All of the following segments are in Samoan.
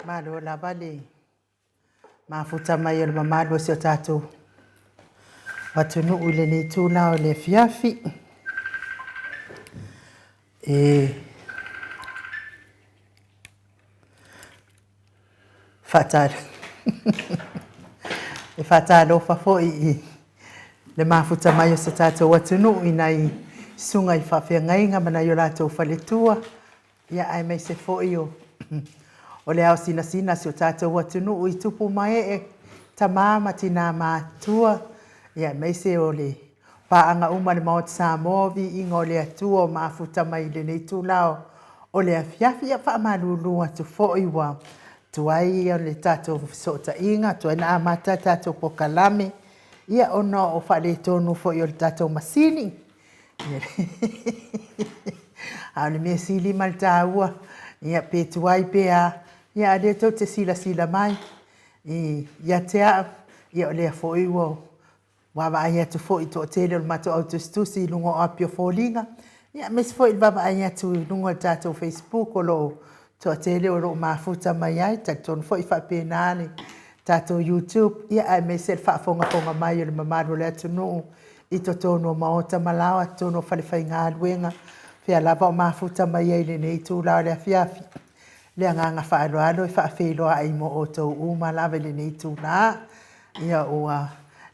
Malo lava le mafuta mai o le mamalu o si o tatou atunuu i lenei itula o le afiafi. E faatalofa foi i le mafuta mai o si o tatou atunuu i nai susuga i faafeagaiga ma nai o latou faletua, ia aemaise foi o le ao sinasina o si o tatou atunuu i tupu ma ee, tama ma tina matutua, ia aemaise o le paaga uma a le Maota Samoa, viiga o le Atua o mafuta mai i lenei itula o le afiafi. Ia faamalulu atu foi ua tuai le tatou fesootaiga, tuai ona amata le tatou polokalame, ia ona o faaletonu foi o le tatou masini. A o le mea sili ma le taua, ia pe tuai pe a, a o lea tou te silasila mai ia te au, ia o lea foi ua vaavaai atu foi i le toatele o le matou au tusitusi i luga o api o foliga, aemaise foi o le vaavaai atu i luga o le tatou facebook o lo o toatele o lo o mafuta mai ai. E talitonu foi e faapena le tatou youtube, aemaise le faafogafoga mai a le mamalu o le atunuu i totonu o maota ma laoa, totonu o falefaigaluega, o fea lava o mafuta mai ai i lenei itula o le afiafi. Le agaga faaaloalo e faafeiloai mo outou uma lava i lenei itula. Ia ua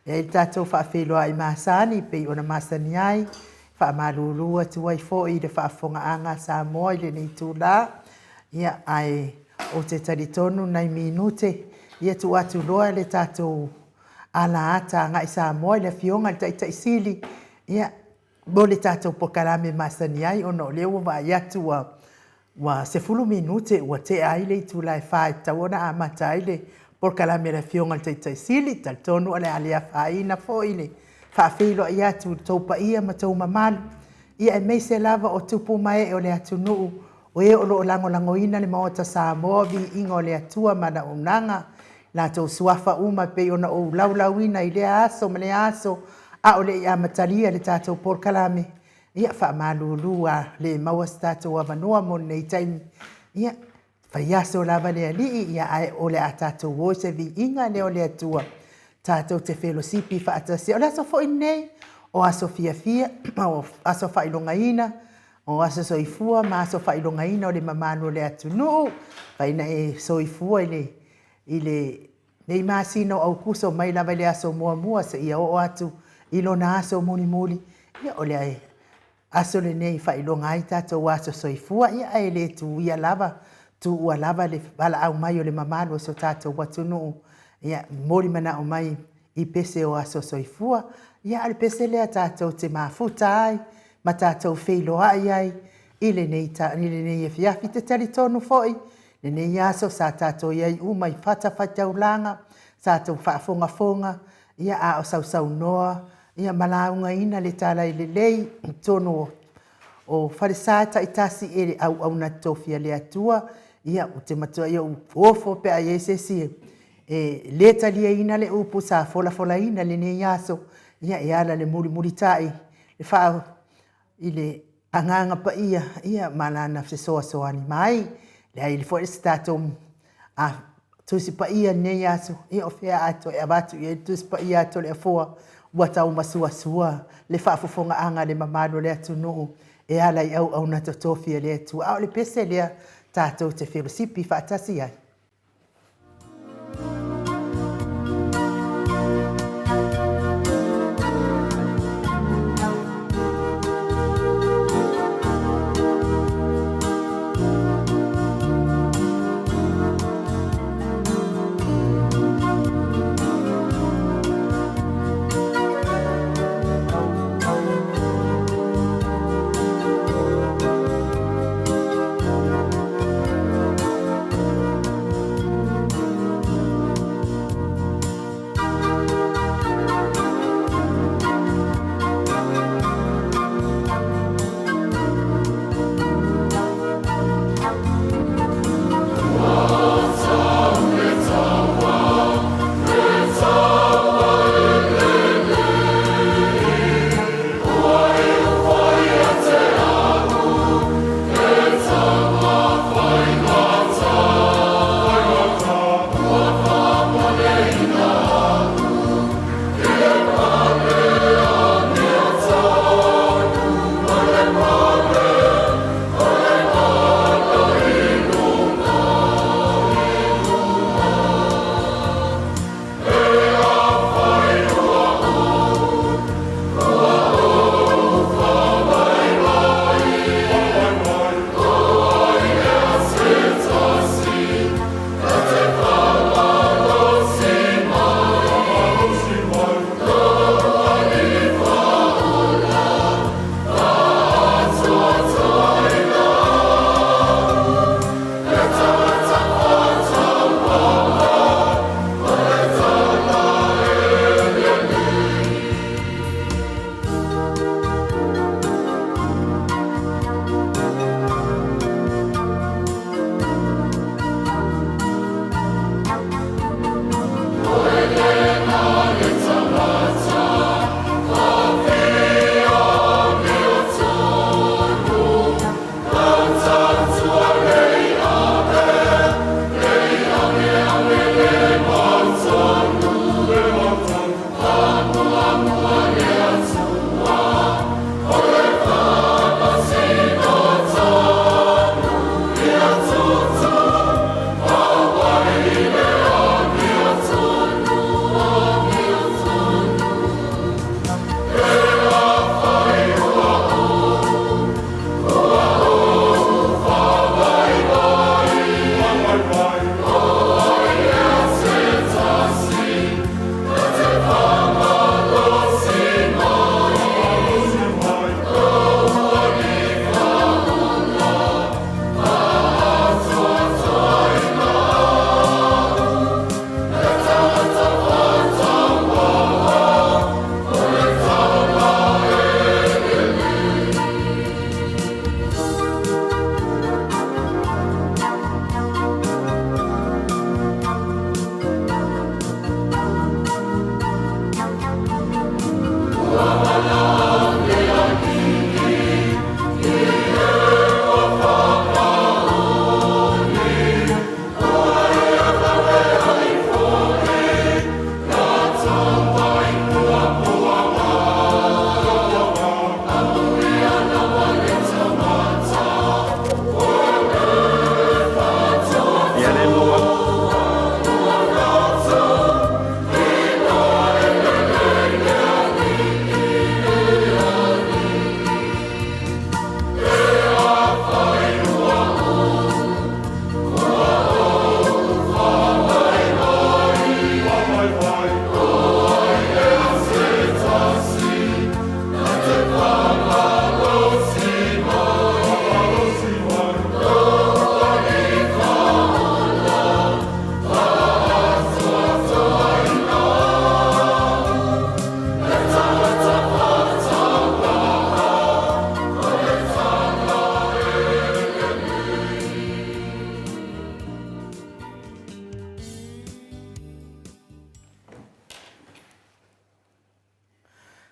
i ai le tatou faafeiloai masani e pei ona masani ai, e faamalulu atu ai foi i le faafofogaaga a Samoa i lenei itula. Ia, ae ou te talitonu nai minute, ia tuu atu loa le tatou alaata agai Samoa i le Afioga i le Taitai Sili, ia, mo le tatou polokalame masani ai, ona o lea ua vaai atu ua 10 minute ua tea ai le itula e 4 e tatau ona amata ai le polokalame a le Afioga i le Taitai Sili. E talitonu o le a le afaina foi le faafeiloai atu i lo outou paia ma outou mamalu, ia aemaise lava o tupu ma ee o le atunuu, o e o lo o lagolagoina le Maota Samoa, viiga o le Atua ma ana auaunaga, latou suafa uma e pei ona ou laulauina i lea aso ma lea aso, a o le i amatalia le tatou polokalame. Ia faamalulu ua le maua se tatou avanoa mo lenei taimi. Ia, faiaso lava le Alii, ae o le a tatou o i se viiga lea o le Atua, tatou te felosipi faatasi. O le aso foi lenei, o aso fiafia, o aso faailogaina, o aso soifua ma aso faailogaina o le mamalu o le atunuu. Fai na e soifua i lenei masina o Aokuso mai lava i le aso muamua seia oo atu i lona aso mulimuli, ia o le aso lenei e faailoga ai tatou aso soifua, ia ae le tuia lava, tuua lava le valaau mai o le mamalu o si o tatou atunuu, ia momoli manao mai i pese o aso soifua. Ia a o le pese lea tatou te mafuta ai ma tatou feiloai ai i lenei afiafi. Ou te talitonu foi, lenei aso sa tatou i ai uma i fatafaitaulaga, sa tatou faafogafoga, ia a o sausaunoa ia ma laugaina le tala lelei i totonu o falesa taitasi e le auauna totofi a le Atua. Ia ou te matuai ou ofo pe a i ai se isi e le taliaina le upu sa folafolaina i lenei aso, ia e ala i le mulimulitai i le Agaga Paia, ia ma Lana fesoasoani mai. Leai foi se tatou Tusi Paia i lenei aso, ia o fea a toe avatu i ai le Tusi Paia a Toleafoa, ua taumasuasua le faafofogaaga a le mamalu o le atunuu e ala i auauna totofi a le Atua. A o le pese lea tatou te felosipi faatasi ai.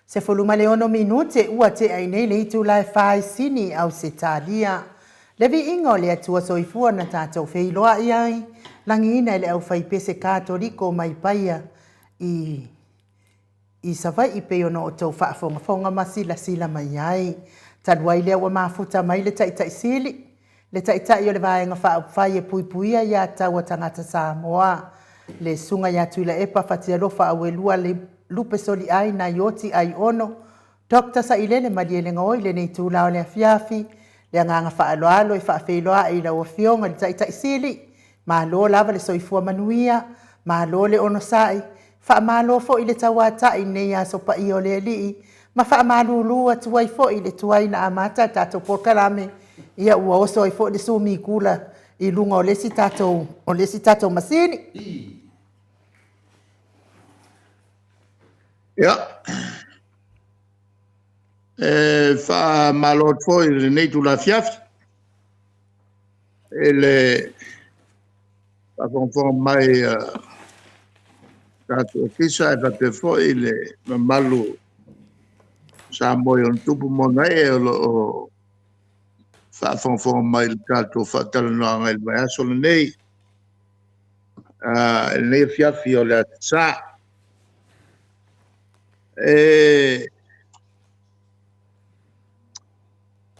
16 minute ua tea i nei le itula e fa i Sini, Ausetalia. Le viiga o le Atua Soifua na tatou feiloai ai, lagiina e le aufaipese Katoliko mai Paia i i Savaii pei ona outou faafogafoga ma silasila mai ai. Talu ai lea ua mafuta mai le Taitai Sili, le Taitai o le Vaega Faaupufai e Puipuia Ia Tatau a Tagata Samoa, le Susuga ia Tuilaepa Fatialofa Auelua Lupe Soliai Naioti Aiono, Dr. Sailele Malielegaoi i lenei itula o le afiafi, le agaga faaaloalo e faafeiloai i lau Afioga i le Taitai Sili, malo lava le soifua manuia, malo le onosai, faamalo foi le tauatai i lenei aso paia o le Alii, ma faamalulu atu ai foi i le tuai na amata le tatou polokalame, ia ua oso ai foi le sumikula i luga o le isi tatou, o le isi tatou masini. Ia, e faamalo atu foi i lenei itula afiafi i le faafogafoga mai a tatou Ofisa ae faapea foi le mamalu o Samoa i ona tupu ma ona ee o lo o faafogafoga mai i le tatou faatalanoaga i le vaiaso lenei, i lenei afiafi o le Aso Sa.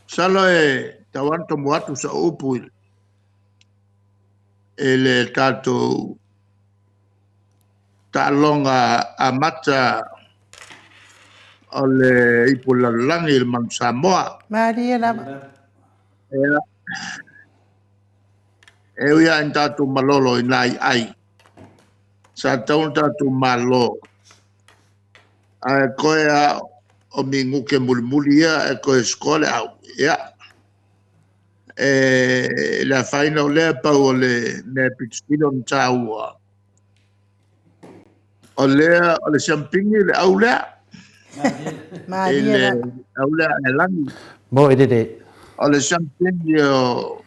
Masalo e tatau lava ona tomua atu sau upu i le tatou taaloga amata o le Ipu o le Lalolagi i le Manu Samoa. Malie lava. Ia, e ui lava ina tatou malolo i nai ai, sa tatau ona tatou malo, ae toe lava o minute mulimuli ia e toe score le au. Ia, e le afaina o lea, pau o le mea e aupito sili ona taua, o lea o le siamupini le au lea. I le au lea a Ailani. Mo e lele. O le siamupini o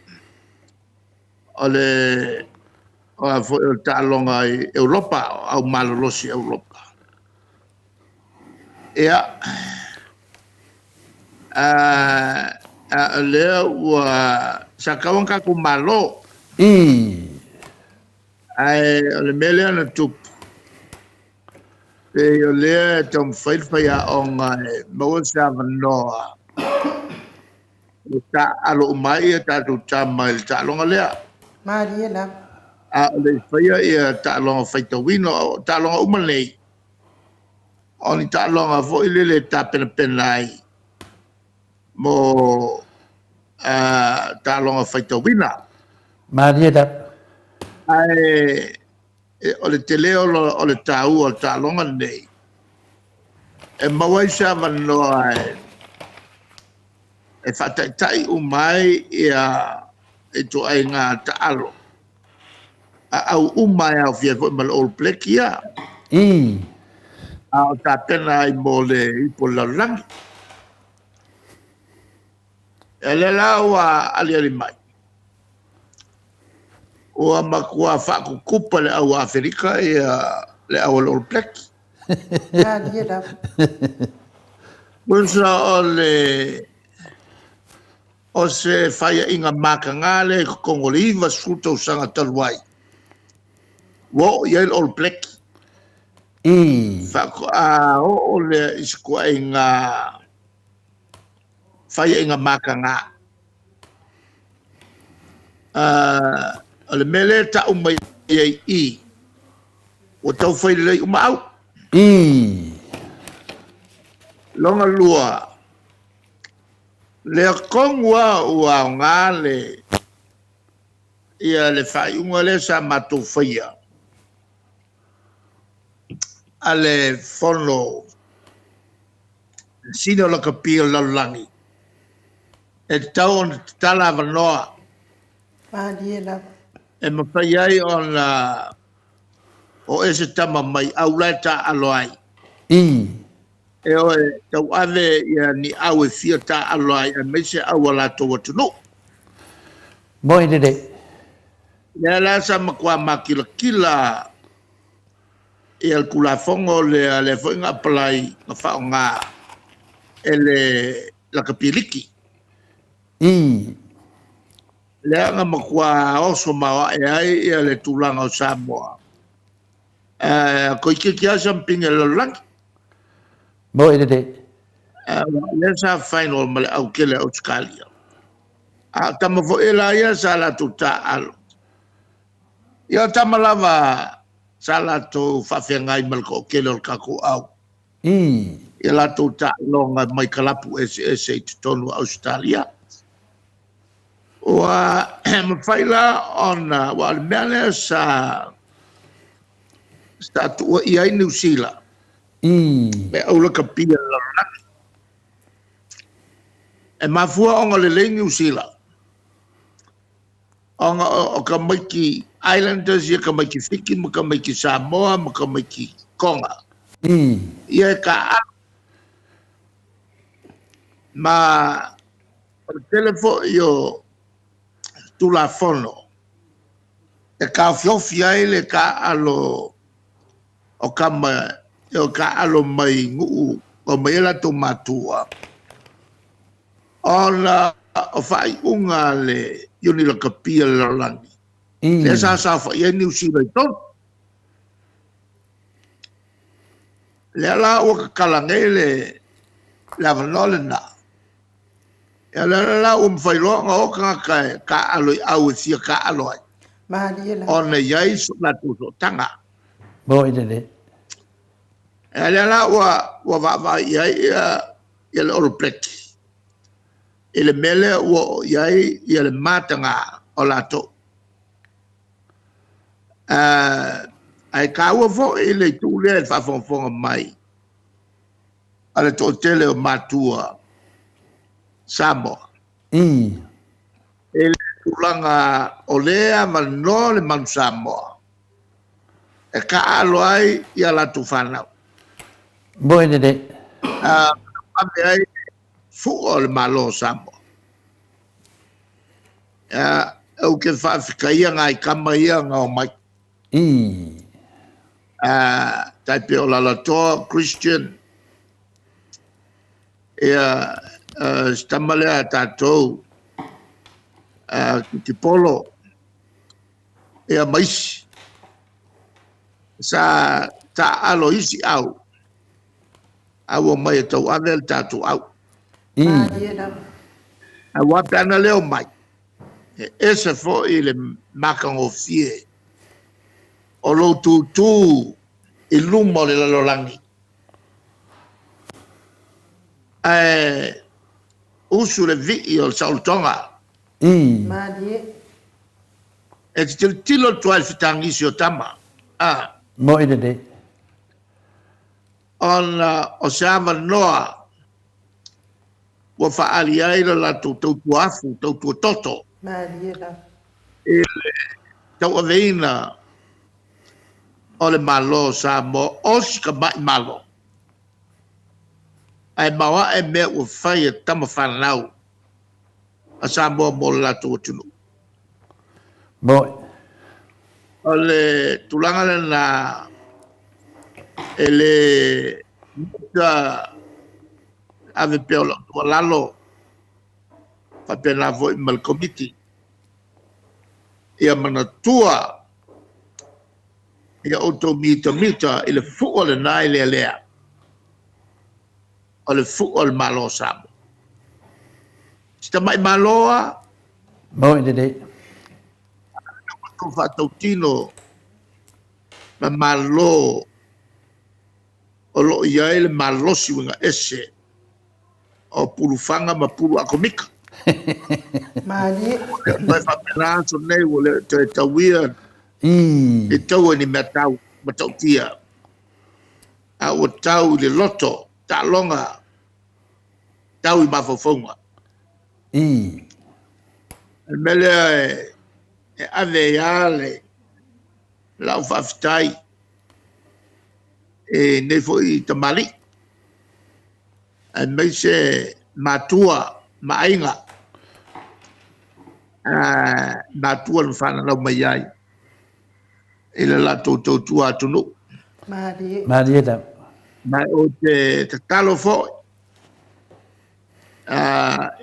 le o a foi o le taaloga i Europa, o au malolosi i Europa. Ia, a o lea ua sa tatau ona tatou malo. Ae o le mea lea na tupu, pei o lea e taumafai le faiaoga e maua se avanoa e taaalo uma ai tatou tama i le taaloga lea. Malie lava. A o le i faia ia taaloga faitauina, o taaloga uma nei, o ni taaloga foi lele e tapenapena ai mo taaloga faitauina. Malie lava. Ae o le tele o le taua o le taaloga lenei, e maua ai se avanoa e faataitai uma ai ituaiga taalo a au uma e aofia ai foi ma le All Black ia. A o tapena ai mo le Ipu o le Lalolagi. Ia lea la ua aliali mai, ua matua faakutupa le au Aferika le au a le All Black. Malie lava. Tusa o le o se faiaiga mataga lea i totonu o le 90 tausaga talu ai, ua oo i ai le All Black. Faatoa oo lea i se tuaiga faiaiga mataga. O le mea lea e tau mai ai i, ua tau fai lelei uma au. Lona lua, lea tonu lava ua aoga le ia le faaiuga lea sa matou faia a le Fono Sili o Lakapi o le Lalolagi, e tatau ona tatala avanoa Malie lava. e mafai ai ona o ese tama mai au la e taaalo ai. E o e tauave ia ni au e fia taaalo ai aemaise au a latou atunuu. Mo e lele. Lea la sa matua makilatila Ia le Tulafono lea, lea foi na apply, na faaaoga e le lakapi liki. Lea na matua oso maoae ai ia le tulaga o Samoa. Toeitiiti lava siamupini a le lalolagi. Mo i lelei. Lea sa final ma le autele a Ausetalia. A o tama foi la ia sa latou taaalo, ia o tama lava sa latou faafeagai ma le toatele o le tatou au i latou taaloga mai kalapu eseese i totonu o Ausetalia. Ua mafai la ona... aua o le mea lea sa tuuaia ai Niu Sila, e au lakapi a le lalolagi. E mafua ona lelei Niu Sila, ona o tamaiti Islanders ia, tamaiti Fiti ma tamaiti Samoa ma tamaiti Toga, ia e taaalo. Ma o le tele foi o Tulafono e taofiofi ai le taaalo o tama e o taaalo mai nuu na omai ai latou matua, ona o faaiuga a le Iuni Lakapi a le Lalolagi, lea sa saofai ai Niu Sila i totonu. Lea la ua tatala nei le avanoa lena, ia lea la ua mafai loa ona o tagata e taaalo i au e fia taaalo ai, Malie lava. ona e i ai so latou sootaga. Mo i lelei. Ia lea la ua vaavaai i ai le Olo Blackie i le mea lea ua oo i ai le mataga o latou. Ae taua foi le itu lea i le faafogafoga mai a le toatele o matua Samoa i le tulaga o lea e avanoa le Manu Samoa e taaalo ai a latou fanau. Mo i lelei. Ave ai fua o le Malo o Samoa. Ia, ou te faafetaia nai tama ia na omai. Tai pei o Lalotoa Christian, ia, si tama lea a tatou, Titipolo, ia ma isi. Sa taaalo i isi au, a ua omai e tauave le tatou au. Malie lava. Aua pe ana le omai, e ese foi le matagofie o lou tutu i luma o le lalolagi, ae usu le vii o le saolotoga. Malie. E te tilotilo atu lava i le fetagisi o tama, a. Mo i lelei. Ona o se avanoa ua faaali ai le latou tautua afu, tautua toto. Malie lava. I le tauaveina o le Malo o Samoa, o si tamai Malo. Ae maoae mea ua fai e tama fanau a Samoa mo le latou atunuu. Mo. O le tulaga lena e le muta ave pea o lau tuualalo faapena foi ma le Komiti ia manatua ia outou mitamita i le fua lena e lealea o le fua o le Malo o Samoa. Si tamai Malo lava. Mo i lelei. Ua faatautino ma Malo o lo o i ai le malosi uiga ese o pulufaga ma pulu atomika. Malie. Toe faapena aso nei ua le toe tauia i taua i ni mea tau matautia, a ua tau i le loto, taaloga, tau i mafaufauga. O le mea lea e ave ai lava le lau faafetai i nei foi tamalii, aemaise matua ma aiga, matua na fananau mai ai i le latou tautua atunuu. Malie. Malie lava. Ma ou te tatalo foi,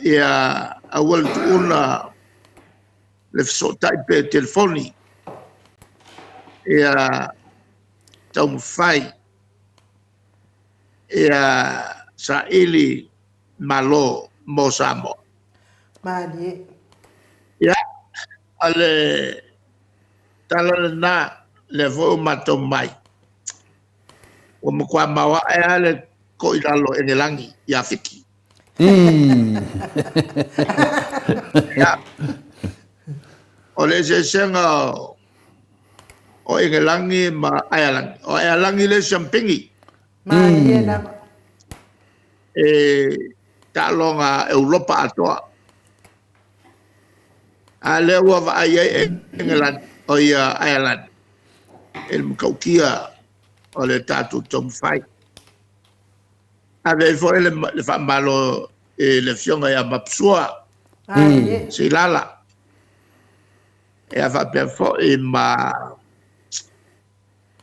ia aua le tuuna le fesootai pea i telefoni, ia taumafai ia saili malo mo Samoa. Malie. Ia, o le tala lena, lea foi ua matou mai, ua matua maoae lava le toilalo Enelagi ia Fiti. Ia, o le eseesega o Enelagi ma Aealagi, o Aealagi le siampini. Malie lava. E taaloga Europa atoa. A lea ua vaai ai Engelani, o ia Aealani, i le matautia o le tatou taumafai. Ave ai foi le faamalo i le afioga ia Mapusua Seilala, ia faapea foi ma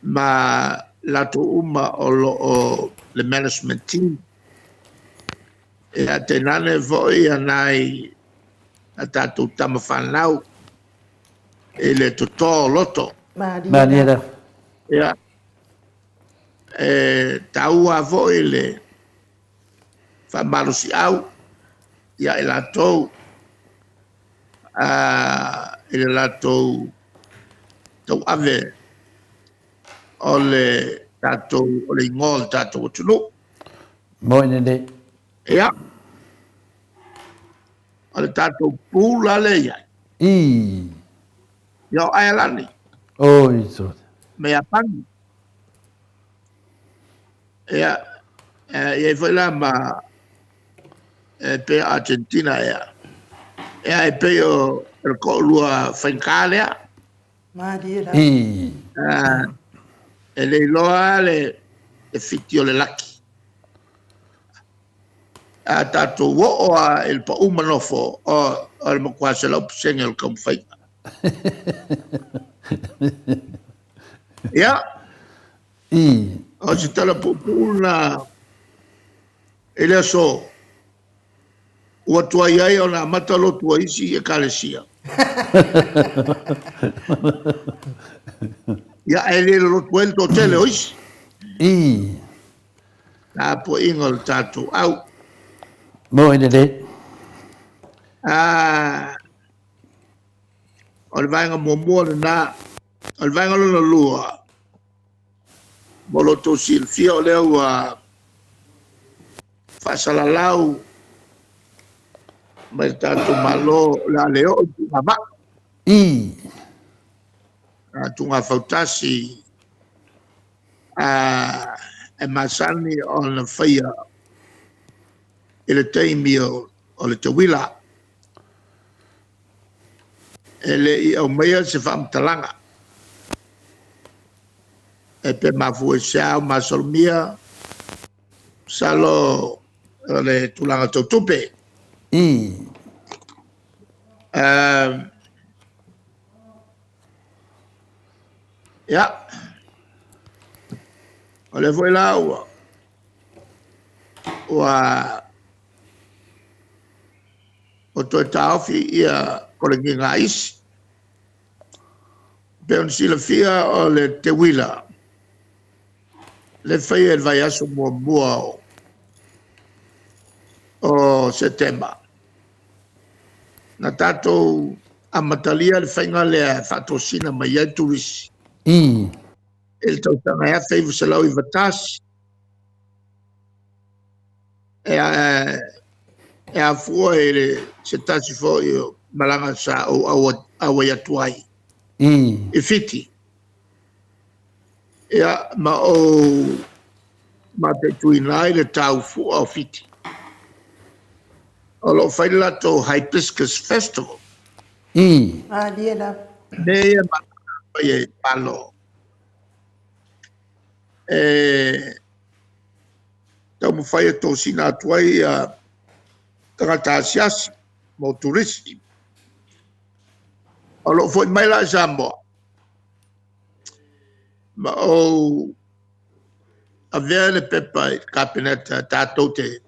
ma latou uma o lo o le management team. Ia tainane foi ia nai a tatou tama fanau i le toto o loto. Malie lava. Ia, e taua foi le faamalosiau ia i latou i le latou tauave o le tatou o le igoa o le tatou atunuu. Moi lelei. Ia, o le tatou pula lea e i ai. Ia o Aelani. Oi, so. Ma Iapani. Ia, e i ai foi la ma e pei Argentina ea. Ia e pei o le toalua faigata lea. Malie lava. E le iloa le fiti o le laki. A tatou oo lava i le pau ma nofo, o le matua 100% o le taumafaiga. Ia, o se tala puupuu lena i le aso ua tuai ai ona amata lotu a isi Ekalesia. Ia, ae le lolotu ai le toatele o isi. Tapuaiga o le tatou au. Moi lelei. O le vaega muamua lena. O le vaega lona lua, mo lo outou silafia o lea ua faasalalau mai le tatou Malo o le a le oo i tugavaa. Tugafautasi e masani ona faia i le taimi o le tauila. E le i aumaia se faamatalaga e pe mafua i se a o masalomia, masalo o le tulaga tau tupe. Ia, o lea foi la ua ua toe taofi ia kolegiga a isi. Pei ona silafia o le teuila le faia i le vaiaso muamua o Setema. Na tatou amatalia le faiga lea e faatosina mai ai turisi i le tausaga e 1991. E afua i le se tasi foi o malaga sa ou auai atu ai i Fiti. Ia, ma ou mataituina ai le taufua o Fiti. O lo o fai le latou Hibiscus Festival. Malie lava. Mea ia e mai ai Malo. E taumafai e tosina atu ai ia tagata asiasi mo turisi. O lo o foi mai la i Samoa, ma ou Avea le pepa i le Kapeneta tatou te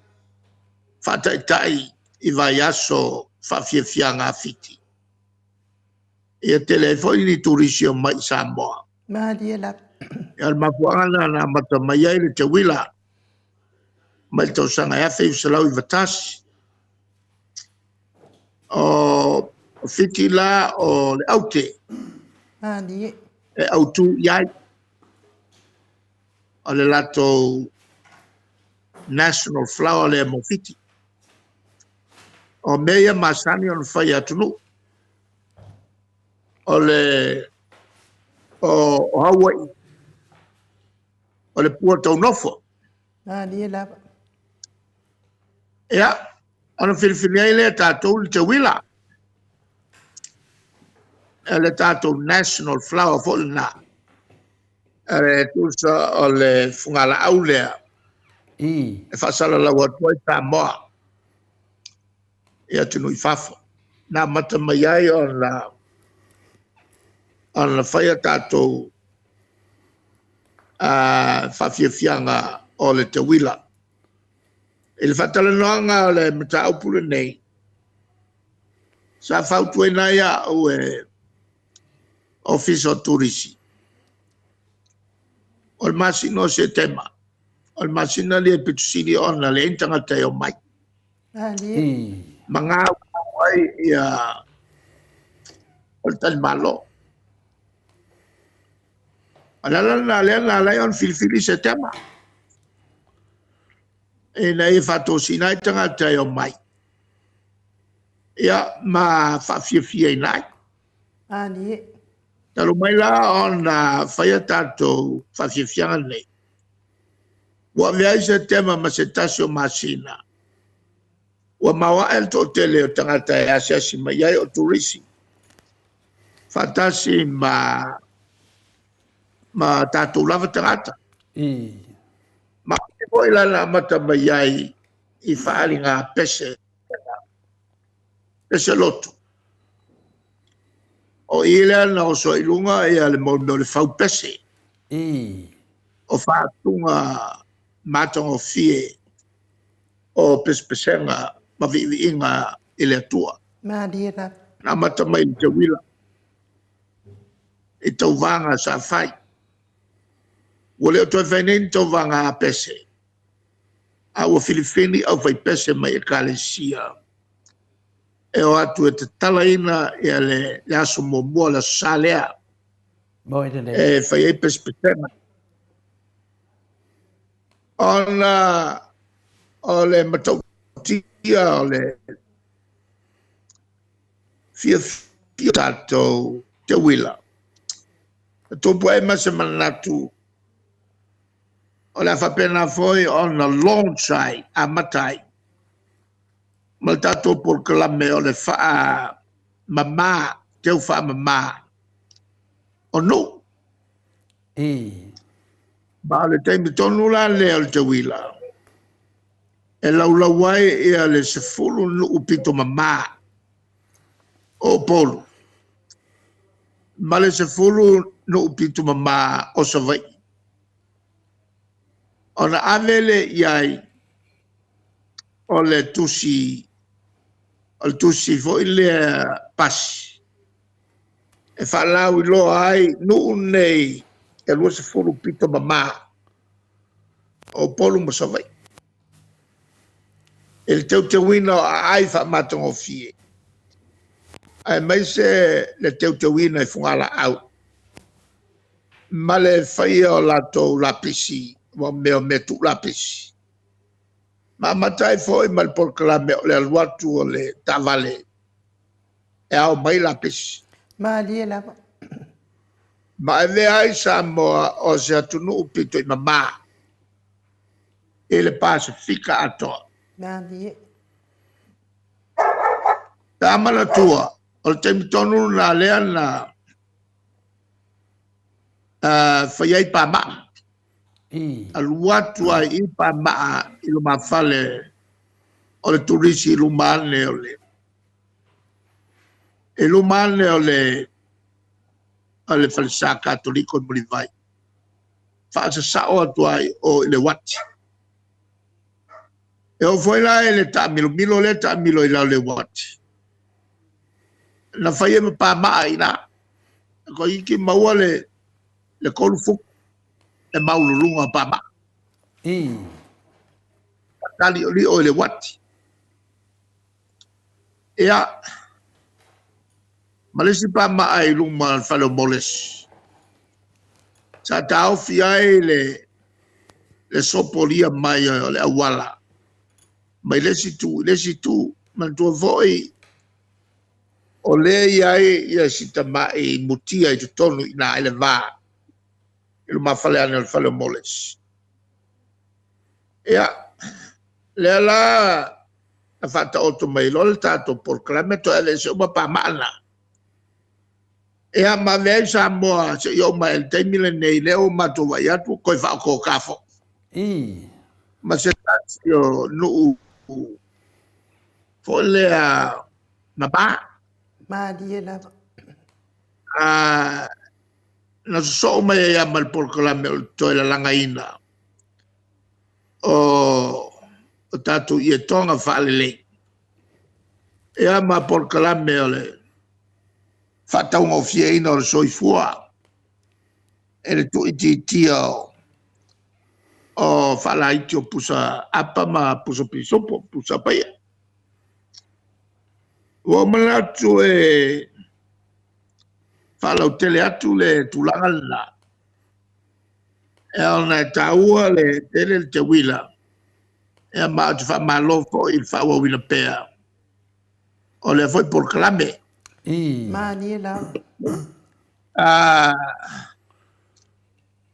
faataitai i vaiaso faafiafiaga a Fiti. Ia tele ai foi ni turisi o mai i Samoa. Malie lava. Ia o le mafuaaga lena na amata mai ai le teuila mai le tausaga e 1991. O Fiti la o le aute. Malie. E autu i ai. O le latou national flower lea mo Fiti. O mea ia masani ona fai e atunuu. O le o Hawaii, o le pua taunofo. Malie lava. Ia, ona filifili ai lea tatou le teuila. Le tatou national flower foi lena. E tusa o le fugalaau lea. E faasalalau atu ai Samoa i atunuu i fafo. Na amata mai ai ona faia tatou faafiafiaga o le teuila. I le faatalanoaga o le mataupu lenei, sa fautuaina ai au e Ofisa o Turisi, o le masina o Setema, o le masina lea e pito sili ona leai ni tagata e omai. Ma gaugau ai ia o le talimalo. O le ala lena lea na ala ai ona filifili Setema, ina ia faatosina ai tagata e omai, ia ma faafiafiaina ai. Talu mai la ona faia tatou faafiafiaga nei, ua avea ai Setema ma se tasi o masina, ua maoae le toatele o tagata e asiasi mai ai o turisi, faatasi ma tatou lava tagata. Ma foi la na amata mai ai i faaaliga pese, pese lotu. O i lea na oso ai luga ia le mea o le faupese. O faatuga matagofie o pesepesega ma viiviiga i le Atua. Na amata mai i le teuila, i tauvaga sa fai. Ua le o toe fai nei ni tauvaga a pese, a ua filifili aufaipese mai ekalesia e o atu e tatalaina le aso muamua, le aso Sa lea, e fai ai pesepesega. Ona o le matautia o le fiafia tatou teuila, e tupu ai ma se manatu o le a faapena foi ona launch ai, amata ai, ma le tatou polokalame o le faamama, teu faamama o nuu. Ma o le taimi tonu la lea o le teuila, e laulau ai ia le 10 nuu pito mama o Upolu, ma le 10 nuu pito mama o Savaii. Ona ave le i ai o le tusi, foi lea pasi, e faalauiloa ai nuu nei e 20 pito mama o Upolu ma Savaii. I le teuteuina o aai faamatagofie, aemaise le teuteuina i fugalaau, ma le faia o latou lapisi, ua mea o mea tuu lapisi. Ma amata ai foi ma le polokalame o le alu atu o le taavale e ao mai lapisi. Malie lava. Ma avea ai Samoa o se atunuu pito i mama i le Pasefika atoa. Malie. Pe a manatua, o le taimi tonu lena lea na fai ai pamaa. Alu atu ai i pamaa i lumafale o le turisi i luma ane o le i luma ane o le falesa Katoliko i Mulivai. Faasasao atu ai o i le uati. E oo foi la i le taamilomilo lea e taamilo i lalo o le uati, na fai ai ma pamaa i ina. Toeitiiti maua le 3 futu le maualuluga o pamaa. Faataliolio i le uati. Ia, ma le isi pamaa i luma o le fale o Molesi, sa taofi ai le sopolia mai o le auala mai le isi itu i le isi itu. Manatua foi, o lea e i ai ia si tamai mutia i totonu i ina i le va i lumafale ane o le fale o Molesi. Ia, lea la na faataoto mai loa le tatou polokalame toe aveese uma pamaa na. Ia ma avea ai Samoa seia oo mai i le taimi lenei, lea ua matou vaai atu ua toe faaotota foi. Ma se tasi o nuu foi lea mama. Malie lava. Na sosoo mai ai lava ma le polokalame o le toe lalagaina o tatou ietoga faalelei. Ia ma polokalame o le faataugofieina o le soifua e le tuuitiitia o faalaiti o pusa apa ma pusa pisupo, pusa paia. Ua ou manatu e faalautele atu le tulaga lena, ona e taua le tele le teuila, ma ou te faamalo foi i le faaauauina pea o lea foi polokalame. Malie lava.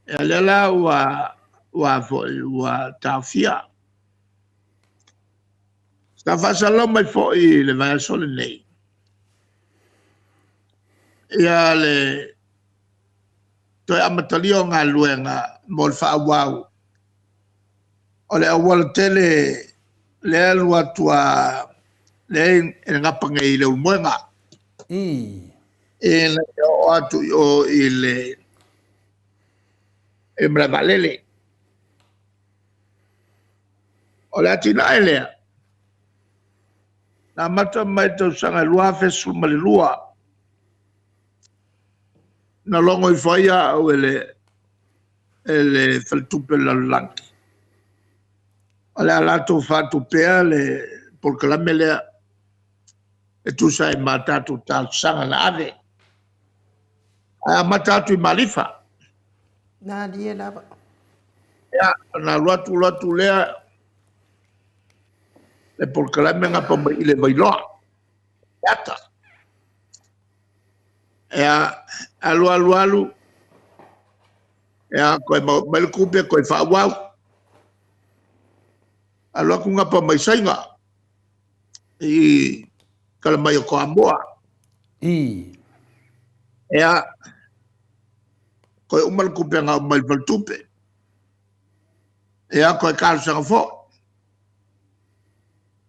Ia lea la ua foi ua taofia. Sa faasalalau mai foi i le vaiaso lenei ia le toe amatalia o galuega mo le faaauau o le auala tele lea e alu atu a lea e gapa nei i Leulumoega. Ina ia oo atu i o i le malae vaalele. O le atinae lea, na amata mai i le tausaga e 2012, na logo ifo ai au e le Faletupe o le Lalolagi, o le a latou faatupea le polokalame lea e tusa ai ma tatou talosaga na ave. Ae amata atu i Malifa. Malie lava. Ia, ona alu atu alu atu lea, le polokalame gapa mai i le Vailoa, Faleata. Ia, alu alu alu, ia, toe maua mai le tupe toe faaauau. Alu atu gapa mai Saina, i tala mai o Toamua. Ia, toe uma le tupe na aumai i le faletupe. Ia, toe talosaga foi.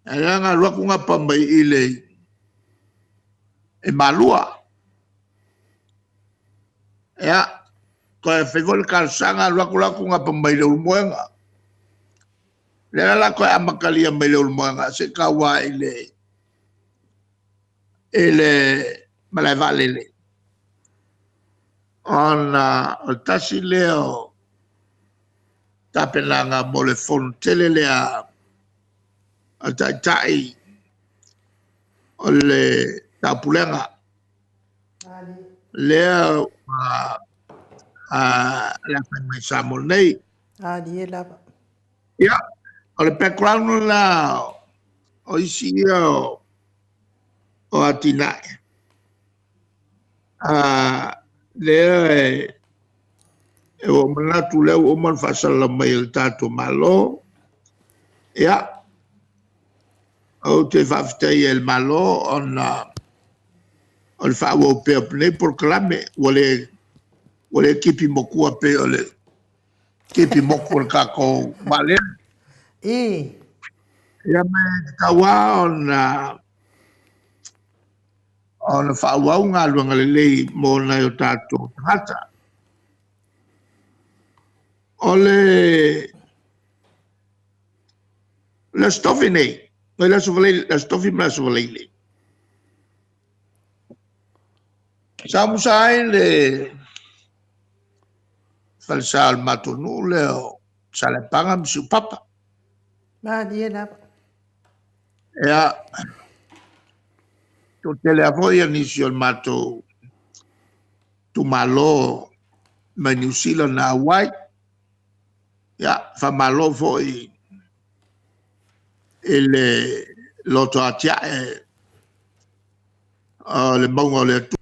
Ia, na alu atu gapa mai i le Malua. Ia, toe fai foi le talosaga, alu atu alu atu gapa mai i Leulumoega. Lea la toe amatalia mai Leulumoega seia tau lava i le malae vaalele, ona o le tasi lea o tapenaga mo le fono tele lea a Taitai o le Taupulega, lea ua le a fai mai i Samoa nei. Malie lava. Ia, o le background lena o isi ia o atinae. Lea e ua manatu lea ua uma ona faasalalau mai e le tatou Malo. Ia, ou te faafetai ai i le Malo ona o le faaauau pea o lenei polokalame. Ua le tipi motua pei o le tipi motu o le tatou vaalele. Ia ma e tatau lava ona faaauau galuega lelei mo nai o tatou tagata. O le le Aso Tofi nei, mai le Aso Faraile, le Aso Tofi ma le Aso Faraile. Sa musa ai le falesa o le matou nuu lea o Saleapaga ma Siupapa. Malie lava. Ia, toatele lava foi ia nisi o le matou itumalo mai Niu Sila na auai. Ia, faamalo foi i le loto atiae o le mauga o le Atua.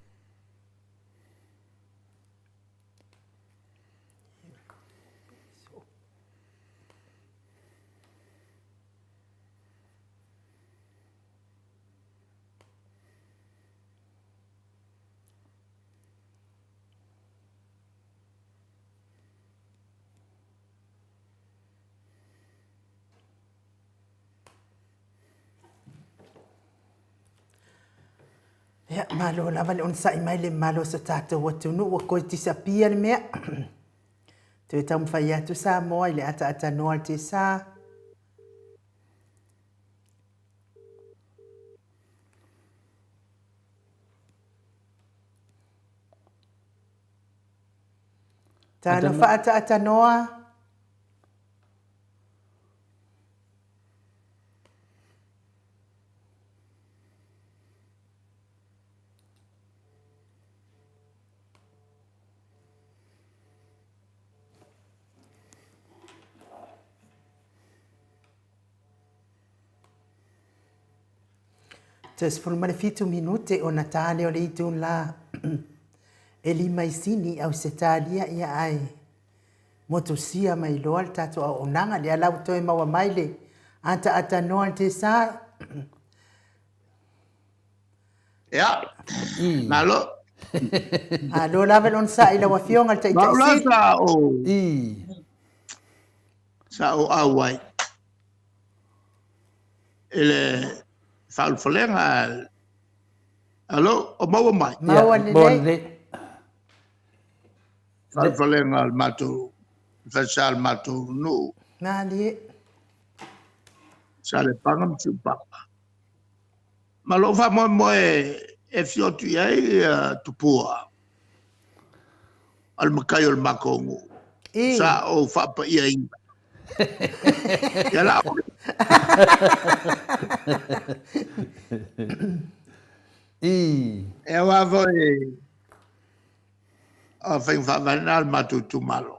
Ia, malo lava le onosai mai le mamalu o so tatou atunuu ua toe tisapia le mea. Toe taumafai atu Samoa i le ataaatanoa o le tesa. Talofa ataatanoa. Toe 17 minute ona ta lea o le itula e 5 i Sini, Ausetalia, ia ae motusia mai loa le tatou auaunaga. Lea la ua toe maua mai le ataatanoa le tesa. Ia, malo. Malo lava le onosai i lau Afioga i le Taitai Sili. Sa ou, sa ou auai i le faaulufalega. Alo, o maua mai? Maua lelei. Faaulufalega o le matou, falesa o le matou nuu. Malie. Salepaga ma Siupapa. Ma lou faamoemoe e afio atu i ai Tupua, o le matai o le matou nuu. Sa ou faapaiaina. Ia la. E aua foi o faiga faavae lena a le matou itumalo.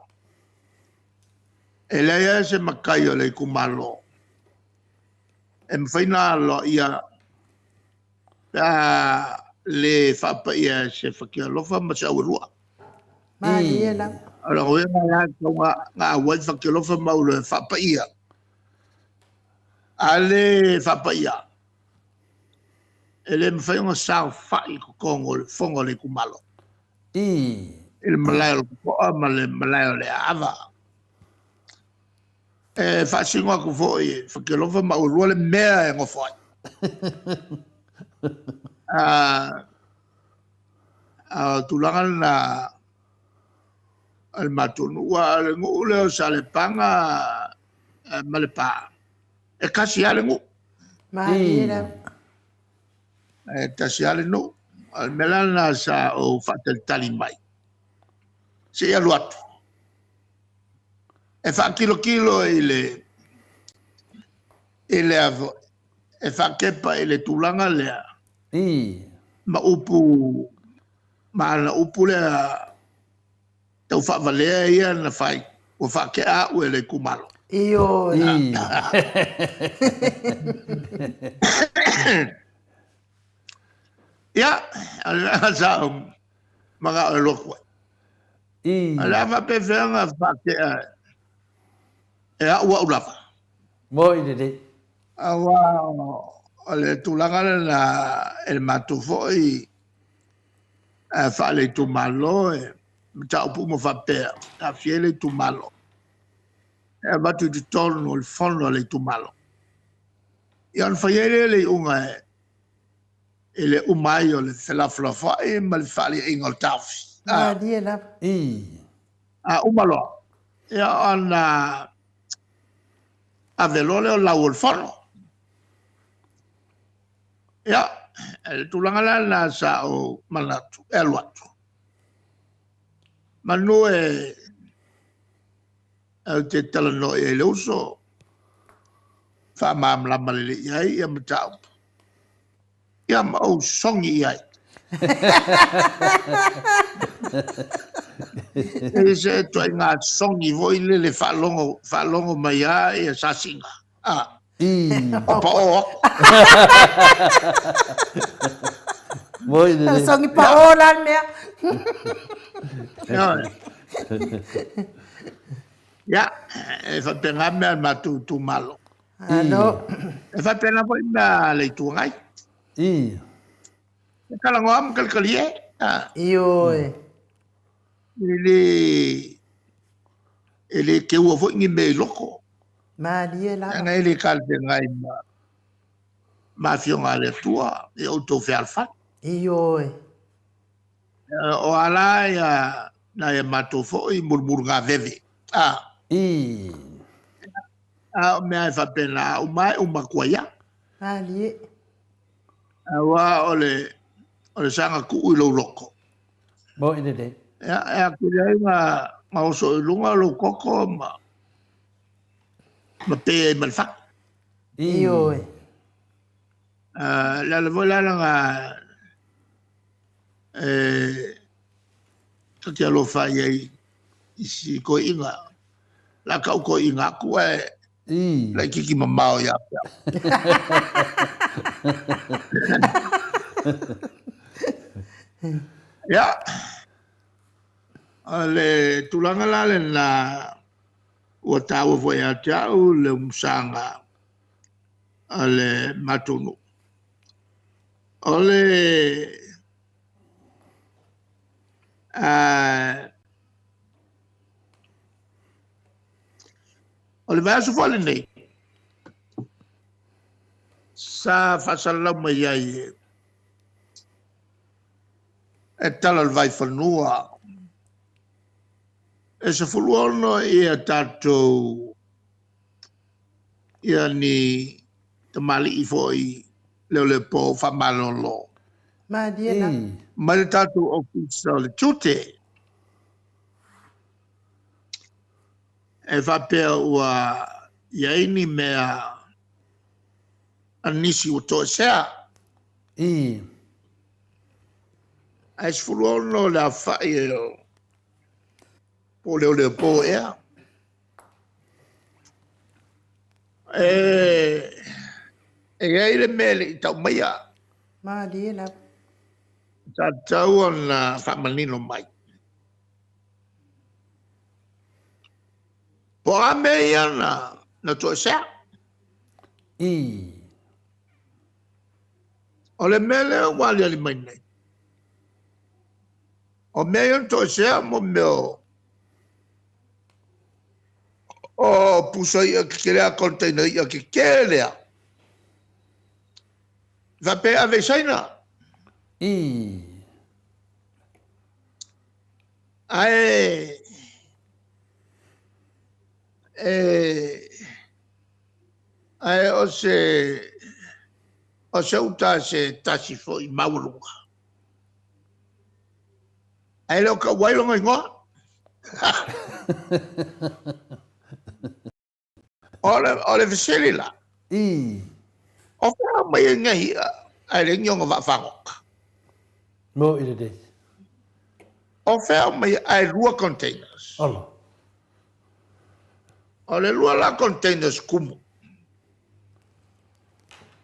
E leai lava se matai o le itumalo e mafai ona aloaia pe a le faapaia e se fatialofa ma se auelua. Malie lava. O lona uiga la, e tatau ona auai fatialofa ma auelua e faapaia. A le faapaia, e le mafai ona saofai i totonu o le fono a le itumalo. I le malae o le Totoa ma le malae o le Aava. E faasino atu foi e Fatialofa ma Auelua le mea e nofo ai. A o tulaga lena o le matou nuu, aua o le nuu lea o Salepaga ma Lepa, e tasi lava le nuu. Malie lava. E tasi lava le nuu. O le mea la lena sa ou faatalitali mai, se i alu atu e faatilotilo i le i le e faatepa i le tulaga lea ma upu ma ana upu lea tau faavalea ia na fai ua faatea au e le itumalo. Ioe. Ia, o le mea sa ou manao e alu atu ai. O le a faapefea ona faatea e au au lava. Moi lelei. Aua o le tulaga lena e le matou foi faale-itumalo e mataupu uma faapea, e aafia ai le itumalo, e avatu i totonu o le fono a le itumalo. Ia ona fai ai lea o le iuga i le uma ai o le felafolafoai ma le fefaaliaiga o le taofi. Malie lava. A uma loa, Ia ona ave loa lea o lau o le fono. Ia, le tulaga la lena sa ou manatu e alu atu. Manu e ou te talanoa i ai le uso, faamalamalama lelei i ai ia mataupu. Ia ma ou sogi i ai. E se ituaiga sogi foi lele faalogo, faalogo mai lava ia sasiga. Ah. O pao aku. Moi lelei. Sogi pao la le mea. Ia, e faapena mea a le matou itumalo. Alo. E faapena foi mea a le Itu Agai. E talanoa ma talitalie. Ioe. E le e le teua foi ni mea i loko. Malie lava. Leaga e le talafeagai ma ma afioga a le Atua i outou fealofani. Ioe. O a la ia nai a matou foi mulumulugaveve. A o mea e faapena uma e uma atu ai lava. Malie. Aua o le o le saga tuu i lou loto. Moi lelei. Ia, e atili ai na na oso i luga lou toto ma ma pe ai ma le fatu. Ioe. Le ala foi la lana e ta te alofa i ai i si toeaina la kau toeaina atu ae laitiiti mamao ia te au. Ia, o le tulaga la lena ua taua foi ia te au le umusaga a le matou nuu. O le O le vaiaso foi lenei, sa faasalalau mai ai e tala o le vaifanua e 16 ia tatou ia ni tamalii foi leoleopo faamalolo. Malie la. Mai le tatou ofisa o le tiute. E faapea ua i ai ni mea a nisi ua toesea. Ae 16 le aofai o po o leoleopo ea. E i ai le mea e le i tau maia. Malie lava. Sa tatau ona faamanino mai. Po o a mea ia na, na toesea. O le mea lea ua aliali mai nei, o mea ia na toesea mo mea o o pusa i'a tetele a container i'a tetele a. Faapea e ave i Saina. Ae e ae o se o se uta se tasi foi maualuga. Ae le o taua ai lona igoa. O le, o le fesili la. O fea mai ai nei i'a ae leai ni ona vaafagota? Mo i lelei. O fea mai ae lua containers? Ola. O le lua la containers kumu.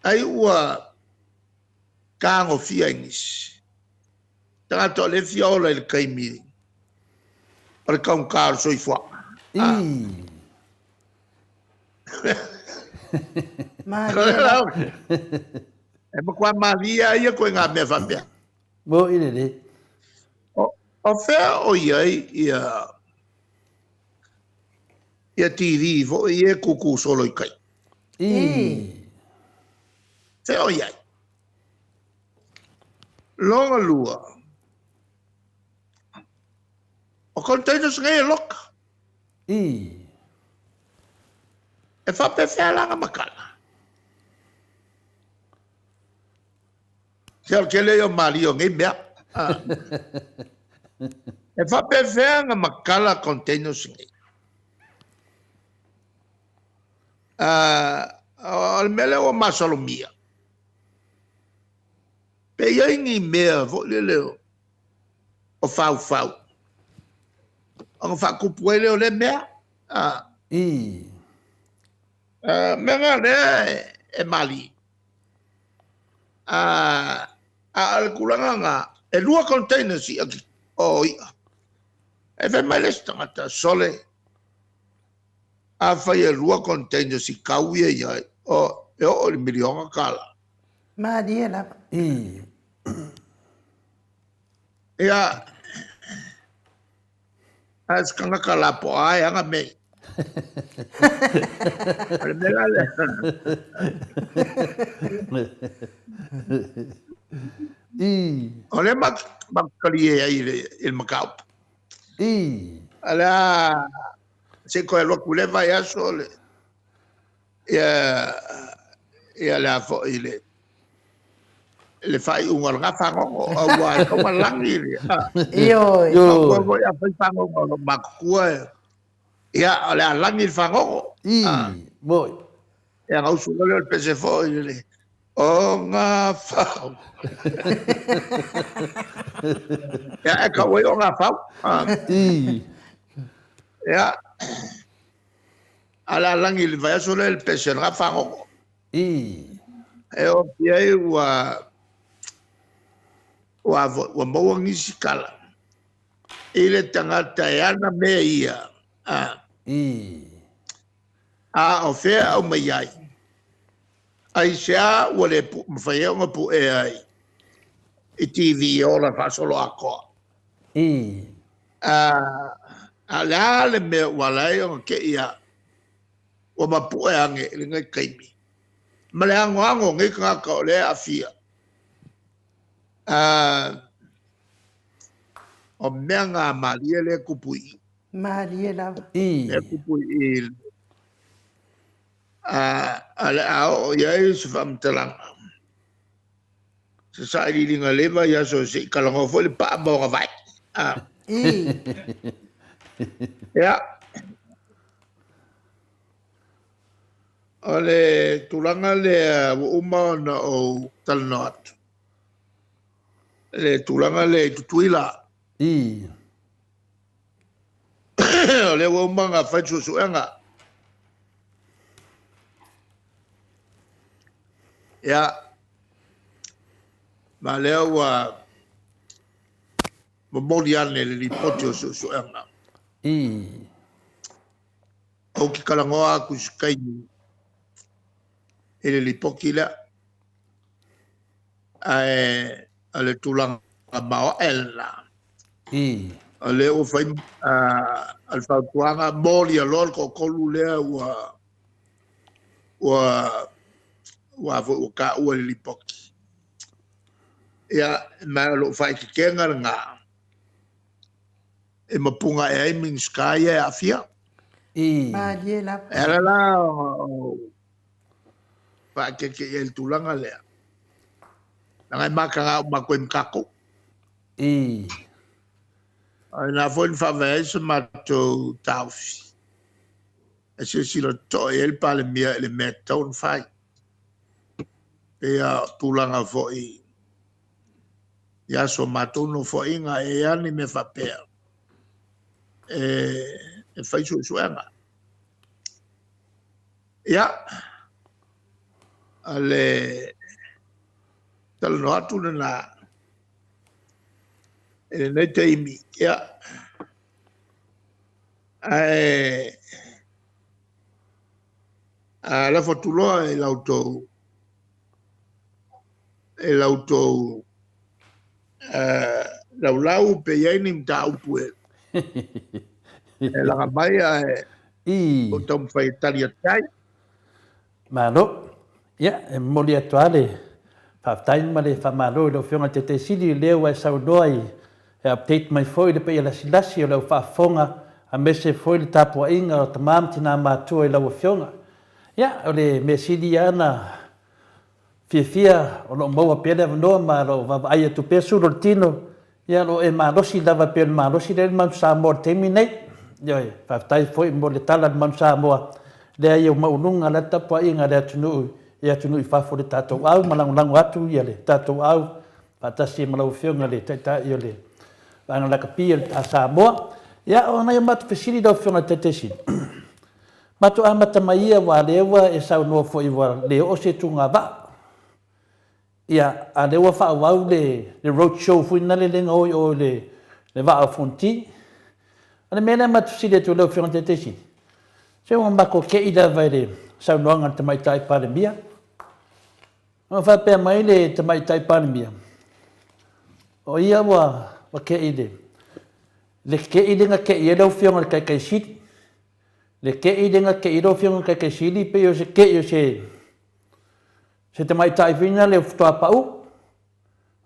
Ai ua tagofia i nisi. Tagata o lea e fia ola i le taimi o le taugata o le soifuaga. Malie la. E matua malie lava ia ituaiga mea faapea. Moi lelei. O fea o i ai ia ia TV foi ia e tūtū solo i tai? Fea o i ai? Lona lua, o containers nei e loka. Ii. E faapefea la na makala? Se o le tele ia o malie o nei mea. E faapefea na makala containers nei? O le mea lea ua masalomia, pe i ai ni mea foi lele o faufau ona faatupu ai lea o lea mea. Ii. Mea na lea e malie. A o le tulaga na, e 2 containers ia o i'a. E fai mai le isi tagata, sole, afai e 2 containers i kau ia i ai, e oo i le miliona tala. Malie lava. Ii. Ia, a se tagata lapoa e ana mea. O le mea la lea. Ii. O lea matou talie ai i le mataupu. Ii. O le a se i toe alu atu i lea vaiaso le ia ia le a foi le le faaiuga o lena fagogo aua e tatau ona lagi le Ioe. Faapea foi a fai fagogo a lou matutua ia o le a lagi le fagogo. Ii, moi. Ia ona usu loa lea o le pese foi le o ngā whau. Ia e kau ai o ngā whau. Ii. Ia a le a lagi i le vaiaso lea le pese o lena fagogo. Ii. E ofi ai ua ua ua maua nisi tala i le tagata e ana mea ia. Ii. A o fea aumai ai? Aisea ua le mafai ai ona puea ai i TV e ola faasoloatoa? Ii. A o le a le mea ua ala ai ona te i a ua mapue ane i lenei taimi ma le anoano o nei tagata o lea e aafia? O mea na malie lea e tupu i i. Malie lava. Ii. Lea e tupu i i. A le a oo i ai se faamatalaga, se sailiiliga leva i aso se i talanoa foi le paa ma ona vae. Ii. Ia. O le tulaga lea ua uma ona ou talanoa atu, le tulaga lea i Tutuila. Ii. O lea ua uma ona fai le suesuega. Ia, ma lea ua momoli ane le lipoti o suesuega. Ii. Ou te talanoa atu i se taimi i le lipoti lea, ae o le tulaga maoae lena. Ii. O lea ua fai o le fautuaga, molia loa le toatolu lea ua ua ua foi ua taua i le lipoti. Ia, ma o lou faaeteetega lena e mapuga ae ai Minisita ia e aafia. Ii. Malie lava. E ala la ona faaeteete i ai i le tulaga lea, leaga e mataga uma atu ai ma tatou. Ii. O i ina foi na faavae ai se matou taofi e silasila totoa i ai le Palemia i le mea e tatau ona fai. Pei lava o tulaga foi i aso o matou nofoaiga, e i ai lava ni mea faapea e fai suesuega. Ia, o le talanoa atu lena i lenei taimi. Ia, ae a lafo atu loa i la outou i la outou laulau pe i ai ni mataupu e laga mai ae Ii. ou taumafai e tali atu ai. Malo. Ia, e momoli atu lava le faafetai ma le faamalo i lau Afioga i le Taitaisili, o lea ua e saunoa i e update mai foi le paia lasilasi o lau faafofoga. aemaise foi le tapuaiga o tama ma tina matua i lau Afioga. Ia, o le mea sili lava ona fiafia o lo o maua pea le avanoa ma o lo o vaavaai atu pea sulu o le tino, ia o lo o e malosi lava pei o le malosi lea i le Manu Samoa i le taimi lenei. Ioe, faafetai foi mo le tala a le Manu Samoa, leai ua maualuga la le tapuaiga a le atunuu i atunuu i fafo i le tatou au ma lagolago atu le tatou au faatasi ma lau Afioga i le Taitai o le Vaega Lakapi a Samoa. Ia, o nai a matou fesili lau Afioga i le Taitai Sili, matou amata mai ia aua o lea ua e saunoa foi ua le oo se tuugavaa. Ia, a o lea ua faaauau le road show foi lena lea na o i o i le Vaa o Fonoti. O le mea lea matou fesili atu i lau Afioga i le Taitai Sili, se ua matou te'i lava i le saunoaga a le Tamaitai Palemia, Na faapea mai le Tamaitai Palemia, o ia ua te'i i le te'i lea na te'i ai lau Afioga i le Taitai Sili. Le te'i lea na te'i ai lau Afioga i le Taitai Sili pei o se te'i o se se tamaitai foi lea faatoa pau.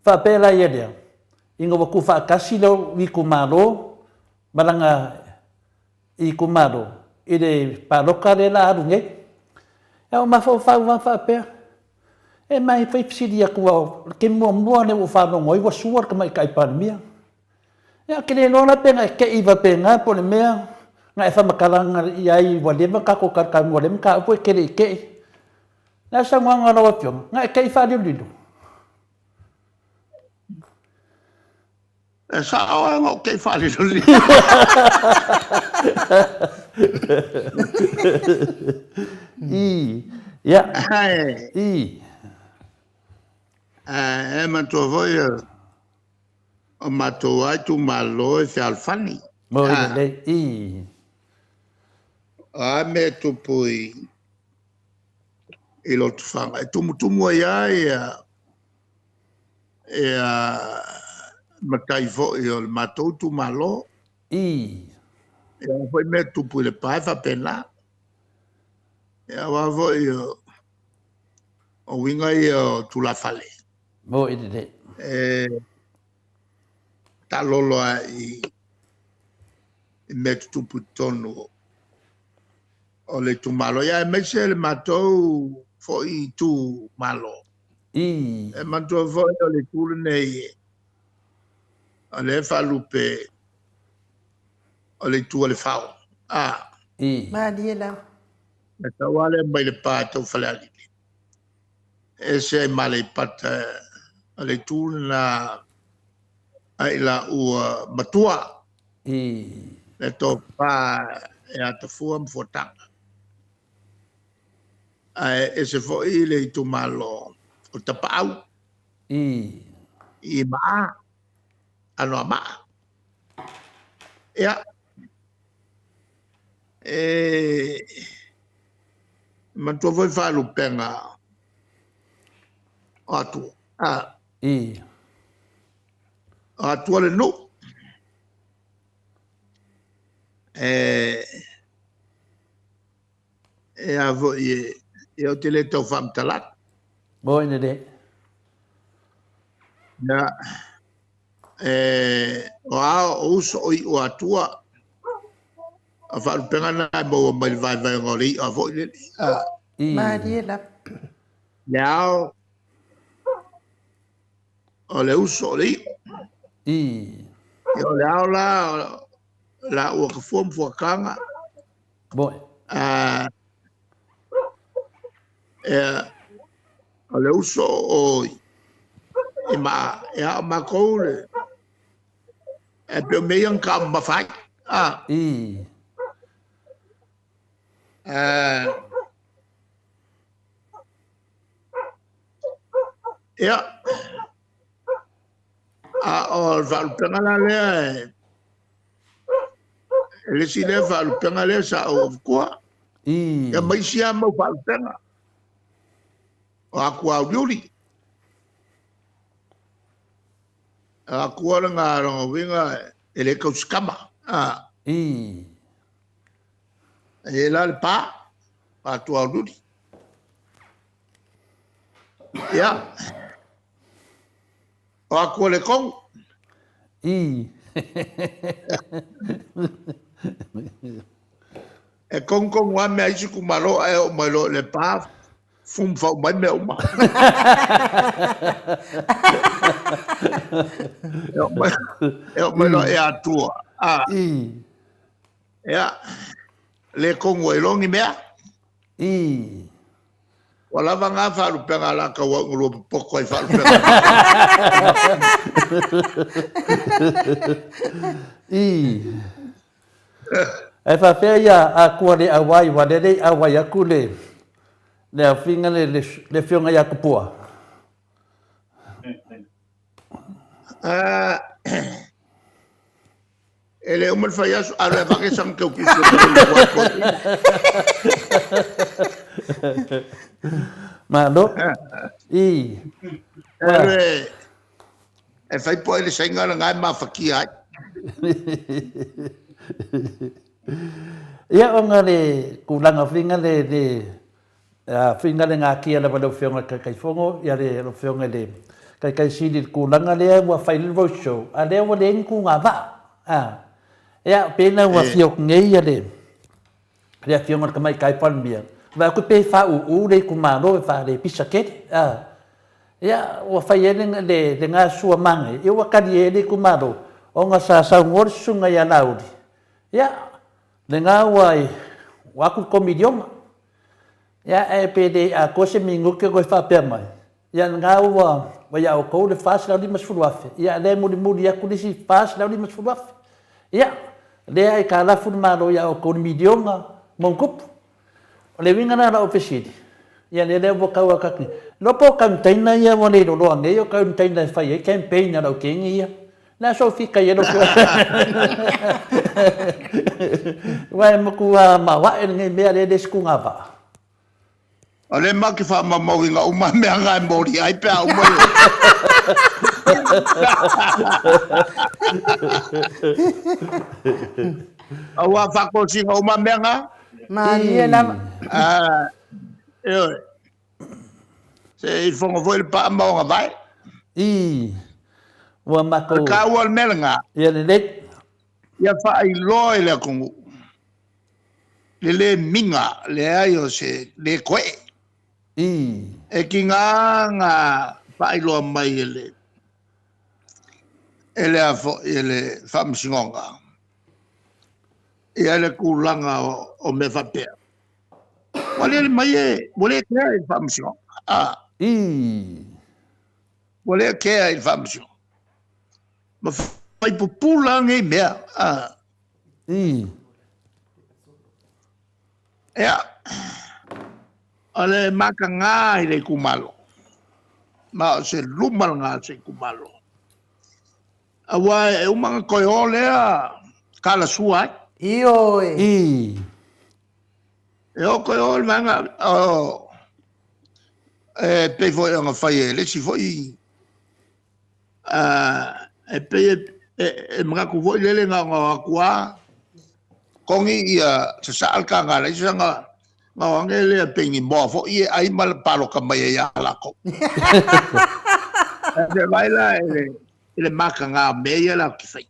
Faapea la ia lea, ina ua tuufaatasi lou itumalo ma lana itumalo i le palota lea la alu nei. Ae ua mafaufau lava faapea, e mai fai fesili atu au, o le taimi muamua lea ua ou faalogo ai ua sua le Tamaitai Palemia. Ia ou te le iloa la pe na e te i faapena po o le mea na e faamatalaga i ai ua leva ona tatou talatalanoa i lea mataupu e te le i te i. O le a le saunoaga a lau Afioga? Na e te i faalilolilo? E sao lava na ou te i faalilolilo. I, ia. I. E manatua foi o matou lava itumalo e fealofani. Mo i lelei. I. O a mea e tupu i Lotofaga, e tumutumu ai lava matai foi o le matou itumalo. I. O a foi mea e tupu i Lepa e faapena. Aua foi o uiga ia o tulafale. Mo i lelei. E taalolo lava i mea tutupu i totonu o le itumalo, aemaise le matou foi itumalo. I. E manatua foi o le itu lenei o lea e faalupe o le itu a le fao. A. I. Malie lava. E tau lava lea mai Lepa e tau Falealili. E ese ai ma Aleipata, o le itu lena a i laua matua. I. Le tofa e Atafua ma Fuataga. Ae ese foi le itumalo o Tapaau. I. I Maa, Anoamaa. Ia, e manatua foi faalupega o Atua. A, I. O Atua le nuu. E, e a foi e, ia ou te le tau faamatala atu. Mo ina le. Ia, e, o ao o uso o iu Atua, o faalupega na e maua mai le vaevaega o le i'a foi lele. A, I. Malie lava. Le ao o le uso o le iu. I. Ia, o le ao la, la ua ka fua ma fuataga. Moi. A, e, o le uso o i ma e a o makou le e pe o mea ia na taumamafa ai. A. I. A, ia, a o le faalupega la lea e e le isi lea faalupega lea sa ou avatua. I. Ia ma isi lava mau faalupega. O Atua uliuli. O Atua lena lona uiga e le tausikama. A. I. E la le pa, Atua uliuli. Ia. O Atua le Konu. I. kogukogua lava mea a isi itumalo ae oo mai loa i Lepa fumufau mai mea uma. E oo mai, e oo mai loa i Atua. A, ia, le kogu ai loa ni mea. Ua lava na faalupega a la tauau na lua popoto ai faalupega. Ae faapea ia Akua le auai ua lea le i auai atu le le afiga le le afioga ia Tupua. E le uma le fai aso, alu e avake sana tautusi. Malo. I. Alu e, e fai po ai le saina lena e mafatia ai. Ia ona le tulaga foi le le Fuiga le gatia lava i lau Afioga i le Taitaifono, ia le lau Afioga i le Taitaisili i le tulaga lea ua fai le road show, a lea ua leai ni tuga vaa. A, ia, pei la ua afio atu nei ia le le Afioga i le Tamaitai Palemia, vaai atu pei e faauu le itumalo e faalepisa tele. A, ia, ua fai ai le le le gasua manaia, ia ua talie ai le itumalo, ona sa saunoa le Susuga ia Laauli, ia, lena ua ua atu le $3 miliona. Ia, ae pe le atoa se minute toe faapea mai, ia lena ua ua ia outou le $450,000, ia lea e mulimuli atu le isi $450,000. Ia, lea e aitalafu le Malo ia outou i le miliona ma ona tupu. O le uiga la o lau fesili, ia lea ua tau atu nei, iloa po o container ia ua le loloa nei o container e fai ai campaign a lau kegi ia. Le a sou fika i ai lau Afioga? Aua e matua maoae lenei mea lea e le se tugavaa. O lea matou te faamaumauina uma mea na e molia ai pe a uma le... Aua faatosina uma mea na. Malie lava. Ah, ioe. Se i fono foi le paa ma ona vae. I, ua matou... O le taua o le mea lena. Ia lelei. Ia faailoa i le atunuu le le miga, leai o se le koee. I. E tiga na faailoa mai e le e le a foi e le Faamasinoga ia le tulaga o mea faapea. Ua le mai e, ua le kea i le Faamasinoga. Ah. I. Ua le kea i le Faamasinoga. Ma fai pupula nei mea. Ah. I. Ia, o le mataga i le itumalo, ma o se luma lena o se itumalo. Aua e uma ona toe o lea talasua ai. Ioe. I. E o toe o le vaega o, e pei foi ona fai e le isi foi e pei e manatu foi lele na ona o atu lava togi ia sasaa le taga a le aisa na na o ane lea pei ni moa foi e ai ma palota mai ai ia latou. E vaai la i le mataga o mea ia latou te faia.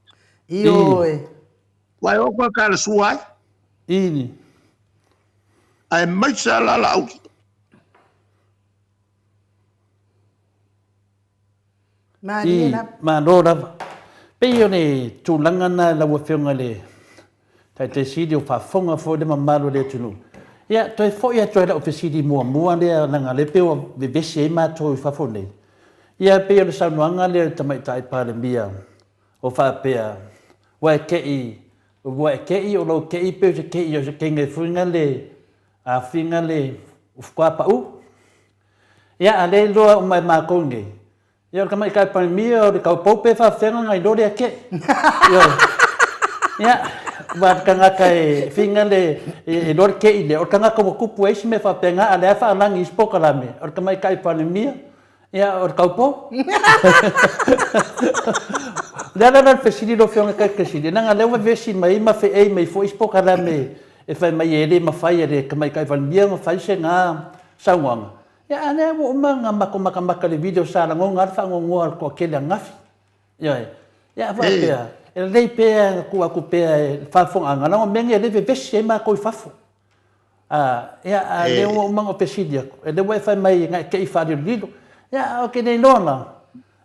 Ioe. Ua e o koe talasua ai. Ini. Aemaise lava la Laauli. Malie lava. Malo lava. Pei o le tulaga lena lau Afioga i le Taitai Sili o faafofoga foi le mamalu o le atunuu. Ia, toe foi atu ai lau fesili muamua lea leaga o lea pei ua vevesi ai matou i fafo nei. Ia, pei o le saunoaga lea a le Tamaitai Palemia o faapea, ua e ke'i, ua e ke'i o lou ke'i pei o se ke'i o se kenge fuiga le afiga le ufukoa pa'u. Ia, a lea iloa uma e matou nei, ia o le Tamaitai Palemia o le taupou pe faafefea ona iloa lea ke'i. Ioe. Ia, aua o le tagata e figa le, e iloa le ke'i lea, o le tagata ua tupu ai isi mea faapena, a o lea e faalagi i isi polokalame, o le Tamaitai Palemia, ia, o le taupou. O le ala lea o le fesili lau Afioga i le Taitaisili, leaga o lea ua vevesi mai ma feei mai foi isi polokalame e fai mai e le mafai e le Tamaitai Palemia ona fai se na saunoaga. Ia, a lea ua uma ona matou matamata i le video sa lagona lava le faanoanoa o le toatele ananafi. Ioe. Ia, a faapea, e lelei pea ona tuu atu pea i le faafofogaaga, leaga o mea nei o lea e vevesi ai matou i fafo. A, ia, a lea ua uma ona ou fesili atu, e lea ua e fai mai na e te i faalilolilo. Ia, a ou te le iloa la,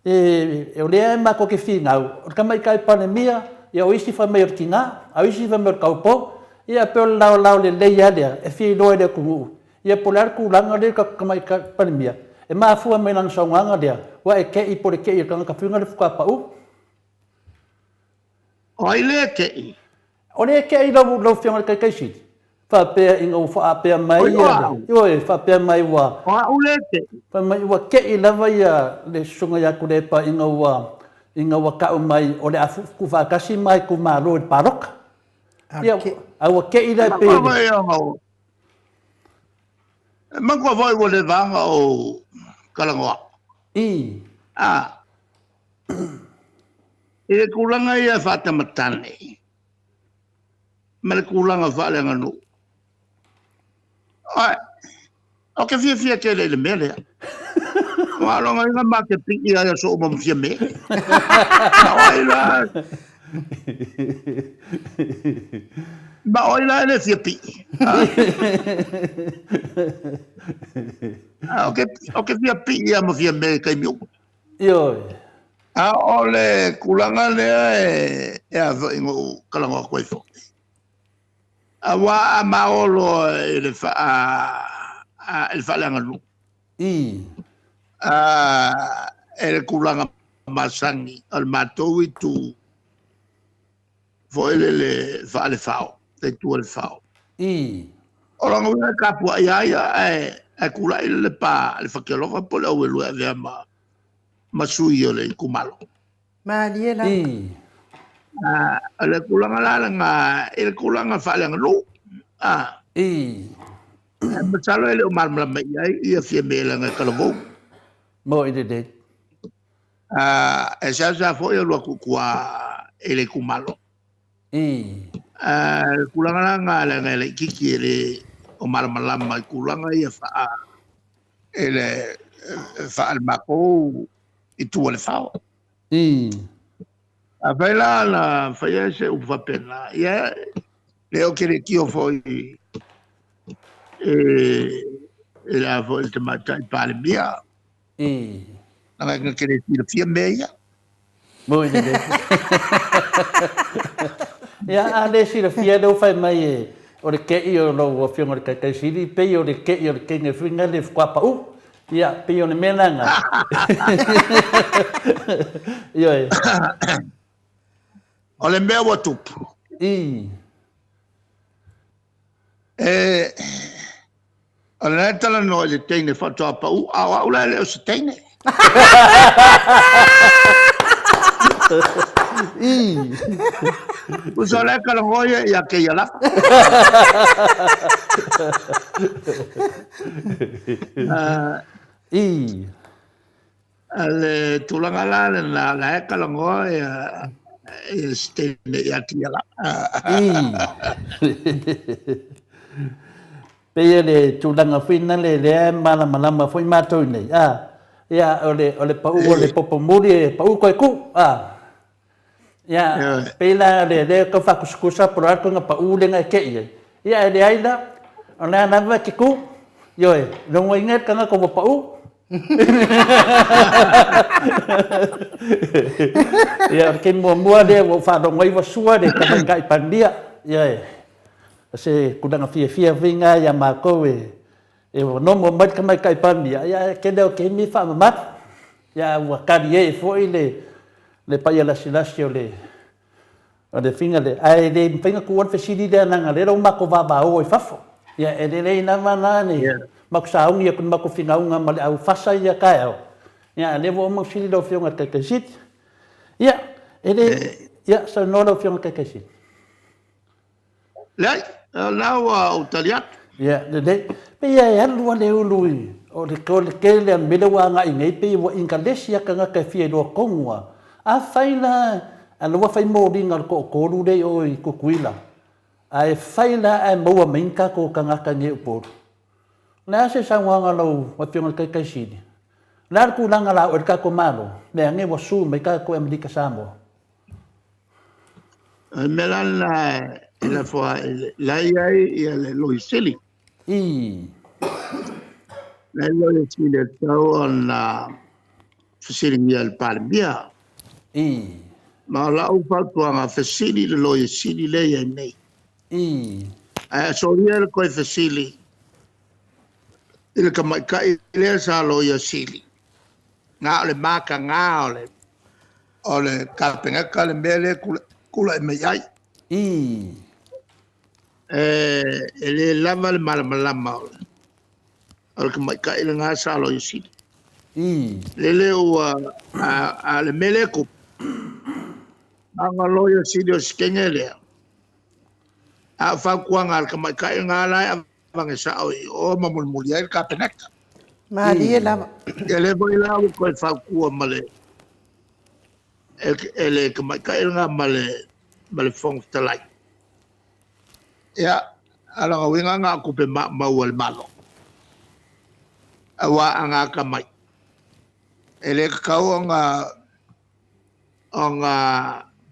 e, o lea matou te finau, o le Tamaitai Palemia, ia o isi fai mai o le tina, a o isi fai mai o le taupou. Ia, pei o le laolao lelei lava lea e fia iloa e le atunuu, ia po o le a le tulaga lea i le tatou Tamaitai Palemia, e mafua mai lana saunoaga lea, ua e te i po o le te i o le tagata foi lea faatoa pau. O ai lea e te'i? O lea e te'i lau lau Afioga i le Taitai Sili, faapea ina ua faapea mai Oi, o au. Ioe, faapea mai ua O au lea e te'i. Fai mai ua te'i lava ia le Susuga ia Tuilaepa ina ua ina ua ta'u mai o le a tuufaatasi ma itumalo i le palota. Ia, a ua te'i la e pei o le E manatua foi ua leva ona ou talanoa. I. A. I le tulaga ia faatamatane ma le tulaga faaleaganuu. Oe, ou te fiafia tele i le mea lea. Aua o lona uiga ma te pii ai aso uma ma Fiame. Ma o ai la Ma o ai la e le fia pii? Ou te fia pii lava ma Fiame i taimi uma. Ioe. A o le tulaga lea e a foi na ou talanoa atu ai foi. Aua a maolo i le faa i le faaleaganuu. I. A e le tulaga masani o le matou itu foi lele faalefao, le itu o le fao. I. O lona uiga e tapuai lava ia ae tulai le pa le Fatialofa po o le Auelua e avea ma ma sui o le itumalo. Malie lava. I. O le tulaga la lena i le tulaga faaleaganuu. A. I. Masalo e le o malamalama i ai ia Fiame leaga e talavou. Moi lelei. E seasea foi alu atu i tua i le itumalo. I. Le tulaga la lena leaga e laitiiti e le o malamalama i tulaga ia faa i le faale-matou i tua o le fao. I. Afai la na faia se upu faapena, ia lea ou te le tio foi i le a foi le Tamaitai Palemia. I. Leaga na te le silafia mea ia. Moi lelei. Ia, a le silafia lea ua fai mai e o le ke'i o lau Afioga i le Taitai Sili, pei o le ke'i o le teine foi lea le faatoa pa'u. Ia, pei o le mea lena. Ioe. O le mea ua tupu. I. E, o lena e talanoa i le teine faatoa pau, a o au la e le o se teine. I. Tusa o la e talanoa ia ia te ia lava. I. Le tulaga la lena, la e talanoa ia ia se teine ia te ia lava. I. Pei o le tulaga foi lea lea e malamalama foi matou nei, a, ia, o le, o le pau o le popo muli e pau toe tuu, a. Ia, pei la o le lea e tau faakusikusa po o le a le ituaiga pau lea na e tei ai. Ia, ae leai la, o lea lava e te tu, ioe, logoina le tagata ua pau. Ia, o le taimi muamua lea ua ou faalogo ai ua sua le Tamaitai Palemia, ioe. O se tulaga fiafia foi lena ia matou e nomo mai le Tamaitai Palemia, ia ae tele o taimi e faamamalu. Ia ua talie foi le le paia lasilasi o le o le figa lea, ae le mafai ona tuua le fesili lea leaga lea ua matou vavao i fafo. Ia e lelei lava la le matou sauni atu i le matou finauga ma le au fasa ia taeao, ia a o lea ua uma ona fesili lau Afioga i le Taitai Sili. Ia, e le, ia saunoa lau Afioga i le Taitai Sili. Leai, o lena ua ou tali atu. Ia, lelei. Pei e alu lava le ulu i, o le, o le tele o le mea lea ua agai nei, pei ua ingalesi lava tagata e fia iloa tonu lava. Afai la, a o la ua fai moliga o le toatolu lea i o i Tutuila, ae fai la ae maua mai ni tatou tagata nei i Upolu. O le a se saunoaga a lau Afioga i le Taitai Sili? O le a le tulaga o le a oo i ai le tatou Malo, mea ane ua sue mai tatou e Amerika Samoa? O le mea la lena e lafo ai, la e i ai le Loia Sili. Ii. Le Loia Sili e tatau ona fesiligia e le Palemia. Ii. Ma o lau fautuaga, fesili i le Loia Sili lea e i ai nei. Ii. Ae solia le toe fesili i le tamaitai lea sa Loia Sili, na o le mataga o le Kapeneta le mea lea e tulai mai ai. Ii. E le lava le malamalama o le tamaitai lena sa Loia Sili. Ii. Lele ua a le mea lea e tupu, na ona Loia Sili o Sikene lea, a o fautuaga a le tamaitai lena la e avane sao i o ma mulimuli ai le Kapeneta. Malie lava. Ia lea foi la ua toe fautua ma le e le tamaitai lena ma le Fofoga Fetalai. Ia, a o lona uiga na o tupe maumau a le Malo. Aua a gata mai, e le tatau ona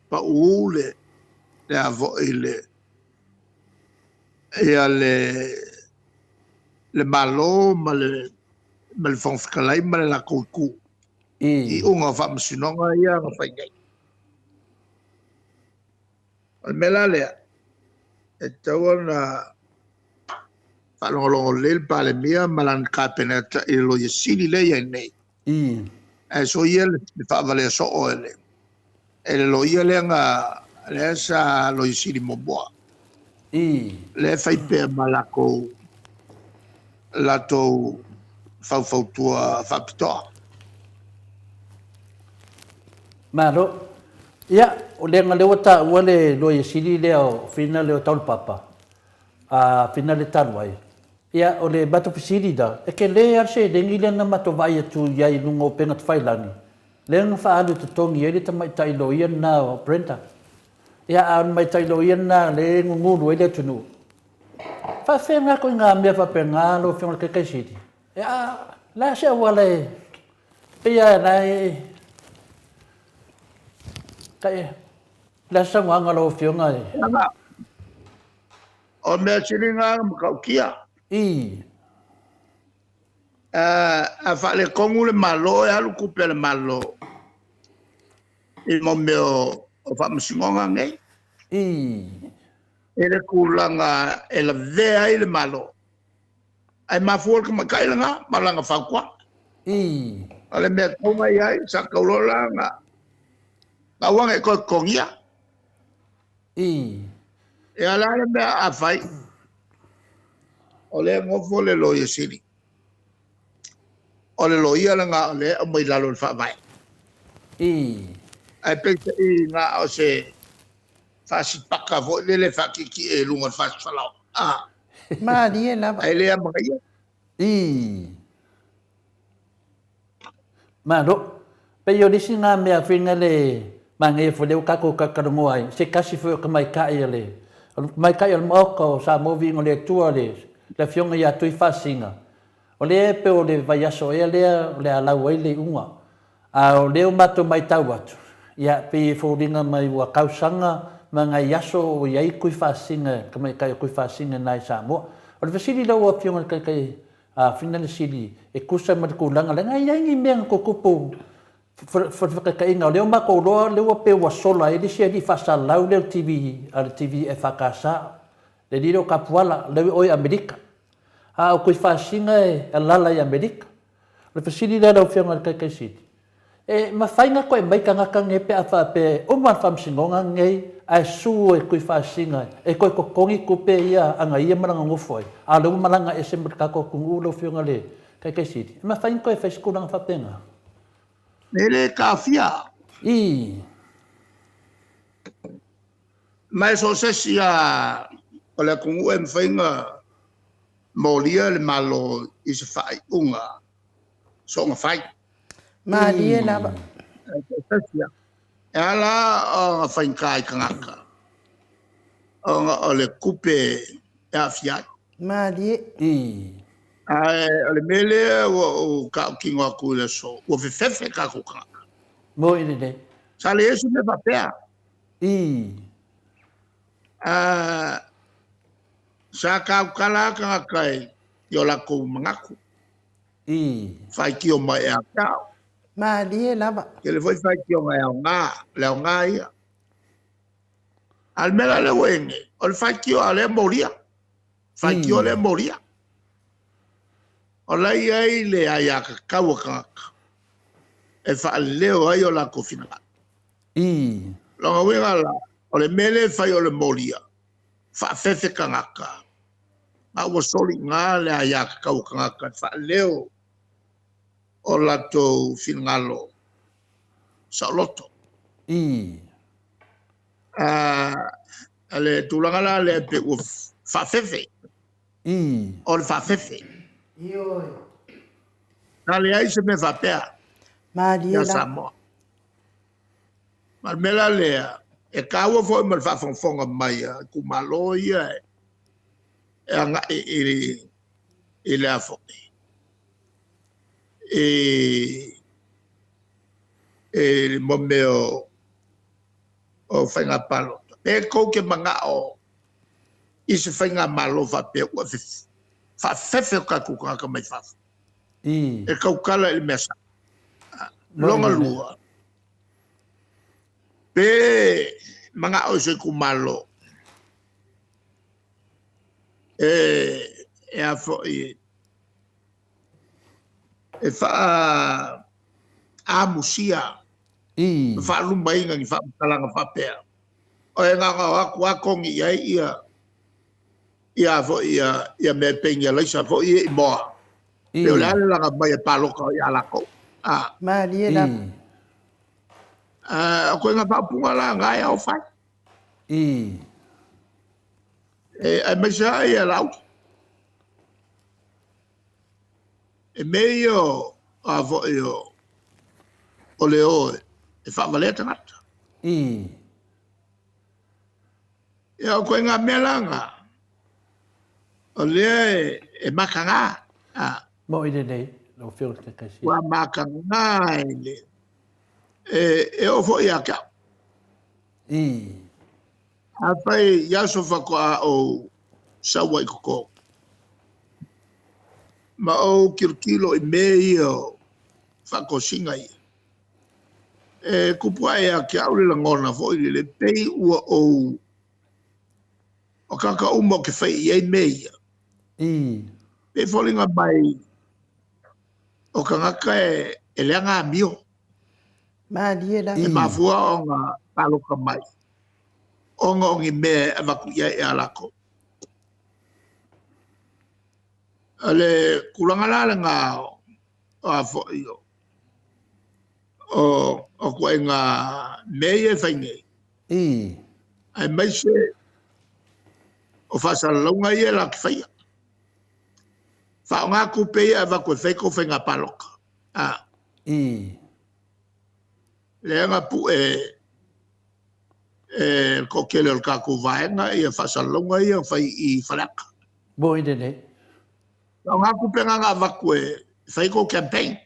pau le a foi le ia le Malo ma le Fofoga Fetalai ma le latou itu i iuga o faamasinoga ia na fai nei. O le mea la lea, e tatau ona faalogologo lelei le Palemia ma lana Kapeneta i le Loia Sili lea e i ai nei. Ae soia le faavalea soo e le loia lea na lea sa Loia Sili muamua. Lea e fai pea ma latou faufautua faapitoa. Malo. Ia, o lea lea ua taua le Loia Sili lea o Whina lea o Taulapapa, a Whina le talu ai. Ia, o le matou fesili la, e tele lava le seleni lea na matou vaai atu i ai i luga o upega tafailagi, lea na faaalu e totogi ai le tamaitai loia lena o Brenda. Ia, a o le tamaitai loia lena lea e gugulu ai le atunuu. E faafefea na ituaiga mea faapena lau Afioga i le Taitai Sili? Ia, o le a se auala e pei lava la e o le a se saunoaga a lau Afioga e. O mea sili na na matautia. Ii. A faaletonu le Malo, e alu tupe a le Malo i mo mea o faamasinoga nei. Ii. E le tulaga e lavea ai le Malo. Ae mafua le tamaitai lena ma lana fautuaga. Ii. O le mea tatau ona i ai, sa tatau loa la na aua ne i toe totogia. Ii. Ia o le a le mea a fai, o lea e nofo le Loia Sili. O le loia lena o lea e aumai i lalo o le Faavae. Ii. Ae peitai na o se fasipaka foi lele faatietie i luga o le fasifalaoa. Ah. Malie lava. Ae le amanaia. Ii. Malo. Pei o le isi lena mea foi na le manaia foi lea ua tatou talatalanoa ai, se tasi foi o tamaitai a le, o le tamaitai o le Maota o Samoa Viiga o le Atua le, le Afioga ia Tuifaasisina, o lea e pei o le vaiaso ea lea o le a lau ai le iuga. A o lea ua matou matau atu, ia, pei e foliga mai ua tausaga ma nai aso o i ai Tuifaasisina, tamaitai o Tuifaasisina na i Samoa. O le fesili i lau Afioga i le Taitai A whina le sili e tusa ma le tulaga lea, na i ai ni mea na tutupu felefetaitaiga o lea ua matou iloa lea ua pei ua sola ai le isi alii faasalalau lea o le TV a le TV EFKS, le alii lea o Tapuala, lea ua i o i Amerika. A o Tuifaasisina e alala i Amerika. O le fesili lea lau Afioga i le Taitai Sili, E mafai na toe aumai tagata nei pe a faapea e uma le faamasinoga lenei ae sue e Tuifaasisina e toe totogi tupe ia ana ia ma lana nofo ai, a o lea ua malaga ese ma le tatou atunuu lau Afioga i le Taitai Sili. E mafai na toe fai se tulaga faapena? E le taofia. Ii. Ma e so o se isi lava o le atunuu e mafai ona molia le Malo i se faaiuga soona fai. Malie lava. E ala ona faigata i tagata ona o le tupe e aafia ai. Malie. Ae o le mea lea ua ou tautino atu i le aso, ua fefefe tatou tagata. Moi lelei. Sa leai se mea faapea. Sa tautala lava tagata i o latou manatu. Faitio mai ia te au. Malie lava. Tele foi faitioga e aoga, o le aoga ia. A o le mea la lea ua i ai nei, o le faitio a o lea e molia. Faitio lea e molia. O la e i ai le aiatatau a tagata e faaleo ai o latou finagalo. Lona uiga la, o le mea lea e fai o le molia, faafefe tagata, a ua soli i ina le aiatatau a tagata e faaleo o latou finagalo saoloto. A le tulaga la lea pe ua faafefe, o le faafefe. Ioe. Sa leai se mea faapea Malie ia la. Samoa. Ma le mea la lea, e taua foi ma le faafogafoga mai a itumalo ia e agai i le a foi, i mea o faiga palota. Pe tou te manao i se faigamalo faapea ua faafefe o tatou tagata mai fafo e tautala i le mea sao. Lona lua, pe manao i se itumalo e a foi e faa-amusia ma faalumaina ni faamatalaga faapea, o e na ona o atu lava togi i ai ia foi ia mea e peini alaisa foi ia i moa, pe o le a le laga mai e palota ia latou. Malie lava. O ituaiga faaupuga la na e ao fai. Aemaise lava ia Laauli. E mea ia o a foi o le o e faavalea tagata. Ia o ituaiga mea la na, o lea e mataga. Mo'i lelei, lau Afioga i le Taitaifono. Ua mataga i le e oo foi ia te au. Afai i aso faatoa ou sau ai i totonu, ma ou tilotilo i mea ia o faatosina ia, e tupu ae ia te au le lagona foi lele, pei ua ou, o tagata uma ou te fai i ai mea ia, pei e foliga mai o tagata e leaga amio. Malie lava. E mafua ona palota mai ona o ni mea e avatu i ai ia latou. O le tulaga la lena o a foi o ituaiga mea ia e fai nei, aemaise o faasalalauga ia latou te faia. Faaaoga tupe ia e avatu e fai tou faiga palota. Lea na pue e le toatele o le tatou vaega ia faasalalauga ia na fai i Faleata. Moi lelei. Faaaoga tupe na na avatu e fai tou campaign.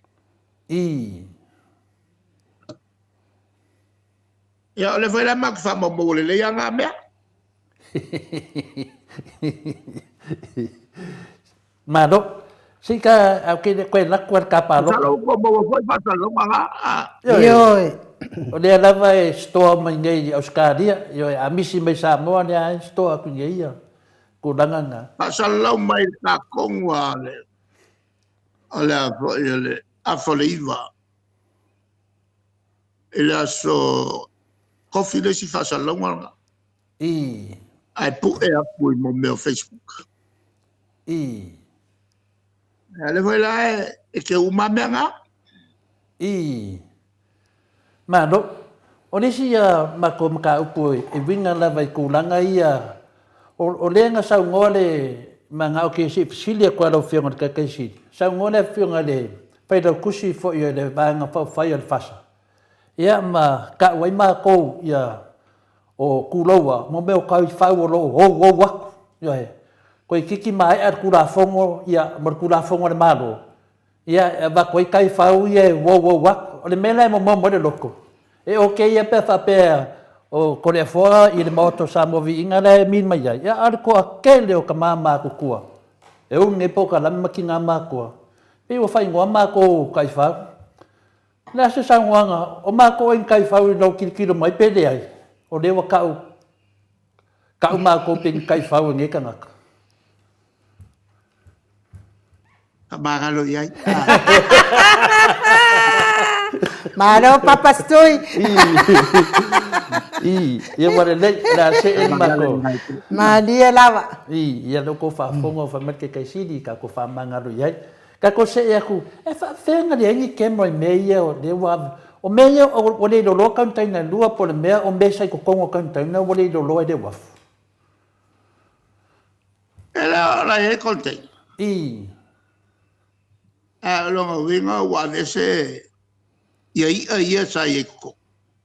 Ia o lea foi la matou te faamaumaua lelei lava na mea. Malo. Se i ka, au ke le koe lako al ka palota. Masalo ua maua foi faasalalauga na. Ioe. O lea lava e stoa mai nei i Ausetalia, ioe, a misi mai Samoa lea e stoa atu i ia tulaga na. Faasalalau mai le tatonu a le o le a foi o le afa o le 9 i le aso Tofi le isi faasalalauga lena. Ae pue atu i mo mea o Facebook. A lea foi la e te uma mea na. Malo. O le isi ia matou mataupu e uiga lava i tulaga ia, o lea na saunoa le manao ke se i fesili atu a lau Afioga i le Taitai Sili, saunoa le Afioga i le Failautusi foi o le Vaega Faaupufai a le FASA, ia ma tau ai matou ia o Tuloua mo mea o taifau o lo o ouou atu, ioe, toeitiiti maea le Tulafono ia ma le Tulafono a le Malo, ia e avatu ai taifau ia e uouou atu. O le mea la e momomo ai le loto, e okay ia pe a faapea O Koleafoa i le Maota o Samoa Viiga la e mi mai ai, ia a o le toatele o tama matutua e umi nei polokalame ma tina matutua, pei ua faaigoa matou taifau. O le a se saunoaga, o matou ai ni taifau i lou tilotilo mai pe leai, o lea ua tau tau matou pei ni taifau e nei tagata. Faamagalo i ai. Malo Papa Stui. I, ia ua lelei, o le a see le matou. Malie lava. I, ia lea ua tou faafofoga fai mai le Taitaisili, tatou faamagalo i ai. Tatou see atu, e faapefea ona leai ni camera i mea ia o lea ua ave. O mea ia ua le iloiloa container e lua po o le mea o mea sa i totonu o container ua le iloiloa i le uafu. E le o la i ai container. I. A o lona uiga ua aveese ia i'a ia sa i ai i totonu.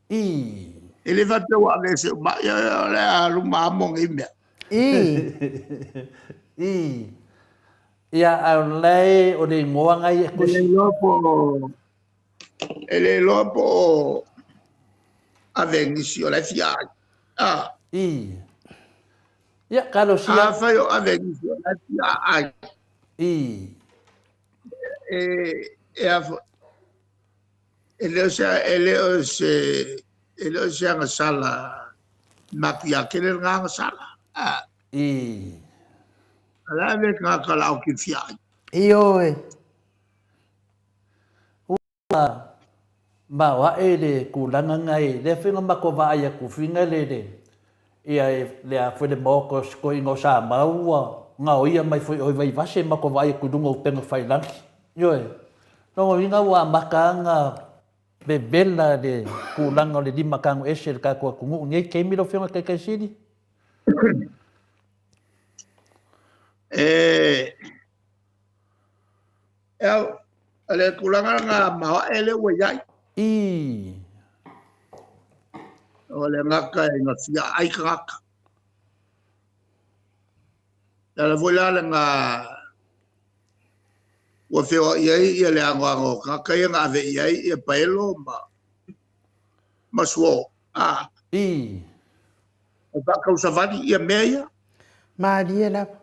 I. E le faapea ua aveese uma, ia o le a luma amo nei mea. I. I. Ia, a o lae o le igoa nai e E le iloa po o e le iloa po o ave nisi o la e fia ai. A. I. Ia, talosia. Afai o ave nisi o la e fia ai. I. E, e a e le o se e le o se e le o se agasala matuia tele lena agasala. A. I. A la ave tagata la o ki fia ai. Ioe. Ua maoae le tulaga na i lea foi na matou vaai atu fina le le ia le a foi le maota o si toeaina o Samau ua gaoia mai foi o i Vaivase matou vaai atu i luga o upega failagi. Ioe. Lona uiga ua amata lava ona vevela le tulaga o le limatago ese i le tatou atunuu i nei taimi lau Afioga i le Taitai Sili. E Au, o le tulaga lena maoae lea ua i ai. I. O le gata e gafia ai tagata. Le ala foi la lena ua feoai ai ia le anoano o tagata ia na ave i ai ia paelo ma ma suo. A. I. E faatausavali ia mea ia. Malie lava.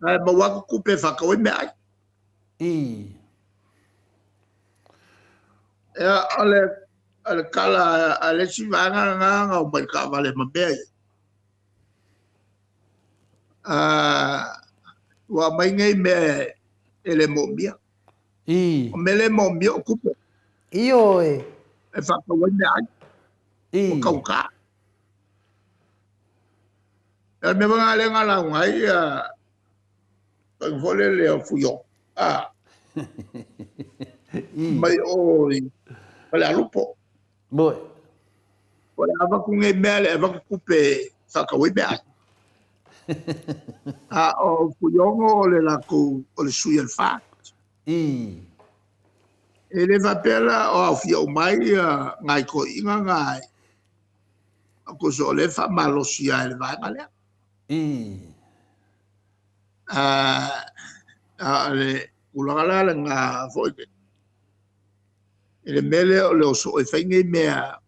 Ae maua atu tupe e faatau ai meaai. I. Ia, o le, o le tala a le isi vaega lena na omai i le taavale ma mea ia. Ua aumai nei mea e le moomia. I. O mea le moomia o tupe. Ioe. E faatau ai meaai. I. Ua taugata. O le mea foi lena lea na lauga ai ia toeaina foi lele o Fuio, a, mai o i Falealupo. Moi. O le avatu nei mea le avatu tupe e faatau ai meaai. A o Fuiono o le latou, o le sui a le FAST. E le faapea la o aofia uma ai ia nai toeaiina na Tusa o lea e faamalosi lava e le vaega lea. A o le tulaga la lena foi lele, i le mea lea o le oso e fai nei mea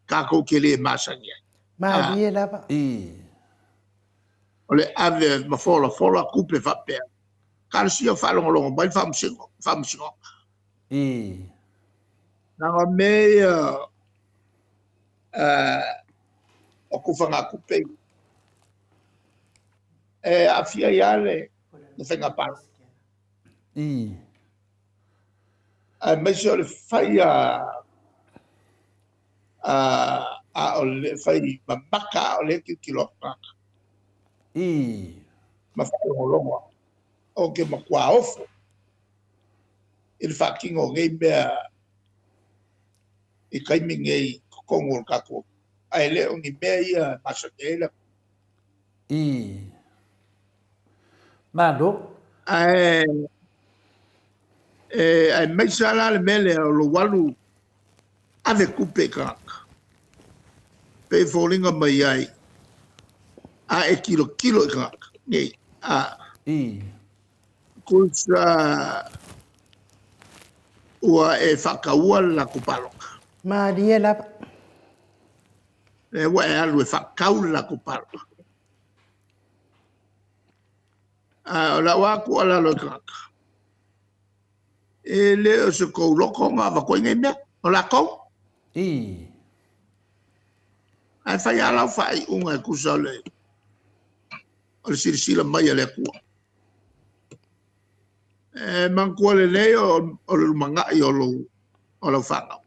tatou te le masani ai. Malie lava. O le ave ma folafola tupe faapea, talosia o faalogologo mai le faamasinoga. Leaga o mea ia o tufagatupe ia, e aafia ai lava le faiga palota. Aemaise o le fai a a o le fai mamata a o lea e tilotilo atu tagata. Ma faalogologo atu. Ou te matua ofo i le faatino o nei mea i taimi nei i totonu o le tatou atunuu, ae le o ni mea ia e masani ai le atunuu. I. Malo. Ae, e, aemaise lava la le mea lea o lou alu ave tupe i tagata, pei e foliga mai ai a e tilotilo i tagata nei, a. I. Tusa ua e faataua le latou palota. Malie lava. Lea ua e alu e faatau le latou palota. A o lau lava tuualalo i tagata, e le o se tou loto na avatu ai nei mea, o latou. Ii. Ae fai lava lau faaiuga e tusa o le o le silasila mai a le Atua. E manatua lelei o le lumanai o lou o lau fanau.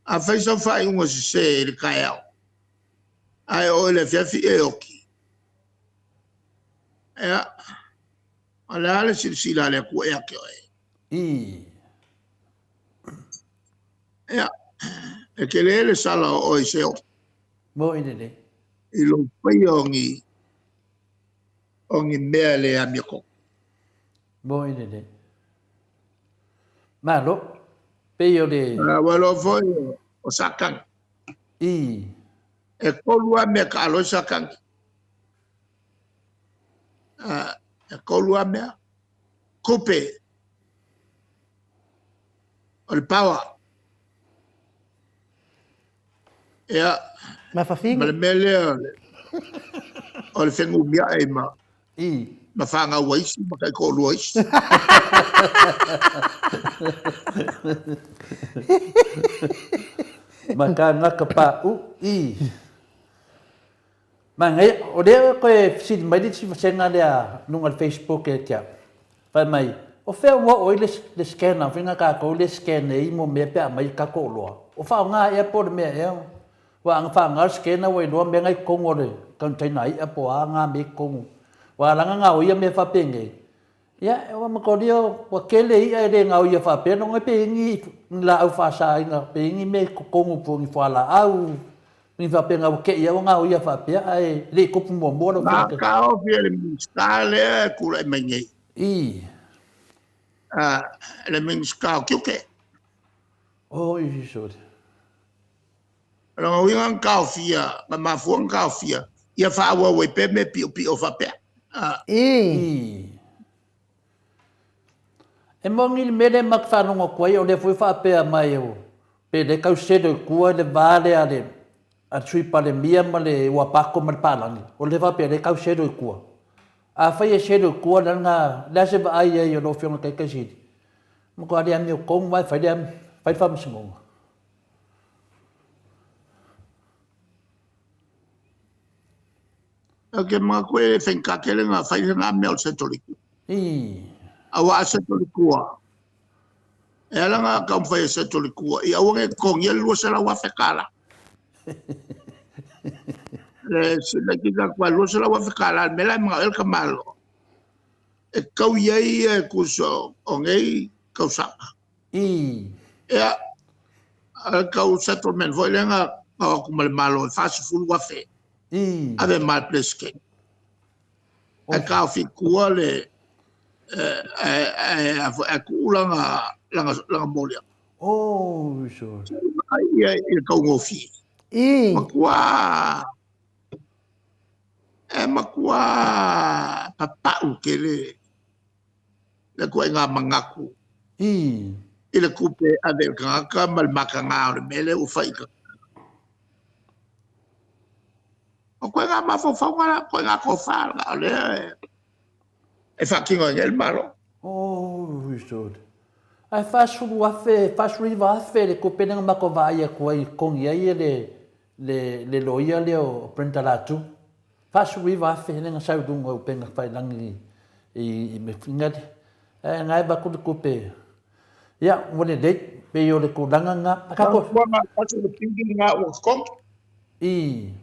A fai sau faaiuga sese i le taeao, ae oo i le afiafi e oti, ia, o le a le silasila a le Atua ia te oe? Ii. Ia, e tele le sala o oe i Seoli. Moni lelei. I lou faia o ni o ni mea le amiotonu. Moni lelei. Malo. Pei o le. Ua iloa foi o Satani. Ii. E tolu lava mea e taalo ai Satani. E tolu lava mea. Tupe. O le power. Ia, ma le mea lea o le fenumiai ma, ma fanau a isi ma taitoalua a isi. Ma kānaka pāʻū, i. Manaia, o lea e koe fesili mai le isi vasega lea luga o le Facebook ia te au. Fai mai, o fea ua oo ai le, le scanner, faiga tatou le scan ai mo mea pe a aumai i tatou oloa. O faaaoga ea po o le mea ea, ua ana faaaoga le scanner ua iloa mea na i totonu o le container i'a po o a nga mea i totonu. Ua ala ona gaoia mea faapenei, Ia, ua matolia ua tele i'a e le gaoia faapea, no pe i ni laau faasaina, pe i ni mea i totonu po o ni fualaau, ni faapena ua te i lava ua gaoia faapea, ae le i tupu muamua lau Afioga. Na taofi e le Minisita lea e tulai mai nei. I. Le Minisita o Tiute. Oi, sorry. O lona uiga na taofia, na mafua ona taofia, ia faaauau ai pea mea piopio faapea. Ii. E moni le mea lea ma te faalogo atu ai, o lea foi faapea mai o, pe le tau selo i tua le va lea a le a le Sui Palemia ma le Uapato ma le Palagi, o lea faapea lea tau selo i tua. Afai e selo i tua, le a se vaai ai o lau Afioga i le Taitaisili? Matua le amiotonu lava e fai le fai le faamasinoga. Ou te manatu e faigata tele ona fai lena mea o le Setoliku. Aua a Setolikua, e ala ona taumafai e Setolikua, ia aua ne i totogia le $200,000. Le laitiiti atu lava $200,000 le mea la e manao i ai le tamaloa, e taui ai ia e tusa o nei tausaga. Ia, o le tau settlement foi lea na o atu ma le Malo e $40,000 ave ma le Peresetene. Ae taofi i tua le ae tuu lana moliaga. Oh, sure. Ia i le taugofie. Matua e matua papau tele le ituaiga manatu i le tupe e ave i le tagata ma le mataga o le mea lea ua fai i tagata. O ituaiga mafaufauga la, ituaiga tofa lena o lea e faatino ai nei le Malo. Oh, sorry. Ae 40,000, 49,000 le tupe lea na matou vaai atu ai i totogi ai le, le, le loia lea o Brenda Latu. 49,000 lea na sau i luga o upega tafailagi i Mefinga lea. Ae na e avatu le tupe. Ia, ua lelei, pei o le tulaga lena. Manatua tasi le pili lena ua totogi. I.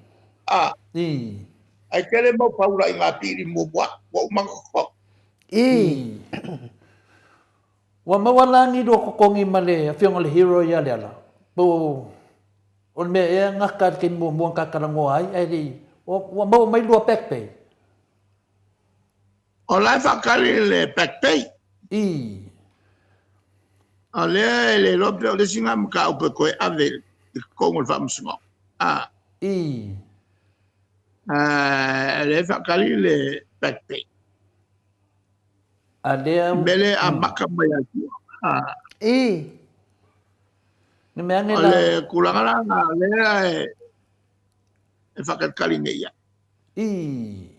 A. I. Ae tele mau paula i ngā pili muamua ua uma ona totogi. I. Ua maua la ni lua totogi ma le afioga i le hero ia Leala, po o le mea ea gata i le taimi muamua na ta talanoa ai ae le i, ua maua mai lua back pay? O la e faatali le back pay. I. O lea e le iloa pe o le isi lena mataupu e toe ave i totonu o le faamasinoga. A. I. A lea e faatali le back pay. A lea. Le mea lea e amata mai lava i tua. A. I. Ni mea ane la. O le tulaga la lena, o lea e. e faakalikali nei i ai. Ii.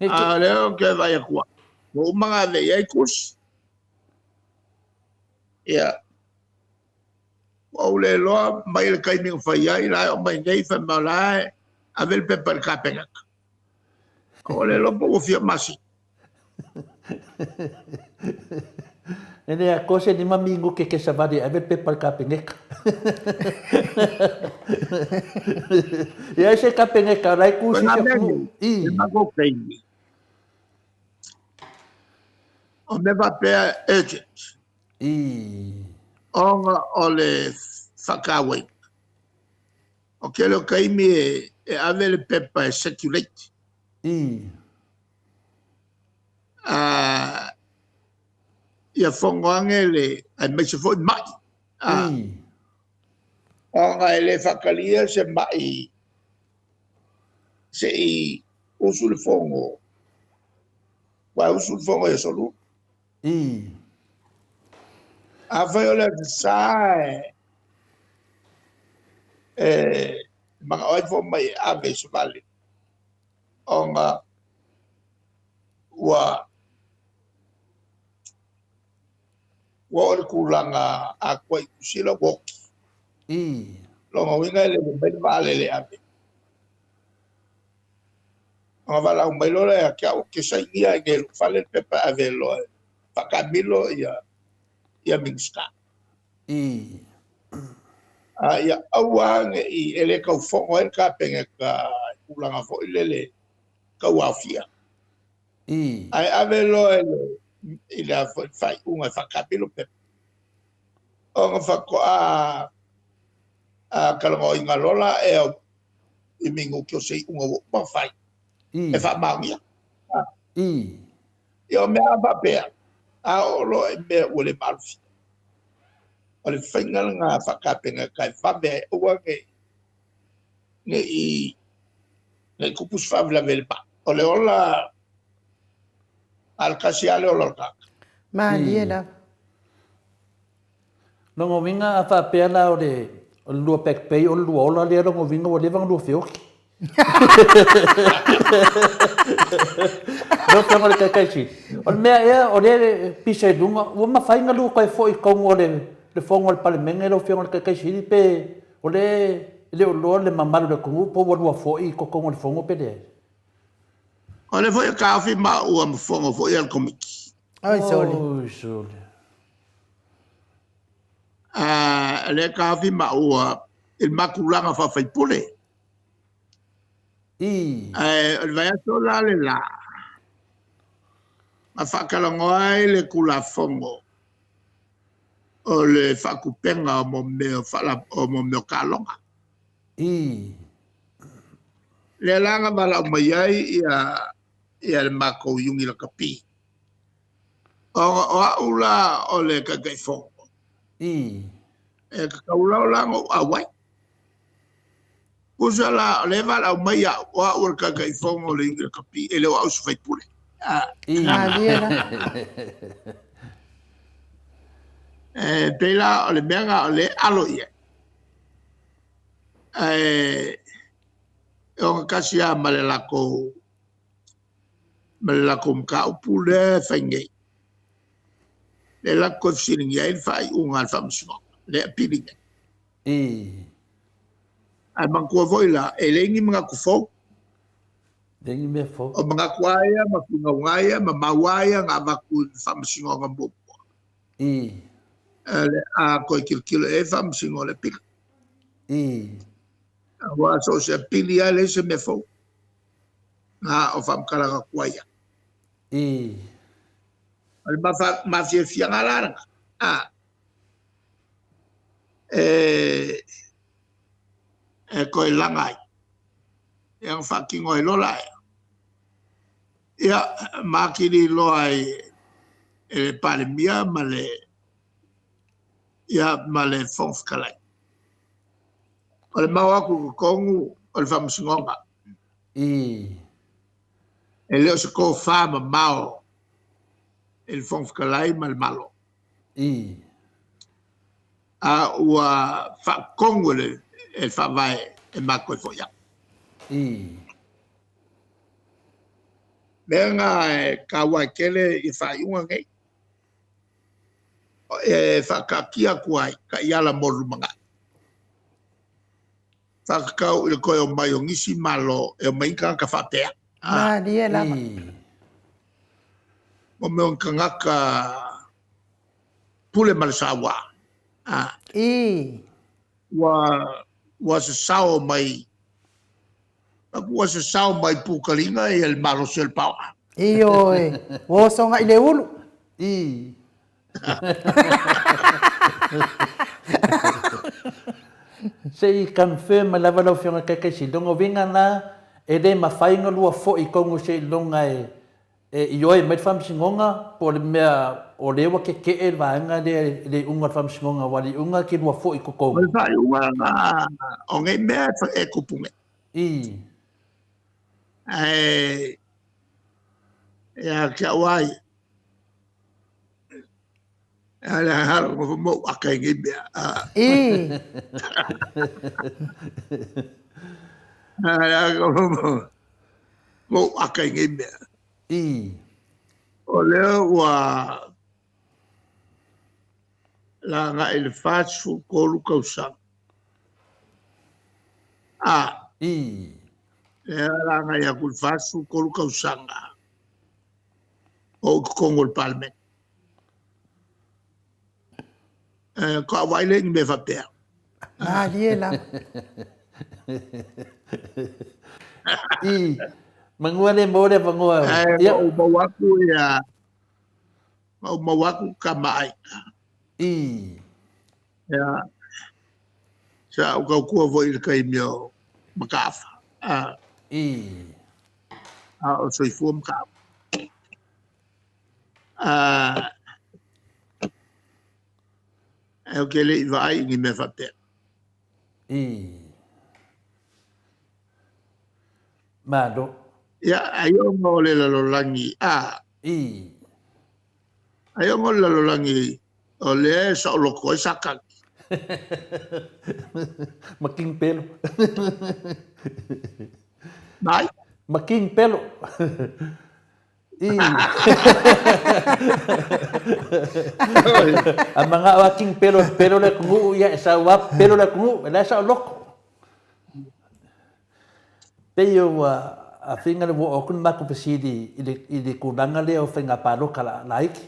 Nei A o lea ou te vaai atu au, ua uma ona ave i ai tusi. Ia, ua ou le iloa mai le taimi na fai ai, la e oo mai nei fai mai o la e ave le pepa i le Kapeneta. Ua le iloa po ua fia masina. E le atoa se 5 minute e te savali e ave le pepa i le Kapeneta. E ai se Kapeneta o la e tu i se isi atunuu. I le matou taimi, o mea faapea urgent. I. Ona o le faatauaina. O tele o taimi e ave le pepa e circulate. I. Ia fono ane le, aemaise foi mai. I. Ona e le faatalia se mai se i usu le fono, aua e usu le fono i aso Lua. I. Afai o le Aso Sa e manao ai fomai e ave i Savali, ona ua ua oo i le tulaga atoa i Niu Sila ua oti. I. Lona uiga e le mai le vaalele e ave. Ona valaau mai loa lea ia te au, ou te sainia i inei i lou fale le pepa e ave loa e faataamilo ia ia Minisita. I. A ia aua ne i, e le tau fono ai le Kapeneta i tulaga foi lele tauaofia. I. Ae ave loa i le i le a foi faaiuga e faataamilo pepa. Ona faatoa a talanoaina loa la ea i minute o se iuga ua uma ona fai I. e faamaonia. I. Ia o mea lava faapea, a oo loa i mea ua le maalofia, o le faiga lena a faa-Kapeneta e vave ai, aua ne i ne i tupu se faalavelave i le maa. O le ola, a o le tasi lava le ola o le tagata. Malie lava. Lona uiga a faapea la o le lua back pay o le lua ola lea lona uiga ua leva ona lua feoti. Lau Afioga i le Taitaifono, o le mea ea o lea e pisa i luga, ua mafai ona lua toe foi i totonu o le Fono a le Palemene lau Afioga i le Taitaisili pe o lea e le o iloa le mamalu o le atunuu po ua lua foi i totonu o le Fono pe leai? O lea foi e taofi maua ma fono foi a le Komiti. Oi sole. Oi sole. A lea e taofi maua i le matulaga faafaipule. I. Ae o le vaiaso la le la, na faatalanoa ai le Tulafono o le faatupega o mo mea o faala, o mo mea o taaloga. I. Lea la na valaau mai ai ia ia le matou Iuni Lakapi. Ona o au la o le Taitaifono. I. E tatau lava la ona ou auai. Tusa la, o lea e valaau mai au, o au o le Taitaifono o le Iuni Lakapi, e le o au o se sui usufono. I. Malie la. E pei la o le mea lena o lea e alo i ai. Ae e ogatasi lava ma le latou ma le latou mataupu lea e fai nei. Lea la toe fesiligia ai le faaiuga a le Faamasinoga, lea e apili nei. I. Ae manatua foi la, e leai ni manatu fou. Leai ni mea fou. O manatu lava ia ma finauga ia ma mau lava ia na avatu i le Faamasinoga muamua. I. O le a toe tilotilo i ai le Faamasinoga o le apili. I. Aua so o se apili lava e leai se mea fou. Na o faamatalaga tuai lava. I. O le mafiafiaga la lena, a, e, e toe laga ai, ia ona faatino ai loa lea. Ia, ma atili iloa ai e le Palemia ma le, ia, ma le Fofoga Fetalai. O le ma o atu i totonu o le Faamasinoga. I. E le o se tofa mamao i le Fofoga Fetalai ma le Malo. I. A ua faatonu e le Faavae e matou e foi atu. I. Mea na e taua ai tele i faaiuga nei, e faataatia atu ai taiala mo le lumanai, faatatau i le toe omai o nisi Malo e omai ai tagata faapea. Malie lava. I. Mo mea o ni tagata pule ma le saua. I. Ua sasao mai, ua sasao mai pukaliga ia le malosi o le paoa. Ioe, ua osoga i le ulu. I. Se i confirm mai lava lau Afioga i le Taitaisilog, o uiga na e le mafai ona lua foi tonu seiloga e E ioe mai le Faamasinoga po o le mea o lea ua tetee le vaega lea i le iuga o le Faamasinoga aua o le iuga e te lua foi i totonu. O le faaiuga lena o nei mea e tupu nei. I. Ae ia te au lava ia, a le halo mo ou aka i nei mea. I. Mo ou aka i nei mea. I. O lea ua laga i le 43 tausaga. A. I. Lea laga i atu i le 43 tausaga o ou totonu o le Palemene. Eh, ko au ai le ni mea faapea. Malie lava. I, manua le mo le vangoa. Eh, Ia. ma ou mau atu ia, ma ou mau atu ka maaiga. I. Ia, sa ou tautua foi i le taimi o Mataafa. Ah. I. A o soifua Mataafa. Ah, ae ou te le i vaai i ni mea faapea. I. Malo. Ia, ai ona o le lalolagi, a. I. Ai ona o le lalolagi o lea e saoloto ai Satani. Ma King Pelo. Mai? Ma King Pelo. I. A manao a King Pelo e pelo le atunuu, ia e sau a pelo le atunuu, e la e saoloto. Pei ua afiga le ua oo atu le matou fesili i le, i le tulaga lea o faiga palota laiti.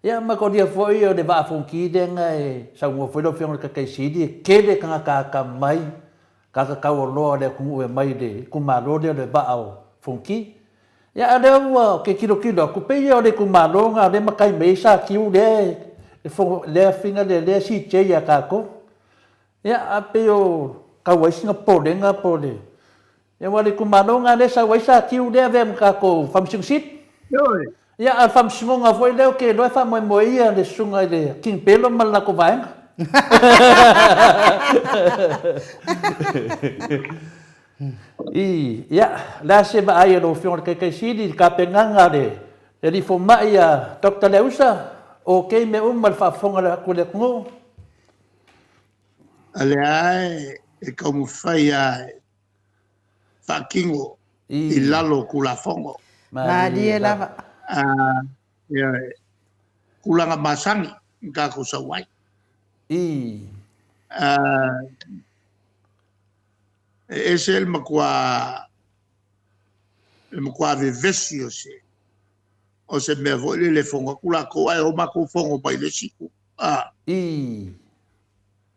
Ia ma kolia foi o le vaa fonoti lea na e saunoa foi lau Afioga i le Taitai Sili, e tele tagata atamai, tagata taualoa o le atunuu e omai i le itumalo lea o le vaa o Fonoti. Ia a o lea ua ke tilotilo atu, pei ia o le itumalo na o lea e matai mai ai Satiu lea e lea afiga lea lea e CJ ia tatou. Ia a pei o tau ai sina popolega po o le Ia aua o le itumalo lena lea e sau ai Satiu lea e avea ma tatou Faamasino Sili. Ioe. Ia a o le faamasinoga foi lea ou te iloa e faamoemoe ia le susuga i le King Pelo ma le latou vaega. I, ia, o le a se vaai a lau Afioga i le Taitai Sili i le tapenaga a le Alii Fomai a Doctor Leausa, okay mea uma i le faafofoga atu a le atunuu? A lea e taumafai lava e faatino i lalo o Tulafono. Malie lava. Ia, tulaga masani na tatou sau ai. E ese le matua le matua vevesi o se o se mea foi lele e fono atu latou ae o matou fono mai le isi itu.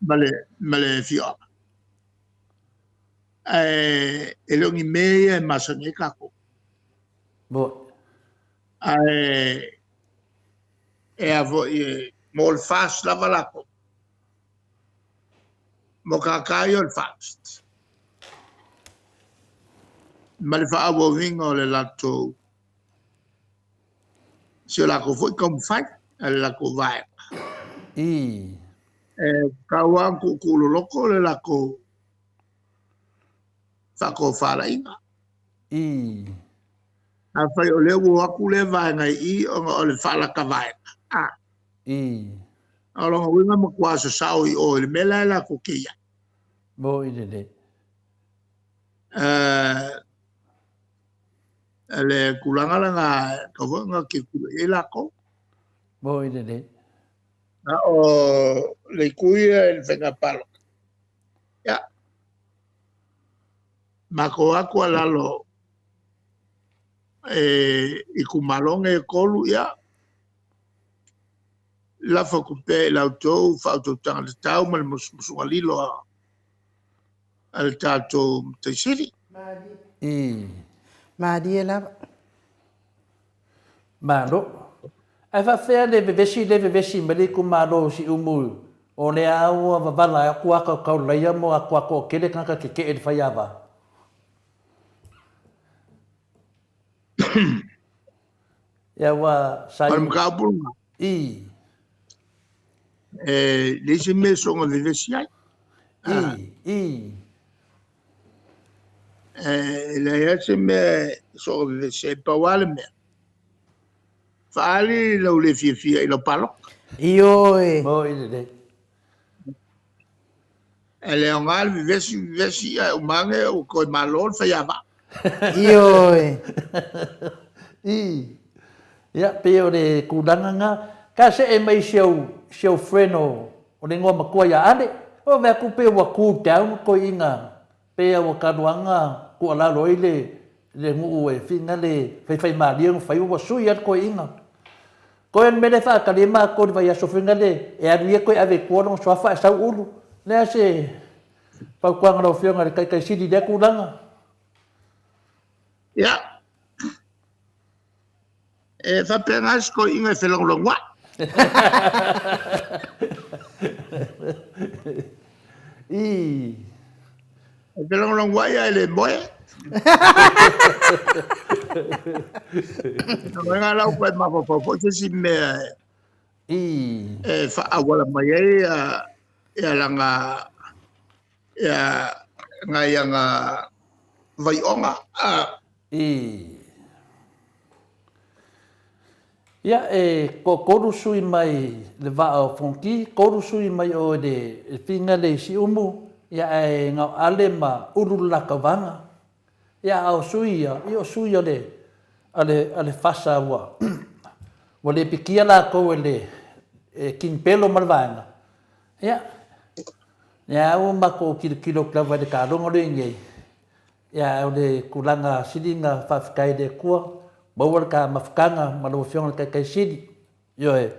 Ma le ma le afioaga. Ae e le o ni mea ia e masani ai tatou. Ae e a foi e mo le FAST lava latou. Mo kākā ia o le FAST. Ma le faaauauina o le latou si o latou foi taumafai a le latou vaega. E tatau lava ona tuutuu loloto le latou faatofalaiga. Afai o lea ua o atu lea vaega i i ona o le faalata vaega, a. A o lona uiga e matua sasao i o i le mea la e latou te i ai. Moni lelei. Le tulaga lena e tatau foi ona tilotilo i ai latou. Moni lelei. A o le itu ia i le faiga palota, ia, matou o atu a lalo i itumalo nei e 3, ia, lafo atu pea i la outou faautautaga tatau ma le musumusuga lilo a le tatou Matai Sili. Malie lava. Malo. Ae faafefea le vevesi le vevesi mai le itumalo o Siumu o lea ua vavala atu ata o taulaia mo atoa toatele tagata tetee i le faiava? Ia ua sa. O le mataupu lena. I. E leai se mea e soona vevesi ai. I. I. E leai lava se mea e soona vevesi ai, pau lava le mea, faaali lau le fiafia i lau palota. Ioe. Moni lelei. E le aoga le vevesi vevesi ae uma ane ua toe malo le faiava. Ioe. I. Ia, pei o le tulaga lena. Ka see mai si au, si au friend o, o le igoa matua ia Ale. Ua vaai atu pei ua cool down toeaiina, pei lava ua taluaga tuualalo ai le, le nuu e fina le faifaimalie ona fai ua sui lava le toeaina. Toe o le mea lea e faatali ai matou i le vaiaso foi lea e alu ia toe ave i tua lona suafa ae sau Ulu. O le a se fautuaga a lau Afioga i le Taitai Sili i lea tulaga? Ia, e faapena se toeaina e felagolagoai. I. E felagolagoai ae le moe. Lona la ua mafaufau foi se isi mea e faaauala mai ai ia lana ia nai ana vaioga. I. Ia, e toatolu sui mai le vaa o Fonoti, tolu sui mai o i le figa le i Siumu, ia ae na o Ale ma Ulu le la tauvaga. Ia a o sui ia, ia o sui o le, a le, a le FASA ua, ua le pikia latou e le, e King Pelo ma le vaega. Ia, lea ua matou tilotilo atu lava i le taaloga lea i nei, Ia, o le tulaga sili na faafetai i le Atua, maua le ta mafutaga ma lau Afioga i le Taitai Sili. Ioe,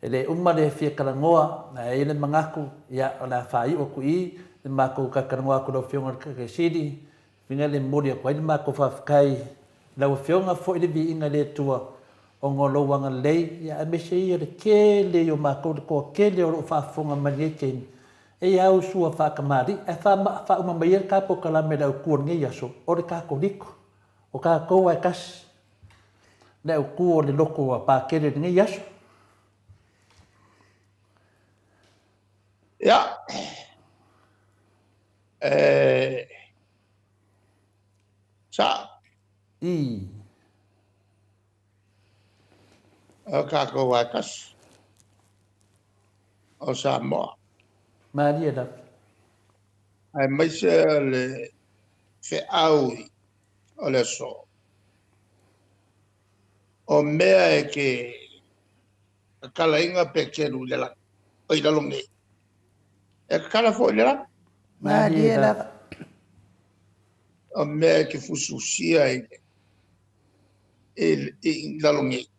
e le uma le fia talanoa, ae i ai le manatu, ia, o le a faaiu atu i i le matou talatalanoa atu i lau Afioga i le Taitai Sili, fina le momoli atu ai le matou faafetai i lau Afioga foi le viiga i le Atua ona o lou agalelei, ia, aemaise ia le tele o matou, le toatele o lo o faafofoga mai i lenei taimi, Eia au sua faatamalii, ae faauma mai ai le ta polokalame i le autu o lenei aso, o le Katoliko. O tatou lava e tasi le autu o le loto a Pakele i lenei aso. Ia, e sao. I. O tatou lava e tasi. O Samoa. Malie lava. Aemaise o le feau o le aso. O mea e te tatalaina pe kelu i le lagi, o i lalo nei. E tatala foi i le lagi. Malie lava. O mea e te fusifusia i, i, i lalo nei.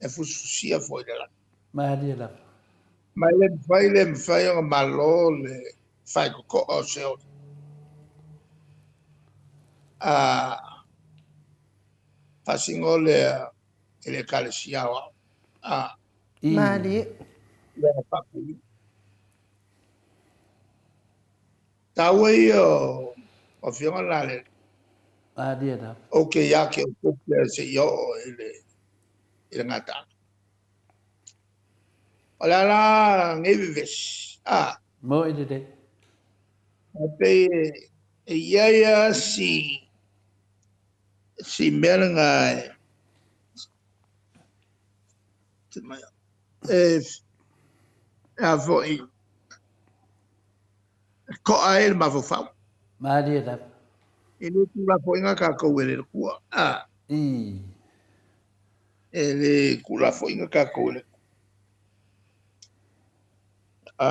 E fusifusia foi i le lagi. Malie lava. Ma e le mafai, le mafai ona malo le faitotoa o Seoli. A faasino lea i le Ekalesia Aoao. A. Malie. Lea faapuni. Taua ia o afioga na le. Malie lava. Ou te ia te outou pea seia oo i le i le gataaga. O le a la nei vevesi? A. Moni lelei. E pei e i ai lava si, si mea lena e, e, a foi, e to'a ai le mafaufau. Malie lava. E le tuulafoaiina tatou e le Atua. A. E le tuulafoaiina tatou e le Atua. A,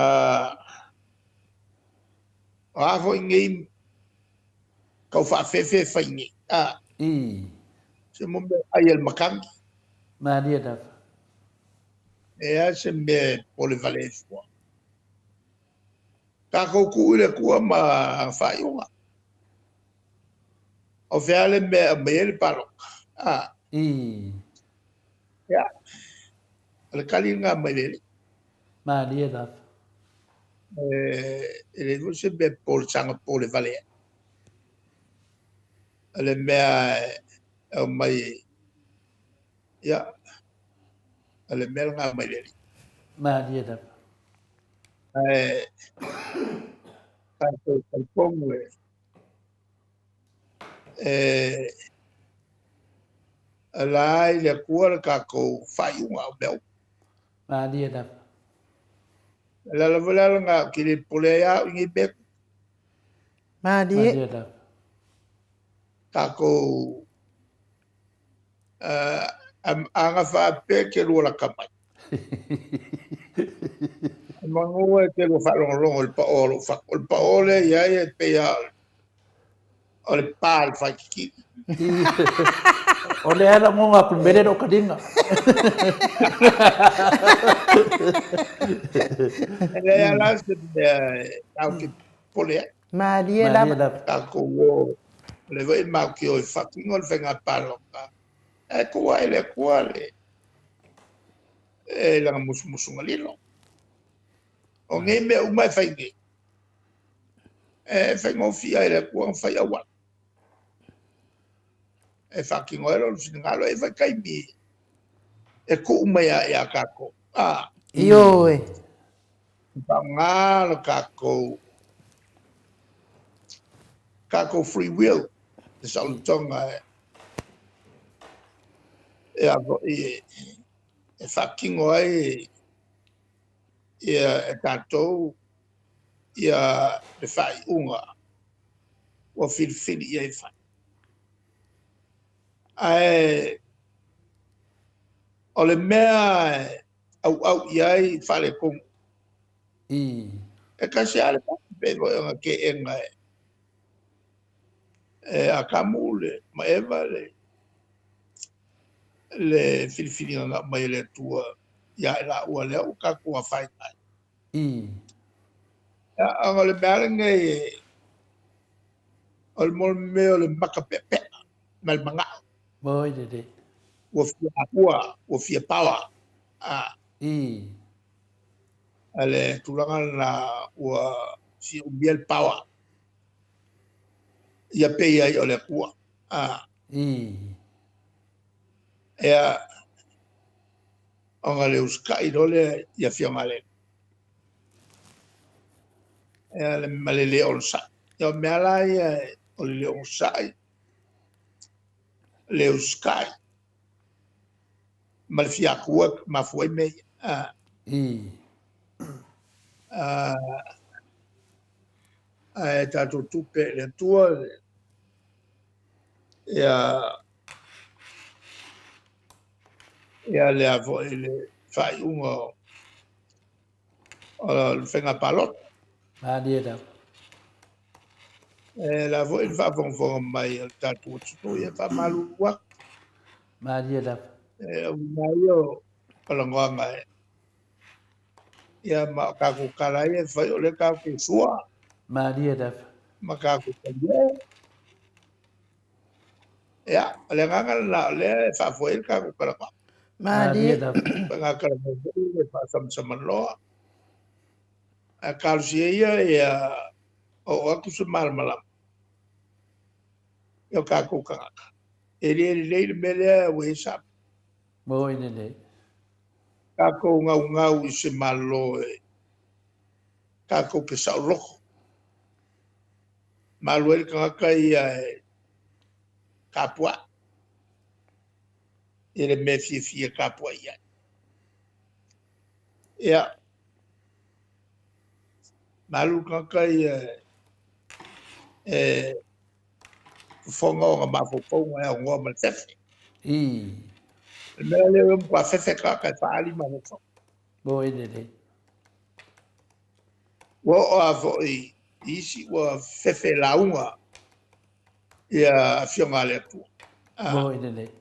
o a foi nei tau faafefe e fai nei. A. Se mo mea ai e le matagi. Malie lava. E a se mea e pole vale ai fua. Tatou tuu i le Atua ma ana faaiuga. O fea le mea e aumai ai le palota? A. Ia, o le tali lena mai le Alii. Malie lava. E leai foi se mea pole saga pole vale ai. O le mea e aumai, ia, o le mea lena mai le Alii. Malie lava. Ae tatou talitonu e e ala ai le Atua le tatou faaiuga o mea uma. Malie lava. O le ala foi la lena ou te le popole ai au i nei mea. Malie. Malie lava. Tatou Aga faapea ke lua laka mai. Manu e te lua faalogologo i le paoa o lou fatu. O le paoa lea i ai e pei lava o le pa o le faititili. O lea e lagona atu le mea lea e le o taliga. E leai lava la se mea e tatou te popole ai. Malie lava. Tatou o, o lea foi matou te o e faatino le faiga palota. Ae tuu ae le Atua le e lana musumusuga lilo. O nei mea uma e fai nei, e faigofie ai le Atua ona fai auala. E faatino ai lona finagalo, e i ai foi taimi e tuu mai ai ia tatou. A. Ioe. Faaaoga lo tatou tatou free will, le saolotoga e e a foi e faatino ai ia e tatou ia le faaiuga ua filifili i ai fai. Ae o le mea e auau i ai faaletonu. E tasi lava le mea, pei foi ona teena e Atamu le, ma Eva le, le filifiliga na aumai e le Atua ia i laua lea ua tatou afaina ai. Ia, ona o le mea lava lenei, o le mea o le maka peapea ma le manao. Oi lelei. Ua fia akua, ua fia power. A. A le tulaga lena ua fia umia le power. Ia pei ai o le Atua. A. Ia, ona le usitai loa lea i afioga a le Alii. Ia, ma le le onosai. Ia, o mea la ia o le le onosai, le usitai ma le fia Atua e mafua ai mea ia. A. A, ae tatou tupe i le Atua ia ia lea foi le faaiuga o le faiga palota. Malie lava. E la foi le faafogafoga mai a le tatou atunuu, ia faamalulu atu. Malie lava. E uiga ia o talanoaga e ia ma o tatou tala ia e fai o lea tatou te sua. Malie lava. Ma tatou talie. Ia, o le agaga lena o lea e faafoe ai le tatou talanoaga. Malie lava. Faiga talanoa foi le faasamsamanoa. Ae talosia ia ia oo atu se malamalama i o tatou tagata. E le lelei le mea lea ua i ai Samoa. Moi lelei. Tatou gaugau i se Malo e tatou te saoloto. Malu ai le tagata ia e tapuai i le mea e fiafia tapuai ai. Ia, malu le tagata ia e fofoga o ona mafaufauga e aunoa ma le fefe. Ii. O le mea lea ua matua fefe tagata e faaali mafaufauga. Moi lelei. Ua oo lava foi i isi ua fefe lauga ia afioga a le Atua. Moi lelei.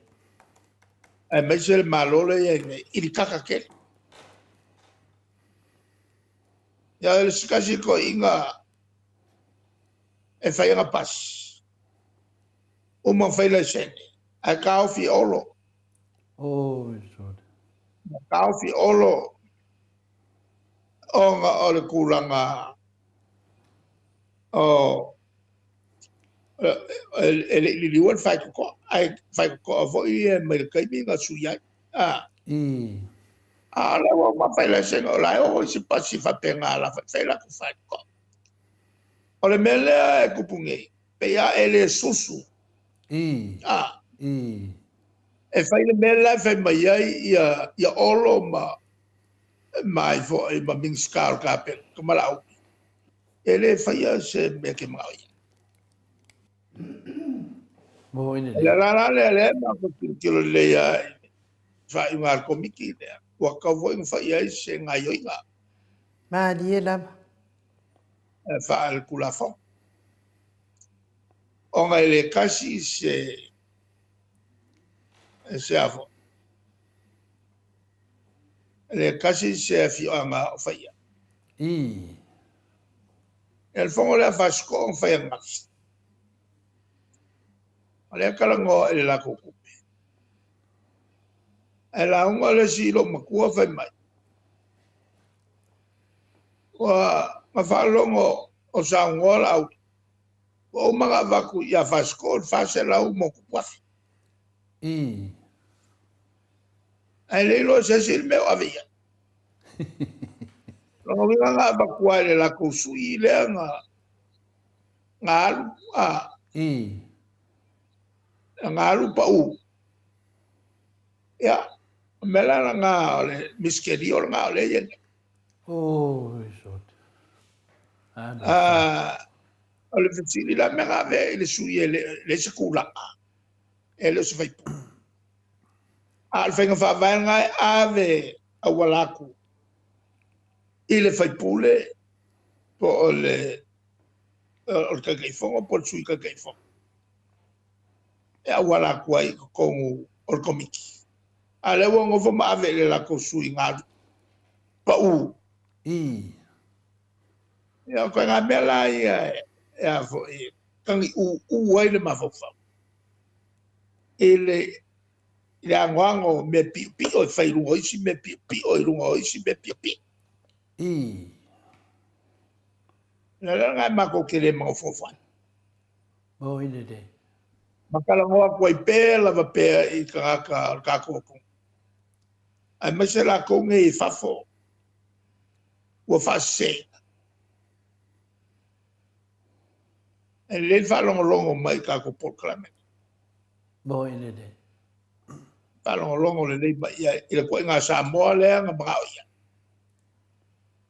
Aemaise le Malo lea e i ai nei, i le kaka tele. Ia, le isi tasi toeaiina e fai ana pasi, uma ona fai laisene, ae taofi e Olo. Oi, sorry. Na taofi e Olo ona o le tulaga o e le i liliua le faitotoa, ae faitotoa foi ia mai le taimi na sui ai. A. Ii. A o lea ua uma fai laisene, o la e oo isi pasi faapena la fai latou faitotoa. O le mea lea e tupu nei, pei a e le susu. Ii. A. Ii. E fai le mea la e fai mai ai ia, ia Olo ma ma ai foi ma Minisita o le Kapeneta ma Laauli. E le faia se mea ke manao ia. Moi O lelei. le ala la lea lea e matou tilotilo lelei lava i le faaiuga a le Komiti lea, ua tatau foi ona fai i ai se gaoioiga. Malie lava. Faale-Tulafono. Ona e le tasi se se a foi, e le tasi se afioaga o fai i ai. Ii. Ia le fono lea a Fasitoo na fai ananafi, o lea e talanoa i le latou tupe. Ae lauga le isi i lou matua fai mai, ua na faalogo o saunoa Laauli, ua uma ona avatu ia Fasitoo le 400 ma tupu afe. Ii. Ae le iloa e se isi le mea o ave i ai. Lona uiga na avatu lava i le latou sui lea na na alu a Ii. na alu pau. Ia, o mea la lena o le misitelio lena o lea e i ai nei. Oi, sorry. Alo. Ah, o le fesili la mea na ave i le sui e leai se tulaga, e le o se faipule. A o le faiga faavae lena e ave auala atu i le faipule po o le o le Taitaifono po o le Sui Taitaifono e auala atu ai i totonu o le Komiti. A o lea ua nofo ma ave i le latou sui galu pau. Ii. Ia, o ituaiga mea la ia e a foi, e tagiuu ai le mafaufau i le i le anoano o mea piopio e fai i luga o isi mea piopio i luga o isi mea piopio. Ii. O le ala lena matou te le mafaufau ai. Oi lelei. Ma talanoa atu ai pea lava pea i tagata o le tatou atunuu, aemaise latou nei i fafo ua faaseseina. E lelei le faalogologo mai i tatou polokalame. Moi lelei. Faalogologo lelei mai i ai i le ituaiga Samoa lea na manao i ai.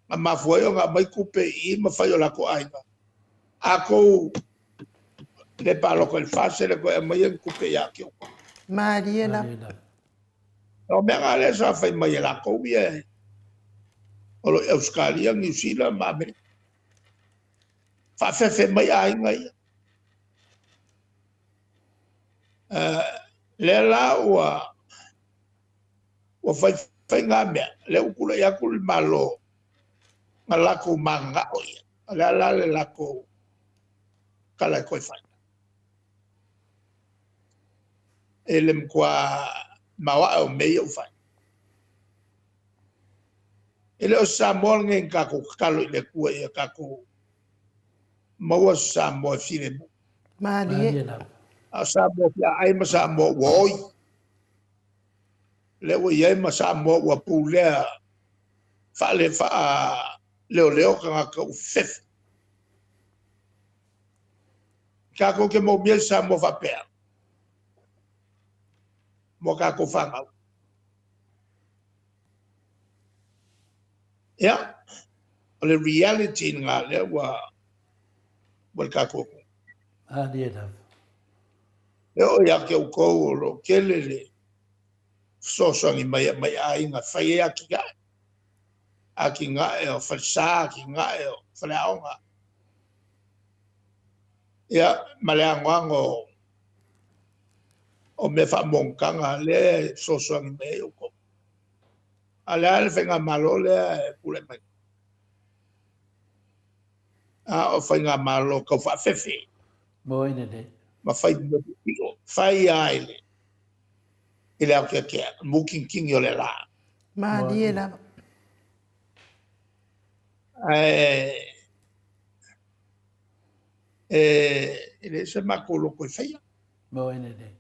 Na mafua ai ona aumai tupe i i ma fai o latou aiga. A tou le palota i le FAST e le toe aumaia ni tupe ia te outou. Malie lava. O mea na lea sa fai mai e latou ia o lo o i Ausetalia, Niu Sila ma Amerika. Faafefe mai aiga ia. Lea la ua ua faifai na mea, lea ua tulai atu le Malo na latou mananao ia. O le a la le latou tala e toe fai? E le matua maoae o mea ia ua fai. E le o se Samoa lenei na tatou tatalo i le Atua ia tatou maua se Samoa e filemu. Malie. A o Samoa feaai ma Samoa ua oi. Lea ua i ai ma Samoa ua pulea faale faaleoleo tagata ua fefefe. Tatou te moomia se Samoa faapea mo tatou fanau. Ia, o le reality lena lea ua ua le tatou atunuu. Malie lava. E oo ia te outou o lo o tele le fesoasoani mai mai aiga e fai ai atinae, atinae o falesa, atinae o faleaoga, ia ma le anoano o mea faamonotaga lea e fesoasoani mai ai outou. A o le a le faigamalo lea e tulai mai? A o faigamalo tau faafefe. Moi lelei. Ma fai mea pipio. Fai lava i le i le aoteatea, mutinitini o le la. Malie lava. Ae e e le se matou loto e faia. Moi lelei.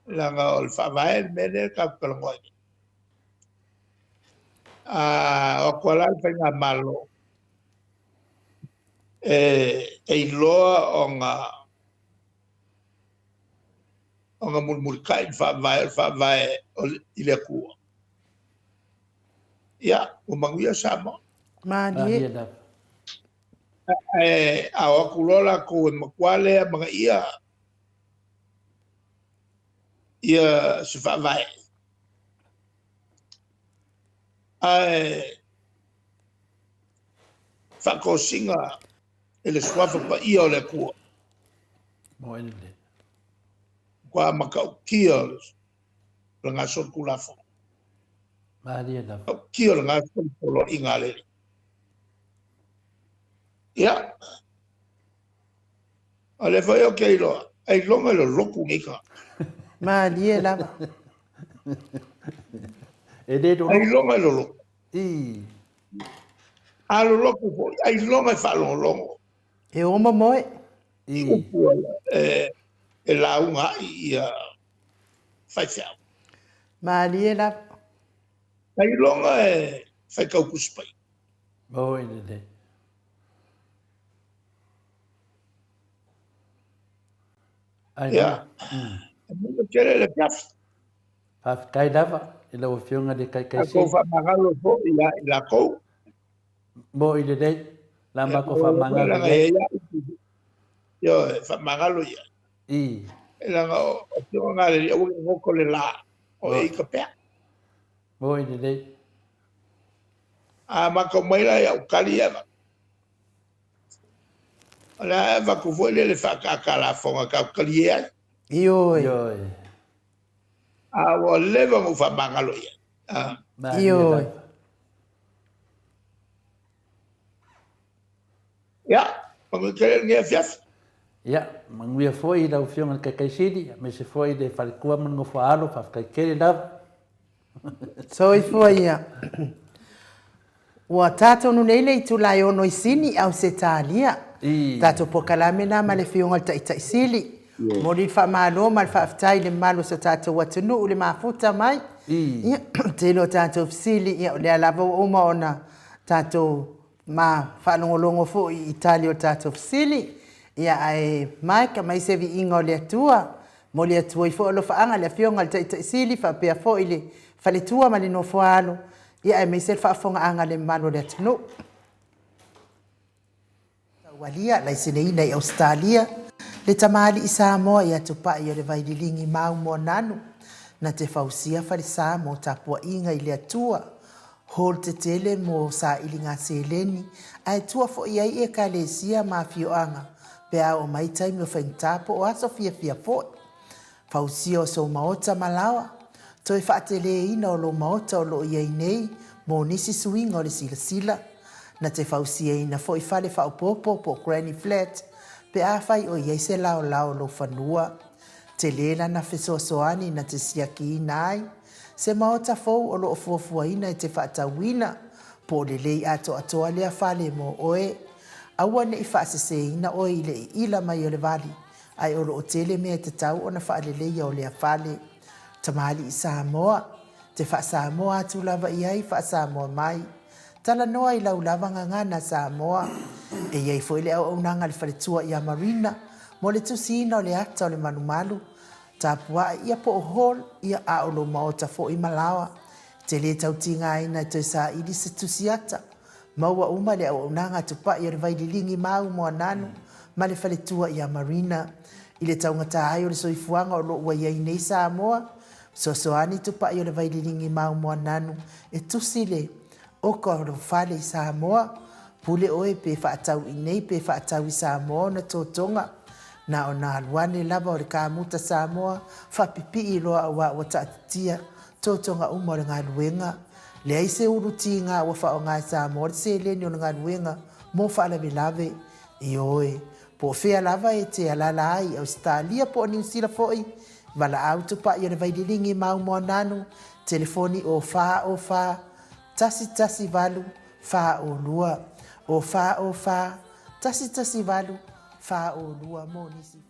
Leaga o le faavae le mea lea tatou te talanoa ai. A o atu lava la le faigamalo e iloa ona ona mulimulitai le faavae o le faavae i le Atua. Ia, ua manuia Samoa. Malie. Ae a o atu loa latou e matua le amanaia ia se faavae. Ae faatosina i le Suafa Paia o le Atua. Matua matautia o le gasolo Tulafono. Matautia o le gasolo poloaiga a le Alii. Ia, o lea foi ou te iloa, ailoga i lolotu nei tagata. Malie lava. E le lolotu. Ailoga i lolotu. I. A lolotu foi, ailoga i faalogologo. E o momoe. I upu e, e lauga ai ia faifeau. Malie lava. Ailoga e faitau Tusi Paia. Oi lelei. Ai Ia, e maua tele le afiafi. Faafetai lava i lau Afioga i le Taitaisili. Tatou faamagalo foi ia i latou. Mo'i lelei, la matou faamagalo lelei. Ioe, faamagalo ia. I. Leaga o Afioga na a le Alii, aua ne i goto le la o e ika pea. Mo'i lelei. A matou mai la ia tali ia avatu. O le a avatu foi lea le faataataa lafoga tatou talie ai. Ioe. Ioe. A ua leva ona ou faamagalo i ai. Malie Ioe. lava. Ia, manuia tele lenei afiafi. Ia, manuia foi lau Afioga i le Taitaisili, aemaise foi le faletua ma le nofoaalo, faafetai tele lava. Soifua ia. Ua ta tonu nei le itula e ono i Sini, Ausetalia. Tatou polokalame lena ma le Afioga i le Taitai Sili. Momoli le faamalo ma le faafetai i le mamalu o so tatou atunuu i le mafuta mai. Ia, tele o tatou fesili, ia o lea lava ua uma ona tatou ma faalogologo foi i tali o tatou fesili. Ia, ae Mike, aumai se viiga o le Atua. Momoli atu ai foi alofaaga i le Afioga i le Taitai Sili faapea foi le faletua ma le nofoaalo, ia aemaise le faafofogaaga a le mamalu o le atunuu. Taualia, laiseneina i Ausetalia, le tamalii Samoa ia Tupai o le Vaililigi Mau Moananu, na te fausia falesa mo tapuaiga i le Atua, hall tetele mo sailiga seleni, ae tua foi ai Ekalesia ma afioaga pe a oo mai taimi o faigata po o aso fiafia foi. Fausia o sou maota ma laoa, toe faateleina o lou maota o lo o i ai nei mo nisi suiga o le silasila. Na te fausiaina foi fale faaopoopo po o granny flat pe afai o i ai se laolao o lou fanua. Tele lana fesoasoani na te siakiina ai se maota fou o lo o fuafuaina e te faatauina, po o lelei atoatoa lea fale mo oe. Aua ne i faaseseina oe i le iila mai o le vali, ae o lo o tele mea e tatau ona faaleleia o lea fale. Tamalii Samoa, te faa-Samoa atu lava i ai, faa-Samoa mai. Talanoa i lau lava gagana Samoa. E i ai foi le auaunaga a le faletua ia Marina mo le tusiina o le ata o le malumalu. Tapuai ia po o hall ia a o lou maota foi ma laoa. E te le tau tigaina e toe saili se tusi ata. Maua uma le auaunaga tupai o le Vaililigi Mau Moananu ma le faletua ia Marina. I le taugata ai o le soifuaga o lo o ua i ai nei Samoa, fesoasoani Tupai o le Vaililigi ma Moananu e tusi le oka o lou fale i Samoa. Pule oe pe faatau i nei pe faatau i Samoa ona totoga. Na ona alu ane lava o le kamuta Samoa faapipii loa aua ua taatitia totoga uma o le galuega. Leai se ulu tiga ua faaaoga e Samoa le seleni o le galuega mo faalavelave. Ioe, po o fea lava e te alaala ai, Ausetalia po o Niu Sila foi, valaau Tupai o le Vaililigi ma Moananu, telefoni o 4 o 4 118 42, o 4 o 4 118 42 mo nisi.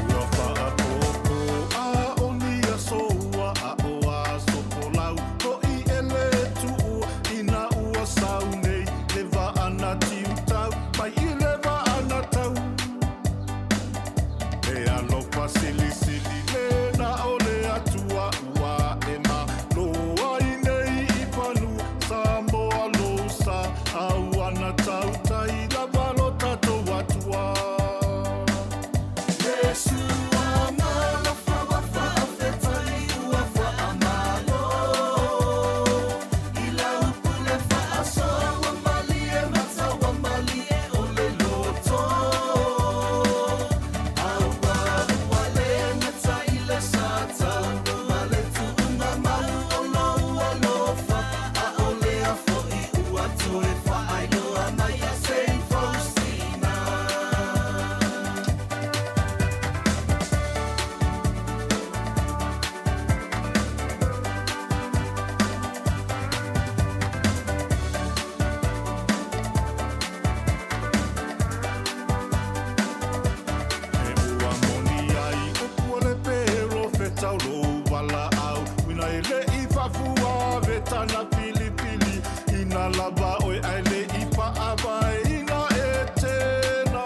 Ua faapopo a o ni aso ua aʻo aso folau hoʻi e le tuʻu ina ua sau nei le vaa na tiutau mai i le vaa na tau e alofa silisili le na o le Atua ua e malo ai nei i fanua Samoa lou sa a ua na tautai lava lo tatou Atua. E ua moni ai upu o le perofeta o lou valaau uina e leʻi faafua vetana filifili ina lava oe ae leʻi faavaeina e tena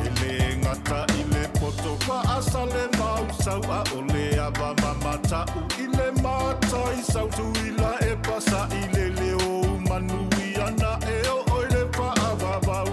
e lē gata i le poto faasale mausau a o le ava mamataʻu i le matai sau tuila e pasaʻi le leo manuia na e oo i le faavavau.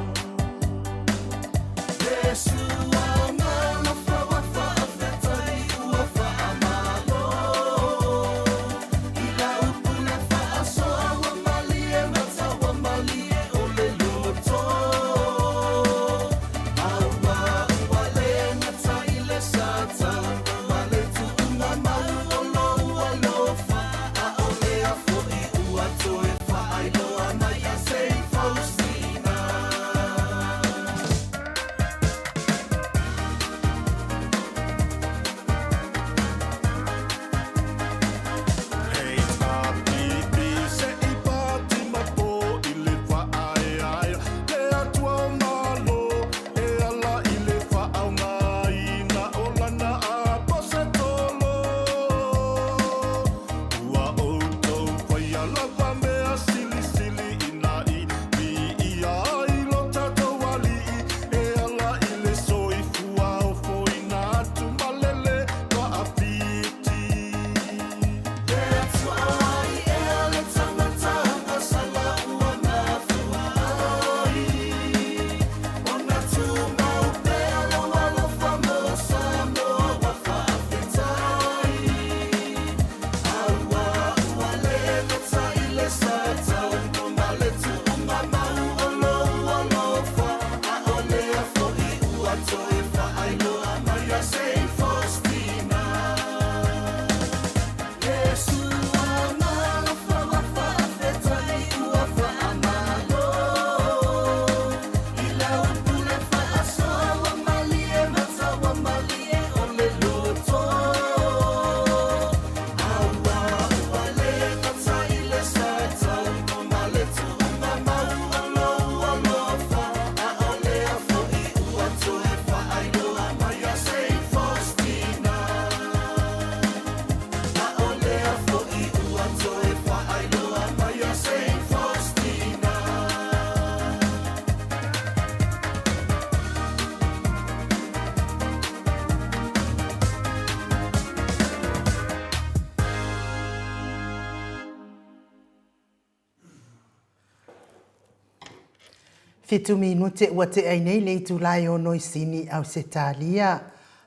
Fitu minute ua tea ai nei le itula e ono i Sini, Ausetalia.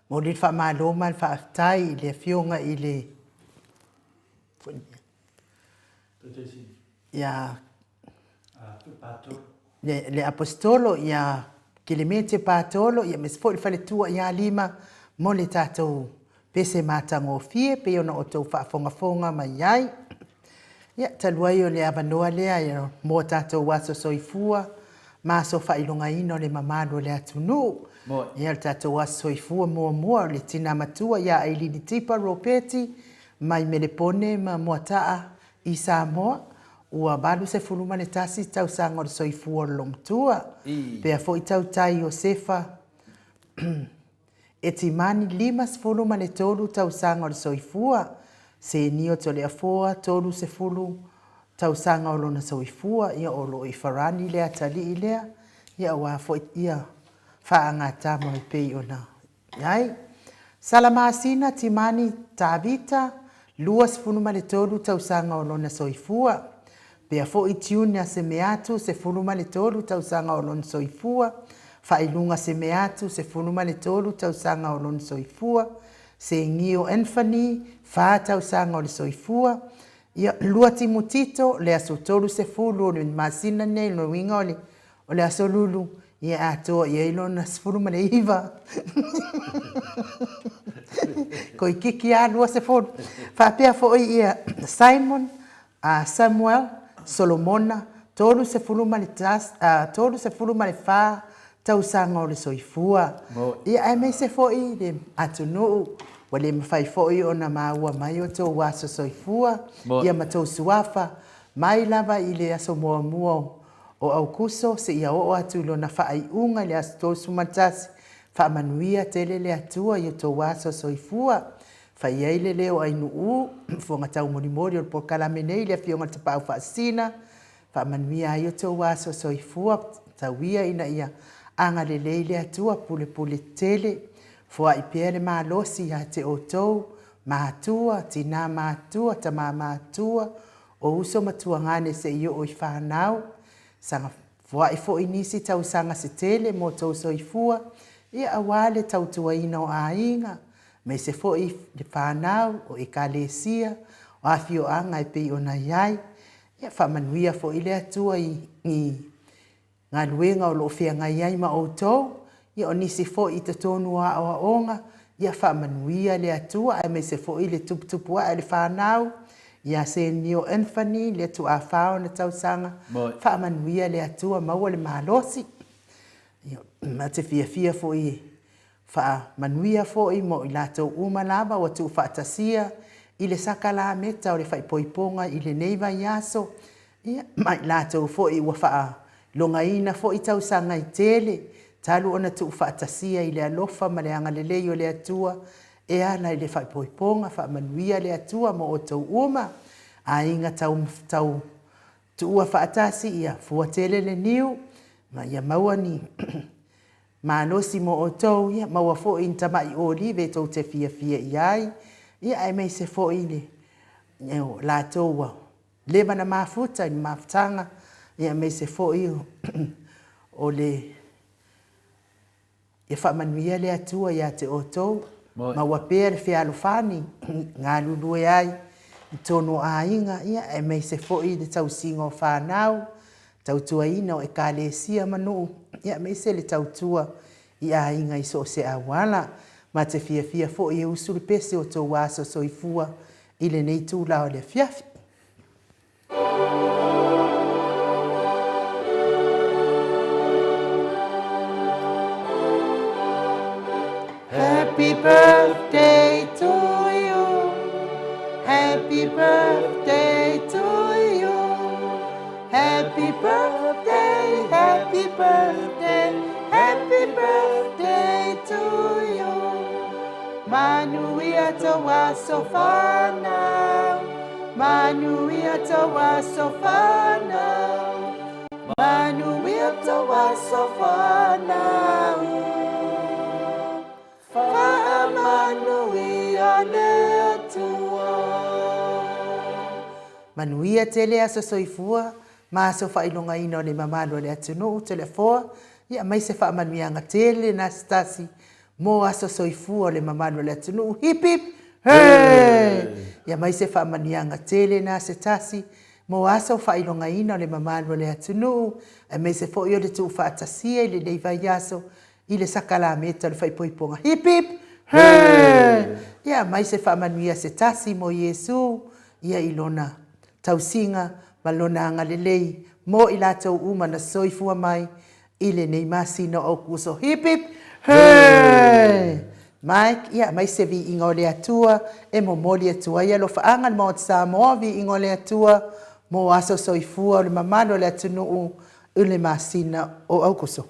Momoli le faamalo ma le faafetai i le Afioga i le ia le Aposetolo ia Kelemete Patolo ia aemaise foi le faletua ia Lima mo le tatou pese matagofie pei ona outou faafogafoga mai ai. Ia, talu ai o le avanoa lea mo tatou aso soifua ma aso faailogaina o le mamalu o le atunuu. Ia, o le tatou aso soifua muamua o le tina matua ia Ailini Tipa Ropeti mai Melepone ma Moataa i Samoa, ua 81 tausaga o le soifua o le loomatua. Pea foi tautai Iosefa Etimani 53 tausaga o le soifua, Senio Toleafoa 30 tausaga o lona soifua, ia o lo o i Farani le atalii lea, ia aua foi ia faagatama e pei ona i ai. Salamasina Timani Tavita 23 tausaga o lona soifua, Pea foi Junior Semeatu, 13 tausaga o lona soifua, Faailuga Semeatu, 13 tausaga o lona soifua, Segio Anthony, 4 tausaga o le soifua, Ia, Lua Timutito, le aso 30 o le masina nei, lona uiga o le O le aso Lulu, ia e atoa i ai lona 19. Toeitiiti lava 20. Faapea foi ia Simon, Samuel, Solomona, 34 tausaga o le soifua. Ia aemaise foi le atunuu ua le mafai foi ona maua mai o tou aso soifua ia ma tou suafa mai lava i le aso muamua o Aukuso seia oo atu i lona faaiuga i le aso 31, faamanuia tele le Atua i o outou aso soifua. Fai ai le leo Ainuu, fofoga taumolimoli o le polokalame nei i le Afioga i le Tapaau Faasisina, faamanuia ai o outou aso soifua, tau ia ina ia agalelei le Atua pulepule tele, foai pea le malosi ia te outou, matua, tina matua, tama matua, O uso ma tuagane se i oo i fanau, saga foai foi nisi tausaga se tele mo tou soifua, ia aua le tautuaina o aiga, aemaise foi le fanau, o ekalesia, o afioaga e pei ona i ai. Ia faamanuia foi le Atua i galuega o lo o feagai ai ma outou, ia o nisi foi i totonu o aoaoga, ia faamanuia le Atua aemaise foi le tuputupu ae o le fanau, ia Senio Anthony le tuafa ona tausaga, faamanuia le Atua maua le malosi. Ia, ma te fiafia foi e Faamanuia foi mo i latou uma lava ua tuufaatasia i le sakalameta o le faaipoipoga i lenei vaiaso, ia, ma i latou foi ua faailogaina foi tausaga e tele talu ona tuufaatasia i le alofa ma le agalelei o le Atua e ala i le faaipoipoga. Faamanuia le Atua mo outou uma, aiga tau, tau tuua faatasi, ia fua tele le niu, ma ia maua ni malosi mo outou, ia maua foi ni tamai olive tou te fiafia i ai, ia aemaise foi le o latou ua leva na mafuta i le mafutaga, ia aemaise foi o le ia faamanuia le Atua ia te outou, maua pea le fealofani galulue ai i totonu o aiga, ia aemaise foi le tausiga o fanau, tautuaina o Ekalesia ma nuu, aemaise le tautua i aiga i so o se auala. Ma te fiafia foi e usu le pese o tou aso soifua i lenei itula o le afiafi. Happy birthday to you. Happy birthday to you. Happy birthday, happy birthday, happy birthday to you. Manuia tou aso fanau, manuia tou aso fanau, manuia tou aso fanau. Faamanuia le Atua. Manuia tele aso soifua. ma aso faailogaina o le mamalu o le atunuu Toleafoa, ia aumai se faamanuiaga tele na se tasi mo aso soifua o le mamalu o le atunuu. Hip hip hurray! Ia aumai se faamanuiaga tele na se tasi mo aso faailogaina o le mamalu o le atunuu, aemaise foi o le tuufaatasia i lenei vaiaso i le sakalameta o le faaipoipoga. Hip hip hurray! Ia aumai se faamanuia se tasi mo Iesu ia i lona tausiga ma lona agalelei mo i latou uma na soifua mai i lenei masina o Aokuso. Hip hip hurray! Mike, ia aumai se viiga o le Atua e momoli atu ai alofaaga i le Maota Samoa, viiga o le Atua mo aso soifua o le mamalu o le atunuu i le masina o Aokuso.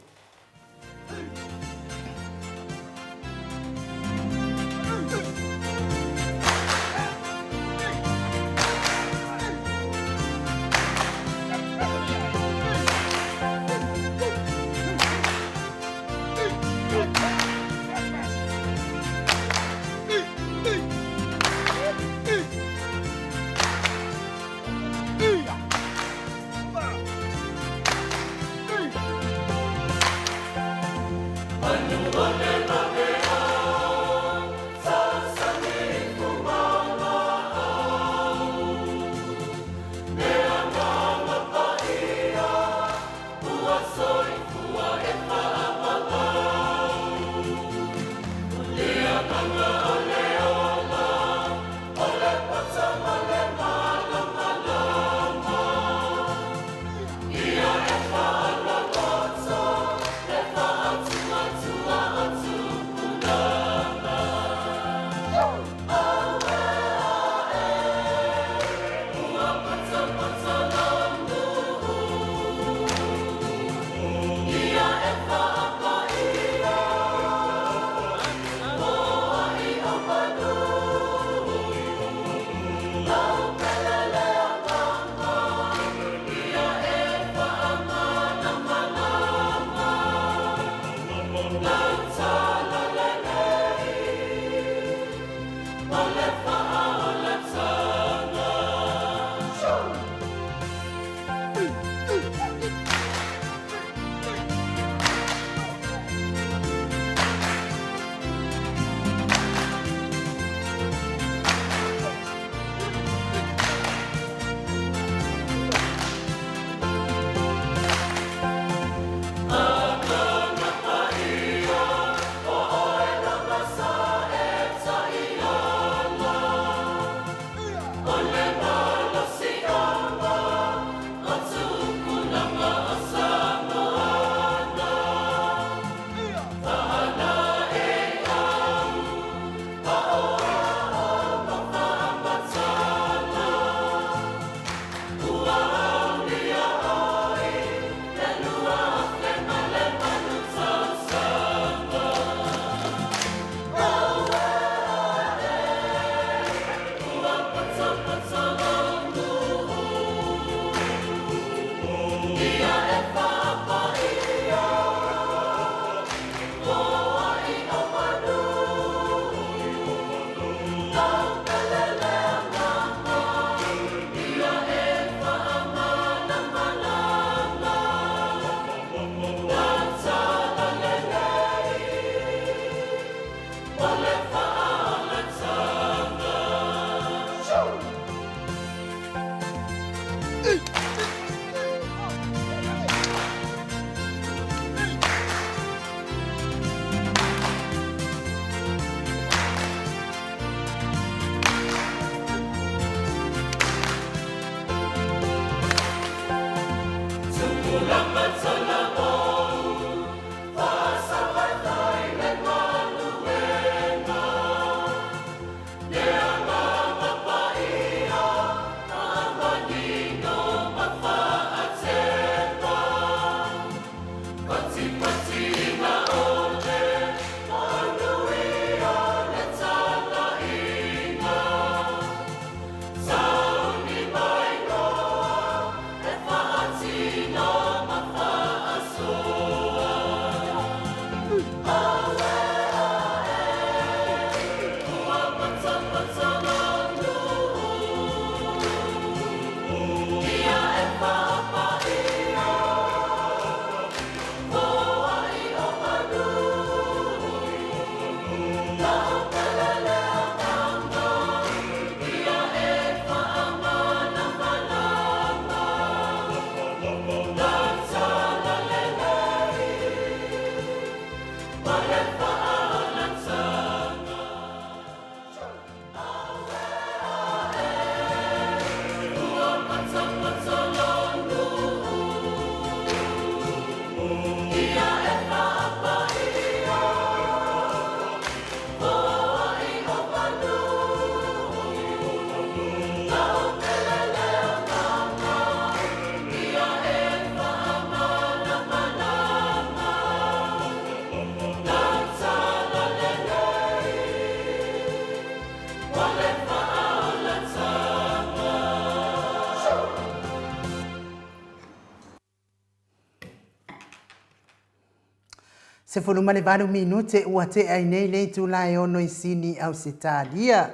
18 minute ua tea ai nei le itula e ono i Sini, Ausetalia.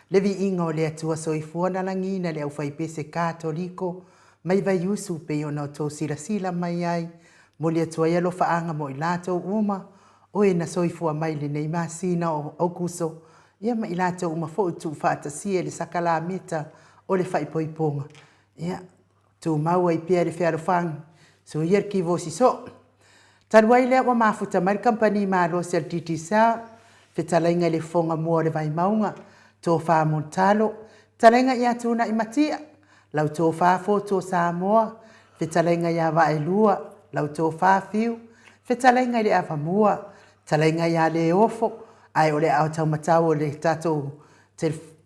Le viiga o le Atua Soifua na lagiina le aufaipese Katoliko mai Vaiusu pei ona outou silasila mai ai, moli atu ai alofaaga mo i latou uma o e na soifua mai i lenei masina o Aukuso, ia ma i latou uma foi ua tuufaatasia i le sakalameta o le faaipoipoga. Ia, tumau ai pea le fealofani, soia le kivosi soo. Talu ai lea ua mafuta mai le kamupani malosi a le Digicel, fetalaiga i le fofoga mua o le Vaimauga, Tofa Mulitalo, fetalaiga ia Tuunai Matia, lau Tofa Fotu o Samoa, fetalaiga ia Vaaelua, lau Tofa Fiu, fetalaiga i le Avamua, fetalaiga ia Leofo, ae o le aao taumatau o le tatou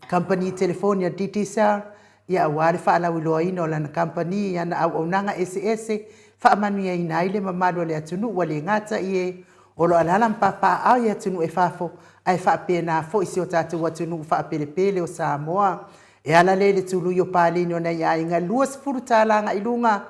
kamupani telefoni a le Digicel, ia aua le faalauiloaina o lana kamupani i ana auaunaga eseese, faamanuiaina ai le mamalu o le atunuu ua le gata i e o lo o alaala ma papaaao i atunuu e fafo, ae faapena foi si o tatou atunuu faapelepele o Samoa. E ala lea i le tului o paleni o nai aiga $20 agai luga,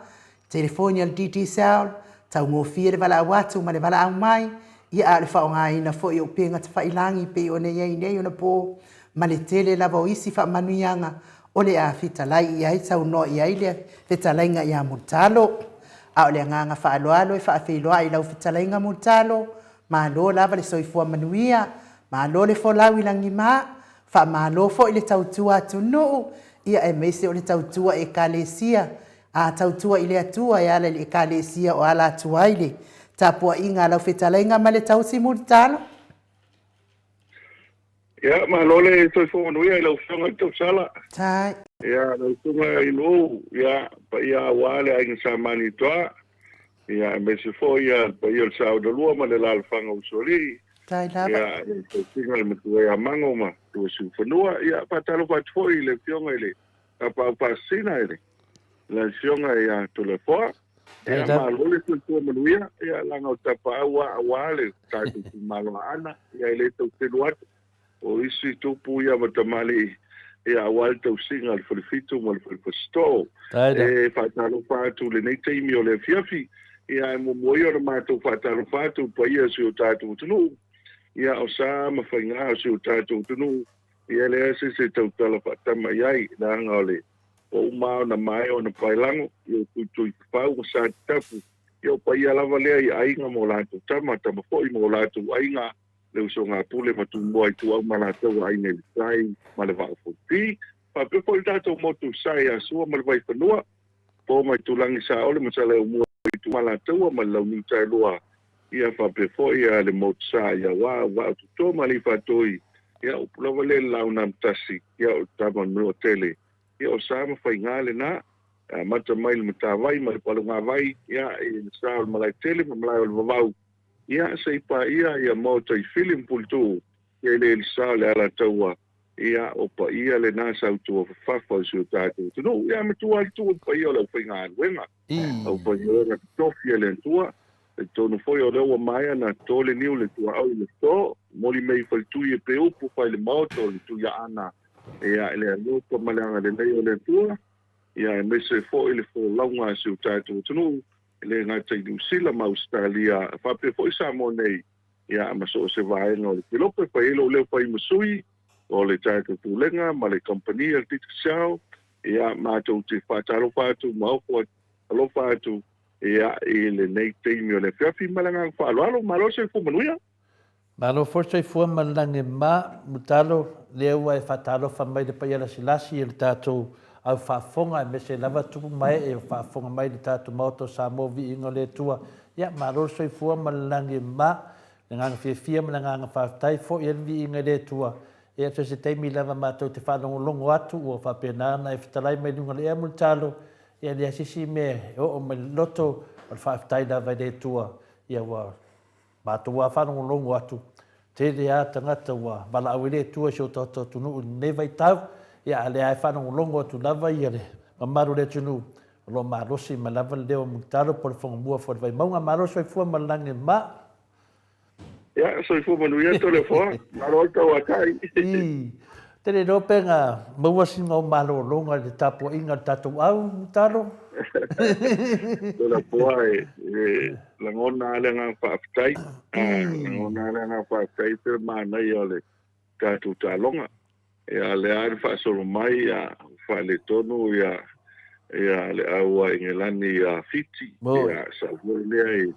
telefoni a le Digicel, taugofie le valaau atu ma le valaau mai, ia a o le faaaogaina foi o upega tafailagi pei ona i ai nei ona po, ma le tele lava o isi faamanuiaga o le a fetalai i ai, saunoa i ai le fetalaiga ia Mulitalo. A o le agaga faaaloalo e faafeiloai i lau fetalaiga Mulitalo, malo lava le soifua manuia, malo le folau i lagima, faamalo foi le tautua atunuu, ia aemaise o le tautua Ekalesia, a tautua i le Atua e ala i le Ekalesia o ala atu ai le tapuaiga a lau fetalaiga ma le tausi Mulitalo. Ia, malo le soifua manuia i lau Afioga i le Tausala. Tai. Ia, lau Susuga i Luou, ia, paia aua le Aiga Sa Manitoa, ia, aemaise foi ia le paia o le Saogalua ma le Alaalafaga o Usoalii. Tai lava. Ia, le tausiga i le Matua ia Mango ma Matua Siufanua. Ia, faatalofa atu foi i le Afioga i le Tapaau Faasisina i le le Afioga ia Toleafoa. Ia, malo le soifua manuia, ia, leaga o tapaau lava aua le tatou itumalo Aana, ia, e le tau telu atu. O isi tupu ia ma tamalii, ia, aua le tausiga a le Falefitu ma le Fale Fasitoo. E faatalofa atu i lenei taimi o le afiafi, ia, ae muamua ia ona matou faatalofa atu i le paia o si o tatou atunuu, ia, o sa ma faiga o si o tatou atunuu, ia, e leai se isi e tautala faatama i ai, leaga o le Ua uma lava ona maea ona paelago, ia o Tuituifafau ma Satitapu, ia o paia lava lea i aiga ma o latou tama, tama foi ma o latou aiga, le usoga a Pule ma Tumua Ituau ma latou aiga i le tai ma le vaa o Fonoti. Faapea foi le tatou motu sa ia Sua ma le Vaifanua, Po ma Itulagi Saole ma Saleaaumua Itu ma Alataua ma le Launiu Taelua, ia faapea foi le motu sa ia Aua, Vaa o Toto ma Aleifātoi, ia upu lava lea i le Laaunaamotasi, ia o le tama Manuatele. Ia o sa ma faiga lena, e amata mai i le Matavai ma le Palugavai, ia i le sa o le Malaetele ma Malae o le Vavau, ia se i paia ia Maota i Fili ma Puletuu, ia i le sa o le Alataua, ia o paia lena sautua fafafa o si o tatou atunuu. Ia matua le tuu i le paia o le aufaigaluega, aufaigaluega totofi a le Atua, talitonu foi o lea ua maea ona to le niu le tuaoi i le to, momoli mea i faletui e pe upu fai le maota o le Tuiaana. Ia, i le alofa ma le agalelei o le Atua, ia, aemaise foi le folauga a si o tatou atunuu, e le gata i Niu Sila ma Ausetalia, faapea foi Samoa nei, ia, ma so o se vaega o le kelope. E fai ai lou leo fai ma sui o le tatou Pulega ma le kamupani a le Digicel, ia, matou te faatalofa atu ma ofo alofa atu, ia, i lenei taimi o le afiafi ma le agaga faaaloalo. Malo le soifua manuia. Malo foi le soifua ma le lagi e mama, Mulitalo, lea ua e faatalofa mai i le paia lasilasi o le tatou au faafofoga aemaise lava tupu ma ee o faafofoga mai i le tatou Maota o Samoa Viiga o le Atua. Ia, malo le soifua ma le lagi e mama. Le agaga fiafia ma le agaga faafetai foi e le viiga i le Atua, ia so se taimi lava matou te faalogologo atu ua faapena ona e fetalai mai luga o le ea mulitalo, ia leai se isi mea e oo mai le loto o le faafetai lava i le Atua, ia ua matou lava faalogologo atu, tele lava tagata ua valaau ai le Atua i si o tatou atunuu i lenei vaitau, ia a o lea lava e faalogologo atu lava ia le mamalu o le atunuu, o lo o malosi mai lava le leo o Mulitalo po o le Fogamua foi o le Vaimauga. Malo soifua ma le lagi e mama. Ia, soifua manuia Toleafoa. Malo le tauatai. I, tele iloa pe na maua sina o malologa i le tapuaiga a le tatou au, Mulitalo. Toleafoa e, e lagona lava le agaga faafetai. Ah, lagona lava le agaga faafetai pe manaia o le tatou taaloga. Ia lea na faasolo mai ia faaletonu ia ia le au a Ingelani ia Fiti ia sau foi lea i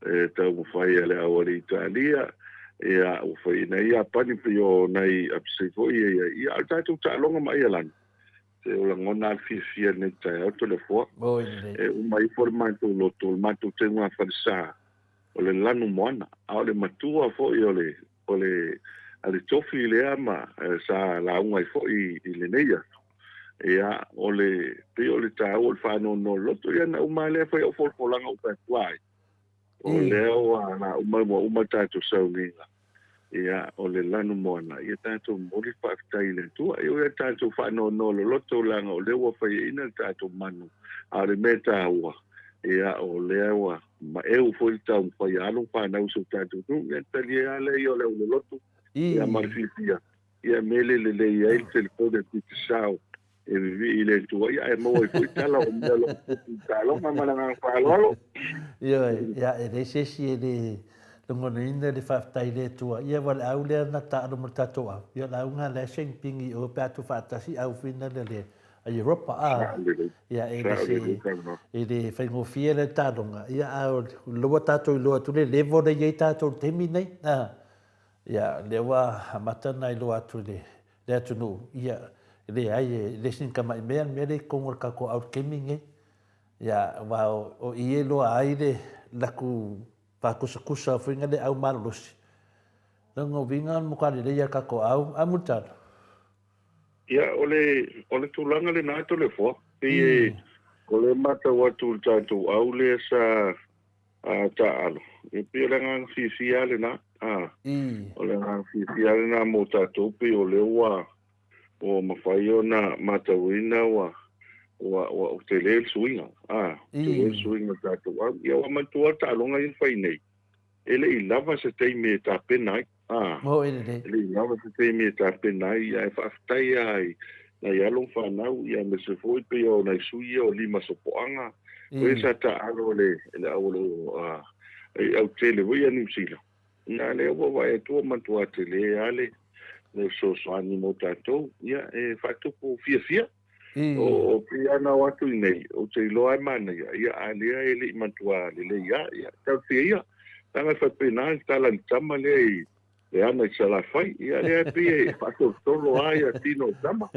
e taumafai a le au a le Italia ia ua fai ina ia Iapani pei o nai apse foi ia ia ia o le tatou taaloga ma Aialani se o lagona a le fiafia lenei taeao Toleafoa e uma ifo le matou loto le matou teuga falesa o le lanu moana a o le matua foi o le O le a le tofi lea ma sa lauga ai foi i lenei aso, ia, o le, pei o le taua o le faanoanoa loto, ia na uma lava lea fai au folafolaga ou fai atu ai, o lea ua na uma, ua uma tatou sauniga, ia, o le lanu moana, ia tatou momoli le faafetai i le Atua. E ui lava tatou faanoanoa loloto leaga o lea ua faiaina le tatou manu, a o le mea taua, ia, o lea ua maeu foi le taumafai a alo ma fanau i si o tatou nuu, ia talia lava lea ia o le auloloto, ia ma le fiafia, ia mele lelei ai le telefoni a Digicel e vivii i le Atua, ia ae maua ai foi tala o mea o lo o tupu i taaloga ma le agaga faaaloalo. Ioe, ia e leai se isi e le lagonaina le faafetai i le Atua, ia aua o le au lea na taalo ma le tatou au, ia o le auga lea sengping i o pe a tuufaatasi au fina le le a Europa a ia e le se e le faigofie le taaloga ia a o lea ua tatou iloa atu le level lea e i ai tatou i le taimi lenei a ia lea ua amata ona iloa atu i le le atunuu ia e leai e le sina tamai mea le mea lea i totonu o le tatou au i le taimi lenei ia aua o i e iloa ai le latou faakusakusa foi lea au malolosi lona uiga o le matua lelei lava o le tatou au a Mulitalo. Ia, o le, o le tulaga lena Toleafoa, pei e, o lea e matau atu i le tatou au lea sa a, taaalo, e pei o le agaga fiafia lava lena, a, o le agaga fiafia lava lena mo tatou, pei o lea ua, ua mafai ona matauina ua, ua, ua, ua tele le suiga, a, tele le suiga o le tatou au. Ia, ua manatua le taaloga ia na fai nei, e le i lava se taimi e tapena ai. Ā, e le i lava se taimi e tapena ai, ae faafetai lava i nai alo ma fanau, ia aemaise foi pei o nai sui ia o Lima Sopoaga, o ia sa taaalo i le au o lo o autele foi ia Niu Sila. Ia, lea ua vaai atu ua matua tele lava le fesoasoani mo tatou, ia, e faatupu fiafia. O pei lava ona o atu i nei, ou te iloa lava e manaia, ia, a lea e le i matua lelei lava, ia, talosia ia. Leaga e faapena le tala i le tama lea i le ana i Salafai, ia, lea e pei e faasolosolo lava ia tino o le tama,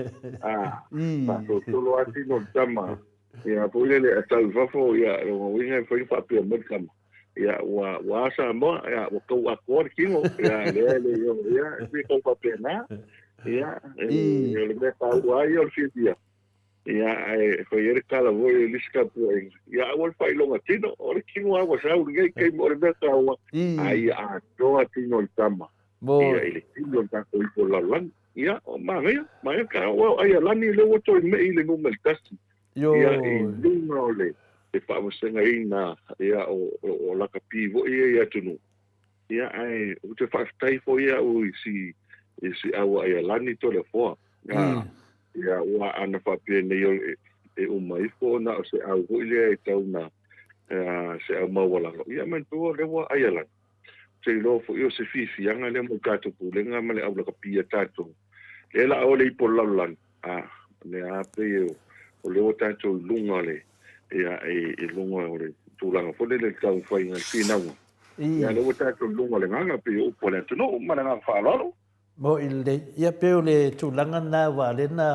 a, faasolosolo lava tino o le tama, ia, foi lele a tau i fafo, ia, lona uiga e mafai ona faapea mai le tama, ia, ua, ua a Samoa, ia, ua tau atoa le tino, ia, lea e le i ono, ia, e pei e tau faapena, ia, e, o le mea taua lava ia o le fiafia, ia, ae fai ai le tala foi i le isi tapuaiga, ia, aua le faailoga tino, o le tino lava ua sau i lenei taimi, o le mea taua, a ia atoa tino o le tama, ia, i le tino o le tatou ipu o le lalolagi. Ia, o manaia, manaia, aua o Aialani lea ua toe me'i i le numera tasi. Ia, i luga o le faavasegaina ia, o, o, o lakapi foi ia i atunuu. Ia, ae ou te faafetai foi au i si, i si au Aialani Toleafoa. Ia, ia, ua ana faapea nei o le, e uma ifo na o se au foi lea e tau na, se au maualalo. Ia, manatua o lea ua Aialani. Ou te iloa foi o se fiafiaga lea mo le tatou Pulega ma le au lakapi a tatou. Lea la o le ipu o le lalolagi, a, lea lava pei o lea ua tatou i luga o le, ia, i luga o le tulaga foi lele i le taumafaiga i le finauga. Ia, lea ua tatou i luga o le gaga pei o upu a le atunuu. Ma le agaga faaaloalo. Moni lelei. Ia pei o le tulaga lena aua o lea na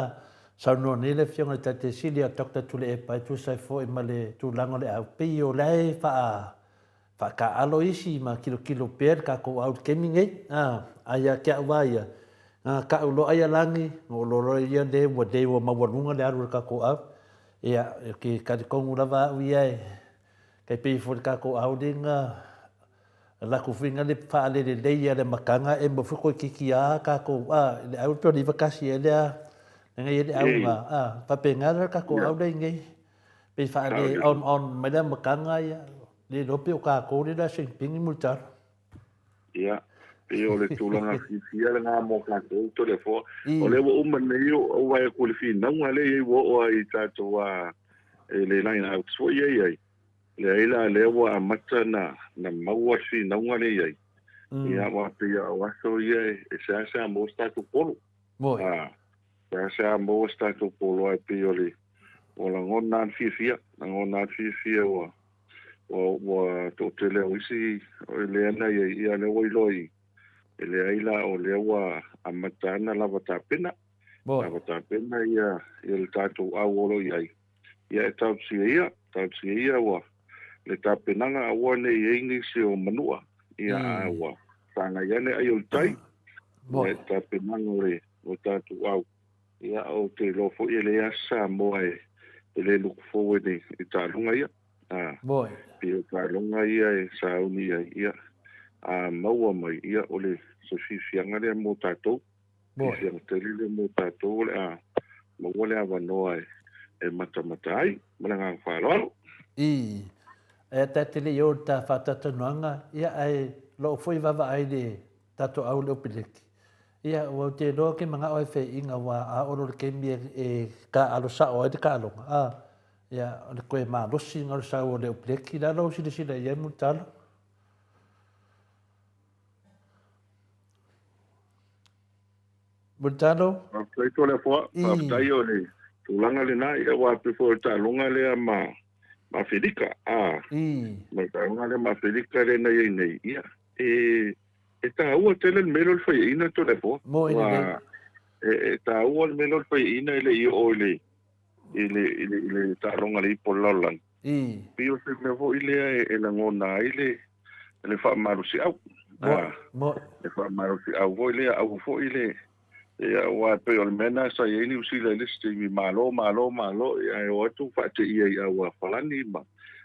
saunoa nei le Afioga i le Taitai Sili ia Doctor Tuilaepa e tusa ai foi ma le tulaga o le au, pei o la e faa. Faataaalo isi ma kilokilo pea le tatou au i le taimi nei. A, a ia te au lava ia, na tau loa ai a lagi, na ou loa loa ia le ua le ua maualuga le alu a le tatou au. Ia, ou te talitonu lava au ia e tai pei foi le tatou au lea na latou foi na le faalelelei a le amataga e maua foi toeitiiti a tatou a le au pei o le 91 ea lea na i ai le au na a faapena la le tatou au lea i nei pei faale on on mai le amataga ia Le iloa pe o tatou lea o le a sainipeni Mulitalo. Ia, pei o le tulaga fiafia lena mo tatou Toleafoa. O lea ua uma nei ou vaai atu i le finauga lea e i ai ua oo lava i tatou i le line outs foi ia e i ai. Leai la lea ua amata ona maua le finauga lea e i ai. Ia aua pei o aso ia e seasea maua se tatou polo. Seasea maua se tatou polo ae pei o le ua lagona lava le fiafia, lagona lava le fiafia ua ua ua toatele o isi lea na i ai, ia lea ua iloa i e leai la o lea ua amata ana lava tapena. Lava tapena ia ia le tatou au o lo o i ai. Ia e talosia ia, talosia ia ua le tapenaga aua ne i ai nisi o manua, ia a ua sagai ane ai o le tai. Ia tapenaga o le o tatou au. Ia, ou te iloa foi e leai lava se Samoa e le look forward i taaloga ia. Moe. Pei o taaloga ia e sauni i ai, ia, a maua mai, ia, o le se fiafiaga lea mo tatou. Moe. Fiafiaga tele lea mo tatou o le a maua le avanoa e matamata ai. Ma le agaga faaaloalo. Ii. Ae ta te le i oo i le ta faatatalanoaga, ia, ae lou foi vaavaai i le tatou au le Opeleki. Ia, ua ou te iloa ke manao e feiina ua a olo le taimi e taaalo sao ai le taaloga, a, ia, o le toe malosi na o le sau o le Opeleki. Le a lou silasila i ai Mulitalo? Mulitalo? Faafetai Toleafoa, faafetai o le tulaga lena, ia aua pei foi o le taaloga lea ma ma Afelika, a, ma le taaloga lea ma Afelika lea na i ai nei, ia, e, e taua tele le mea lea o le faiaina Toleafoa. Moe lelei. Aua e, e taua le mea lea o le faiaina e le i oo i le, i le, i le, i le taaloga a le ipu o le lalolagi. Pei o se mea foi lea e lagona ai le, le faamalosiau. Moe, moe. Le faamalosiau foi lea, aua foi le, Ia, aua e pei o le mea lena sa i ai Niu Sila i le isi taimi, malo, malo, malo, ia, ae o atu faateia i auā Falani ma...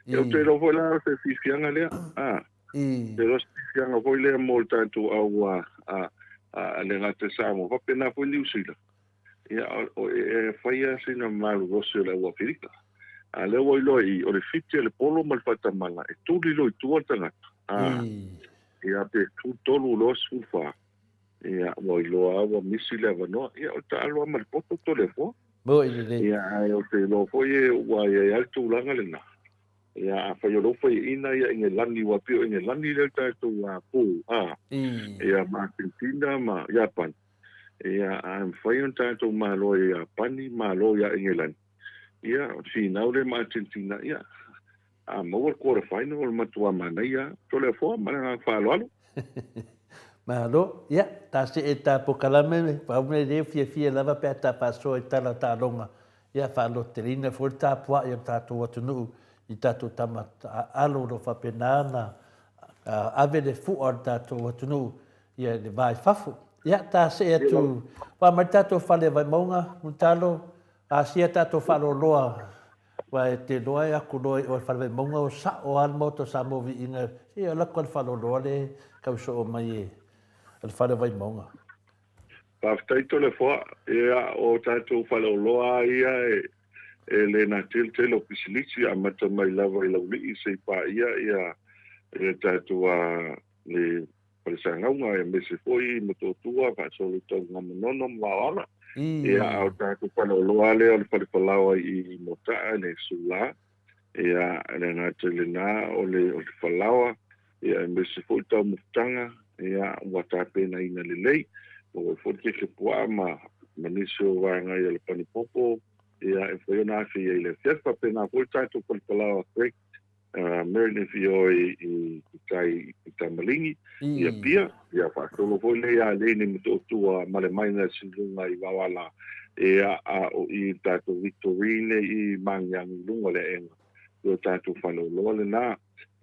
Ia, ou te iloa foi la o se fiafiaga lea, a. Ou te iloa o se fiafiaga foi lea mo le tatou au a, a, a le gata i Samoa, faapena foi Niu Sila. Ia, o, e fai lava sina malolosi o le au Aferika. A lea ua iloa i i, o le fiti a le polo ma le faatamala, e tuli loa i tua le tagata, a. Ia, pe 13 loa 14. Ia, ua iloa lava ua misi le avanoa. Ia, o le taaalo lava ma le poto Toleafoa. Moi lelei. Ia, ae ou te iloa foi e ua i ai lava le tulaga lena. Ia, afai o lou faiaina ia Engelani, aua pei o Engelani lea le tatou po, a, ia, ma Akenetina ma Iapani. Ia, a mafai ona tatou malo ai ia Iapani, malo ia Engelani. Ia, o le finau lea ma Akenetina, ia, A maua le quarter final o le matua manaia lava. Toleafoa ma le agaga faaaloalo. Malo. Ia, ta see ta pokalame, pau mea lea fiafia lava pe a ta faasoa i tala o taaloga. Ia, faalototeleina foi le tapuai o le tatou atunuu i tatou tama alo o lo o faapena ona ave le fua o le tatou atunuu ia i le va i fafo. Ia, ta see atu, ua mai le tatou fale Vaimauga, Mulitalo, asia tatou faaloloa Aua e te iloa e aku loa i o i le Fale Vaimauga o sao lava le Maota o Samoa Viiga, se i alu atu lava le faaloloa lea e tau soo mai e le Fale Vaimauga. Faafetai Toleafoa, ia o tatou faleoloa lava ia e le natia le tele o pisinisi, amata mai lava i Laulii seia paia ia le tatou le Falesagauga aemaise foi Motootua faasolo i Tanugamanono ma Vaoala. Ia, a o tatou faleoloa lava lea o le fale falaoa i Motaa i le Sula, ia, e le gata i lena o le o le falaoa, ia aemaise foi taumafataga, ia, ua tapenaina lelei. Maua ai foi le keke puaa ma ma nisi o vaega ia le panipopo, ia, e mafai ona afe i ai i le afiafi. Faapena foi le tatou fale falaoa Craig Marilyn Fioi i tai i Tamaligi i Apia, ia faasolo foi lea ia Leni Motootua ma le Miners i luga i Vaoala, ia a o i le tatou Victorine i Magiagi i luga o le aega i o tatou faleoloa lena.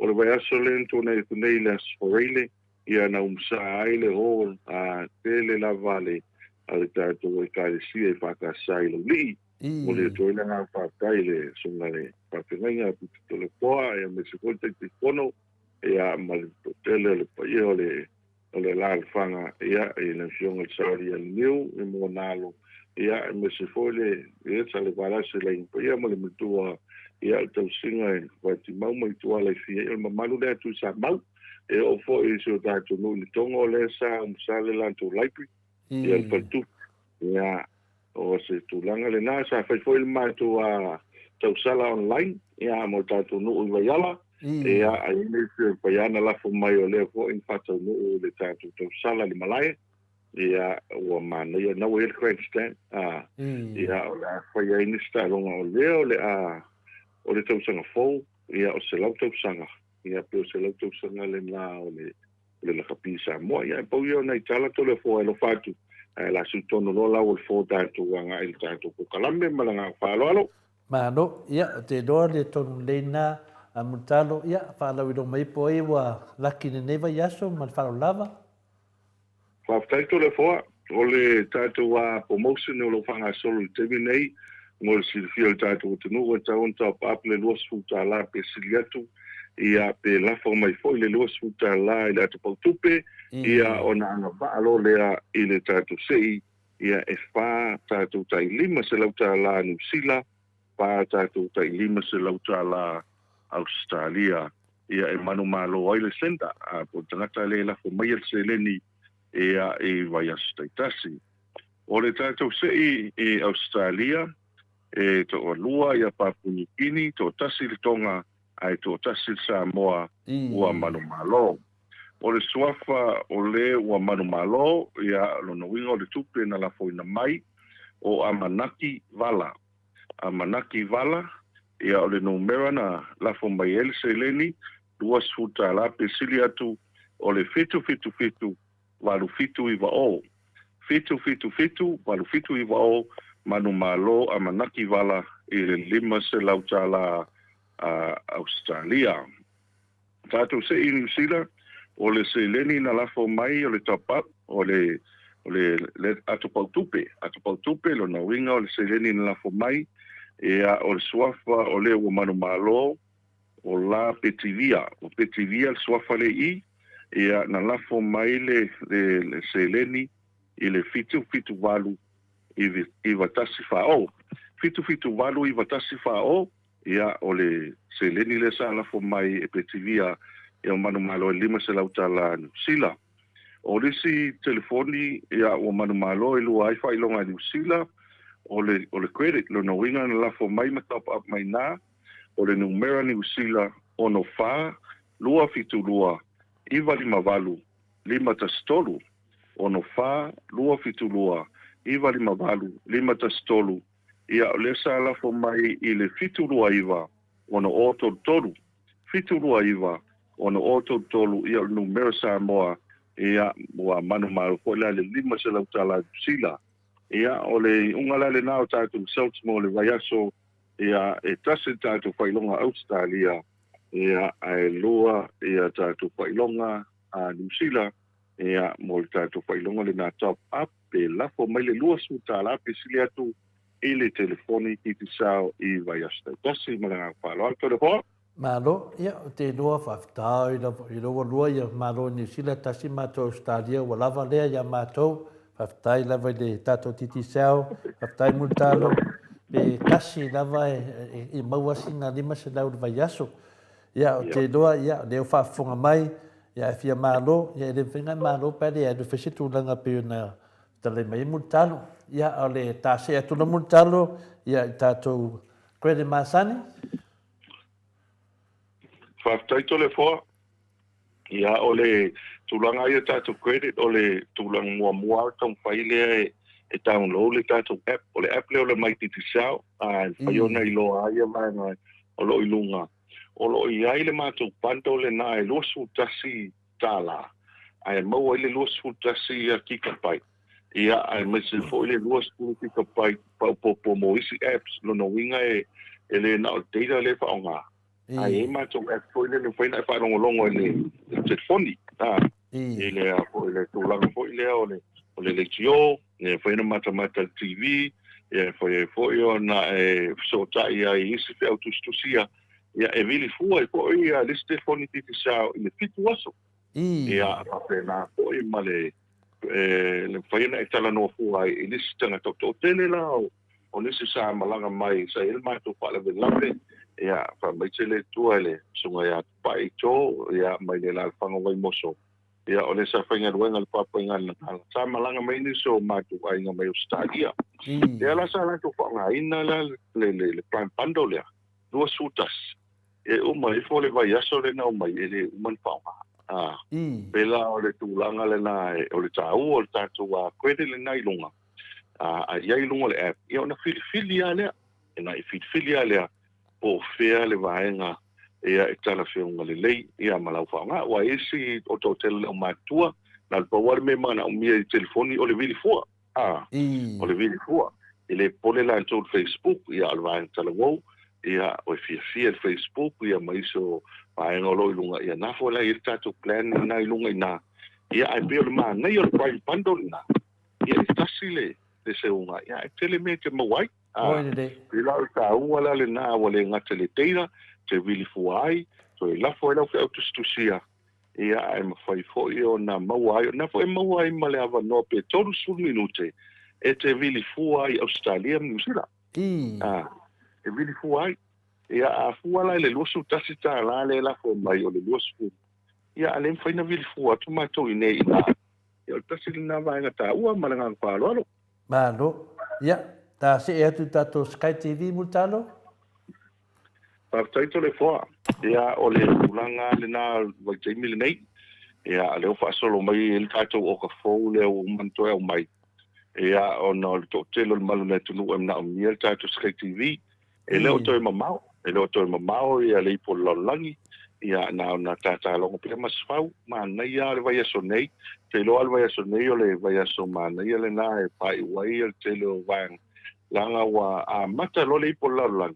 O le vaiaso lea na tuanai atu nei i le Aso Faraile, ia na umusa ai le hall a tele lava a le a le tatou Ekalesia EFKS i Laulii. Momoli atu ai le agaga faafetai i le Susuga i le Faafeagaiga a Pita Toleafoa aemaise foi le Taitaifono ia ma le toatele o le paia o le o le alaalafaga ia i le Afioga i le Saolia Leniu i Moanalo ia aemaise foi le ia Salevalasi le Aiga Paia ma le Matua ia le tausiga i Vatimau ma Ituala e fia ia o le mamalu lea Tuisamau e oo foi i si o tatou nuu i Letogo lea sa umusa le latou library ia le faletupe ia o se tulaga lena sa fai foi le matou tausala online ia mo le tatou nuu i Vaiala ia ae i ai le isi o paia na lafo mai o lea foi na faataunuu le tatou tausala i le malae ia ua manaia na ua i ai le grandstand a ia o le a fai ai nisi taaloga o lea o le a o le tausaga fou ia o 100 tausaga ia pe o 100 tausaga lena o le o le lakapi i Samoa. Ia, e pau ia o nai tala Toleafoa e alofa atu, ae la siu tonu loa lau o le fo tatou agai i le tatou kokalame ma le agaga faaaloalo. Malo, ia, ou te iloa le tonu lelei lena a Mulitalo, ia, faalauiloa mai po o ai ua laki i lenei vaiaso ma le faaaloalo lava. Faafetai Toleafoa, o le tatou promotion o lo o faagasolo i le taimi nei, mo le silafia o le tatou atunuu ua tatau ona top up le $20 pe sili atu, ia pe lafo mai foi le $20 i le atopau tupe, ia ona agavaa loa lea i le tatou sei, ia e fa tatou tai $500 Niu Sila, fa tatou tai $500 Ausetalia. Ia e manumalo ai le sender, po o le tagata lea e lafo maia le seleni ia i vaiaso taitasi. O le tatou sei i Ausetalia, e toalua ia Papua New Guinea, toatasi le Tonga ae toatasi le Samoa ua manumalo. O le suafa o le ua manumalo, ia lona uiga o le tupe na lafoina mai, o Amanaki Vala. Amanaki Vala, ia o le numera na lafo mai ai le seleni, $20 pe sili atu, o le 777 8790. 777 8790 Manumalo Amanaki Vala i le $500 a Ausetalia. Tatou se i Niu Sila, o le seleni na lafo mai o le top up, o le o le le atopau tupe, atopau tupe, lona uiga o le seleni na lafo mai, ia o le suafa o le ua manumalo, o la Petivia, o Petivia le suafa le i, ia na lafo mai le le le seleni i le 778 914. 778 914. Ia, o le seleni lea sa lafo mai e Petivia ia manumalo e $500 Niu Sila. O le isi telefoni ia ua manumalo e lua ai faailoga Niu Sila, o le, o le credit, lona uiga na lafo mai ma top up mai na, o le numera Niu Sila 64 272 958 513, 64 272 958 513. Ia, o lea sa lafo mai i le 729 6033, 729 6033, ia o le numera Samoa, ia, ua manumalo foi la le $500 Niu Sila. Ia, o le iuga la lena o tatou results mo le vaiaso, ia, e tasi le tatou faailoga Ausetalia, ia, ae lua ia tatou faailoga a Niu Sila, ia, mo le tatou faailoga lena top up. Pe lafo mai le $20 pe sili atu i le telefoni Digicel i vaiaso taitasi. Ma le agaga faaaloalo. Tau le hoa. Malo, ia, ou te iloa faafetai lava i lou alua ia Malo i Niu Sila tasi matou Ausetalia ua lava lea ia matou, faafetai lava i le tatou Digicel, faafetai Mulitalo, pe tasi lava e maua sina 500 i le vaiaso. Ia, ou te iloa, ia, o lea ua faafofoga mai, ia, e fia malo, ia, e le mafai ona e malo pe a leai e fai se tulaga pei ona fetalai mai ai Mulitalo. Ia, o le tasee atu la Mulitalo, ia, i tatou credit masani. Faafetai Toleafoa. Ia, o le tulaga ia tatou credit, o le tulaga muamua lava taumafai lea e download le tatou app. O le app lea o le My Digicel, a e mafai ona iloa ai ia vaega o lo o i luga. O lo o i ai le matou bundle lena e $21, ae maua ai le 21 gigabyte, ia, aemaise foi le 20 gigabyte faaopoopo mo isi apps. Lona uiga e le na o le data lea e faaaoga. A e i ai matou app foi lele e mafai ona e faalogologo i le telefoni, a, i le a foi le tulaga foi lea o le o le leitio, e mafai ona matamata i le TV, e mafai ai foi ona e fesootai ai i isi feau tusitusia, ia e vili fua ai foi le isi telefoni Digicel i le 7 aso. Ia faapena foi ma le e mafai ona e talanoa fua ai i nisi tagata o toatele la o nisi sa malaga mai sa i ai le matou faalavelave, ia faamaite le Atua i le Susuga ia Tupai Joe, ia mai le alaalafaga o Vaimoso, ia o le sa faigaluega i le Papaigalagala, sa malaga mai nisi o matou aiga mai Ausetalia. Ia la sa latou faaaogaina la le le Prime Bundle lea, 21, e uma ifo le vaiaso lea na omai e le uma ona faaaoga. A, pei la o le tulaga lena o le taua o le tatou credit lena i luga, a i ai i luga o le app, ia ona filifili lava lea. Ina i filifili lava lea po o fea le vaega ia e talafeauga lelei ia ma lau faaaoga. Aua e isi o toatele o le aumatutua, na o le pau lava le mea e manaomia i telefoni o le vili fua. A, o le vili fua. E le popole latou i le Facebook, ia o le vaega talavou, ia ua fiafia i le Facebook ia ma isi o vaega o lo o i luga, ia na foi la e i ai le tatou plan lena i luga i ina. Ia ae pei o le manaia o le Prime Bundle lena, Ia e tasi le le seuga, ia e tele mea e te maua ai. A, Oi lelei. pei la o le taua la lena ua le gata i le data, te vili fua ai, toe lafo ai lau feau tusitusia, ia ae mafai foi ona maua ai, o lena foi e maua ai ma le avanoa pe 30 minute e te vili fua ai i Ausetalia ma Niu Sila. A, e vili fua ai. Ia a fua la i le $21 lea e lafo mai o le 20, ia a le mafai ona vili fua atu matou i inei i ina. Ia o le tasi lena vaega taua ma le agaga faaaloalo. Malo. Ia, ta see atu i tatou Sky TV Mulitalo. Faafetai Toleafoa. Ia o le tulaga lena o le vaitaimi lenei. Ia o lea ua faasolo mai le tatou oka fou lea ua uma ona toe aumai. Ia ona o le toatele o le mamalu o le atunuu e manaomia le tatou Sky TV. E le o toe mamao, e le o toe mamao ia le ipu o le lalolagi, ia na ona tatalogo pea ma Sefau, manaia lava le vaiaso nei, ou te iloa le vaiaso nei o le vaiaso manaia lena e faaiu ai le tele o vaega, leaga ua amata loa le ipu o le lalolagi,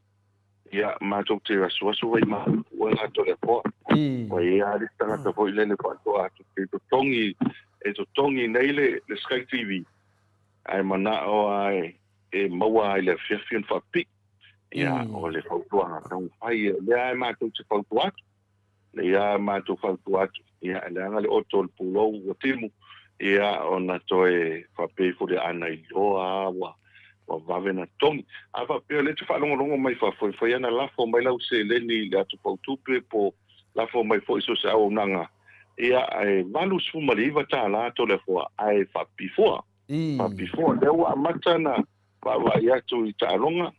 ia matou te asuasu vaimau ua latou le apoa. Ua i ai lava le isi tagata foi lele faatoa atu e totogi, e totogi nei le Sky TV, ae manao lava e e maua ai le afiafi ona faapipii. Ia, o le fautuaga taumafai, o lea e matou te fautua atu, lea e matou fautua atu, ia, leaga le oto o le pulou ua timu, ia, ona toe faapea ifo lea, a na iloa lava ua, ua vave ona totogi. A faapea o lea e te faalogologo mai fafo, e mafai ona lafo mai lau seleni i le ato pautupe po o lafo mai foi i so o se auaunaga, ia, e $89 Toleafoa ae faapipii fua. Faapifua. Lea ua amata ona vaavaai atu i taaloga,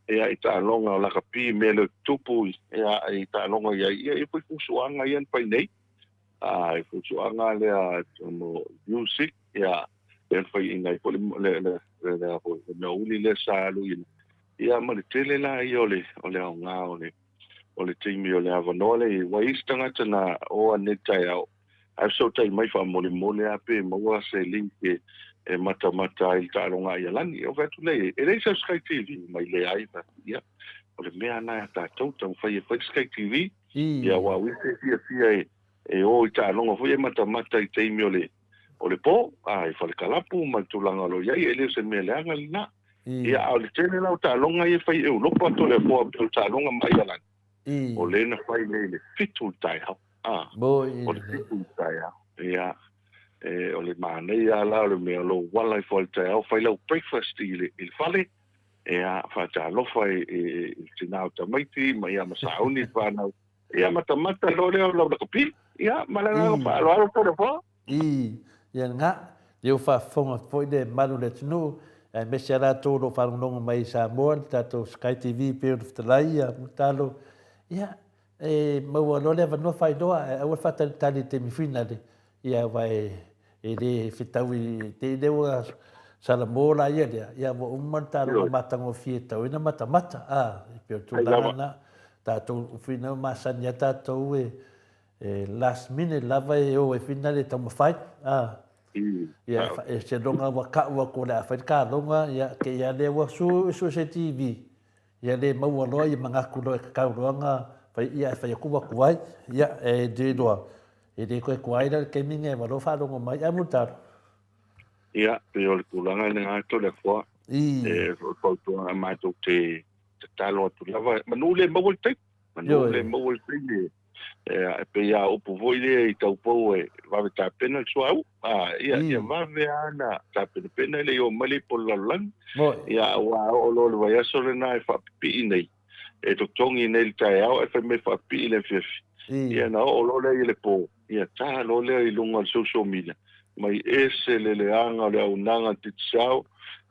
ia, i taaloga o lakapi, mea lea o tutupu, ia, i taaloga i ai, ia, ia foi fusuaga ia na fai nei. A, i fusuaga lea mo music, ia, lea na fai ina ai foi le, le, le, le, le, le mea uli lea sa alu ina. Ia, ma le tele la ia o le, o le aoga o le, o le taimi o le avanoa lea i ai. Ua i ai isi tagata na o ane i le taeao, Ae fesootai mai faamolemole lava pe maua se link e matamata ai i le taaloga a Ialani. Ou fai atu lea i ai, e leai sau Sky TV? Mai leai. Fai atu, ia, o le mea lena ia tatou, taumafai e fai Sky TV, ia aua o isi e fiafia e o i taaloga foi e matamata i taimi o le o le po, a, i falekalapu ma le tulaga o lo o i ai, e le o se mea leaga lena. Ia, a o le tele la o taaloga ia e fai i Europa, Toleafoa, pei o taaloga ma Ialani, O lea na fai nei i le 7 i le taeao. Ah, o le 7 i le taeao. Ia, e, o le manaia la o le mea o lou uala ifo i le taeao, fai lau breakfast i le, i le fale, ia, faatalofa i, i, i le tina o tamaiti, ma ia ma sauni le whanau. Ia, matamata loa lea o lau lakapi. Ia, ma le agaga faaaloalo Toleafoa. I ia nga, lea ua faafofoga foi le malu o le atunuu, aemaise a latou o lo o faalogologo mai i Samoa, le tatou Sky TV pei ona fetalai ia Mulitalo, ia, e maua loa le avanoa faailoa, ae aua le faatalitali i le taimi finale, ia aua e, e le fetaui te i lea ua salamo la ia lea, ia ua uma le taaloga matagofie e tatau ai ona matamata, a, e pei o le tulaga lena, tatou finau masani a tatou e, E last minute lava e o ai finale e taumafai, a. Ia, e se loga ua ka'u atu o le a fai le kaloga, ia, ke ia lea ua su, su se TV. Ia le maua loa ia manatu loa e kakau loa na fai ia e fai atu ua tuai, ia e te iloa, e le toe tuai la le taimi nei ua loa faalogo mai a Mulitalo. Ia, pei o le tulaga lena Toleafoa, e fautuaga matou te tatalo atu lava, manu le maua le taimi, manu le maua le taimi e pei lava o upu foi lea i taupou e vave tapena le suauu, ia, ia vave lava ona tapenapena e le i oo mai le ipu o le lalolagi. Ia, aua a oo loa i le vaiaso lena e faapipii nei, e totogi nei i le taeao ae fai mai e faapipii i le afiafi, ia ona oo loa lea i le po, ia ta loa lea i luga o le social media, mai ese le leaga o le auaunaga a le Digicel,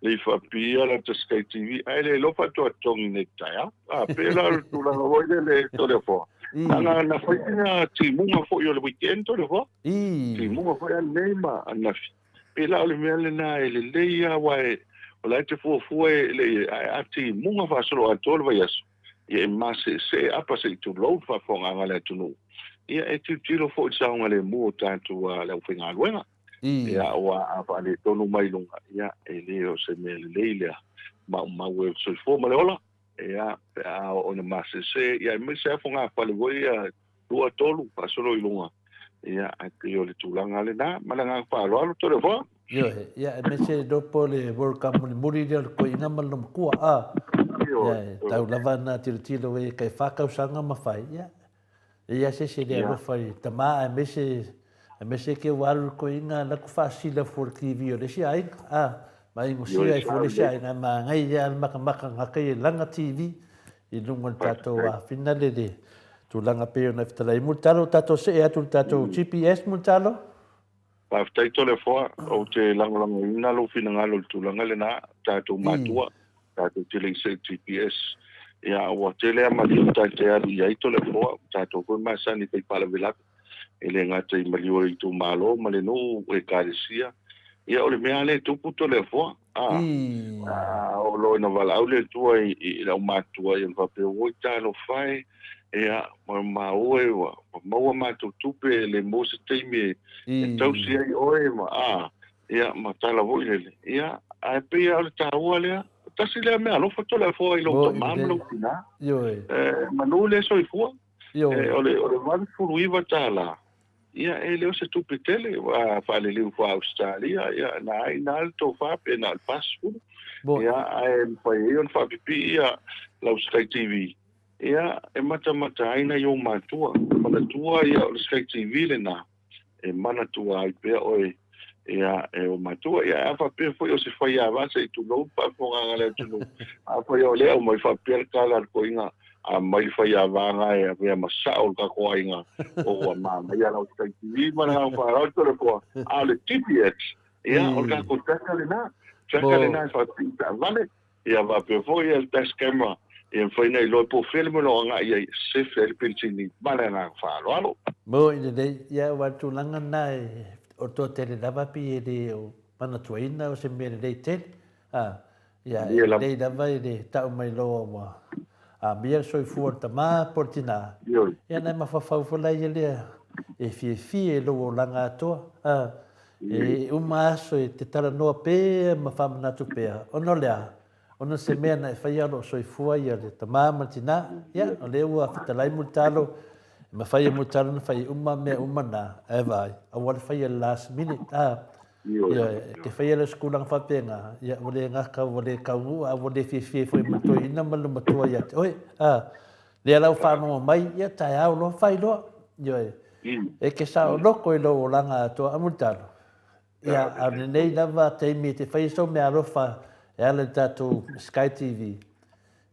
le i faapiia la ta Sky TV, ae le iloa faatoa totogi nei i le taeao. A, pei la o le tulaga foi lele Toleafoa. Na, na fai sina timuga foi o le weekend Toleafoa. Timuga foi ananei ma ananafi. Pei la o le mea lena e lelei lava aua e, o la e te fuafua e le i, ae a timuga faasoloatoa le vaiaso, ia e maseesee apa se i tulou le faafofogaaga a le atunuu, ia e tilotilo foi i le saogalemu o tatou le aufaigaluega. Ia aua a faaletonu mai luga, ia e le o se mea lelei lea maumau e o le soifua ma le ola. Ia pe a oo ina maseesee, ia aemaise lava fogafale foi ia 2, 3 faasolo i luga, ia ae pei o le tulaga lena. Ma le agaga faaaloalo, Toleafoa. Ioe, ia aemaise iloa po o le World Cup mulimuli lea o le toeaina ma lona matua, a. Ia, e tau lava ona tilotilo e tai fa tausaga ma fai, ia, e i ai se isi e le alofa i tama aemaise, aemaise ke ua alu le toeaina la ku faasila fua i le TV o le isi aiga, a, ma inosia ai fua le isi aiga, e manaia lava le makamaka gata ia i lana TV i luga o le tatou afina le le tulaga pei ona e fetalai. Mulitalo, tatou see atu i le tatou GPS, Mulitalo. Faafetai Toleafoa, ou te lagolagoina lou finagalo i le tulaga lena, tatou matua, tatou te le i see GPS. Ia, ua tele lava maliu ta te alu i ai Toleafoa, ua tatou foi masani e fai faalavelave, e le gata i maliu o le itumalo ma le nuu, ekalesia. Ia, o le mea lava lea e tupu Toleafoa, a, a oo loa ina valaau le Atua i, i le aumatutua, ia ona faapea, oi talofa e, ia, ma maua e, ua maua matou tupe, e le maua se taimi e, e tausi ai oe, ma, a, ia, ma tala foi lele, ia, ae pei lava o le taua lea, tasi lea mea alofa Toleafoa i lou tama ma lou tina, e, manu lea soifua, e, o le, o le $89, Ia, e le o se tupe tele, ua faaliliu faa-Ausetalia, ia, na ai na le tofa pe na o le 40. Ia, ae mafai ai ona faapipii ia lau Sky TV, ia, e matamata ai nai ou matua. Manatua ia o le Sky TV lena, e manatua ai pea oe, ia, e ou matua. Ia, a faapea foi o se faiava se i tulou le faafofogaaga a le atunuu, afai o lea aumai faapea le tala a le toeaina, A mai le faiava e avea ma sao o le tatou aiga, o ua manaia lau Sky TV ma le agaga faaaloalo Toleafoa, a o le TPX, ia, o le tatou tracker lena, tracker lena e faapipii taavale, ia faapea foi le dash camera, ia mafai ona iloa po o fea le mea o lo o agai ai, sefe ai le penisini ma le agaga faaaloalo. Moi lelei, ia aua o le tulaga lena o le toatele lava pei e le o manatuaina o se mea lelei tele, a. Ia, e lelei lava i le tau mai loa ua amia le soifua o le tama po o le tinā, ia ona e mafaufau foi laia lea e fiafia i lou olaga atoa. A, e uma aso e te talanoa pea ma faamanatu pea, ona o le a? Ona o se mea na e faia o lo o soifua ia le tama ma le tinā, ia, o lea ua fetalai Mulitalo, e mafai e Mulitalo ona fai uma mea uma na, ae vaai, aua le faia i le last minute, a. Ioe, e te faia lea o se tulaga faapena, ia ua le gata, ua le taunuu, a ua le fiafia foi ma le toeaina ma le matua ia te oe. A, lea la ua faalogo mai, ia taeao loa fai loa. Ioe, e te saoloto i lou olaga atoa, Amulitalo. Ia, a o lenei lava taimi e te faia sou meaalofa e ala i le tatou Sky TV,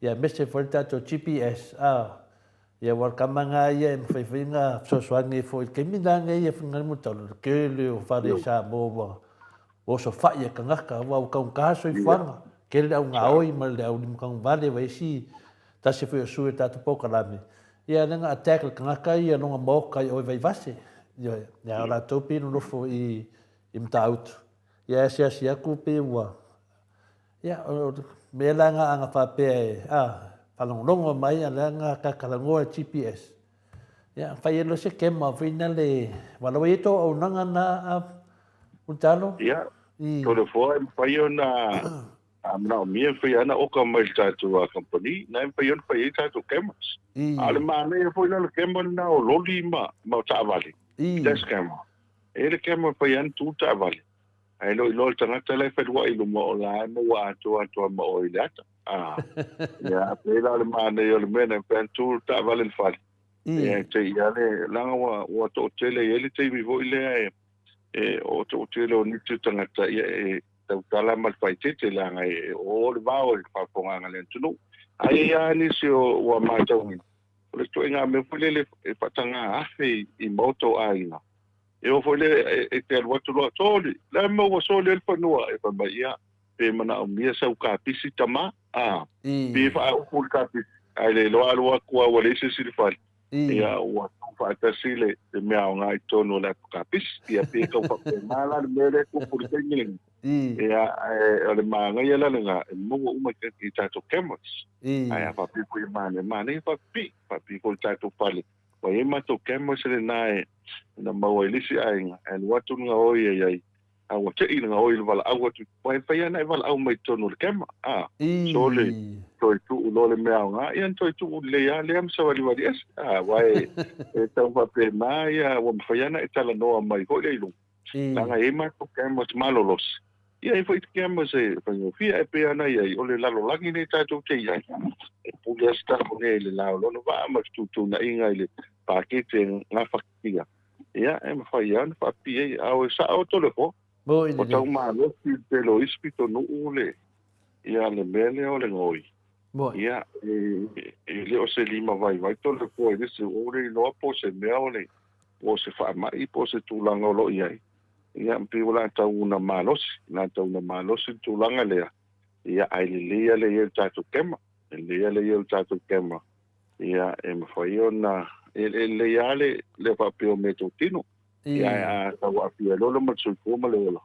ia aemaise foi le tatou GPS, a, Ia aua o le tama na ia e mafai foi ona fesoasoani ai foi i le taimi la nei e fai mai tau le tele o fale Samoa ua osofai e tagata aua ua taugata le soifuaga, tele le au gaoi ma le au limataguvale ma isi tasi foi o sui o le tatou polokalame, ia lea na attack le tagata ia lona maota i o i Vaivase. Ioe, a o latou pei e nonofo i Matautu, ia e asiasi atu pei ua Ia, o le mea la na ana faapea e, a, faalogologo mai a lea na tatalanoa e GPS. Ia, fai ai loa se kema foi na le, aua la ua i ai tou auaunaga na a Mulitalo? Ia, Toleafoa e mafai ona A manaomia e mafai lava ona oka mai i le tatou kamupani, na e mafai ona fai ai tatou cameras. A o le manaia foi la o le camera lena o loli ma taavale, dash camera. E i ai le camera e mafai lava ona tu le taavale, ae le o iloa e le tagata la e feluai i luma o la e maua atoa atu lava ma oe i le ata. Ia, pei la o le manaia o le mea lena, e mafai lava ona tu le taavale i le fale, ia e te i lava le, leaga ua toatele, e i ai le taimi foi lea e, e o toatele o nisi o tagata, ia e tautala ma le faaeteete leaga e o le vao i le faafofogaaga a le atunuu. Ae i ai lava nisi o ua matauina, o le ituaiga mea foi lele e faataga afe i maota o aiga. E oo foi lea e te alu atu loa, soli, le a le mea ua soli ai le fanua? E fai mai, ia, pe manaomia sau kapisi tama, a, pe faaupu le kapisi, ae le iloa alu atu lava ua leai se isi i le fale. Ia, ua tu faatasi le mea aoga i totonu o le ato kapisi. Ia, pe tau faapena la le mea lea e tupu i le taimi lenei. Ia, ae o le manaia la lena, e maua uma i tatou cameras. Ae a faapea foi e manaia, manaia faapipii, faapipii foi i le tatou fale. Ua i ai matou cameras lena e na maua i le isi aiga, e alu atu le gaoi e i ai, a ua te i le gaoi i le valaau atu, aua e mafai lava ona e valaau mai i totonu o le camera, a, sole, toe tuu loa le mea aoga, ia ona toe tuu lelei lava lea ma savalivali ese, a, aua e, e tau faapena, ia, ua mafai lava ona e talanoa mai foi lea i luga. Leaga e i ai matou cameras malolosi, ia e i ai foi cameras e faigofie, ae pei lava ona i ai, o le lalolagi lenei tatou te i ai, e pule lava se tatou i le la o lona vaa ma le fetuutuunaiga i le paketi e gafatia, ia e mafai lava ona faapipii ai. A o e sao Toleafoa, ua tau malosi le tele o isi pitonuu le, ia le mea lea o le gaoi. Ia, e le o se lima vaivai Toleafoa i le isi, ua ou le iloa po o se mea o le, po o se faamai po o se tulaga o lo o i ai. Ia, pei ua latou una malosi, latou una malosi le tulaga lea, ia, ae lelei lava le i ai o le tatou camera, lelei lava le i ai o le tatou camera, ia, e mafai ona, e lelei lava le, le faapea o meatotino, ia, ae a tau aafia loa ma le soifua ma le ola,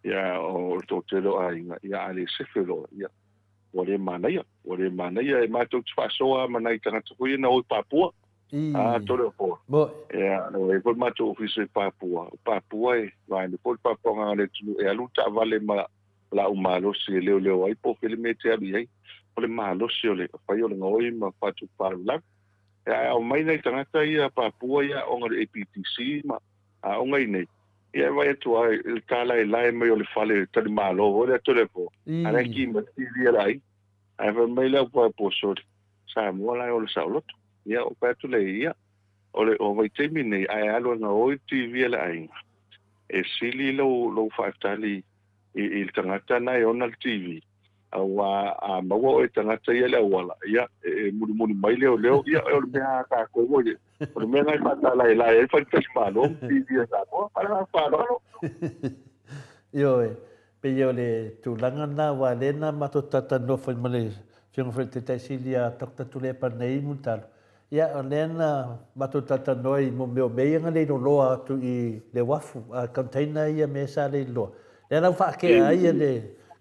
ia, o le toatele o aiga, ia, a le sefe loa, ia, ua le manaia, ua le manaia, e matou te faasoa lava ma nai tagata foi ia na o i Papua, a Toleafoa. Ia, na i ai foi le matou ofisa i Papua, o Papua e vaeane foi le faafofogaaga a le atunuu, e alu le taavale ma laau malosi e leoleo ai po o fea le mea e te alu i ai. O le malosi o le fai o le gaoi ma faatupu faalavelave. Ae aumai nai tagata ia Papua ia aoga i le APTC ma aoga i nei, ia e vaai atu lava i le tālaelae mai o le fale talimalo foi lea Toleafoa, a o la e ki mai le TV a le aiga. Ae fai mai le aupaepae, sole, Samoa la e ola saoloto. Ia, ou fai atu lea, ia, o le o vaitaimi nei, ae alu e gaoi le TV a le aiga, e sili lou, lou faatali i, i le tagata na e ona le TV, aua a maua oe e tagata ia le auala, ia, e, e mulimuli mai leoleo, ia, o le mea a tatou ua i o le mea na e faatalaelae ai faletalimalo ma TV a Samoa. Ma le agaga faaaloalo. Ioe, pei o le tulaga lena aua lea na matou talatalanoa foi ma le Afioga foi i le Taitai Sili ia Doctor Tuilaepa nei i Mulitalo. Ia, o lea na matou talatalanoa i mea o mea ia na leiloloa atu i le uafu, a container ia mea sa leiloloa. Lea la ua faatea ai le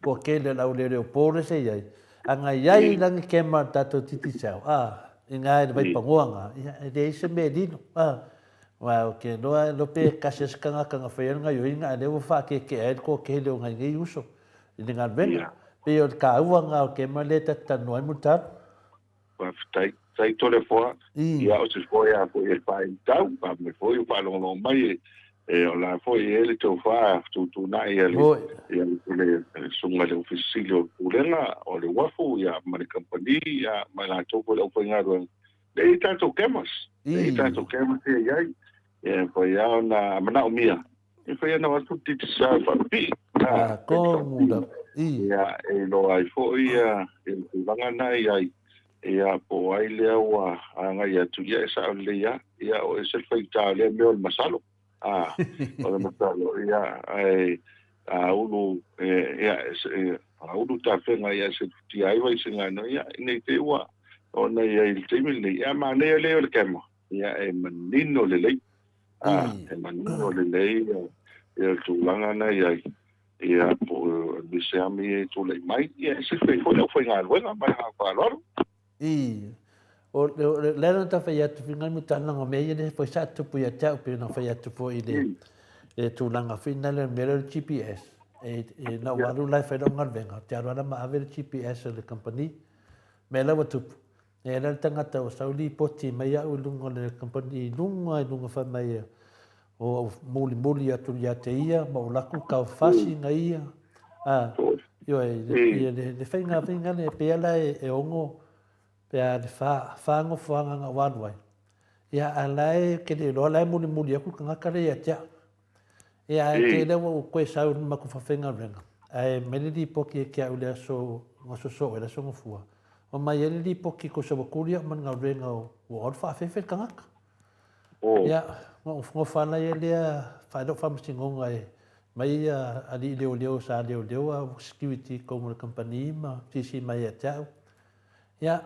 toatele o le au leoleo po lea sa i ai. A na i ai i lagi kema a le tatou Digicel, a, i na i le vaipanoa na, ia, e leai se mea e lilo, a. Aua ou te iloa, iloa pe tasi lava se tagata na faia le gaioiga, a o lea ua faatetea ai le toatele o nai nei uso i le galuega. Pei o le taua lena o le kema lea ta te talanoa ai Mulitalo. Faafetai. Faafetai Toleafoa. Ia o se foe lava foi e faaitau, fai mai foi o faalogologo mai e o la foi e i ai le tofa fetuutuunai a le ia le susuga i le Ofisa Sili o Pulega o le Uafu ia ma le kamupani ia ma latou foi le aufaigaluega. E i ai tatou cameras, e i ai tatou cameras ia e i ai. Ia e mafai lava ona manaomia E fai ana o atu Digicel faapipii. Ah, komu lava. Ia, e iloa ai foi ia le tulaga na e i ai. Ia, po o ai lea ua agai atu, ia e sao lelei lava. Ia, o ese le faigata o lea mea o le masalo. Ah, o le masalo, ia, ae a ulu, ia, a ulu tafega, ia, se futia ai Vaisigano, ia, nei te i ua ona i ai i le taimi lenei. Ia, manaia lea o le camera. Ia, e manino lelei. A, e manino lelei ia le tulaga na i ai, ia, po o nisi lava mea e tulai mai, ia e sefe ai foi le aufaigaluega ma le agaga faaaloalo. I, o le lea na ta fai atu foi ngai mutana o mea ia lea foi sa tupu ia te au pei ona fai atu foi i le, le tulaga foi na le mea lea o le GPS. E, na ou alu la e fai lau galuega, ou te alu lava ma ave le GPS a le kamupani. Mea la ua tupu, e ala le tagata ua sau lipoti mai au i luga o le kamupani i luga i luga fai mai ua ou mulimuli atu ia te ia ma ou alu atu kau fasi na ia. A, ioe, le, le faiga faiga lea, pei lava la e ono pe a le fa, fa nofoaga na ou alu ai. Ia, a la e ke le iloa la e mulimuli atu le tagata lea ia te au. Ia, ae te lea ua ou toe sau i le matou faafaigaluega, ae aumai le lipoti ia te au i le aso na sosoo ai le aso Gafua. Aumai ai le lipoti tusa ua tuli au ma le galuega ua alu faafefe le tagata. Ia, na ou nofo lava ia lea fai lau faamasinoga e mai alii leoleo sa leoleo a security i totonu o le kamupani ma silasila mai ia te au. Ia,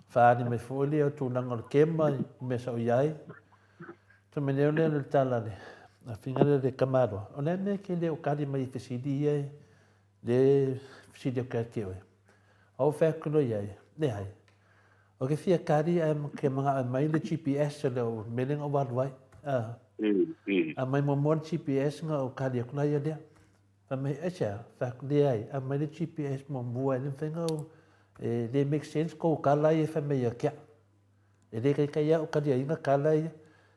faaali mai foi lea o tulaga o le kema i mea sa ou i ai. Tumeneo lea le tala le afiga lea le tamaloa. O le a mea e te le o kali mai i fesili ia e le fesili atu ia te oe. A ou fai atu loa i ai, leai. Ou te fia kali ae ke manao e aumai le GPS o le mea lea na ou alu ai. Aumai muamua le GPS na ou kali atu la ia lea. Fai mai, aisea? Fai atu, leai, aumai le GPS muamua e le mafai ona ou, e le make sense kou tala ia e fai mai ia te au. E le taitai lava ou taliaina tala ia.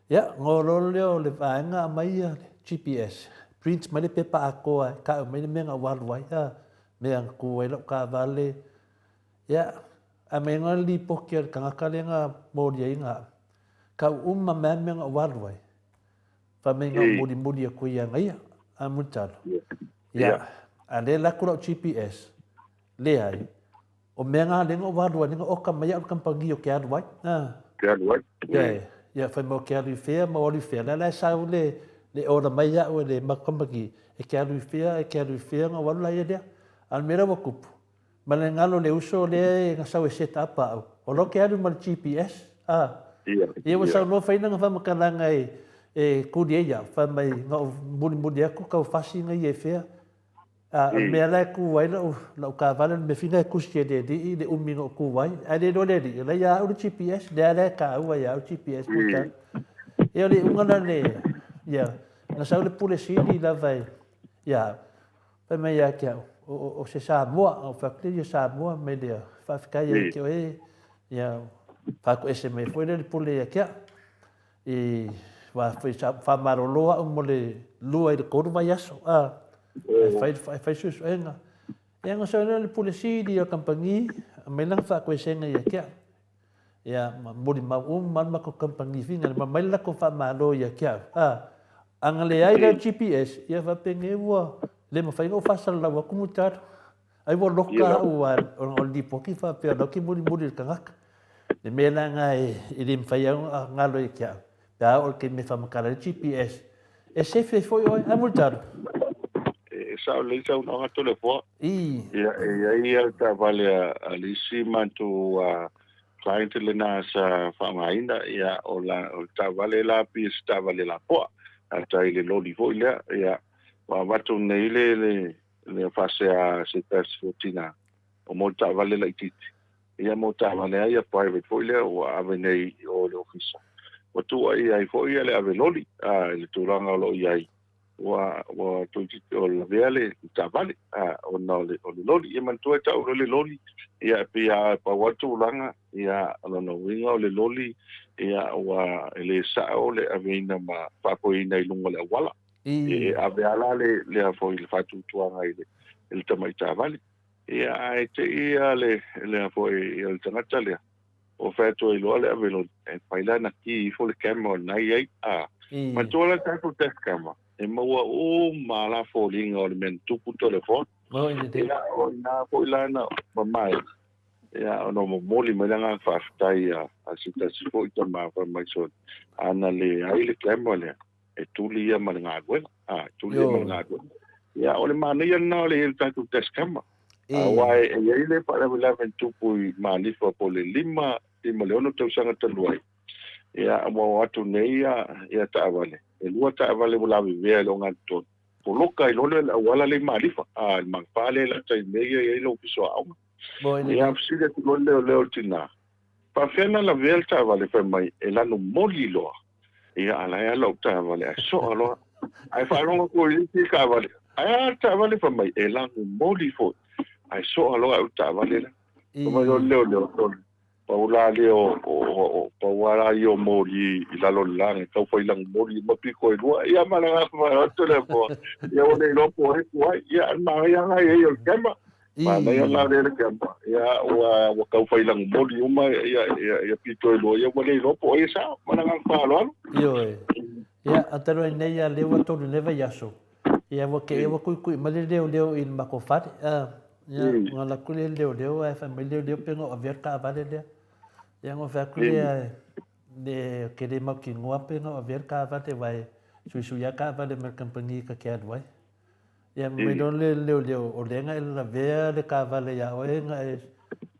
Ia, ona o loa lea o le vaega aumai ia le GPS, print mai le pepa atoa e tau mai le mea na ou alu ai, a, mea na tu ai lau taavale. Ia, aumai loa le lipoti a le tagata lea na moliaina au, tau uma mai lava mea na ou alu ai. Fai mai na ou mulimuli atu ia ia, a Mulitalo. Ia, a lea alu atu lau GPS, leai, o mea na lea na ou alu ai, lea na oka mai au le kamupani ou te alu ai. Te alu ai. Ia, ia fai mai ou te alu i fea ma ou alu i fea. Lea la e sau le, le order mai au e le matou kamupani, e te alu i fea, e te alu i fea, ona ou alu laia lea. A o le mea la ua tupu, Ma le galo le uso lea na sau e set up au, o la ou te alu ma le GPS, a. Ia ua saunoa fai lana faamatalaga e e kuli ai au, fai mai na ou mulimuli atu kau fasi na ia e fea. A o le mea la e ku ai lau lau taavale o le mea fina e kusi e le alii le umi na ou ku ai, ae le iloa le alii, o la e ia au le GPS, lea la e taua ia au le GPS mo tala. Ia o le iuga la le, ia, na sau le Pule Sili lava e, ia au. Fai mai ia te au, o se Samoa, ou fai atu, ia Samoa mai lea, faafetai ia te oe, ia faatoese mai foi lea le pule ia te au. I wā foi sa whaamalolo au mo le 2 i le 3 vaiaso, a, e fai, e fai suesuega. Ia nga sau lea le pule sili o kampangi, mai lana faatoesega ia te au. Ia, ma molimau uma le matou kamupani finagalo, ma aumai le latou faamalo ia te au. A, a na leai la GPS, ia faapenei ua le mafai ona ou faasalalau atu Mulitalo. Ai ua loka au aua o le lipoti faapea o la ou te mulimuli i le tagata. Le mea la lena e le mafai ai ona galo ia te au, pe a oo i le taimi e faamatala ai le GPS, e safe ai foi oe. A Mulitalo? E sao lelei saunoaga Toleafoa. Ia, e i ai lava le taavale a le isi matou client lena sa faaaogaina, ia, o la, o le taavale la pei o se taavale lapoa, faafetai i le loli foi lea, ia, ua avatu nei le, le, le faasea a se tasi o tina, o mo le taavale laitiiti, ia mo taavale lava ia private foi lea ua ave nei i o i le ofisa. Ua tuuaia ai foi le ave loli, a, i le tulaga o lo o i ai, ua ua toeitiiti o lavea le taavale a ona o le o le loli. Ia manatua e tau loa le loli, ia e pei lava e pau lava le tulaga, ia o lona uiga o le loli, ia ua e le sao le aveina ma faafoeina i luga o le auala. E ave lava la le le foi le faatuatuaga i le i le tamai taavale. Ia ae te i lava le le foi le tagata lea Ua fai atu ai loa le ave loli, e fai la na ki ifo le camera na i ai. A, manatua la le tatou dash camera, e maua uma lava la foliga o le mea na tupu telefoni. Ia, o ina foi la na mamae, ia, ona momoli mai le agaga faafetai a se tasi foi tama fai mai sole, a na leai le camera lea, e tuli ia ma le galuega. A, e tuli ia ma le galuega. Ia, o le manaia lena o le i ai o le tatou dash camera. Aua e i ai le faalavelave na tupu i Malifa po o le 5, 5 i le 6 tausaga talu ai, ia, ua o atu nei ia taavale, e lua taavale ua lavevea i le ogatotonu, poloka ai loa le auala lea i Malifa, a, le magafa lea e lata i mea ia e i ai le Ofisa o Aoga. Ia, fesili atu loa le leoleo i le tina, faapefea ona lavea le taavale? Fai mai, e lanu moli loa. Ia, a la e ala lau taavale ae soa loa. Ae faalogo atu i le isi taavale, Ae a le taavale? Fai mai, e lagomoli foi. Ae soa loa au i le taavale lea. Fai mai o le leoleo, sole, pau la lea o, o, o, pau lava la ia o moli i lalo o le lagi, tau fai lagomoli uma piko e lua. Ia ma le agaga faaaloalo le Atua, ia ua le iloa po o ai ku ai. Ia, o le manaia lena i ai o le camera. Manaia lena o lea le camera. Ia, ua, ua tau fai lagomoli uma ia, ia, ia pito e lua, ia ua le iloa po o ai e sao. Ma le agaga faaaloalo. Ioe. Ia, a talu ai nei a lea ua tolu nei vaiaso, ia ua ke ua kuikui mai le leoleo i le matou fale. A, ia, ua alu atu le leoleo ae fai mai le leoleo pe na ou avea le taavale lea. Ia ona fai atu lea, le, ke le mautinoa pe na ou avea le taavale aua e suisui lava taavale mai le kamupani ta te alu ai. Ia fai mai loa le leoleo, o lea na e lavea le taavale ia oe na e,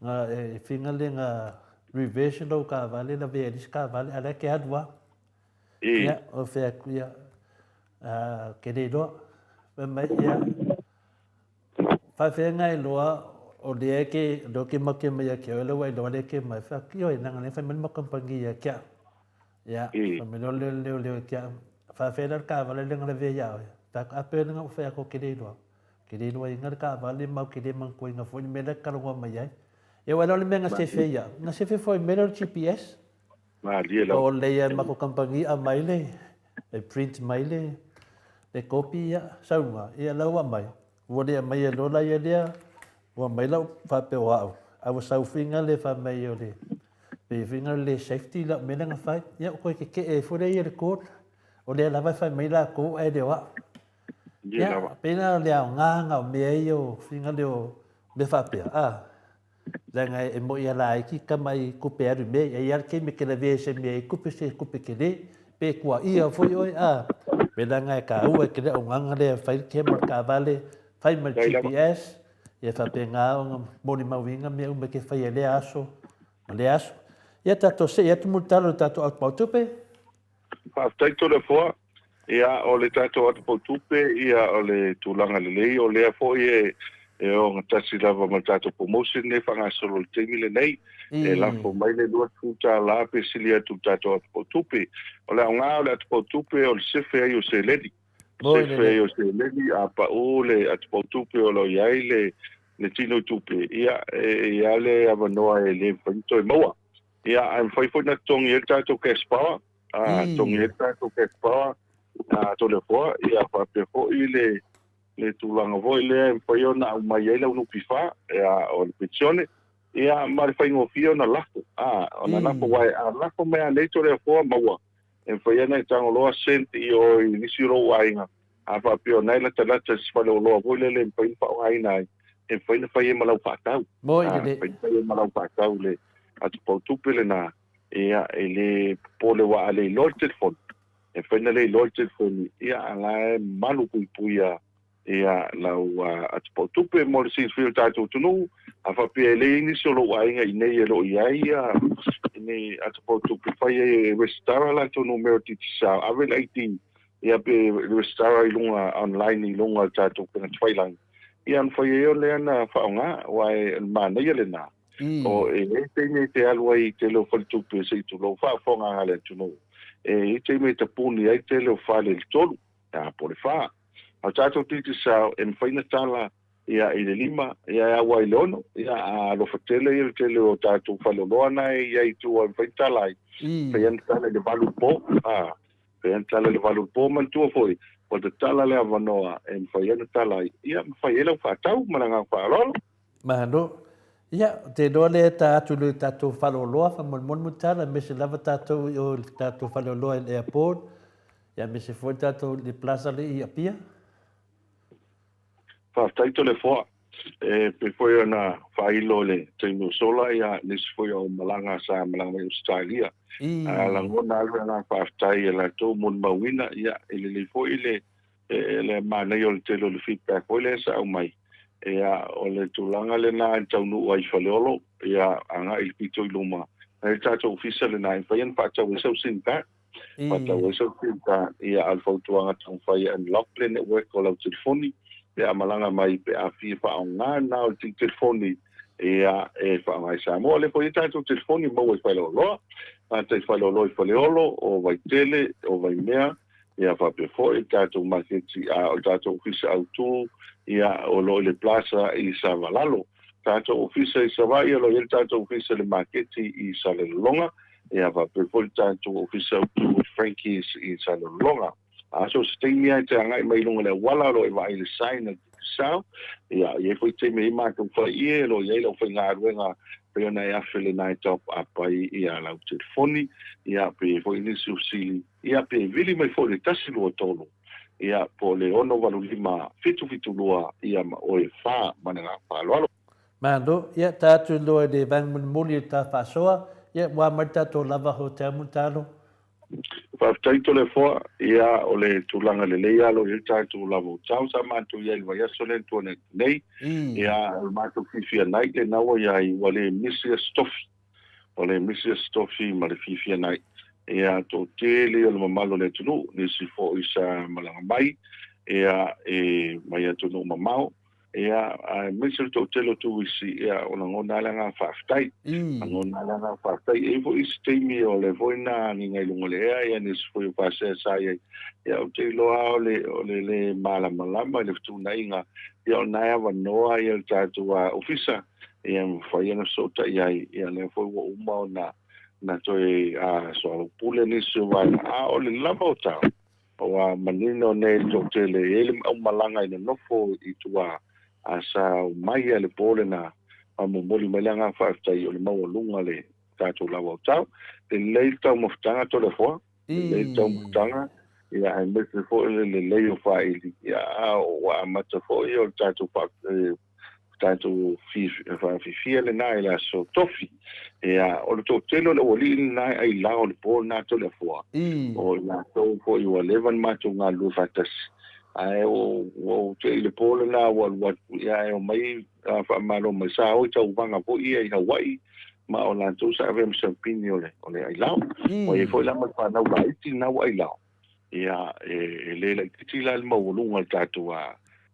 na e finga le na reverse lou taavale lavea ai le isi taavale, a o lea e te alu lava. Ia, o fai atu ia, ke le iloa. Fai mai, ia, faafefea na iloa o lea ke, lea ke make mai ia te oe, lea ua iloa lea ke mai. Fai atu, ioe, leaga lea fai mai le matou kamupani ia te au. Ia, fai mai loa le leoleo ia te au, faafefea la le taavale lea na lavea ia oe? Fai atu, a pe na ou fai atu ou te le iloa. Ou te le iloaina le taavale ma ou te le manatuaina foi le mea lea e te talanoa mai ai. Ia, aua e le o le mea na sefe ia au. Na sefe foi i le mea lea o le GPS. Malie lava. O lea matou kamupani aumai le e print mai le le copy ia sauga ia la ua aumai ua le aumaia loa la ia lea ua aumai lau faapea o au a ua sau figa le fai mai o le pe figa le safety lau mea lea na fai ia ua toe tetee ai foi lea ia le court o lea lava e fai mai latou ae le o au. Ia pei la o le aoga na o mea ia o figa lea o mea faapea a. Leaga e moi a laiti tama i tupe alu i mea ia, e i ai le taimi e te lavea i se mea e tupe se tupe tele, pe tuaia foi oe, a, me leaga e taua e te le auaunaga lea e fai le camera taavale, fai ma le GPS, ia faapena ona molimauina mea uma e te faia i lea aso ma lea aso. Ia tatou sei atu mulitalo i le tatou autupautupe. Faafetai Toleafoa. Ia, o le tatou atupautupe, ia, o le tulaga lelei, o lea foi e, e ogatasi lava ma le tatou promotion lea e faagasolo i le taimi lenei. E lafo mai le $20 pe sili atu i le tatou atupautupe. O le aoga o le atupautupe o le sefe ai o seleni. Sefe ai o seleni, a pau le atupautupe o lo o i ai le, le tino tupe, ia, e i ai le avanoa e le mafai ona toe maua. Ia, ae mafai foi ona totogi ai le tatou cash power, a, totogi ai le tatou cash power, a, Toleafoa, ia, faapea foi le, le tulaga foi lea e mafai ona aumai ai lau NPF, ia, o le penisione, ia, ma le faigofie ona lafo, a, ona lafo, aua a lafo mai lava nei Toleafoa, maua, e mafai ona e tago loa send i o i nisi o lou aiga, a faapea o na e latalata i se faleoloa foi lele e mafai ona faaaogaina ai, e mafai ona fai ai ma lau faatau. Moi lelei. E mafai ona fai ai ma lau faatau le atupautupe lena, ia, e le popole aua a le iloa le telefoni, e mafai ona le iloa le telefoni, ia, a la e malu puipuia ia lau atupautupe mo le silafia o le tatou atunuu. A faapea e leai nisi o lou aiga i inei e le o i ai ni atupautupe, fai ai e resitala latou numera Digicel, ave le ID ia pe resitala i luga online i luga o le tatou upega tafailagi, ia ona fai ai o lea na faaaoga, aua o le manaia lena. O e i ai taimi e te alu ai i tele o faletupe se i tulou faafofogaaga a le atunuu, e i ai taimi e tapuni ai tele o fale i le 3, ia po o le 4. A o tatou Digicel e mafai ona tala ia i le 5, ia e au ai i le 6, ia a alofa tele ia le tele o tatou faleoloa na e i ai i tua e mafai ona tala ai, mafai ona tala i le 8 i le po, a, mafai ona tala i le 8 i le po, manatua foi, ua tatala le avanoa e mafai ai ona tala ai, ia ma fai ai lau faatau ma le agaga faaaloalo. Malo. Ia, ou te iloa lea e ta atu i le tatou faleoloa faamolemole Mutala, aemaise lava tatou i o i le tatou faleoloa i le airport, ia aemaise foi le tatou i le plaza lea i Apia. Faafetai Toleafoa. E pei foi ona faailo i le taimi ua sola ia nisi foi o malaga sa malaga mai Ausetalia. A lagona lava le agaga faafetai ia latou molimauina, ia e lelei foi le le manaia o le tele o le feedback foi lea sa aumai. Ia o le tulaga lena e taunuu ai i Faleolo, ia agai i le pito i luma, e i ai le tatou ofisa lena e mafai ona faatau ai sau sim card. Faatau ai sau sim card, ia a o le fautuaga taumafai e unlock le network o lau telefoni pe a malaga mai pe a fia faaaoga na o le telefoni ia e faaaoga i Samoa. O lea foi e i ai tatou telefoni maua i faleoloa, gata i faleoloa i Faleolo, o Vaitele, o Vaimea, Ia faapea foi le tatou maketi, a o le tatou ofisa autu, ia, o lo o i le Plaza i Savalalo. Tatou ofisa i Savaii, o lo o i ai le tatou ofisa i le maketi i Salelologa, ia faapea foi le tatou ofisa autu i Frankie's i Salelologa. A so o se taimi lava e te agai mai i luga o le auala o lo o e vaai i le sign a le Digicel, ia, e i ai foi taimi e i ai matou faie, o lo o i ai le aufaigaluega pei ona e afe lena e top up ai ia lau telefoni, ia, pe i ai foi nisi o fesili, Ia, pe vili mai foi le 123, ia, po o le 685 772, ia, ma oe fa ma le agaga faaaloalo. Malo, ia, ta atu loa i le vaega mulimuli o le ta faasoa, ia, ua mai le tatou lava hotel Mulitalo. Faafetai Toleafoa, ia, o le tulaga lelei lava o lo o i ai le tatou lava hotel sa matou i ai i le vaiaso lea na tuanai atu nei, ia, o le matou fiafia night lena ua i ai, ua le misi aso tofi. O le misi aso tofi ma le fiafia nai ia toatele o le mamalu o le atunuu, nisi foi sa malaga mai ia e mai atunuu mamao, ia aemaise le toatele o turisi, ia o lagona lava le agaga faafetai. Lagona lava le agaga faafetai. E i ai foi isi taimi o le foi na agiga i luga o le ea, ia nisi foi o pasea sa i ai, ia ou te iloa lava o le o le le malamalama i le fetuunaiga, ia o lena e avanoa ia le tatou ofisa ia mafai ona fesootai ai, ia lea foi ua uma ona na toe soalaupule nisi o vaega, a o le lava o tau, ua manino nei le toatele, e i ai le aumalaga i nonofo i tua, a sa omai lava i le po lena, ma momoli mai le agaga faafetai o le maualuga o le tatou lava o tau. Lelei le taumafataga Toleafoa, lelei le taumafataga, ia aemaise foi le lelei o faili, ia a ua amata foi o le tatou tatou faafifia lena i le aso tofi. Ia, o le toatele o le aualii lena e ailao i le po lena Toleafoa, o i latou foi ua leva ona matou galulue faatasi. Ae ua ou te i le po lena ua alu atu, ia ae omai faamalo mai. Sa o i tauvaga foi ia i Hawaii, ma o latou sa avea ma siampini o le ailao. Ua i ai foi la ma le fanau laiti lena ua ailao. Ia, e le laitiiti la le maualuga o le tatou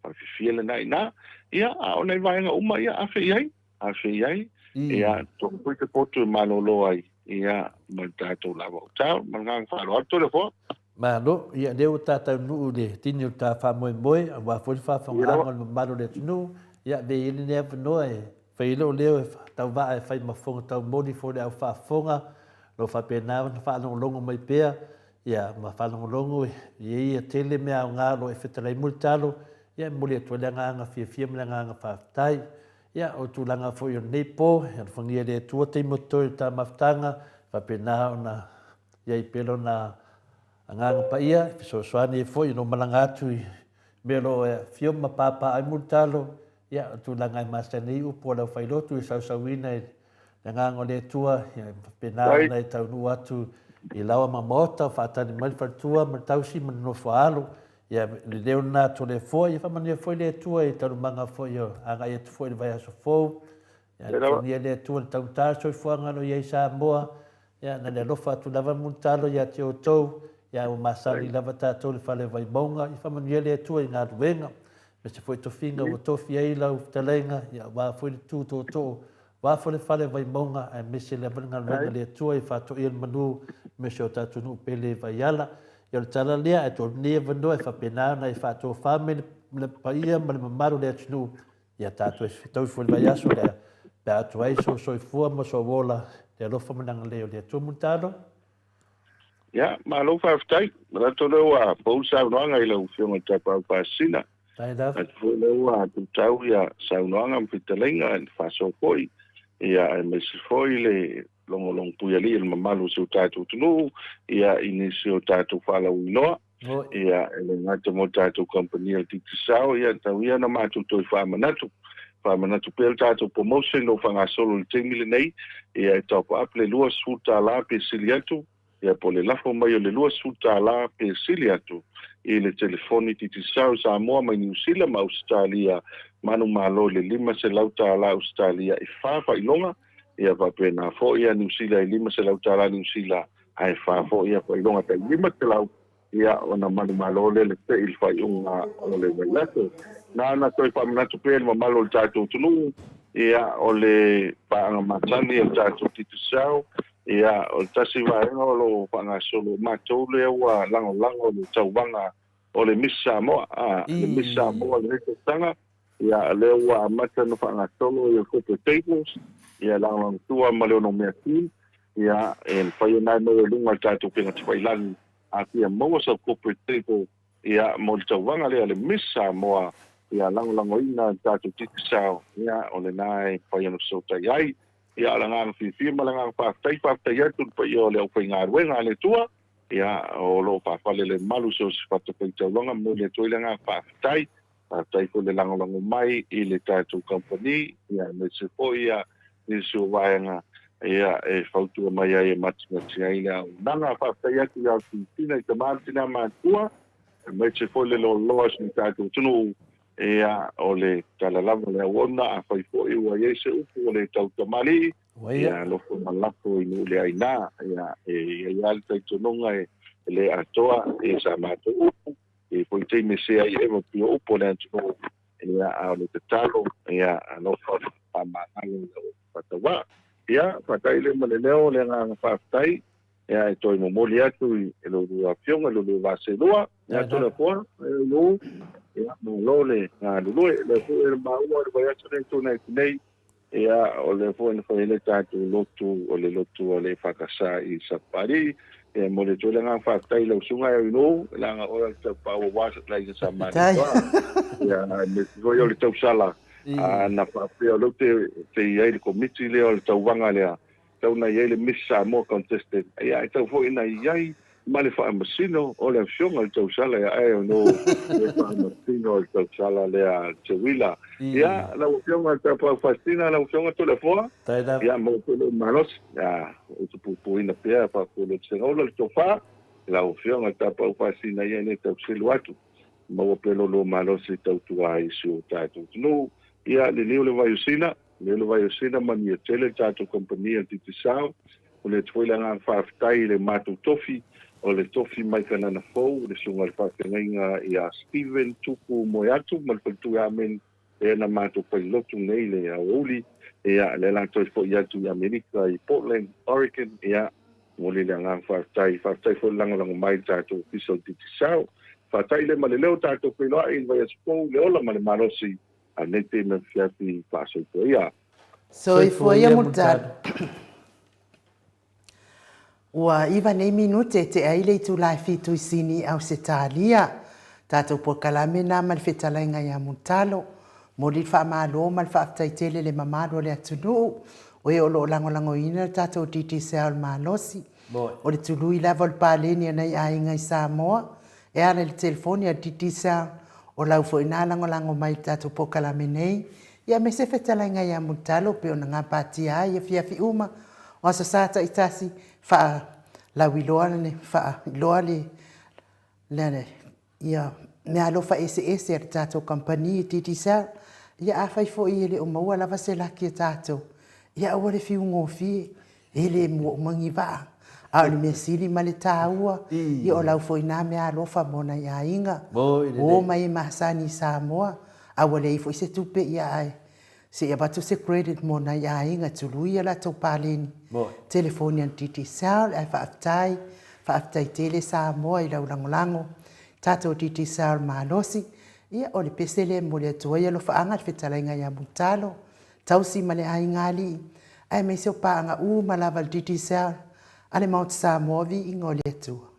faafifia lena i ina. Ia, a o nai vaega uma, ia, afe i ai, afe i ai. Ia, tofu foi te potu e malolo ai, ia, ma le tatou lava o tau. Ma le agaga faaaloalo, Toleafoa. Malo, ia, lea ua ta taunuu i le tini o le ta faamoemoe, aua foi le faafofogaaga o le mamalu o le atunuu. Ia, avea ia lenei avanoa e fai ai lou leo e tauvaa e fai ma fofoga taumoli foi le au faafofoga, o lo o faapena ona faalogologo mai pea Ia, ma faalogologo e i ai ia tele mea aoga o lo o e fetalai mo le talo, ia e momoli atu ai le agaga fiafia ma le agaga faafetai. Ia, o tulaga foi o lenei po, e alofagia e le Atua taimi o totoe o le ta mafutaga, e faapena ona i ai pea Lona Agaga Paia e fesoasoani ai foi i lou malaga atu i mea o lo o e afio ma pāpā ai mo le talo, ia, o tulaga e masani ai upu a le aufailotu e sausauina i le Agaga o le Atua, ia e faapena ona e taunuu atu i laoa ma maota, o faatali mai le faletua ma le tausi ma le nofo a alo. Ia, le leo lena a Toleafoa, ia faamanuia foi le Atua i taualumaga foi o agai atu foi i le vaiaso fou. Ia alofagia le Atua i le taugata o le soifuaga o lo o i ai i Samoa. Ia, na le alofa atu lava Mulitalo ia te outou, ia ua masani lava tatou i le fale Vaimauga. Ia faamanuia le Atua i galuega, aemaise foi tofiga ua tofi ai lau fetalaiga, ia aua foi le tu tootoo, aua foi le fale Vaimauga, aemaise lava le galuega a le Atua ia faatoia le manu, aemaise o tatou nuu pele i Vaiala. Ia o le tala lea, ae tuu atu lenei avanoa e faapena ona e faatofa mai le paia ma le mamalu o le atunuu, Ia tatou e fetaui foi i le vaiaso lea, pe a atu ai sou soifua ma sou ola, le alofa ma le agalelei o le Atua Mulitalo. Ia, malo faafetai. Manatu o lea ua pau le saunoaga i lau Afioga i le Tapaau Faasisina. Faafetai lava. Manatu foi o lea ua tutau ia saunoaga ma fetalaiga i le faasoa foi, ia aemaise foi le logologo puialii o le mamalu o si o tatou atunuu, ia i nisi o tatou faalauiloa. Ia, e le gata mo tatou kamupani a le Digicel, ia, tau ia ona matou toe faamanatu. Faamanatu pea le tatou promotion o faagasolo i le taimi lenei, ia e top up le $20 pe sili atu, ia po o le lafo mai o le $20 pe sili atu i le telefoni Digicel i Samoa mai Niu Sila ma Ausetalia manumalo i le $500 Ausetalia e fa faailoga, ia faapena foi ia Niu Sila e $500 Niu Sila ae fa foi ia faailoga tai 500 ia ona manumalo lea le tei i le faaiuga o le vaiaso. Na ona toe faamanatu pea i le mamalu o le tatou atunuu, ia o le paaga masani a le tatou Digicel, Ia, o le tasi vaega o lo o faagasolo matou lea ua lagolago i le tauvaga o le Miss Samoa, a, le Miss Samoa i lenei tausaga, ia, lea ua amata ona faagasolo ia corporate tables, ia, lagolagotua ma le onomea team, ia, e mafai ona e maua i luga o le tatou upega tafailagi, a fia maua sau corporate table, ia, mo le tauvaga lea le Miss Samoa, ia, lagolagoina le tatou Digicel, ia, o lena e mafai ona fesootai ai. Ia, o le agaga fiafia ma le agaga faafetai, faafetai atu i le paia o le aufaigaluega a le Atua, ia, o lo o faafale le malu i so o se fatafaitaulaga, momoli atu ai le agaga faafetai. Faafetai foi le lagolago mai i le tatou kamupani, ia, aemaise foi ia nisi o vaega, ia, e fautua mai ai e matimati ai le auaunaga. Faafetai atu i Austin i tama ma tina matutua, aemaise foi le loaloa o si o tatou atunuu, Ia, o le tala lava le auauna, afai foi ua i ai se upu ua le tautamalii, ia alofa ma lafo i nuu le aina. Ia, e i ai lava le talitonuga e le atoa ia sa matou upu, e i ai foi taimi e sea ai eva pei o upu a le atunuu, ia, a o le tatalo, ia alofa ma faamagalo i lau faatauvaa. Ia, faata'i lea ma le leo o le agaga faafetai. Ia, e toe momoli atu i lo lua afioga i lo lua vaa seelua, ia Toleafoa, ia Inu, ia, malo le galulue. O lea foi e maua i le vaiaso lea na tuanai atu nei, ia, o lea foi na fai ai le tatou lotu, o le lotu a le EFKS i Sapapalii. Ia, e momoli atu ai le agaga faafetai i lau susuga ia Inu, leaga o oe o le taupaa ua laina sa matou. Ia, aemaise foi o le tausala na faapea o lea ou te i ai i le komiti lea o le tauvaga lea, Tau na i ai le Miss Samoa Contested, ia e tau foi na i ai ma le faamasino o le afioga i le tausala ia ae ono le faamasino o le tausala lea Teuila. Ia, lau afioga i le Tapaau Faasina, lau afioga Toleafoa, ia maua pea lou malosi, ia utupupuina pea faafualotusegaula le tofa, lau afioga i le Tapaau Faasina ia e le tau selu atu. Maua pea lo lua malosi e tautua ai i si o tatou atunuu. Ia, liliu le vaiosina. Lea le vai o Sina manuia tele le tatou kamupani a le Digicel. Momoli atu foi le agaga faafetai i le matou tofi, o le tofi mai Kanana Fou, le susuga i le faafeagaiga ia Steven Tupu Moeatu ma le faletua ia Amen, lea na matou failotu nei le aoauli, ia lea la toe foi atu i Amerika i Portland, Oregon, ia momoli le agaga faafetai. Faafetai foi le lagolago mai i le tatou ofisa o le Digicel. Faata'i lea ma le leo tatou feiloai i le vaiaso fou, le ola ma le malosi. A nei te mea fiafi faasoifua ia. Soifua ia Mulitalo. Ua iva nei minute e tea ai le itula e fitu i Sini i Ausetalia. Tatou polokalame na ma le fetalaiga ia Mulitalo. Momoli le faamalo ma le faafetai tele i le mamalu o le atunuu o e o lo o lagolagoina le tatou Digicel malosi. O le tului lava o le paleni a nai aiga i Samoa E ala i le telefoni a le Digicel, o lau foi na lagolago mai i le tatou polokalame nei, ia aemaise fetalaiga ia Mulitalo pei ona gapatia ai afiafi uma o Aso Sa taitasi, faalauiloa le faailoa le le ia meaalofa eseese a le tatou kamupani Digicel. Ia afai foi e le o maua lava se laki a tatou, ia aua le fiu gofie, E le mua uma ni vaa, a o le mea sili ma le taua, ia o lau foi na meaalofa mo nai aiga, ua o mai e masani i Samoa, a ua leai foi se tupe ia ae se i avatu se credit mo nai aiga e tului a latou paleni telefoni a le Digicel. Ae faafetai, faafetai tele Samoa i lau lagolago i tatou Digicel malosi. Ia o le pese lea e momoli atu ai alofaaga i le fetalaiga ia Mulitalo. Tausi ma le aiga alii, aemaise o paaga uma lava a le Digicel a le Maota Samoa Viiga o le Atua.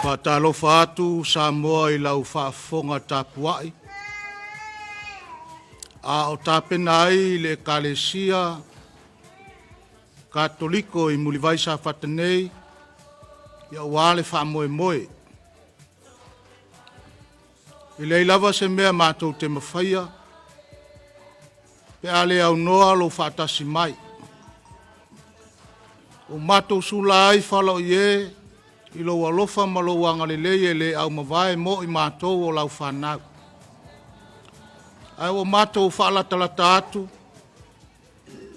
Faatalofa atu Samoa i lau faafofoga tapuai, a o tapena ai le Ekalesia Katoliko i Mulivai Safata nei, aua le faamoemoe. E leai lava se mea matou te mafaia pe a le aunoa lou faatasi mai. Ua matou sula ai fala o ie i lou alofa ma lou agalelei e le aumavae mo i matou o lau fanau. Ae ua matou faalatalata atu,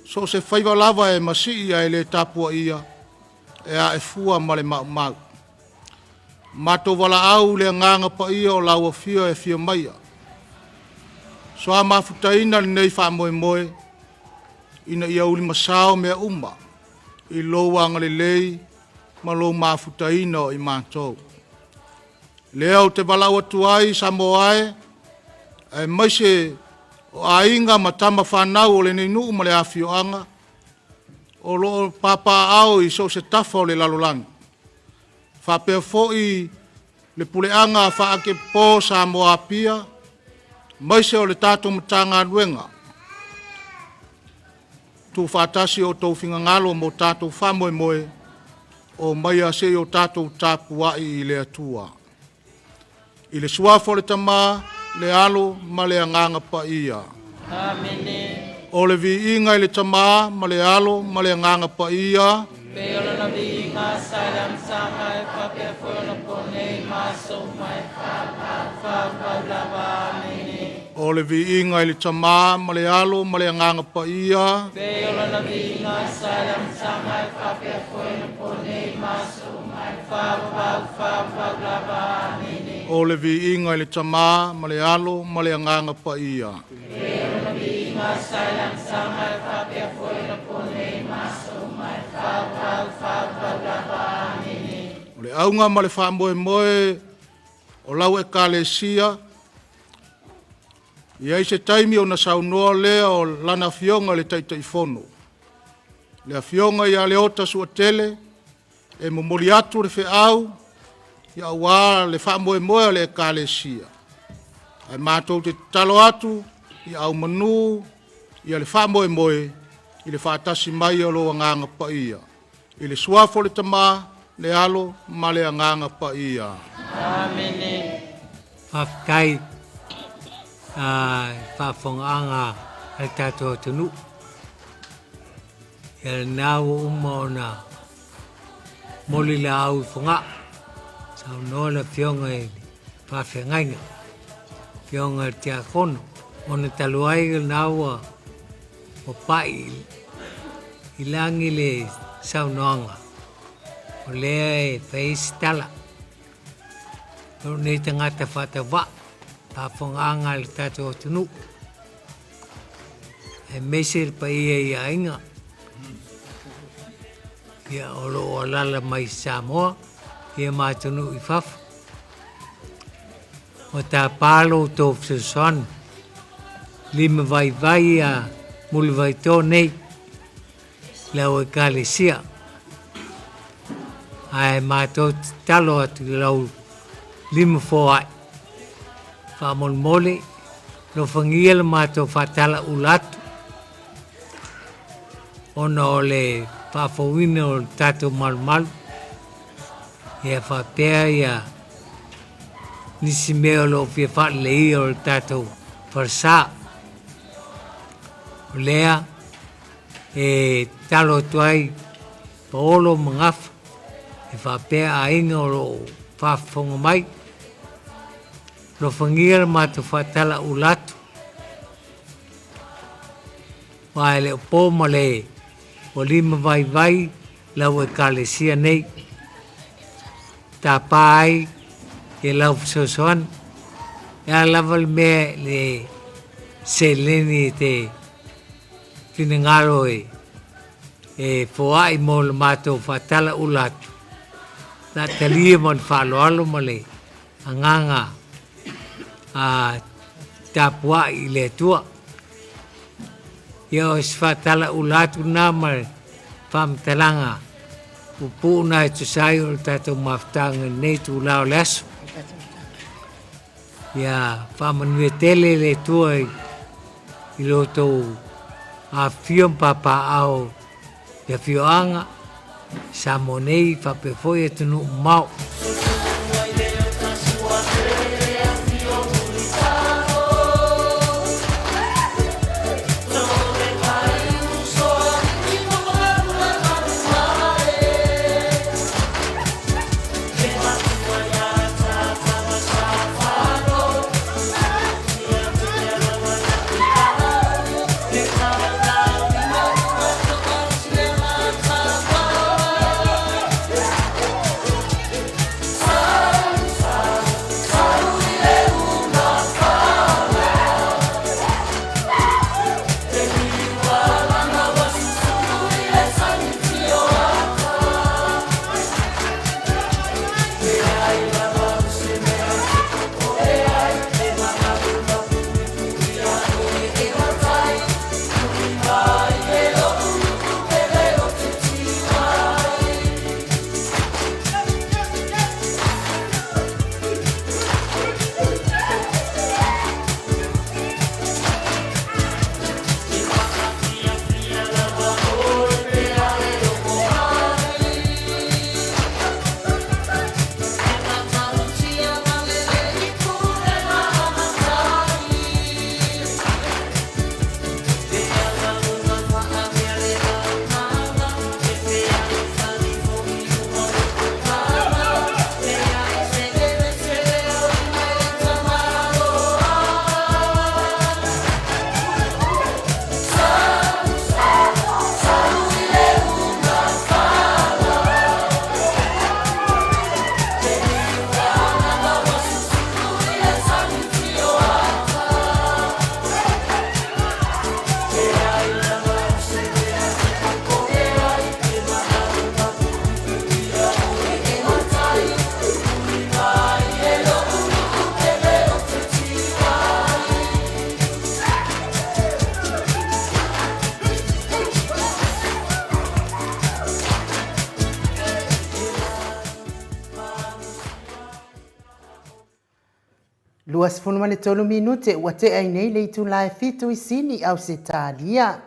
so o se faiva lava e masii ae le tapuaia, e ae fua ma le maumau. Matou valaau i le Agaga Paia o lau Afio e afio maia. Soa mafutaina lenei faamoemoe ina ia ulimasao mea uma i lou agalelei ma lou mafutaina o i matou. Lea ou te valaau atu ai Samoa e, aemaise o aiga ma tama fanau o lenei nuu ma le afioaga, o lo o papaaao i so o se tafa o le lalolagi, faapea foi le puleaga faatepopo Samoa Apia, aemaise o le tatou Matagaluega, tuufaatasi o outou finagalo mo tatou faamoemoe, omaia se i o tatou tapuai i le Atua. I le Suafa o le Tama, le Alo ma le Agaga Paia. Amene. O le viiga i le Tama ma le Alo ma le Agaga Paia. Pei o lona viiga sa i le amataga e faapea foi ona po nei ma aso uma e faavavau lava. Amene. O le viiga i le Tama ma le Alo ma le Agaga Paia. Pei o lona viiga sa i le amataga e faapea foi ona po nei ma aso uma e faavavau, faavavau lava. Amene. O le viiga i le Tama ma le Alo ma le Agaga Paia. Pei o lona viiga sa i le amataga e faapea foi ona po nei ma aso uma e faavavau, faavavau lava. Amene. O le auga ma le faamoemoe o lau Ekalesia, e i ai se taimi ona saunoa lea o lana Afioga i le Taitaifono, le Afioga ia Leota Suatele, e momoli atu le feau aua le faamoemoe o le Ekalesia. Ae matou te tatalo atu Ia aumanu ia le faamoemoe i le faatasi mai o lou Agaga Paia. I le Suafa o le Tama, le Alo ma le Agaga Paia. Amene. Faafetai i faafofogaaga a le tatou atunuu. Ia lena ua uma ona moli laau i Fogaa, saunoa le Afioga i le Faafeagaiga, Afioga i le Tiakono. Ona talu ai lena ua pai i lagi le saunoaga, o lea e fai ai se tala. Lou nei tagata faatauvaa, faafofogaaga a le tatou atunuu, aemaise le paia i aiga ia o lo o alala mai Samoa ia ma atunuu i fafo. Ua tapa lo outou fesoasoani lima vaivai ia Mulivaito nei le au ekalesia ae matou tatalo atu i lau lima foai faamolemole alofagia le matou faatalaula atu ona o le faafouina o le tatou malumalu ia faapea ia nisi mea o lo o fia faaleleia o le tatou falesa. O lea e tatalo atu ai Paolo ma Gafa e faapea aiga o lo o faafofoga mai, alofagia le matou faatalaula atu, aua e le o po ma le ua limavaivai lau Ekalesia nei. Tapa ai e lau fesoasoani. E a lava le mea le seleni e te finagalo e e foai mo le matou faatalaula atu, la talia ma le faaaloalo ma le agaga a tapuai i le Atua. Ia o se faatalaula atu lena ma le faamatalaga puupuu na e tusa ai o le tatou mafutaga i lenei itula o le aso. Ia faamanuia tele le Atua i lo outou afifio ma papaaao i afioaga Samoa nei faapea foi atunuu mamao. 23 minute ua tea ai nei le itula e fitu i Sini, Ausetalia.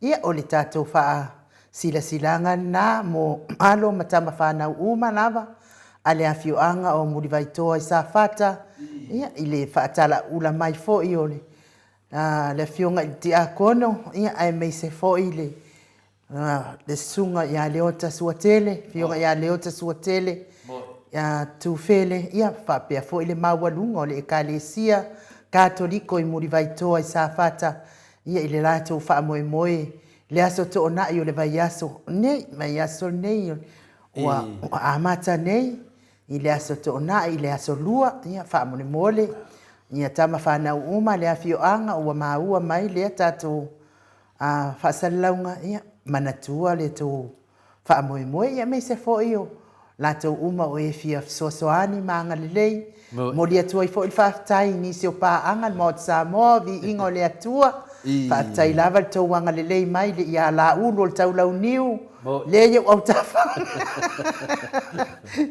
Ia, o le tatou faasilasilaga lena mo alo ma tama fanau uma lava a le afioaga o Mulivaitoa i Safata, ia, i le faatalaula mai foi o le le Afioga i le Tiakono, ia, aemaise foi le le Susuga ia Leota Suatele, Afioga ia Leota Suatele, ia Tufele, ia faapea foi le maualuga o le Ekalesia Katoliko i Mulivaitoa i Safata, ia i le latou faamoemoe i le aso Toonai o le vaiaso nei, vaiaso lenei ua amata nei i le aso Toonai i le aso Lua, ia faamolemole ia tama fanau uma le afioaga ua maua mai lea tatou A faasalalauga, ia, manatua le tou faamoemoe, ia aemaise foi o latou uma o e fia fesoasoani ma agalelei. Momoli atu ai foi le faafetai i nisi o paaga, le Maota Samoa, Viiga o le Atua, faafetai lava le tou agalelei mai ia Laulu o le Taulauniu, lea i ou autafa.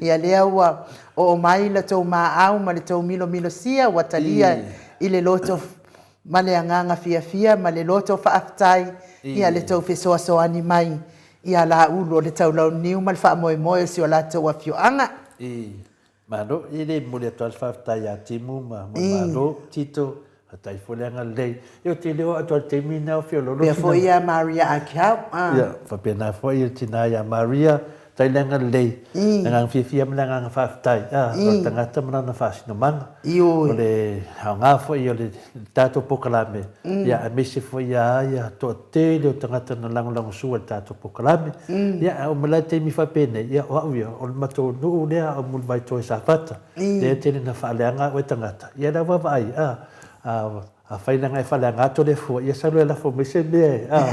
Ia lea ua oo mai la tou maau ma le tou milomilosia ua talia i le loto ma le agaga fiafia ma le loto faafetai ia le tou fesoasoani mai ia Laulu o le Taulauniu ma le faamoemoe o si o latou afioaga. I, Malo, e le momoli atu lava le faafetai ia Timu ma Malo, Tito, faafetai foi le agalelei. Ia ou te le oo atu lava i le taimi lena o feoloolo Pea foi ia Maria Akau. Ia, faapena foi le tina ia Maria, Faafetai le agalelei, le agaga fiafia ma le agaga faafetai o le tagata ma lana faasinomaga. O le aoga foi o le tatou polokalame, ia aemaise foi ia ia toatele o tagata na lagolagosua i le tatou polokalame. Ia a oo mai la i le taimi faapenei, ia o au ia, o le matou nuu lea o Mulivaitoa i Safata, lea e tele ina faaleaga au e tagata. Ia o lau vaavaai, a Afai leaga e faleaga atu le fua, ia sau loa e lafo mai se mea e, a.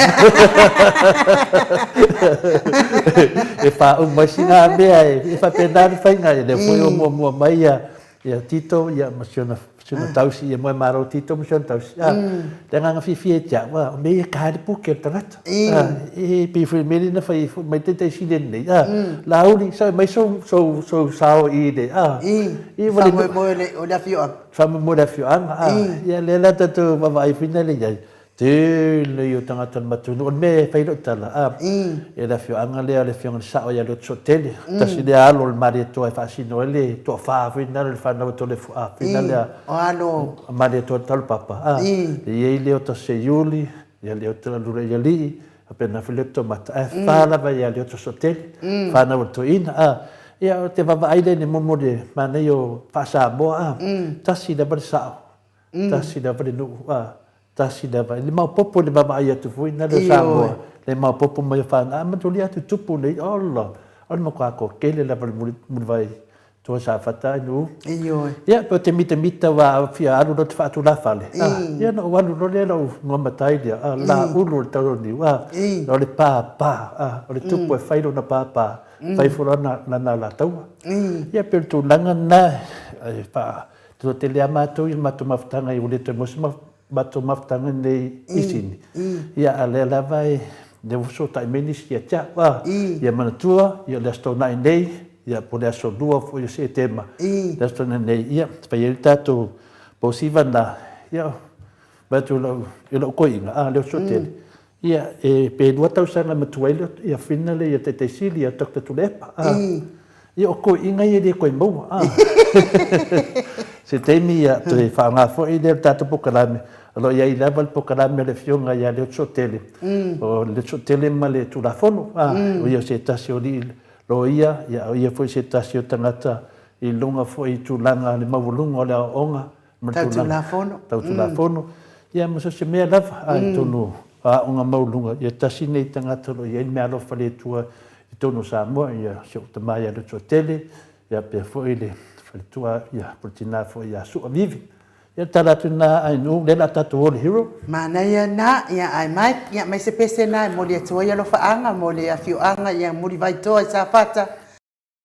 E faauma ai sina mea e faapena le faiga, ia lea foi ua muamua mai ia ia Tito ia ma si ona si ona tausi, ia moemalo Tito ma si ona tausi. A, le agaga fiafia ia te au, a, o mea ia e taea le puke o le tagata. A, e pei foi o le mea lea na fai ai foi mai le Taitai Sili lenei, a, Laauli, sau e aumai sou sou sou sao i le, a. I, faamoemoe o le afioaga. Faamoemoe le afioaga, a, ia lea la tatou vaavaai foi lea i ai, tele ia o tagata o le matou nuu. O le mea e fai ai lau tala, a, ia le afioaga lea o le afioga i le Sao ia Leotosootele, tasi lea alo o le Malietoa e faasino ai le toafa foi lena o le fanau a Toleafoa foi lena lea. O alo. Malietoa Taulopapa, a, e i ai Leota Seiuli, ia Leota Lulaialii, Faapena foi le tomata, ae fa lava ia Leotosootele, fanau a le toeaina, a. Ia, ou te vaavaai lea i le momo o le manaia o faa-Samoa, a, tasi lava le sao, tasi lava le nuu, a, tasi lava. E le maopoopo i le vaavaai atu foi lena o Samoa, le maopoopo mai o fanau, a matou atu tupu nei, ola, o le matua toatele lava o le mulivai Tua Safata ai nuu. Ioe. Ia, pe te mitamita wa fia alu loa te faatulafale. Ah, ia na ou alu loa lea lau matai lea, ah, la ulu o le tau o niu, ah, o le pāpā, ah, o le tupu e fai lona pāpā, fai foi lana, lana alataua. Ia, pe o le tulaga lena, e faa, toatele lava matou i le matou mafutaga ua le toe maua se matou mafutaga nei i Sini. Ia, a o lea lava e, lea ua fesootai mai nisi ia te au, ah, ia manatua, ia o le Aso Toonai nei, ia po o le Aso Lua foi o Setema, le Aso Toonai nei, ia, fai ai le tatou posiva lena, ia, vaai atu i lau, i lou toeaina, a, lea ua toatele, ia, e, pe lua tausaga e matua ai le, ia Whina lea ia Taitai Sili, ia Doctor Tuilaepa, a. Ia, o toeaiina ia e le toe maua, a. Se taimi, ia, toe faaaoga foi lea o le tatou polokalame, o lo o i ai lava le polokalame a le Afioga ia Leotosootele, o Leotosootele ma le Tulafono, a, o ia o se tasi o alii loia, ia, o ia foi se tasi o tagata i luga foi i tulaga le maualuga o le aoaoga ma le tulaga tau Tulafono. Tau Tulafono, ia ma so o se mea lava, a, i totonu o aoga maualuga, ia tasi lenei tagata o lo o i ai le meaalofa a le Atua i totonu o Samoa, ia si ou tama ia Leotoatele, ia faapea foi le faletua, ia po o le tina foi ia Su'a Vivi. Ia tala atu lena a Ainuu, lea o le a tatou o i le Hero. Manaia lena, ia ae Mike, ia aumai se pese lena e momoli atu ai alofaaga mo le afioaga ia Mulivaitoa i Safata,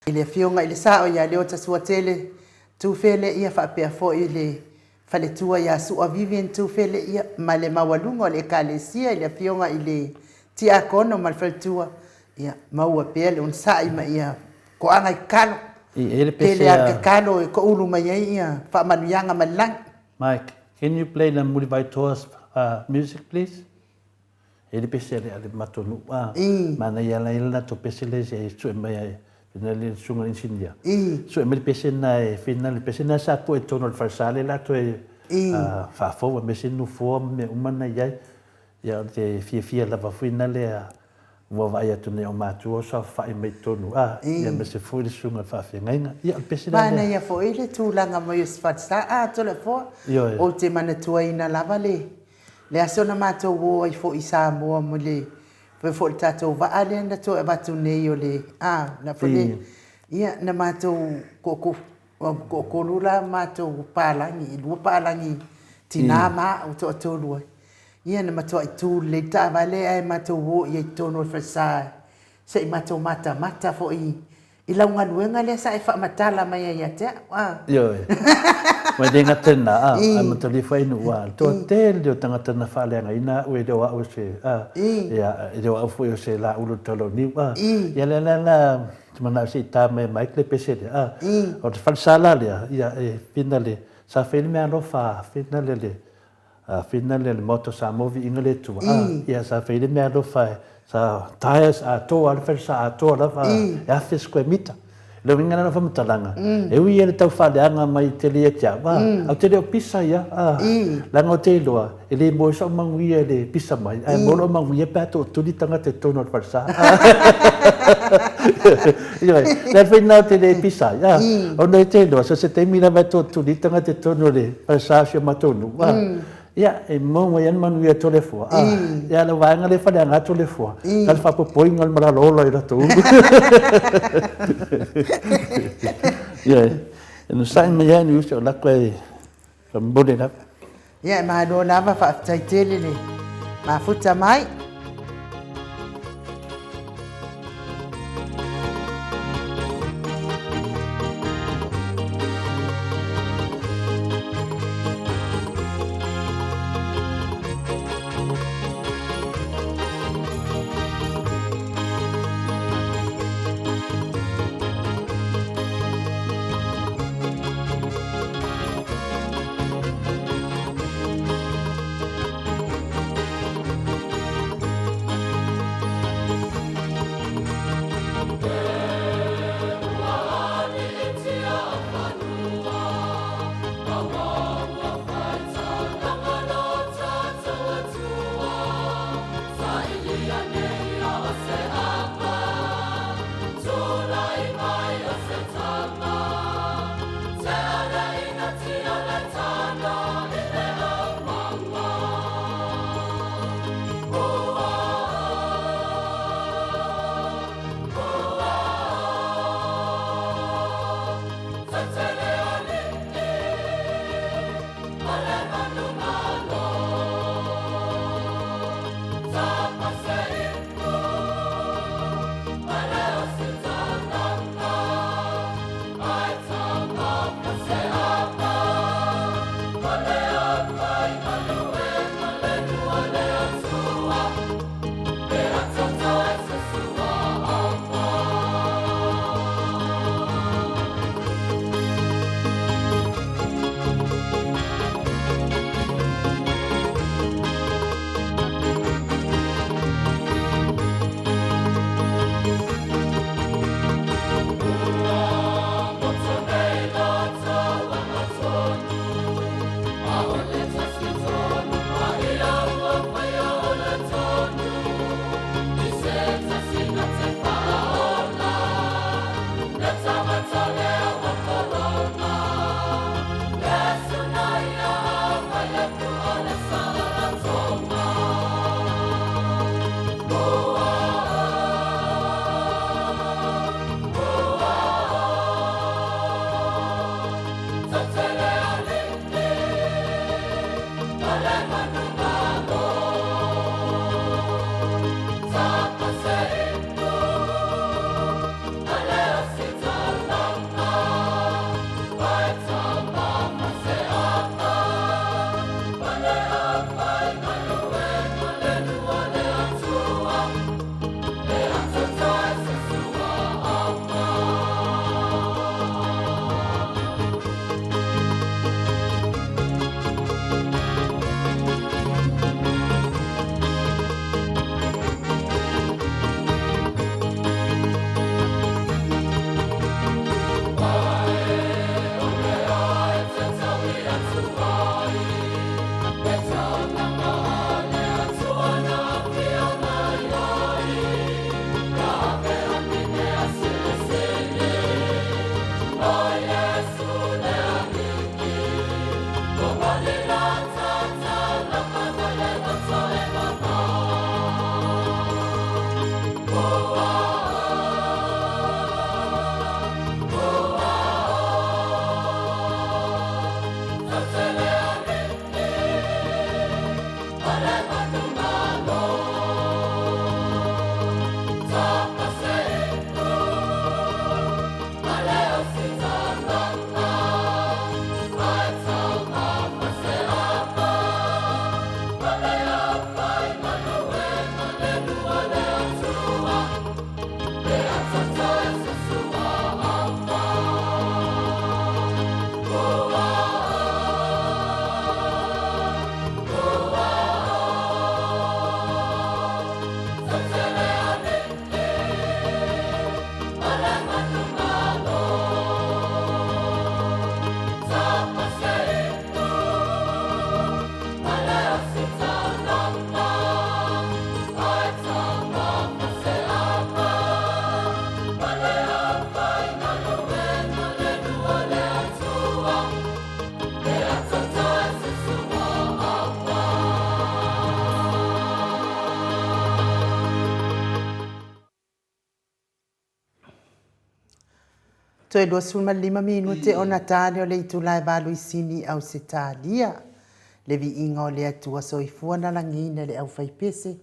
i le afioga i le Sao ia Leota Suatele Tufele, ia faapea foi le faletua ia Su'a Vivian Tufele, ia ma le maualuga o le Ekalesia i le afioga i le Tiakono ma le faletua, ia maua pea le onosai ma ia toaga i tatalo. I e le pese Tele a tatalo e toulu mai ai ia faamanuiaga mai le lagi. Mike, can you play the Mulivaitoa's music please? E le pese a le matou nuu a. Manaia la ia le latou pese lea e sue mai ai fina le susuga i le inisinia. Sue mai le pese lena e fina le pese lena sa pue i totonu o le falesa lea latou e faafou aemaise nofoa ma mea uma na i ai. Ia ou te fiafia lava foi na lea ua vaai atu nei o matua o saofai mai totonu a, ia aemaise foi le susuga i le faafeagaiga. Ia o le pese la lea. Manaia foi le tulaga mai o se falesa a Toleafoa. Ioe. Ou te manatuaina lava le le aso na matou o ai foi i Samoa mo le fai foi le tatou vaa lea na toe avatu nei o le a na foi le ia na matou toatolu la matou palagi, e 2 palagi tina ma au toatolu ai. Ia na matuai tu lelei le taavale ae matou o i ai i totonu o le falesa se i matou matamata foi i lau galuega lea sa e faamatala mai ai ia te au a. Ioe. Ua le gata i lena, a, ae mataulia foi ai ua toatele o tagata na faaleagaina au e le o au o se, a, ia, e le o au foi o se laulu o le tala o niu, a. Ia lea la na te manao se i ta mai e Mike le pese lea, a. O le falesa la lea, ia, e fina le, sa fai le meaalofa, fina le, le, A whina le Maota o Samoa viiga le Atua a ia sa fai le mea alofa e sa tyres atoa a le falesa atoa lava e afe square meter. Le uiga lena o faamatalaga e ui ia le tau faaleaga mai tele ia te au a ae ou te le o pisa ia a leaga ou te iloa e le moe sau manuia i le pisa mai ae moe lou manuia pe a tootuli tagata i totonu o le falesa. Ioe, le ala foi lena ou te le pisa ai a ona ou te iloa so o se taimi lava e tootuli ai tagata i totonu o le Falesa o si o matou nuu, a, ia, e maua mai ai le manuia e Toleafoa, a, ia, le vaega lea e faleaga Toleafoa, na o le faapopoina o le malalo ola i latou ulu. Ia, e onosai mai lava Niusa o lako e momoli lava. Ia, e malo lava, faafetai tele le mafuta mai. Toe 25 minute ona ta lea o le itula e valu i Sini, Ausetalia. Le viiga o le Atua Soifua na lagiina le aufaipese.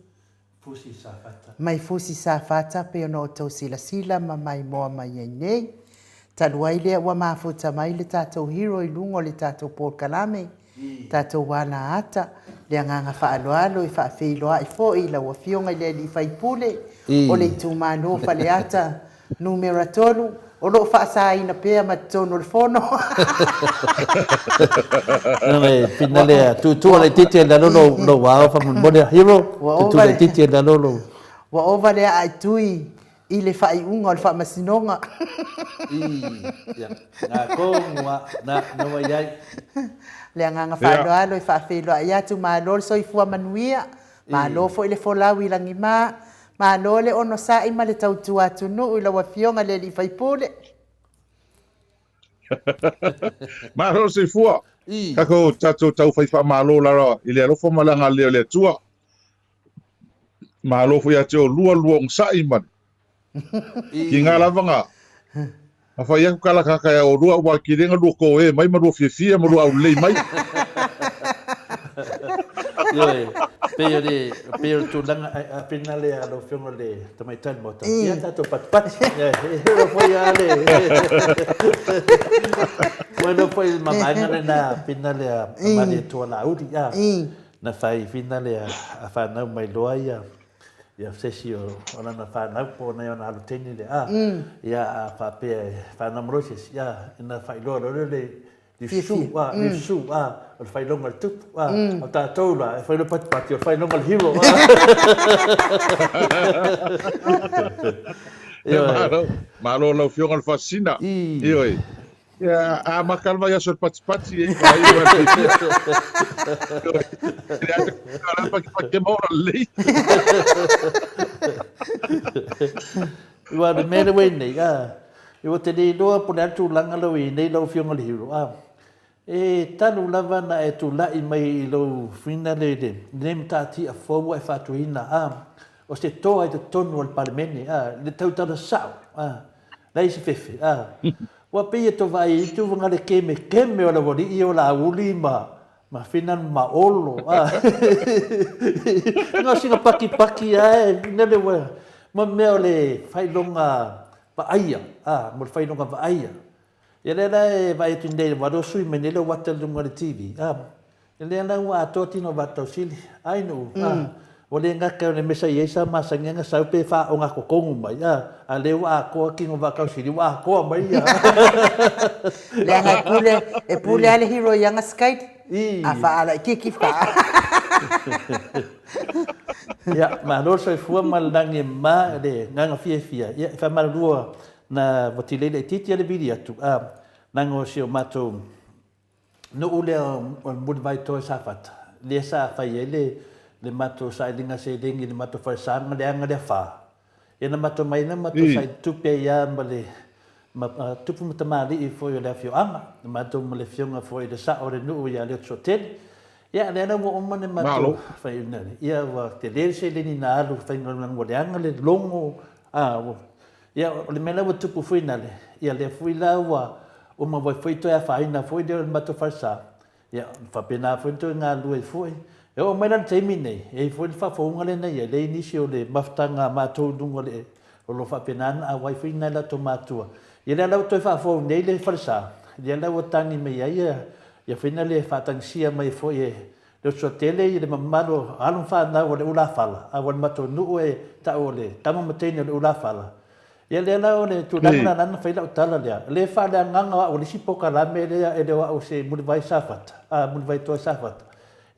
Fusi Safata. Mai Fusi Safata pei ona outou silasila ma maimoa mai ai nei. Talu ai lea ua mafuta mai le tatou hero i luga o le tatou polokalame, tatou ala ata, le agaga faaaloalo e faafeiloai foi i lau Afioga i le Alii Faipule o le itumalo o Faleata Numera 3, o lo o faasaina pea ma totonu o le fono. Ua pina lea, tuutuu laitiiti i lalo lou ao faamolemole Hero, tuutuu laitiiti i lalo lou. Ua ova le aaitui i le faaiuga o le faamasinoga. Le agaga faaaloalo e faafeiloai atu, malo le soifua manuia, malo foi le folau i lagima, Malo le onosai ma le tautua atunuu i lau Afioga i le Alii Faipule. Malo le soifua. Tatou tatou tau fai faamalo lava i le alofa ma le agalelei o le Atua. Malo foi ia te oulua lua onosai ma le kiga lava na Na fai atu ka lakaka ia olua aua kile na lua koe mai ma lua fiafia ma lua aulelei mai. Ioe, pei o le, pei o le tulaga, a pena lea lau Afioga i le Tamaitai o le Maota, ia tatou patipati. E iloa foi lava le, ua iloa foi le mavaega lena pena lea a Malietoa Laauli, a, na fai fina lea a fanau mai loa ia, ia se isi o lana fanau po o nai ona alu teine lea, a, ia a faapea e fanau mai loa se isi, ia, ona faailoa loa lea o le liusu, a, liusu, a, o le faailoga o le tupu, a, o tatou la, e fai loa patipati, o le faailoga o le hero, a. Ioe. Malo lau Afioga i le Faasisina. Ioe. Ia, a amata le vaiaso i le patipati, e iu ai le fiafia. E leai se mea la patipati e maua lelei. Ua le mea lea ua i nei, a, ua te le iloa po o le a le tulaga lea ua i ai nei lau Afioga i le Hero, a, e talu lava ona e tulai mai i lou fuina lea i lenei matatia fou ua e faatuina, a, o se toa i totonu o le Palemene, a, i le tautala sao, a, Leai se fefe, a. Ua pei e to vaai ai tuvaga le kemekeme o le aualii o Laauli ma ma Fina ma Olo, a. Na o sina pakipaki a e fina le ua ma mea o le faailoga vaaia, a, mo le faailoga vaaia. Ia lea la e vaai atu nei, ua alu sui mai nei le uata i luga o le TV, a. Lea la ua atoa tino Vaatausili, ai nuu, a, ua le gata o le mea sa i ai sa masani ana sau pe faaogatotonu mai, a, a lea ua atoa tino Vaatausili, ua atoa mai ia. Leaga e pule, e pule lava le hero i ana skate, a faalaititi faa. Ia, malo le soifua ma le lagi e mama i le agaga fiafia. Ia, e faamalulua na ua tilei laitiiti lava le vili atu, a, leaga o si o matou nuu lea o le Mulivaitoa i Safata, lea sa fai ai le le matou sailiga seleni i le matou falesa ma le aga lea fa. Ia na matou mai na matou saili tupe ai lava ma le ma tupu ma tamalii foi o le afioaga, na matou ma le afioga foi i le sao o le nuu ia Leotosuatele. Ia lea la ua uma le matou fai ia ua tele le seleni na alu faigaluega ua leaga le logo a ua Ia, o le mea la ua tupu foi nale, ia lea foi la ua uma ai foi toe afaina foi lea o le matou falesa, ia faapena foi ona toe galulue ai foi. E oo mai la i le taimi nei, e i ai foi le faafouga lea na i ai, lea e i ai nisi o le mafutaga a matou i luga o le, o lo o faapena ona auai foi nai latou matua. Ia lea la ua toe faafou nei le falesa, lea la ua tagi mai ai ia, ia foi na le faatagisia mai foi e le Usuatele i le mamalu o alo ma fanau o le Ulafala, aua o le matou nuu e tau o le tama ma teine o le Ulafala. Ia lea la o le tulaga la na fai lau tala lea, le faaleagaga o au o le isi polokalame lea e le o au o se Mulivai Safata, a Mulivai Toa Safata.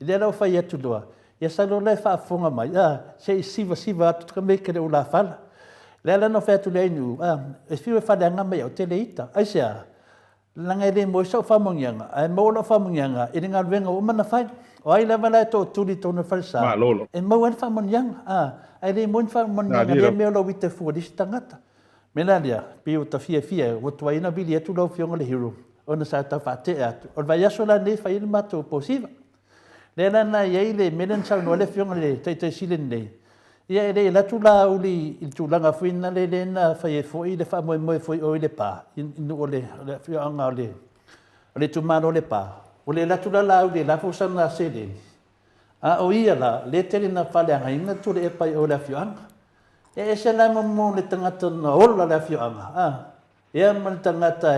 Lea la ua fai atu loa, ia sau loa la e faafofoga mai, a, se i sivasiva atu ka mea ke le ulafala. Lea la na fai atu le Ainuu, a, e fiu e faaleaga mai au, te le ita. Aisea? Leaga e le maua ai sau faamanuiaga, ae maua lau faamanuiaga i le galuega ua uma ona fai. O ai lava la e tootuli i totonu o le falesa, e maua ai le faamanuiaga, a, ae le maua ni faamanuiaga i lea mea o lou ita fua i le isi tagata. O le mea la lea, pei ua ta fiafia ai, ua tuai ona vili atu lau Afioga i le Hero, ona sa tau faatea atu. O le vaiaso la lenei e fai ai le matou posiva. Lea la na i ai le mea lea na saunoa ai le Afioga i le Taitai Sili lenei, ia e le i alu atu Laauli i le tulaga foi lea lea na fai ai foi le faamoemoe foi i o i Lepa, i nuu o le afioaga o le itumalo o Lepa, ua le alu atu la Laauli e lafo sana seleni, a o ia la, lea e tele ina faaleagaina Tuilaepa i o i le afioaga. E ese la mo le tagata na ola le afioaga, a. Ea ma le tagata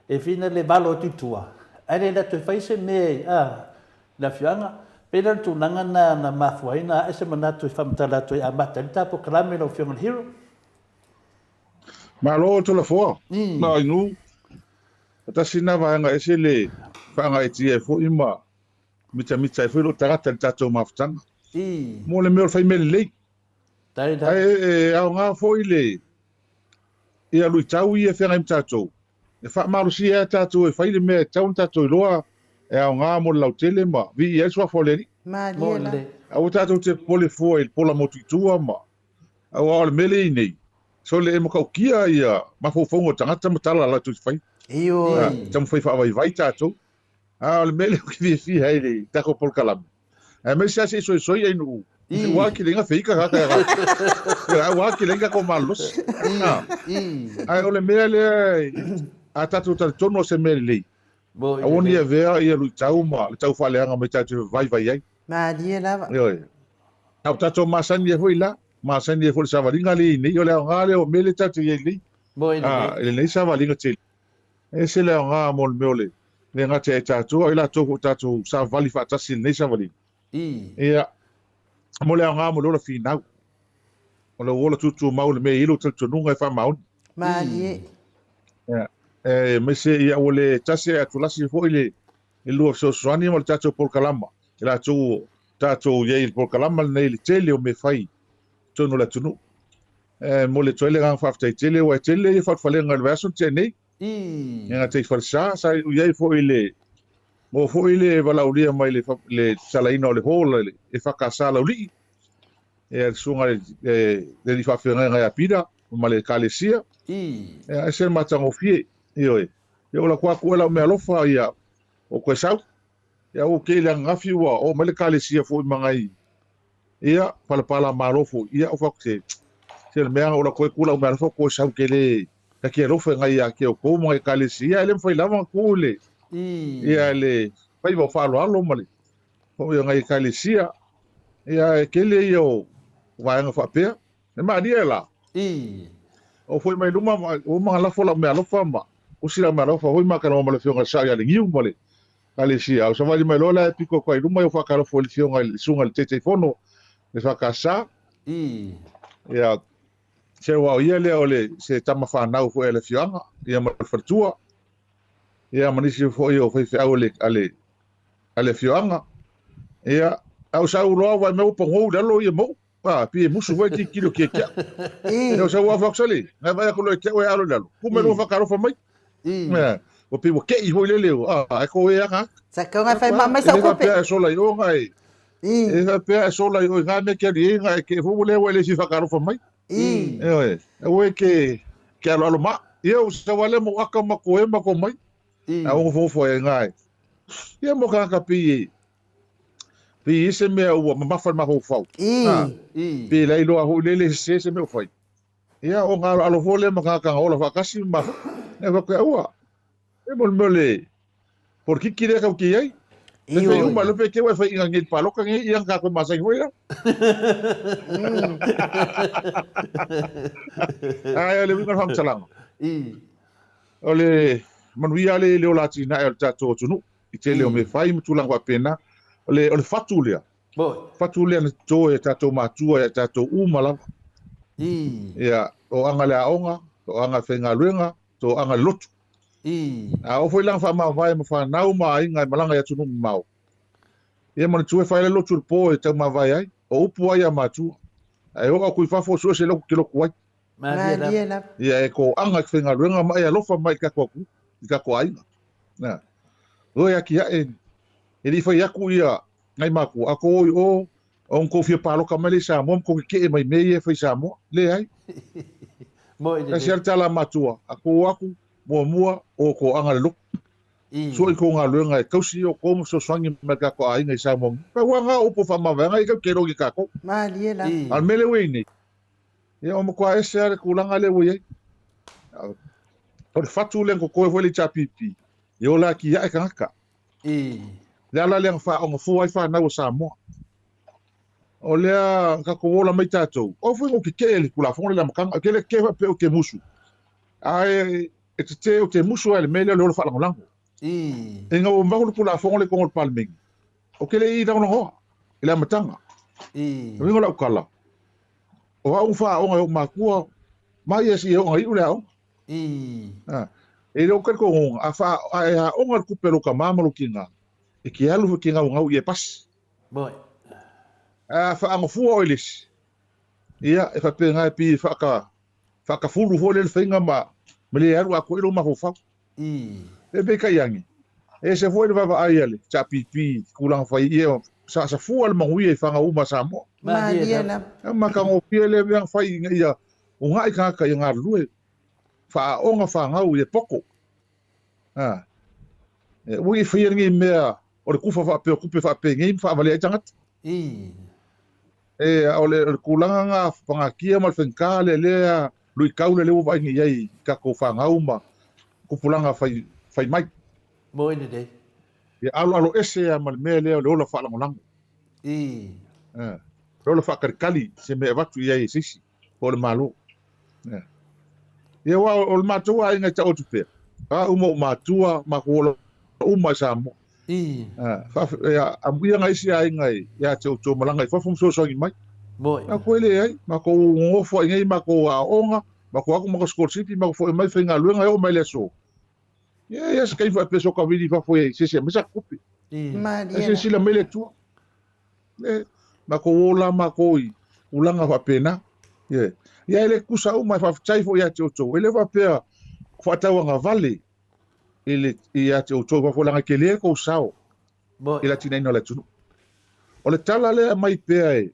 e fina le valo atu i tua, ae le latou e fai se mea i a le afioaga. Pei la o le tulaga na na mafua ai na ae se manatu e faamatala atu ai e amata ai le ta polokalame lau Afioga i le Hero. Malo Tolafoa, na inu tasi na vaega ese le faagaeetia ai foi ma mitamita ai foi lou tagata i le tatou mafutaga. Mo le mea o le fai mea lelei. Ae e aoga foi le ia luitau ia e feagai ma tatou, e faamalosia ai tatou e fai le mea e tatau ona tatou iloa e aoga mo le lautele ma viia ai le suafa o le Alii. Malie la. Aua tatou te popole fua i le pola motu i tua ma aua o le mea lea e i ai nei, sole e matautia ia mafaufauga o tagata ma tala latou te faia. Ioe. E taumafai faavaivai tatou. A o le mea lea ou te fiafia ai i le tatou polokalame, Aemaise lava se i soisoi ai nuu. Ua ki lenga feika ka ka ka. Ua ki lenga ko malosi. Ae o le mea lea a tatou talitonu o se mea lelei. Aua ne i avea ia luitau ma le tau faaleaga mai tatou e vaivai ai. Malie lava. Ioe. A ua tatou masani ai foi la, masani ai foi i le savaliga lea e i ai nei. O le aoga lea o mea lea tatou te i ai nei. I lenei savaliga tele. E ese le aoga mo le mea o le le gata ia i tatou, a o i latou foi o tatou savali faatasi i lenei savaliga. Ia, mo le aoga mo le ola finau, o lou ola tutumau i le mea e i ai lou talitonuga e faamaoni. Malie. Ia, aemaise ia ua le tasi ae atulasi foi le lua fesoasoani ma le tatou polokalama, i latou o tatou i ai i le polokalama lenei i le tele o mea fai i totonu o le atunuu. E momoli atu ai le agaga faafetai tele, aua e tele ia faalufalega i le vaiaso na tea nei. E gata i falesa, sa i ai foi le maua foi le valaaulia mai le le tatalaina o le hall a le EFKS Laulii, e le susuga i le alii faafeagaiga ia Pita ma le Ekalesia. E ese le matagofie, ioe. Ia ua lako atu oe lau meaalofa ia o koe sau. Ia ua kei le ananafi ua oo mai le Ekalesia foi ma nai Ia, palapala malo foi, ia, o fatu se, se le mea o la koe kula o mea alofa koe sau ke le, ka ke alofa ngai ia ke o kou ma ngai kalesi, ia, ele mawhai lava ku le, ia, le, fai vau whaaloalo ma le, o ia ngai kalesia, ia, e kele ia o vaenga whaapea, e maalia e la. O foi mai luma, o mga lafo lau mea alofa ma, usi lau mea alofa hoi ma kana ma le fionga sa ia le ngiu ma le, Ekalesia. O savali mai loa la e piko atu ai i luma, e faatalofa i le Afioga i le Susuga i le Taitaifono le EFKS. Ia, se aua o ia lea o le se tama fanau foi a le afioaga, ia ma le faletua, ia ma nisi foi o faifeau a le, a le, a le afioaga. Ia, a o sau loa vaai mai ua pagou i lalo ia Mauu. A, pi e musu foi tilotilo ki e kia. E o sau afa atu ngai vai aku loa e kia e alo i lalo. Ku mai loa whakaalofa mai. Ea, ua pei ua ke'i foi lele, a, ai ko e anga aka. Sa kau ngai whai mai sa E le faapea e sola i o ngai. E le faapea e sola i o i ngā mea ke alu i e ngai ke fo lea ua le si whakaalofa mai. E oe, e oe ke, ke alo alo ma. Ia o sa wale mo aka ma ko e ma ko mai. A o fo fo e ngai. Ia mo ka ka pi e. Pei e se mea ua mamafa i le mafaufau. A, pei la iloa foi lele e sese se mea ua fai. Ia, o ngā aloalo foi lea ma tagata na ola faatasi ma mafuta. Ia faapea, ua, e mo le mea o le polokiki lea tatou te i ai. E fai uma lo pe ke wai fai inga ngi paloka ngi ia ka ko masai foi la. Ai o le winga fam I. O le manuia le le o la tina e o le tatou atunuu i tele o mea fai ma tulaga faapena. O le o le fatu lea. Fatu lea na toto e tatou matua ia tatou uma lava. I. Ia, toaga le aoga, toaga le faigaluega, toaga le lotu. I. A oo foi la ina faamavae ma fanau ma aiga e malaga i atunuu mamao, ia manatua e fai le lotu i le po e taumavae ai, o upu ai a matua. Ae oo atu i fafo sue se lotu ke lotu ai. Malie lava. Ia e toaga i te faigaluega ma e alofa mai i le tatou atunuu, i tatou aiga. Na. Oe atiae, e le i fai atu ia nai matua, a tou o i o, ona tou fia paloka mai lea i Samoa ma tou tetee mai mea ia e fai i Samoa. Leai. Tasi lava le tala a matua, a tou o atu, muamua, o toaga le lotu. Sua i tou galuega e tausi outou ma fesoasoani mai i le tatou aiga i Samoa nei. Pau lava na o upu o faamavaega ia tatou te iloa i tatou. Malie lava. A o le mea lea ua i ai nei, ia ua matua ese lava le tulaga lea ua i ai. O le fatu lea na totoe foi le HRPP, e ola atiae tagata. Le ala lea na faaogafua ai fanau a Samoa. O lea na tatou ola mai tatou, aua foi na ou tetee i le Tulafono lea i le amataga. Ou te le tetee faapea ou te musu, ae e tetee ou te musu lava i le mea lea o le ola faalagolago. Ina ua mamalu le Tulafono lea i totonu o le Palemene, ou te le i lagolagoa i le amataga. O le uiga o lau tala, o au na faaoga e ou matua ma ia seia oo ina iu le aoga. E le o talitonuga, a fa, a e aoga le tupe a lou tama ma lou tina, e te alu foi e te naunau i e pasi. Ae a faagafua oe i le isi, ia, e faapena e pei e faaka, faakafulu foi lea le faiga ma, ma le alu atoa ai lou mafaufau. E peitai ane, e ese foi le vaavaai a le HRPP i tulaga fai ia, sa safua le manuia i fanau uma a Samoa. Malie lava. E matagofie lea mea na fai ina ia una'i tagata ia galulue, faaaoga fanau ia poto. A, e aua ne i faia lenei mea o le kufa faapea o tupe faapenei ma faavalea ai tagata. E, o le, o le tulaga na pagatia ma le faigata lea, lea luitau lea, lea ua vaai nei i ai i tatou fanau ma tupulaga fai, fai mai. Moi lelei. Ia aloalo ese lava ma le mea lea o le ola faalagolago. A, le ola faakalikali se mea e avatu i ai e se isi po o le Malo. Ia aua o le matou aiga e taoto pea, a uma ou matua, matou ola uma i Samoa. Amuia nai isi aiga ia te outou malaga i fafo ma fesoasoani mai. Matou e leai, matou nonofo ai nei matou aoaoga, matou atu matou sikolasipi, matou foi mai faigaluega e oo mai le aso. Ia ia se taimi faapea soka vili i fafo e se ese aumai sa tupe. Ae silasila mai le Atua. E, matou ola matou i tulaga faapena. Ia, ia e le tutusa uma, e faafetai foi ia te outou. E le faapea faatauagavale i le, ia te outou i fafo, leaga e tele tou sao i le atinaeina o le atunuu. O le tala lea e aumai pea e,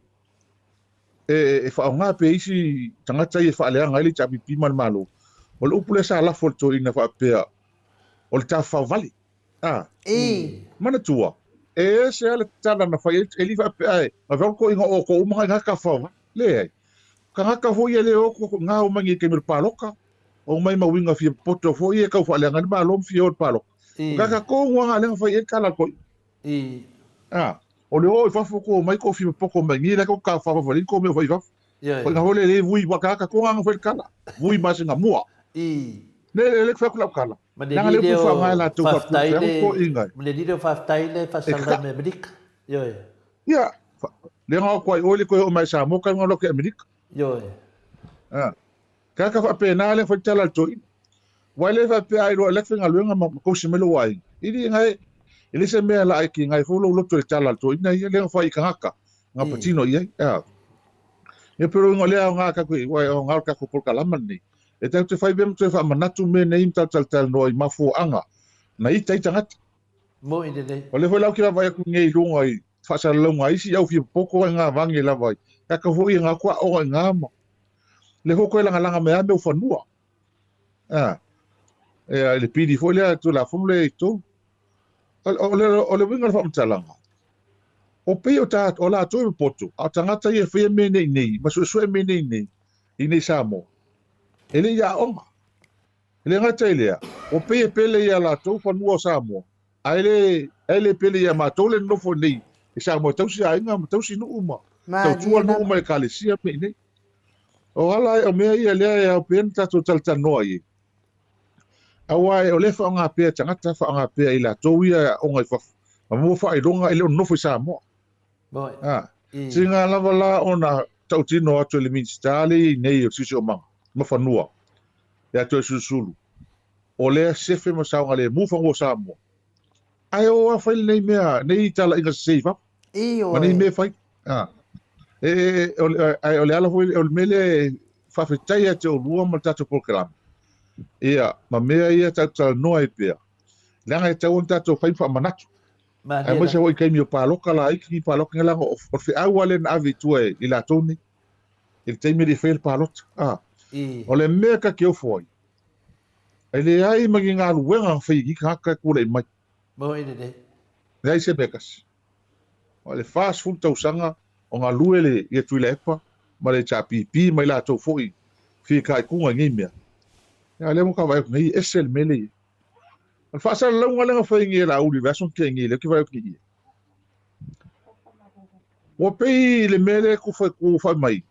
e, e faaaoga pea e isi tagata ia e faaleaga ai le HRPP ma le Malo, o le upu lea sa lafo e le toeaina faapea, o le tafafao vale. A. I. Manatua, e ese lava le tala na fai ai e le i faapea ae na ko inga o ko uma ngai tafafao vale. Leai. Tagata foi ia e le o atu nga o mai nei taimi o le paloka, o mai ma uiga fia popoto foi ia e tau faaleaga ai le Malo ma fia o i le paloka. O tagata tonu lava lea na fai ai le tala a le toeaina. I. A. O le o i fafo ko mai ko fia popoto mai nei la ko tafafao vale ko mea o fai i fafo. Ko inga foi le le vui wa tagata tonu lava na fai le tala. Vui ma singa mua. I. Le le le fai atu lau tala. Ma le lile o faafetai le ma le lile o faafetai le faasalalau mai Amerika. Ioe. Ia, le nga o koai oi le koe o mai Samoa ka nga loke Amerika. Ioe. Ah. Ka ka faapena le fai tala le toeaina. Wai le faapea ai loa le faigaluega ma kausi mai lou aiga. I li ngai e le se mea la ai ki ngai fo lou loto le tala le toeaina ia le fai i kangaka nga patino i ai. Ah. Ia pero ingo lea o ngā kaku, wai o ngā o kaku polokalama lenei. E tatou te whai mea ma toe faamanatu mea nei ma tatou talatalanoa i mafuaaga na ita ai tagata. Moi lelei. O lea foi la ou te vaavaai atu nei i luga i faasalalauga a isi au fia popoto ai ngā vange lava i kaka foi i ngā kua aoga i ngā ma. Lea foi koe lagalaga mai a mea o fanua. A, e, i le pili foi lea Tulafono lea i totonu. O, o, le, o le uiga o le faamatalaga, o pei o, ta, o latou e popoto, a o tagata ia e faia mea nei nei, ma suesue mea nei nei, i nei Samoa, e le i aoga. E le gata i lea, ua pei e pele ia latou fanua o Samoa, ae le Ae le pele ia matou le nonofo nei i Samoa e tausi aiga ma tausi nuu ma tautua nuu ma ekalesia me i nei. O ala o mea ia lea e ao pea ona tatou talatalanoa i ai. Aua o lea e faaaoga pea e tagata, faaaoga pea e i latou ia e aoga i fafo ma maua faailoga e le o nonofo i Samoa. A, seiga lava la ona tautino atu e le Minisita lea e i ai nei o le Siosiomaga ma Fanua ia Toeolesulusulu, o lea sefe ma saogalemu fanua o Samoa. Ae o a fai lenei mea, nei talaiga sese i fafo. Ma nei mea fai. A, e, e, o, ae o le ala foi, o le mea lea e faafetai ia te oulua ma le tatou polokalame. Ia, ma mea ia tatou talanoa ai pea. Leaga e tatau ona tatou fai ma faamanatu. Aemaise foi i taimi o palota laiti ni palota leaga o le feau lava lea na ave i tua e i latou nei i le taimi e le i faia le palota. A, o le mea ta te ofo ai, e leai ma ni galuega na fai e ni tagata e tulai mai. Leai se mea tasi. O le 40 tausaga o galue le ia Tuilaepa ma le HRPP ma i latou foi fitaituga i nei mea. A o lea ua ta vaai atu nei, e ese le mea lea e i ai. O le faasalalauga lea na fai nei e Laauli i le vaiaso na tea nei, lea ou te vaai atu i i. Ua pei le mea lea e tu fai mai,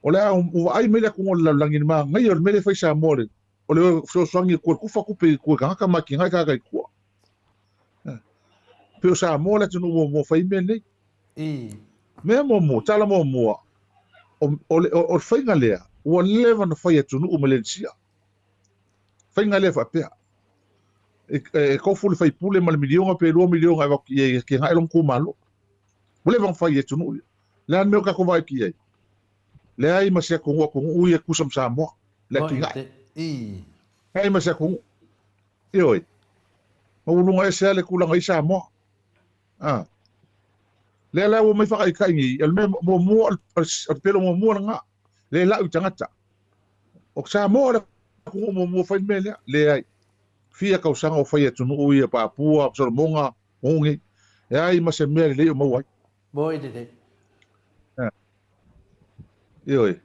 o le a vaai mai le atunuu o le lalolagi i le manaia o le mea lea e fai i Samoa, o le fesoasoani e tua tufa tupe i tua i tagata ma atinae tagata i tua. Pei o Samoa le atunuu muamua fai mea nei. Mea muamua, tala muamua, o le faiga lea, ua leva ona fai e atunuu Melenesia. Faiga lea faapea, e tofu le faipule ma le miliona pe 2 miliona e avatu i ai e atinae lona itumalo. Ua leva ona fai e atunuu ia. O le a le mea o tatou vaai atu i ai? Leai ma se atunuu atunuu ia e tusa ma Samoa, le atinae. Leai ma se atunuu. Ioe. Maualuga ese lava le tulaga i Samoa. A. Lea la ua omai faataitai nei, o le mea muamua, o le pelo muamua lena, lea e lau i tagata. O Samoa le atunuu muamua fai le mea lea. Leai. Fia tausaga o fai e atunuu ia, Papua, Solomoga, nuu nei. Leai ma se mea lelei o maua ai. Moi lelei. Ioe.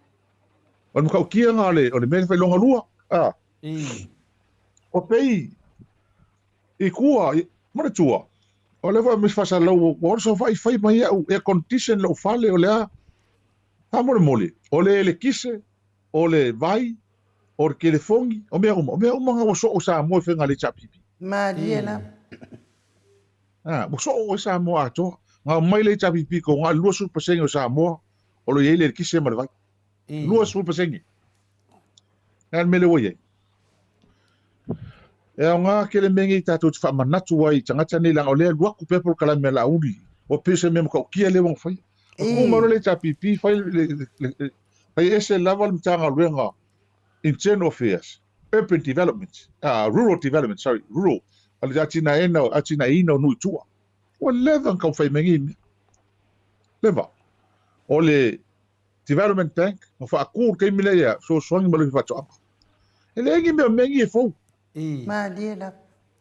O le matautia lena o le mea lea fai longa lua. A. O pei i tua, manatua, o lea foi aemaise faasalalau ua oso fai fai mai au air condition lou fale o le a. Faamolemole, o le elekise, o le vai, o le telefoni, o mea uma, o mea uma na ua soo i Samoa i faiga a le HRPP. Malie la. A, ua soo i Samoa atoa. Na omai le HRPP ko na 20% o Samoa o lo i ai le elekise ma le vai. 20%. Le a le mea lea ua i ai? E aoga tele mea nei tatou te faamanatu ai i tagata nei leaga o lea e alu atu pea polokalame a Laauli ua pei o se mea matautia lea ua na faia. Ua tuu mai loa le HRPP fai le fai ese lava le Matagaluega Internal Affairs, Urban Development, Rural Development, sorry, Rural, o le atinaeina, atinaeina o nuu i tua. Ua leva ona taumafai mai nei mea. Leva. O le Development Bank, na faatu i le taimi lea ia fesoasoani ma le faatoaga. E leai ni mea o mea nei e fou. Malie lava.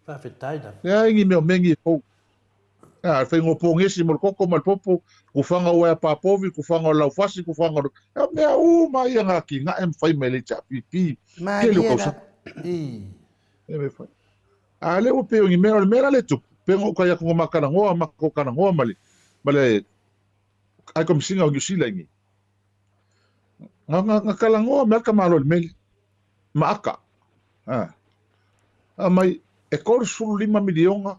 Faafetai lava. Leai ni mea o mea nei e fou. A, le faiga o pogesi mo le koko ma le popo, kufaga o uaea papovi, kufaga o laufasi, kufaga o... O mea uma ia na atinae ma fai mai le HRPP. Tele o tausaga. E mea fai. A lea ua pei o ni mea, o le mea la lea e tupu, pei ona ou fai atu na ma talanoa, matou talanoa ma le, ma le High Commissioner o Niu Sila i inei. Na, na, na talanoa mai lava le tamaloa i le mea lea. Ma aka. A. Aumai, e 35 miliona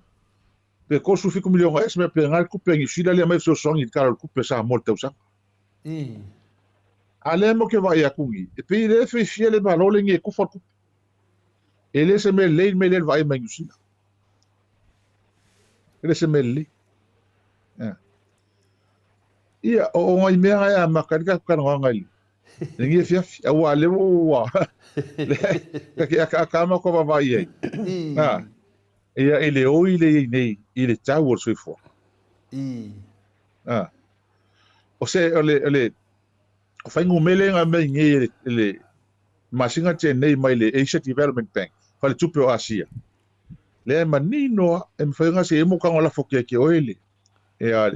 pe 37 miliona ea se mea faapena le tupe a Niu Sila lea e aumai e fesoasoani i le Tala o le Tupe a Samoa i le tausaga. A lea matou te vaai atu nei, e pei o lea e fiafia le Malo lenei e tufa le tupe. E le o se mea lelei le mea lea e vaai mai Niu Sila. E le o se mea lelei. Ia, o nai mea na e amata ai le tatou talanoaga i lenei afiafi, aua o lea ua ta te akaaka lava matou vaavaai i ai, ia, i le oi lea e i ai nei i le tau o le soifuaga. O se, o le, o le fuainumera lea na aumai nei e le masina tea nei mai le Asia Development Bank, Faletupe o Asia, lea e manino lava, e mafai ona se i mo tago lafo atu ia te oe le, ia,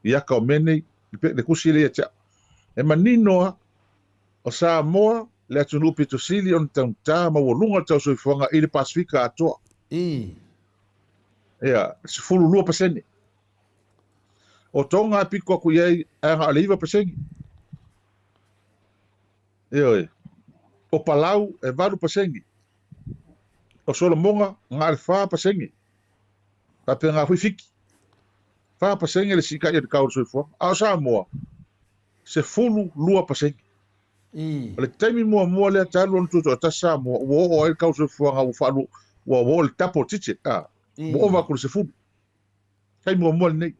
i aka o mea nei, le tusi lea ia te au. E manino lava, o Samoa le atunuu pito sili ona taugata maualuga le tau soifuaga i le Pasefika atoa. Ia, 12%. O Tonga e piko aku i ai ae na o le 9%. Ioe. O Palau e 8%. O Solomoga na o le 4%. Faapena foi Fiti. 4% le siita'i o le tau o le soifuaga. A o Samoa, 12%. O le taimi muamua lea talu ona tutoatasi Samoa ua oo ai le tau soifuaga ua faalua, ua oo i le double digit, a, ua ova atu i le 10. Taimi muamua lenei.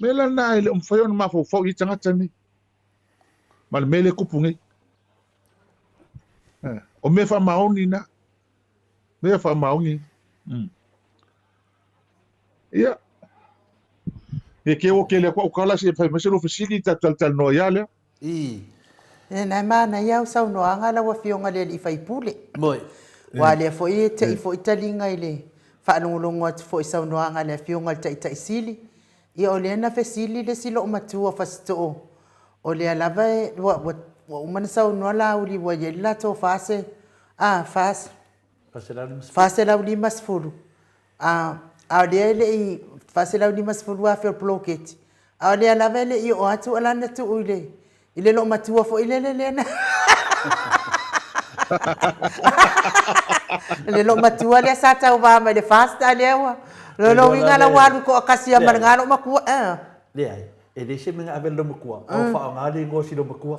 O le mea la lena e le o mafai ona mafaufau i ai tagata nei ma le mea lea e tupu nei. O mea faamaoni na. Mea faamaoni. Ia. Ia ke ua kele aku au tala se fai mai se lua fesili ta talatalanoa ia lea. I. E na e manaia au saunoaga lau Afioga i le alii faipule. Moi. Ua lea foi e tei foi taliga i le faalogologo atu foi i saunoaga a le Afioga i le Taitai Sili. Ia o lea na fesili le isi loomatua o Fasitoo, o lea lava e, ua, ua, ua uma ona saunoa Laauli ua i ai le latou fa se, a, fa, 450, a, a o lea e le i 450 afe o le poloketi, a o lea lava e le i oo atu o lana tuu i le, i le loomatua foi lele lea na le loomatua lea sa tauva mai le FAST a lea ua lona uiga la ua alu toatasi lava ma lena loomatua eh. Leai, e leai se mea na ave i le loomatua, a ua faaaoga le igoa o si loomatua.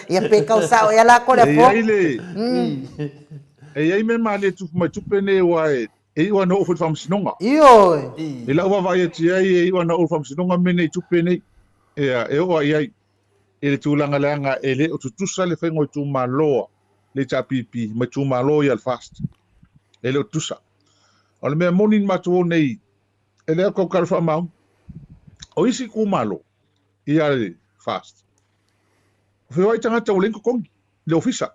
Ia pe tau sao ea la ko le E apo. i ai le, e i ai mea malie tupu mai tupe nei aua e e iu lava ina oo foi i le faamasinoga. Ioe. I lau vaavaai atu i ai, e iu lava ina oo i le faamasinoga mea nei i tupe nei. Ia, e oo lava i ai i le tulaga leaga e le o tutusa le faiga o itumalo a le HRPP ma itumalo ia a le FAST. E le o tutusa. O le mea moni na matou o nei, e le o tautala faamaoni. O isi itumalo ia le FAST, o feoai tagata ua leai ni totogi i le ofisa.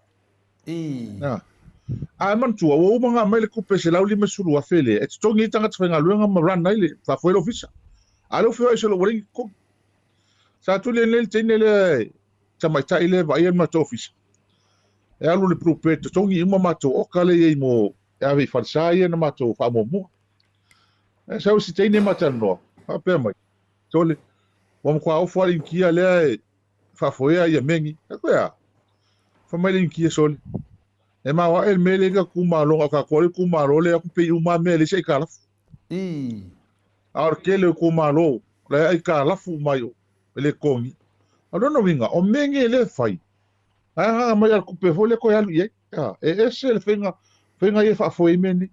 Ae manatua, ua uma ona aumai le tupe $150,000 lea e totogi ai tagata faigaluega ma run ai le faafoe le ofisa. A o lea ua feoai solo ua leai ni totogi. Sa tuli ai nei le teine lea e tamaitai lea e vaaia le matou ofisa. E alu i le Bluebird totogi uma matou oka lea e i ai mo e ave i falesa ia na matou faamuamua. Ae sau si teine ma talanoa, faapea mai, Sole, ua matua ofo lava le Inikia lea e faafoea ia mea nei. Fai atu, e a? Fai mai le Inikia, Sole, e maoae le mea lea i le tatou itumalo, na o tatou lava le itumalo lea e o atu pay uma lava mea e leai se aitalafu. A o le tele o itumalo la e aitalafu uma ai o, e le totogi. O lona uiga, o mea nei lea e fai, ae agaga mai lava le tupe foi lea toe alu i ai. E ese le faiga, faiga ia e faafoe ai mea nei.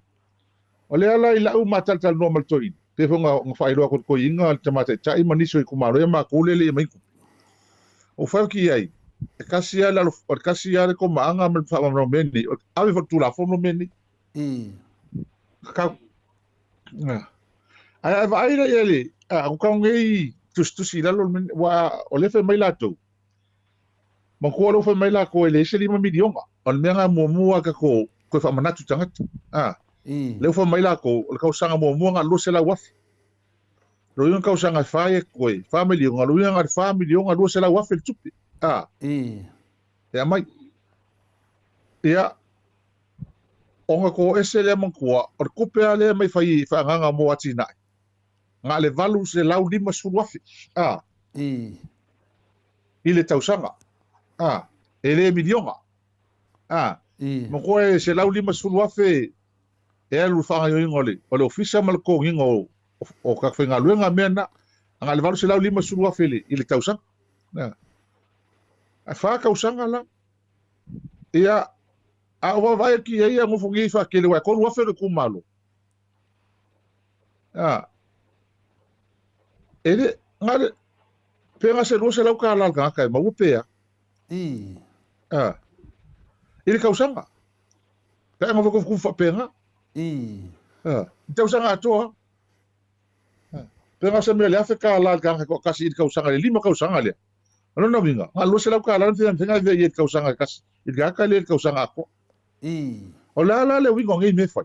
O lea la i lau matalatalanoa ma le toeaina, pei foi ona faailoa atu e le toeaina, le tama taitai ma nisi o itumalo ia matou lea e le i aumai ni tupe. Ua fai atu i ai, e tasi lava le alo, o le tasi lava le komaaga ma le faamalamalama o mea nei, o le ave foi i le Tulafono mea nei. Tatau. Ae a vaai la i ai le, a, ua tau nei tusitusi i lalo le mea lenei, aua o lea e fai mai latou, Manatua o lea ua fai mai latou e leai se $5 miliona. O le mea lena muamua a tatou toe faamanatu i tagata. A, lea ua fai mai latou, o le tausaga muamua na o le $200,000. O lona uiga tausaga e fa ia totoe, fa miliona, o lona uiga na o le fa miliona $200,000 le tupe. A, e aumai. Ia, ona to ese lea manatua, o le tupe lava lea e aumai fai faaagaaga mo atinae, na o le $850,000. A. I le tausaga. A. E le miliona. A. Manatua e $150,000 e alu i le faagaoioiga o le, o le ofisa ma le totogiina o, o tagata faigaluega mea na. Na o le $850,000 i le, i le tausaga. A. Ae fa tausaga la. Ia, a ou vaavaai atu i ai ia nofo nei faatele aua e $3,000 le itumalo. A. E le, na o le, Pe na se $200 a le tagata e maua pe a? A. I le tausaga. Pe a nofo kufukufu faapena. A. I tausaga atoa. A. Pe na se mea le $1,000 le tagata e toatasi i le tausaga, le 5 tausaga lea. O lona uiga, na o le $200 le faiga e avea i ai i le tausaga e tasi, i le tagata lea i le tausaga atoa. O le a la le uiga o nei mea e fai?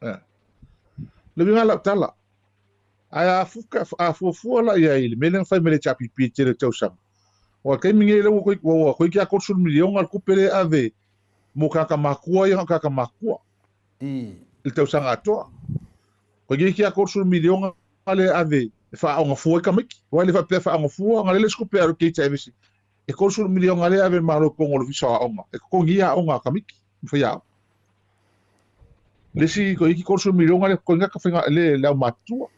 A. Le uiga o lau tala, Ae a fuka, a fuafua la i ai i le mea lea na fai mai le HRPP i le tele o tausaga, aua o le taimi nei lea ua ua toeitiiti lava $30 miliona le tupe lea e ave Mo tagata makua ia na o tagata makua. I le tausaga atoa. Ko nei ki a 30 miliona le ave e faaoga fua ai tamaiti. Aua e le faapea e faaoga fua, na lele se tupe e alu i ke ave E 30 miliona lea e ave e le Malo i totonu o le Ofisa o Aoga e totogi ai aoga a tamaiti ma faiaoga. Le isi toeitiiti 30 miliona lea e totogi ai faiga le le aumatutua.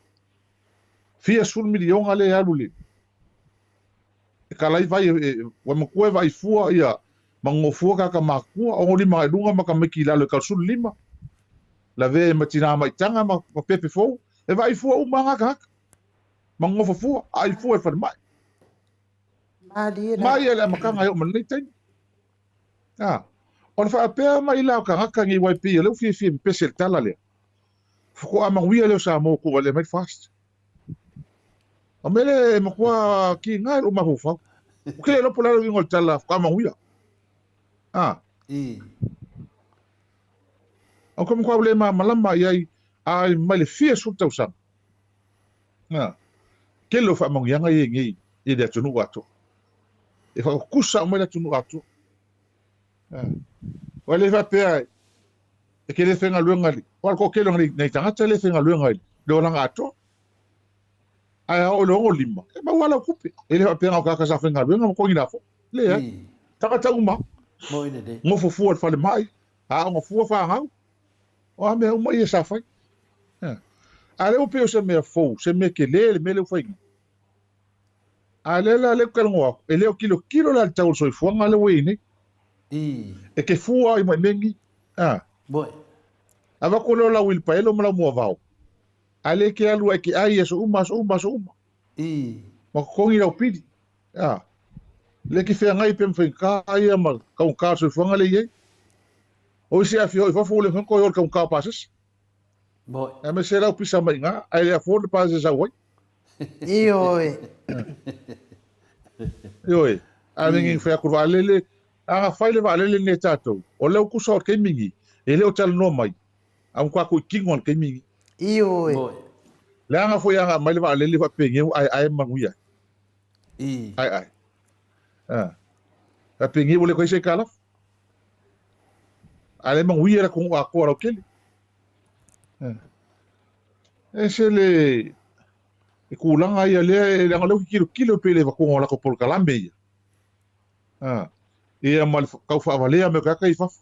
Fia sefulu miliona lea e alu i le e kalai vai e ua matua e vaai fua ia ma nonofua tagata matutua, 65 agai i luga ma tamaiti i lalo e 85, lavea ai ma tina maitaga ma ma pepe fou, e vaai fua uma lava na tagata ma nonofo fua, aai fua i le falemai. Malie la. Mai le amataga e oo mai lenei taimi. A, o le faapea mai la o tagata nei aua e pei o lea ua fiafia e pepese i le tala lea, faatoa manuia lea o Samoa ua tuuvalea mai le FAST. O mea lea e matua kiga i lou mafaufau. Ou te le iloa po o le a le uiga o le tala faatoa manuia. A. Ou te matua le malamalama i ai a mai le fia sefulu tausaga. A. Tele o faamanuiaga ia i nei i le atunuu atoa. E faatutusa uma ai le atunuu atoa. A. Ua le faapea e te le faigaluega i le, aua o le toatele o nai tagata e le faigaluega i le olaga atoa. Ae a oo i le 65, e maua lava lau tupe. E le faapea na o tagata sa faigaluega ma totogi lafoga. Leai. Tagata uma lava. Nofo fua i le falemai, aoga fua fanau. O a mea uma ia sa fai. A o lea ua pei o se mea fou, se mea tele le mea lea ua fai nei. A o lea la lea ou te talanoa atu, e le o tilotilo la i le tau o le soifuaga lea ua i ai nei. E te fua i maimegi, a. Avatu lea o lau uilipaelo ma lau moavao, a lea e te alu ai e te ai i aso uma, aso uma, aso uma. Ma totogi lau pili. A. Lea e te feagai pea ma faigata ia ma taugata o le soifuaga lea e i ai. O isi a fia o i fafo ua le mafai ona toe o i le taugata o pasese. Aemaise lau pisa mai i ina, ae le afford le pasese e sau ai. Ioe. Ioe. A le ngi fai atu le vaalele, a na fai le vaalele lenei e tatou, o lea ua tusa o le taimi lenei, e le o talanoa mai, a ua tatou i tino lava i le taimi lenei. Ioe. Leaga foi a na aumai le vaalele faapenia ua aeae ma manuia ai. Aeae. A. Faapenia ua le toe i ai se aitalafu. A le manuia le atunuu atoa lautele. E ese le e tulaga ia lea e leaga o lea ua tilotilo pei le avatuga o latou polokalame ia. A, ia ma le tau faavalea mai o tagata i fafo.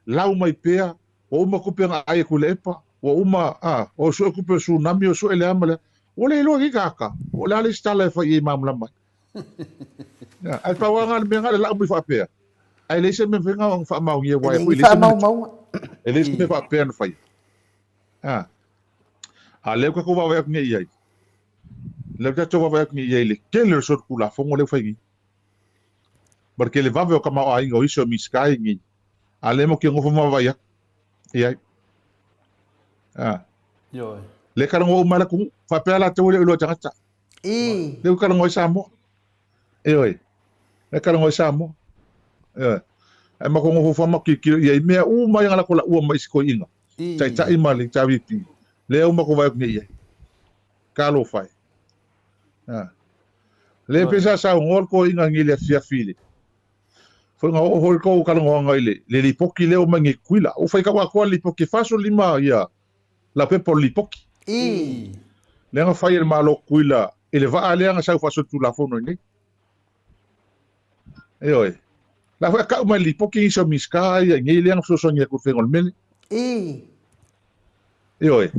Lau mai pea, ua uma tupe na ai e Tuilaepa, ua uma, a, ua sue tupe o le tsunami, ua sue le a ma le a. Ua le iloa e nei tagata, o le a le isi tala e fai i ai e malamalama ai. Ia, ae pau lava na o le mea na o le lau mai faapea, ae leai se mea mafai ona faamaonia aua e foi e leai se mea na tupu. E leai se mea faapea na faia. A, a lea ua tatou vaavaai atu nei i ai, lea ua tatou vaavaai atu nei i ai i le tele o le solitulafono lea ua fai nei, ma le tele vave o tamaoaiga o isi o Minisita i nei, a lea matou te nofo ma vaavaai atu i ai. A, lea e talanoa uma ai le atunuu, faapea latou e le o iloa e tagata. Lea ua talanoa ai Samoa. Ioe. Lea talanoa ai Samoa. Ioe. Ae matou nofo fua matou tilotilo i ai i mea uma ia na latou laua mai i isi toeaiina, Taitai ma le HRPP. Lea ua matou vaai atu nei i ai. Talofa e. A. Lea pei sa saunoa le toeaina nei i le afiafi i le foi na oo foi le tou talanoaga i le le lipoti lea ua omai nei i Tutuila. Ua faitau atoa le lipoti e 45 ia laupepa o le lipoti. Lea na fai e le Malo o Tutuila i le vaa lea na sau faasolitulafono i nei. Ioe. La foi a tau mai le lipoti nisi o Minisita ia i nei lea na fesoasoani atu i le faiga o le mele. Ioe.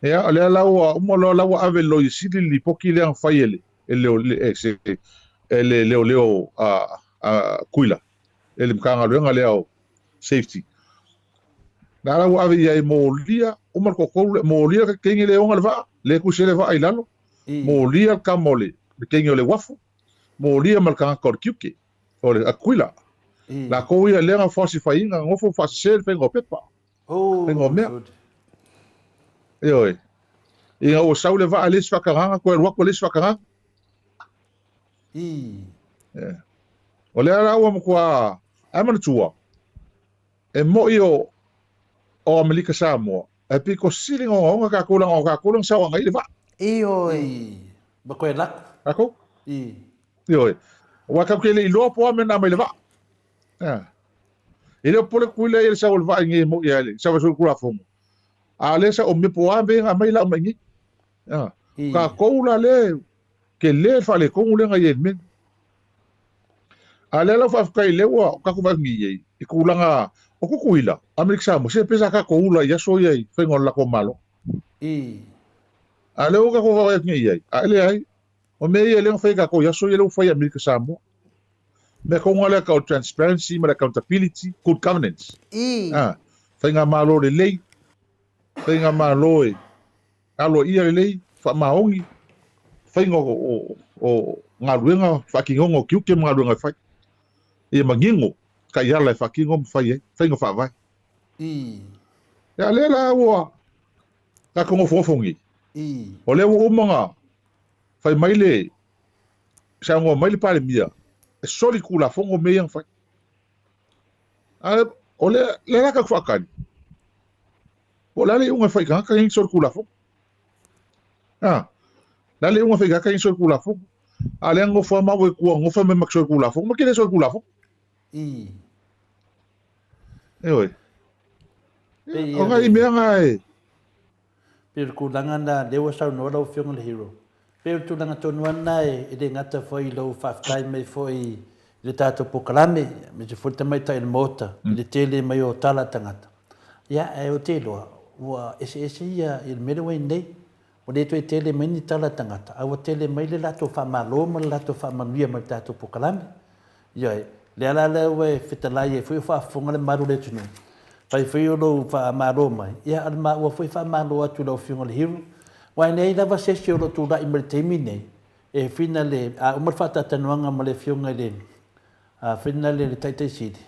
Ia, o lea la ua uma loa la ua ave e le Loia Sili le lipoti lea na fai e le e le e se e le leoleo a a Tutuila e le Matagaluega lea o Safety. Na la ua ave i ai molia, uma le toatolu lea, molia le teine lea e ona le vaa, lea e tusi ai le vaa i lalo, molia le tama o le, le teine o le uafu, molia ma le tagata o le tiute, o le Aquila. Latou ia lea na falsify ina, nofo faasese le faiga o pepa, faiga o mea. Ioe. Ina ua sau le vaa e leai se faatagaga, toe alu atu e leai se faatagaga. O lea la ua matua, ae manatua, E moʻi o o Amelika Samoa, ae pito sili ona ogaoga tatou leaga o tatou lea na sao agai i le vaa. Ioe. I. Ma koe lako. Tatou? I. Ioe. Aua tatou te le iloa po o a mea na aumai i le vaa. A. E le o popole Tutuila ia i le sau o le vaa i inei e mo'i ai le sau ai solitulafono. A o lea sa o mea po o a mea na aumai la uma i inei. A, tatou la lea e tele le faaletonu lea na i ai i le mea lea. A o lea la ua faafetai lea ua tatou vaai atu nei i ai i tulaga o Tutuila, Amerika Samoa, se pei sa tatou ula i aso ia i faiga o le latou Malo. A o lea ua tatou vaai atu nei i ai, a e leai, o mea ia lea na fai e tatou i aso ia lea ua fai e Amerika Samoa. Mea tonu lava lea tau o le transparency ma le accountability, good governance. A, faigamalo lelei, faigamalo e aloaia lelei, faamaoni, faiga o, o, o galuega, faatinoga o tiute ma galuega e fai. Ia manino taiala e faatino ma fai ai, faiga faavae. Ia lea la ua tatou nofonofo nei, o lea ua uma ona fai mai le saunoa mai le Palemia e soli tulafono mea ia na fai. A o lea, lea la tatou faatali, po o le a le iuga e fai i tagata nei na soli tulafono. A, le a le iuga e fai i tagata nei na soli tulafono. A o lea na nofo lava maua i tua, nofo mai ma te soli tulafono, ma te le soli tulafono. Ioe. O nai mea na e... Pei o le tulaga lena lea ua saunoa lau Afioga i le Hero. Pei o le tulaga tonu lava lena e le gata foi i lou faafetai mai foi i le tatou polokalame, aemaise foi le tamaitai o le Maota i le tele mai o tala a tagata. Ia, ae ou te iloa, ua eseese ia i le mea lea ua i ai nei. Ua le toe tele mai ni tala a tagata, a ua tele mai le latou faamalo ma le latou faamanuia mai i le tatou polokalame. Ioe, lea la lea ua e fetalai ai foi o faafofoga le mamalu o le atunuu, fai foi o lou faamalo mai, ia a o le maua foi faamalo atu i lau Afioga i le Hero, aua e leai lava se isi o lo o tulai mai i le taimi lenei e finale, a uma le faatalatalanoaga ma le Afioga i le, a finale le Taitai Sili,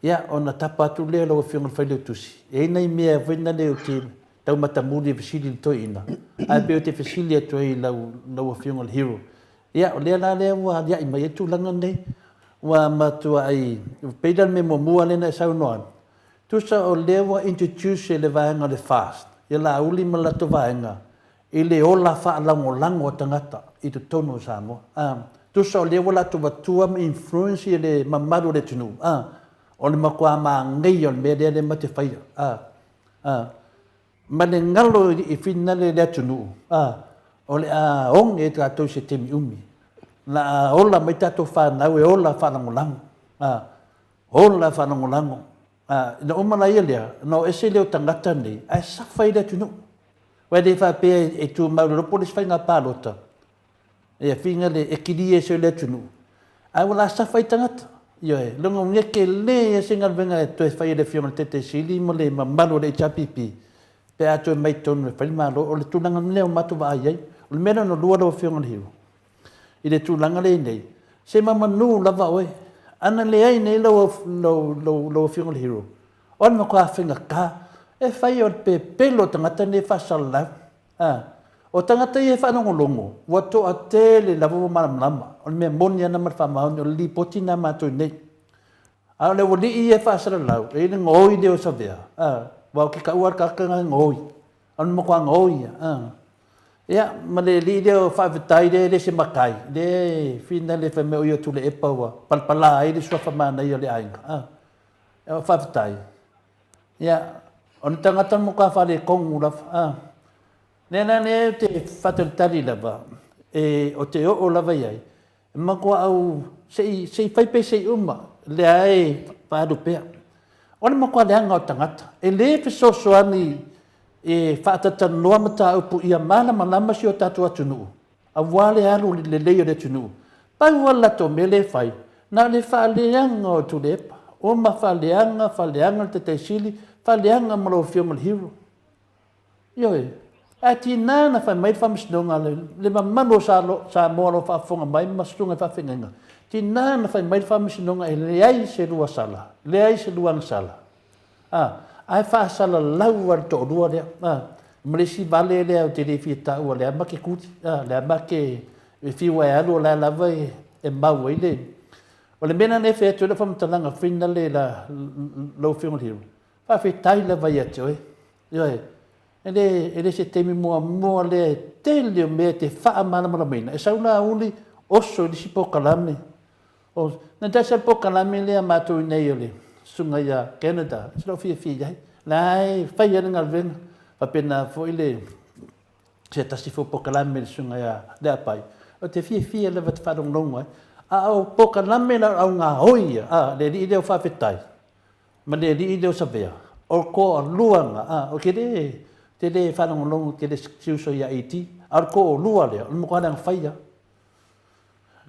ia ona tapa atu lea o lau Afioga i le Failautusi, e i ai nai mea foi na lea ou te tau matamuli e fesili i le toeaina, ae pei ou te fesili atu ai i lau, lau Afioga i le Hero, Ia, o lea la lea ua alia'i mai ai le tulaga lenei, ua matuai, pei la o le mea muamua lea na e saunoa ai, tusa o lea ua introduce e le vaega o le FAST ia Laauli ma le latou vaega i le ola faalagolago a tagata i totonu o Samoa. A, tusa o lea ua latou avatua ma influence le mamalu o le atunuu, a, o le matua manaia o le mea lea lea ma te faia. A, a. Ma le galo i finagalo i le atunuu, a, o le a oge ai tatou i se taimi umi. La a ola mai tatou fanau e ola faalagolago, a, ola faalagolago. A, ina uma laia lea, ona o ese lea o tagata nei, ae safa i le atunuu. Aua e le faapea e tumau le iloa po o le isi faiga palota, Ia whina le e kili ese o le atunuu, ae ua la safa ai tagata. Ioe, logo nge tele ia se galuega e toe fai e le Afioga i le Taitai Sili ma le mamalu o le HRPP pe a toe mai totonu e fai le Malo. O le tulaga lea ua matou vaai ai. O le mea lona lua lau Afioga i le Hero, i le tulaga lea i nei, se mamanu lava oe. Ana leai nei lau, lau, lau, lau Afioga i le Hero, o le matua faigata e fai o le pepelo o tagata nei e faasalalau. A, o tagata ia e faalogologo, ua toatele lava ua malamalama, o le mea moni ana ma le faamaoni, o le lipoti lena a matou nei. A o le aualii ia e faasalalau, e i ai le gaoi lea o Savea, a, aua ou te taua lava le tagata lena e gaoi, o le matua gaoi ia, a. Ia, ma le alii lea o Faafetai lea e le se matai, lea e finale fai mai o ia o Tuilaepa ua palapala ai le suafa manaia o le aiga, a. O Faafetai, Ia, o le tagata matua faaletonu lava, a. Lea la lea ou te faatalitali lava, e, ou te oo lava i ai, e matua au, se i, se i fai pe se i uma, lea e faaalu pea. O le matua leaga o tagata, e le fesoasoani e faatatalanoa mataupu ia malamalama si o tatou atunuu, aua le alu lelei o le atunuu. Pau lava le latou mea lea e fai, na o le faaleaga o Tuilaepa, uma faaleaga, faaleaga le Taitai Sili, faaleaga ma lau Afioga i le Hero. Ioe, ae tiga na fai mai le Faamasinoga, le mamalu o Samoa o lo o faafofoga mai ma susuga i faafeagaiga, tiga na fai mai le Faamasinoga e leai se lua sala, leai se lua agasala. A, ae faasalalau lava le toalua lea, a, ma le isi vale lea ou te le fia taua, lea ma te kuli, a, lea ma te e fiu e alu o la e lava e, e mau ai le... O le mea lena e fai atu ai lau faamatalaga finale la, lau Afioga i le Hero, faafetai lava ia te oe. Ioe, e le, e le se taimi muamua lea e tele o mea e te faamalamalamaina. E sau la uli, oso i le isi polokalame, O, na tasi lava le polokalame lea a matou i inei o le Susuga ia Canada, se lou fiafia i ai. La e fai ai le galuega, faapena foi le se tasi foi o polokalame i le Susuga ia Leapai, ou te fiafia lava ou te faalogologo ai. A o polokalame la o le augaoi ia, a, le alii lea o Faafetai ma le alii lea o Savea, o le toalua lena, a, ou te le, ou te le faalogologo tele i si uso ia AT, a o le toalua lea, o le matua leaga fai lava.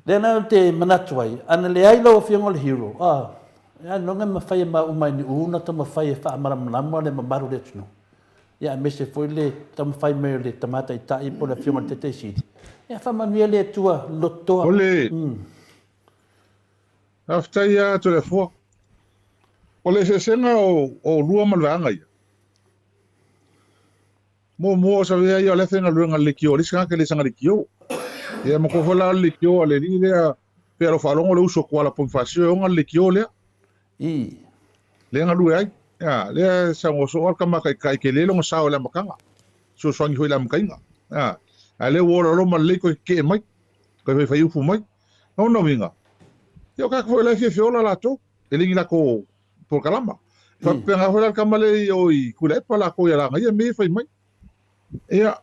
Lea la ou te manatu ai, ana leai lau Afioga o le Hero, a, ailoga e mafai e maua mai niu ona taumafai e faamalamalama le mamalu o le atunuu, ia aemaise foi le taumafai mai o le Tama Taitai po o le Afioga i le Taitai Sili. Ia faamanuia le Atua lotoa. O le Faafetai lava Toleafoa. O le eseesega o oulua ma le vaega ia, Muamua o Savea ia o le faigaluega a le leitio, o le isi tagata e le saga leitio. Ia matua foi la o le leitio a le alii lea, pei a lou faalogo le uso Kuala Ponifasio e ona le leitio lea. I. Lea galue ai. Ia, lea e saunoa soo lava le tama taitai tele lona sao i le amataga. Fesoasoani foi i le amataina. Ia, a lea ua ola loa ma lelei toe tetee mai, toe faifai upu mai. Lona uiga, ia o tagata foi la e fiafia ola latou, e le ni latou polokalama. Faapena foi la le tama lea i o i Tuilaepa latou i Alagaia mea ia e fai mai. Ia,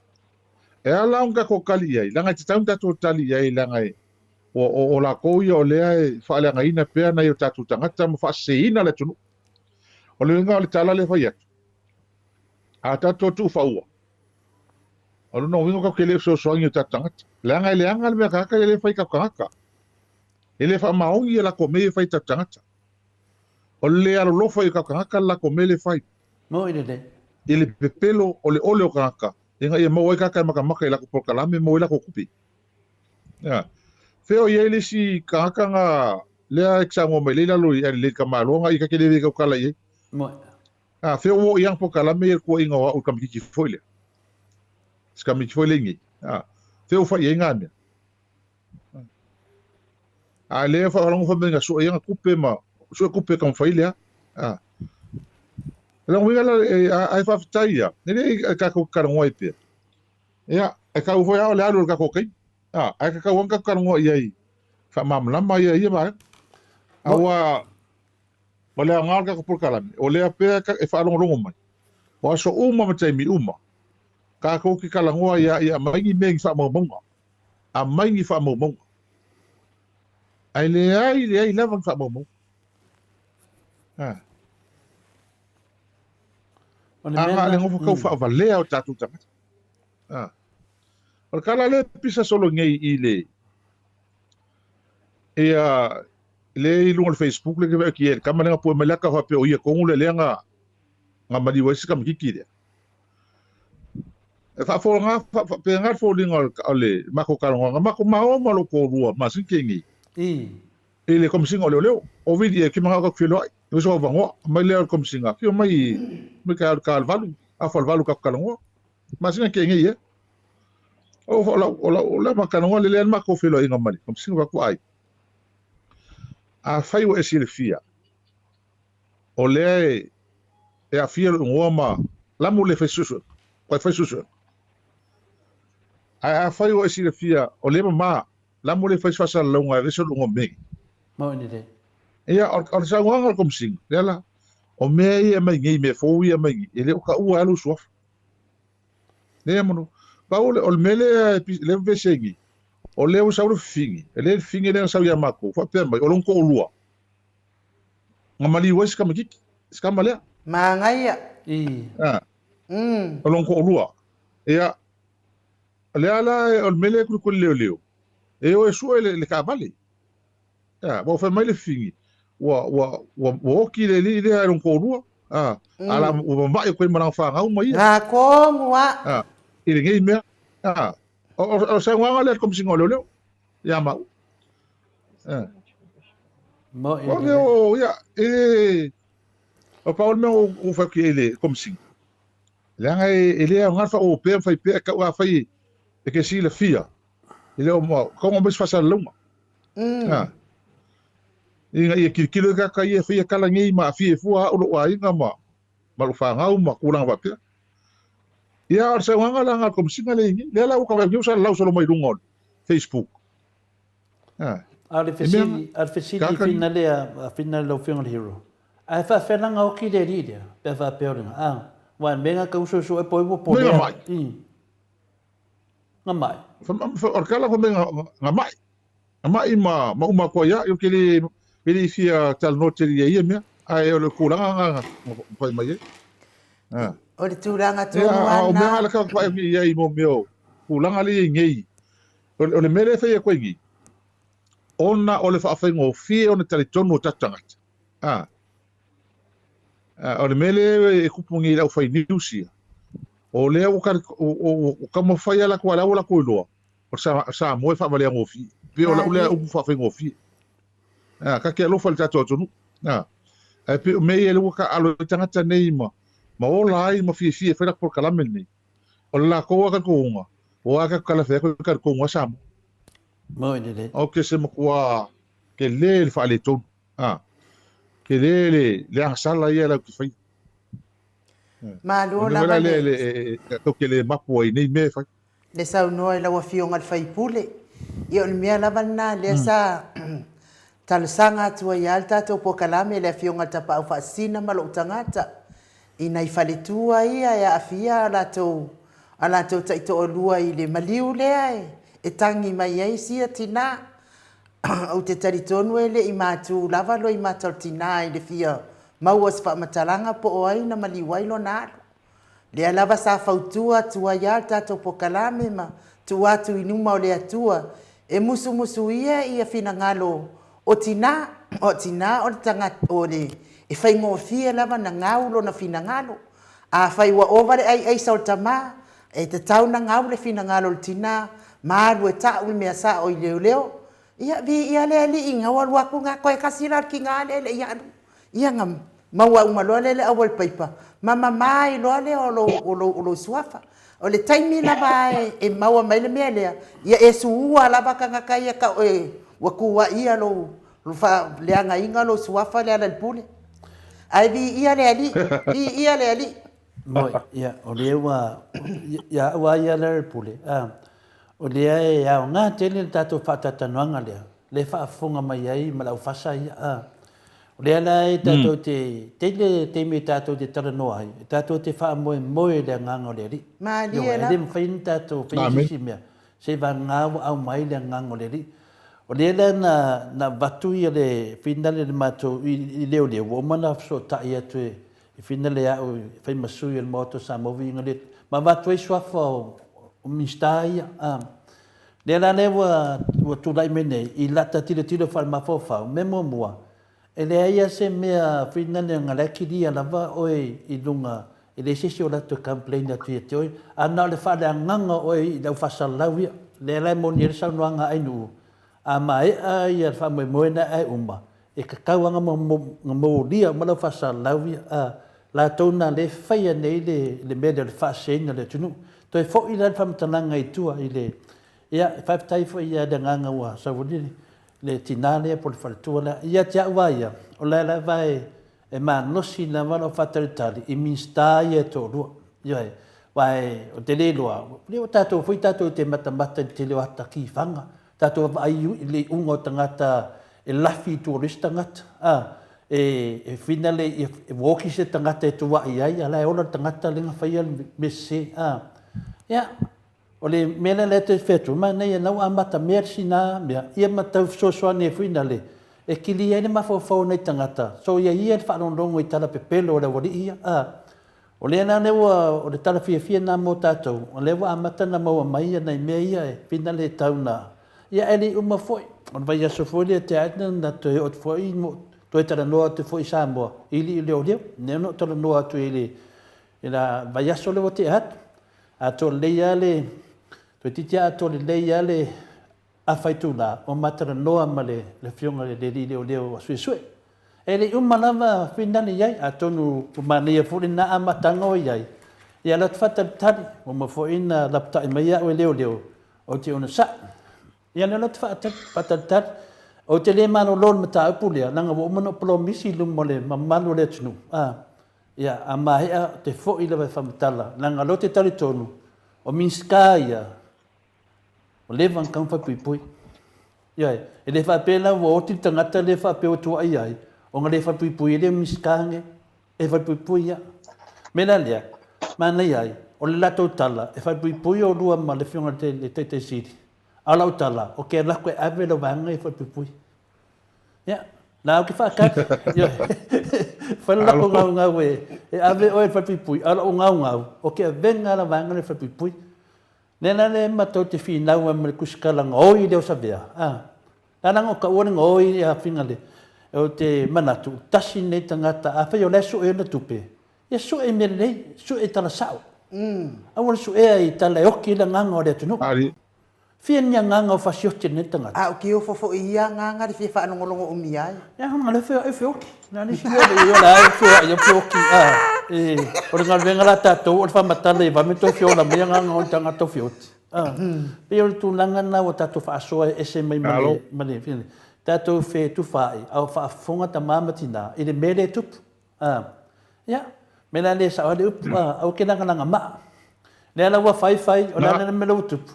e ala ona tatou tali i ai, leaga e tatau ona tatou tali i ai leaga e, o, o, o latou ia o lea e faaleagaina pea nai o tatou tagata ma faaseseina le atunuu. O le uiga o le tala lea e fai atu, a tatou tuufaua, o lona uiga tatou te le fesoasoani i o tatou tagata. Leaga e leaga le mea tagata ia lea e fai i tatou tagata. E le faamaoni ia latou mea ia e fai i tatou tagata. O le le alolofa i o tatou tagata le latou mea lea e fai. Moi lelei. I le pepelo o le ole o tagata, ina ia maua ai tagata e matamata i latou polokalame, maua ai latou tupe. Ia. Fea o i ai le isi tagata na lea e te saunoa mai lea i lalo i le tamaloa na ia ta te le tautala i ai. Moi. A, fea ua oo i ana polokalame ia le tuuaiga o au i le kamititi foi lea. Se kamititi foi lea i nei. A, fea ua fai i ai na mea. A lea faalogo fai mai na sue ia na tupe ma sue tupe taumafai lea. A. O lona uiga la, ai faafetai ia, e le i tatou talanoa ai pea. Ia, e tau foi lava o le alu o le tatou taimi. A, ae tatau lava ona tatou talanoa i ai faamalamalama ia ia vaega. Aua o le aoga o le tatou polokalame, o lea pea e faalogologo mai. O aso uma ma taimi uma, tatou te talanoa ia ia aumai ni mea ni faamaumauga. Aumai ni faamaumauga. Ae leai, leai lava ni faamaumauga. A. O le mea A na o le lena, nofo tau faavalea o tatou tagata. A. O le tala lea e pisa solo nei i le ia le i luga o le Facebook le ke vaai atu i ai le tama lea na pue mai le ata faapea o ia tonu lea lea na na maliu ai si tamaitiiti lea. E faafofoga faapena le foliga o le matou talanoaga, matou maoa ma lou toalua masina tei nei. I. I le Komesina o Leoleo. O Vili e ki manao tatou feiloai, e so avanoa, aumai lea o le Komesina, afio mai mai ka ka le valu, afa le valu tatou talanoa. Masina tei nei e. O o lau o lau o lea ma talanoa le lea le matou feiloaiga ma le Komesina fai atu ai. Afai ua e silafia, o lea e e aafia lou igoa ma lamu le fai suesuega, ua fai suesuega. Ae afai ua e silafia o lea e mama, lamu le fai se faasalalauga e aveese lou igoa mea nei. Moni lelei. Ia, o le saunoaga a le Komesina, lea la, o mea ia e aumai nei, mea fou ia e aumai nei, e le o taua ai lou suafa. Lea manu, pau o le, o le mea lea e lea e vevesi ai nei, o lea ua sau le fafine, e le le fafine lea na sau ia matou, faapea mai, o lona toalua, Na maliu ai si tamaititi, si tama lea. Manaia. I. A. O lona toalua. Ia, o lea la o le mea lea e kulikuli leoleo, e o e sue le, le taavale. A, ua fai mai le fafine, ua, ua, ua, ua oti le alii lea i lona toalua. A, a la, ua mamai atu ai ma lana fanau ma ia. Nga tonu a. A, i lenei mea. A, o, o, o le saunoaga lea a le Komesina o Leoleo ia maua. Mo e le. O ia e o pau le mea o fai ki le komisi. Leaga e le aoga le faaoo pea ma fai pea e tau a fai e ke silafia e le o mo kau mai se faasalalauga. Ha. Ina ia kilokilo ka ka ia fai kala nei ma afia e fua au lou aiga ma ma lou fanau ma tulaga faapea. Ia o le saunoaga la a le Komesina lea i nei. Lea la ua tau ave salalau solo mai luga o le Facebook. A o le fesili, a o le fesili finale a finale lau Afioga i le Hero. Ae faafefea la gaoki le alii lea, pe a faapea o le ga, a, aua e mea ga ka uso e poi ua Mea polea. mai. I. Ga mai. O le tala fai mai ga mai. Ga mai ma ma uma atu ai lava, ou te le e le i fia talanoa tele i ia mea, ae o le tulaga lena na fai mai ai. A. O le tulaga Ia, tonu a lava o mea lena. la le tatou vaai i ai i mo mea o tulaga lea e i ai nei, o le mea lea e fai atu ai nei, ona o le faafaigofie ona talitonu o tatou tagata. A, o le mea lea e tupu nei i le aufai news ia, o lea ua taumafai lava latou a o la ua latou iloa, o le Samoa e faavaleagofie. E pei o lau lea upu faafaigofie. A, ta te alofa i le tatou atunuu. A, ae pei o mea ia lea ua taaalo ai tagata nei ma, ma ola ai ma fiafia e fai latou polokalame lenei. O le latou lava talitonuga, ua a tatou talafeagai toe talitonu lava Samoa. Moi lelei. Ok, se matua tele le faaletonu. A, tele le, le agasala ia latou te faia. Malo O le mea lava la lea le. e, tatou te le mapu ai i nei mea e fai. Le saunoa i lau Afioga i le sui usufono, ia o le mea lava lena lea sa talosaga atu ai lava le tatou polokalame i le Afioga i le Tapaau Faasisina ma lou tagata i nai faletua ia e aafia a latou a latou taitoalua i le maliu lea e tagi mai ai sia tina. Ou te talitonu e le i matu lava loimata o le tina i le fia maua o se faamatalaga po o ai na maliu ai lona alo. Lea lava sa fautua atu ai lava le tatou polokalame ma tuu atu i luma o le Atua e musumusuia ia finagalo o tina, o tina o le tagata o le e faigofie lava na gau lona finagalo. Afai ua ova le aiaisa o le tama, e tatau na gau le finagalo o le tina ma alu e tau le mea sao i leoleo. Ia, viia le Alii, na ua alu atu na toe tasi la o le tina lea e le i alu. Ia na maua uma loa lea le aualepaipa ma mama ai loa lea o lou, o lou, o lou suafa. O le taimi lava e, e maua mai le mea lea, ia e suua lava tagata ia ta oe ua tuuaia lou, lou faaleagaina lou suafa Lealailepule. Ae viia le Alii, viia le Alii. Moi, ia, o lea ua, ia au lava ia Lealailepule, a, o lea e aoga tele le tatou faatalatalanoaga lea, lea e faafofoga mai ai ma le aufasa ia, a. O lea la e tatou te, tele taimi e tatou te talanoa ai, e tatou te faamoemoe i le Agaga o le Alii. Malie Ioe, e lava. le mafai ona tatou faia se isi mea, seiavagana ua aumai le Agaga o le Alii. O lea la na, na avatu ia le finale i le matou, i, i leoleo, ua uma ona fesootai atu e, e finale au e fai ma sui o le Maota o Samoa viiga le, ma avatu ai suafa o, o Minisita ia. A, lea la lea ua, ua tulai mai nei, i lata tilotilo faale-mafaufau, mea muamua, E leai lava se mea finale na la e kilia lava oe i luga, e leai se isi o latou e complain atu ia te oe, a na o le faaleagaga o oe i le au faasalalau ia. Lea la e moni ai le saunoaga a Ainuu, a maea ia le faamoemoe lena ae uma, e tatau lava ona molia uma le au faasalalau ia, a latou na lea e faia nei le mea lea o le faaseseina o le atunuu. Toe foi la le faamatalaga i tua i le, ia, faafetai foi ia le agaga ua sau ai le le tina lea po o le faletua lea. Ia te au lava ia, o la e lava e, e malosi lava lau faatalitali i Minisita ia e toalua. Ioe, aua e, ou te le iloa, o lea ua tatou foi tatou te matamata i le tele o ata kifaga, tatou vaavaai i le iuga o tagata e lafi i tua o le isi tagata, a, e, e finale e ua oti se tagata e tuuai ai, a o la e ola le tagata lea na faia le mea sese, a. Ia, O le mea lea lea te fai atu, manaia na ua amata mea le sina mea, ia ma tau fesoasoani ai foi na le, e kilia ai le mafaufau o nai tagata, soia ia le faalogologo i tala pepelo o le aualii ia, a. O lea la lea ua, o le tala fiafia lena mo tatou, o lea ua amata ona maua mai ia nai mea ia e fina le tau na, ia ae le i uma foi. O le vaiaso foi lea tea atu na toe oo atu foi, toe talanoa atu foi i Samoa, i alii leoleo, lea na ou talanoa atu i le, i le vaiaso lea ua tea atu. Atoa lelei lava le, toeitiiti lava atoa lelei lava le afa itula o ma talanoa ma le Afioga i le Alii Leoleo a Suesue. E le i uma lava finale i ai, atonu ua manaia foi lena amataga o i ai, ia alu atu faatalitali, ua uma foi ona lapatai mai au e leoleo, ou te onosai. Ia lea ou te faatalitali. Ou te le malolo i le mataupu lea, leaga ua uma ona ou polomisi i luma o le mamalu o le atunuu. A, ia, a maea, ou te foi lava e faamatala, leaga o lea ou te talitonu, o Minisita ia, ua leva ona tatau ona faipuipui. Ioe, e le faapea la ua oti le tagata lea faapea ua tuuai ai, Ona le falepuipui ai lea o Minisita nei, e falepuipui ia. Mea la lea, manaia ai, o le latou tala, e falepuipui oulua ma le Afioga i le Taitai Sili, a o lau tala, ou te alu atu e ave lau vaega ia e falepuipui. Ia, la ou te faatali. Ioe. Fai le lako gaugau e, e ave oe i le falepuipui, a o lou gaugau, ou te avega la vaega lea i le falepuipui. Lea la le matou te finau ai ma le tusitala gaoi lea o Savea, a. La la na ou taua le gaoi ia Figale, ou te manatu, tasi lenei tagata, afai o la e sue ona tupe, ia sue i mea lelei, sue i tala sao. Aua le suea i tala e oti ai le agaga o le atunuu. Fia ni agaga o fasioti e lenei tagata. A o ke ofo foi i ia agaga le fia faalogologo umi ai. Ia ona le feoai feoti. Na le isi mea le i ola ai feoai o feoti. A, e, o le galuega la tatou o le faamatala i vame toe feola mai agaga o ni tagata o feoti. A, pei o le tulaga lena ua tatou faasoa e ese mai ma le, ma le, tatou fetufaai a o faafofoga tama ma tina i le mea lea e tupu. A, ia, me la le sao ai le upu, a, aua ke lagalaga maa. Lea la ua fai fai, o le a le mea la ua tupu?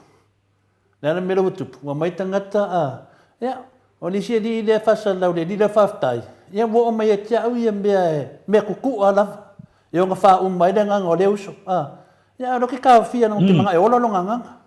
Le a le mea la ua tupu? Ua mai tagata, a, ia, o nisi alii lea faasalau le alii lea faafetai, ia ua oo mai ia te au ia mea e, mea kuku'a lava, e ono faauma ai le agaga o lea uso, a, ia, a o lea ou te taofia leaga ou te mana'o e ola lona agaga.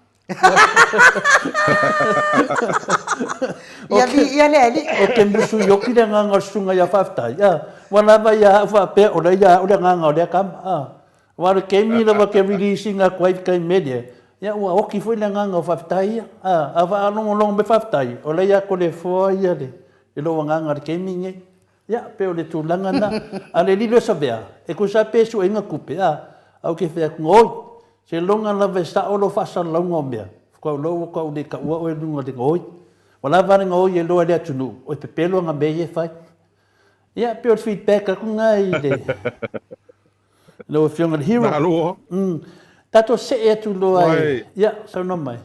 Ia viia le Alii. Ou te musu i oki le agaga o le susuga ia Faafetai. A, ua lava ia au faapea o lea ia au le agaga o lea tama. A, aua o le taimi lava ke release ina atu ai le taimi lea, ia ua oki foi le agaga o Faafetai ia. A, a faalogologo mai Faafetai, o lea ia Toleafoa ia le, i lou agaga i le taimi lenei. Ia, pei o le tulaga lena. A o le lilo e Savea, e tusa lava pe sueina tupe, a, ae ou te fai atu, oi, seiloga lava e sao lou faasalalauga o mea, faatoa ou iloa ua tau le taua oe i luga o le gaoi. Ua lava le gaoi e iloa e le atunuu, o e pepelo ana mea ia e fai. Ia, pei o le feedback atu lena i le, lau Afioga i le Hero. Malo. Tatou see atu loa i, ia, saunoa mai.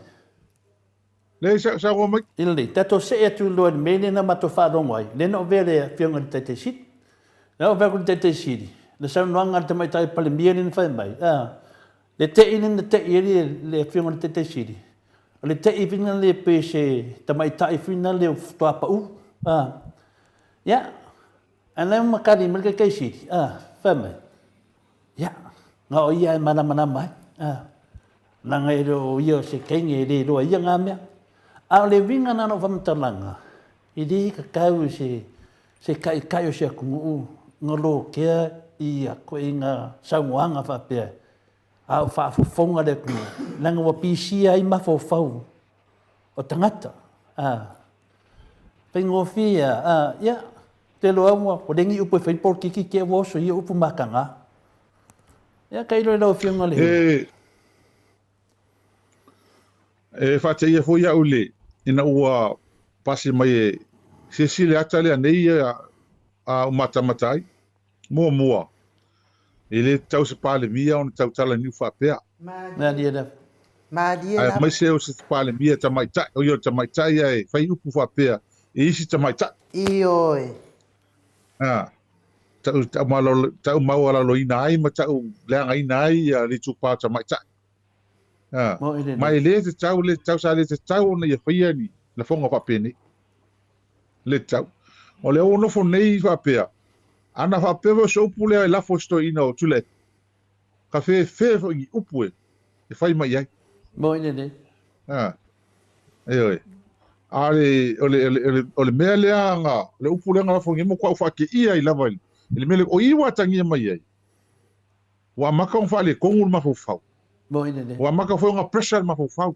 Leai, saunoa mai. Ina lelei, tatou see atu loa i le mea lea na matou faalogo ai, lea na avea le Afioga i le Taitai Sili. Na avea atu le Taitai Sili, le saunoaga a le Tamaitai Palemia lea na fai mai, a, le tei lea na tei ai le, le Afioga i le Taitai Sili, o le tei foi lea pei se tamaitai foi lea faatoa pau, a. Ia, ae la e matali mai le Taitai Sili, a, fai mai, Ia, na o ia e malamalama ai, a, leaga e le o ia o se teine e le iloa e ia na mea. A o le uiga na o lau faamatalaga, e le tatau i se, se taitai o se atunuu na lotea i ia ituaiga saunoaga faapea, a o faafofoga le atunuu, leaga ua pisia ai mafaufau o tagata, a. Faigofie a, a, ia, te iloa ua, ua le ni upu e fai polokiki te ua oso ia upu mataga. Ia, tailo i lau Afioga le. E, e faateia foi au i le, ina ua pasi mai e se isi le ata lea nei a, a ou matamata ai. Muamua, e le tatau se Palemia ona tautala niu faapea. Malie lava. Malie lava. Aemaise o se Palemia tamaitai, o ia o le tamaitai ae fai upu faapea i isi tamaitai. Ioe. A, ta'u, ta'u malo, ta'u maualaloina ai ma ta'u leagaina ai ia le itupa o tamaitai. A, ma e le tatau, le tatau, sa le tatau ona ia faia ni lafoga faapenei. Le tatau. O lea ua nofo nei faapea, ana faapea foi o se upu lea e lafo i se toeaina o Tuilaepa, ka fefe foi ni upu e e fai mai ai. Moi lelei. A, ioe. A o le, o le, o le, o le mea lea na, le upu lea na lafo nei, matuai ou faateia ai lava i le mea lea, o i ua atagia mai ai, ua amata ona faaletonu le mafaufau. Moi lelei. Ua amata foi ona pressure le mafaufau.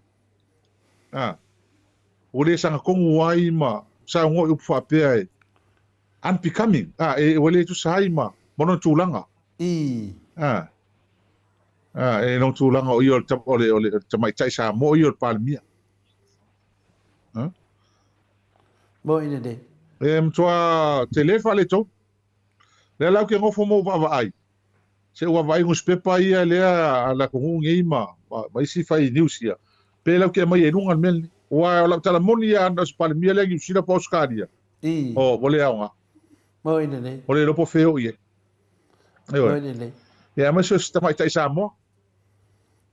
A, ua le sagatonu ai ma saunoa i upu faapea e unbecoming, a, e, ua le tusa ai ma, ma lona tulaga. Ii. A, a, e lona tulaga o ia o le, o le, o le tamaitai Samoa, o ia o le Palemia. A? Moi lelei. E matua tele faaletonu. Lea la ou te nofo ma ou vaavaai, se ua vaai nusipepa ia lea a le atunuu nei ma, ma, ma isi fai news ia, pe lau te aumai ai i luga le mea lenei. Aua o lau tala moni ia ana o se Palemia lea Niu Sila po o Ausetalia, I. o, ua le aoga. Moi lelei. Ua le iloa po o fea o i ai. Ioe. Moi lelei. Ia, aemaise o se tamaitai Samoa.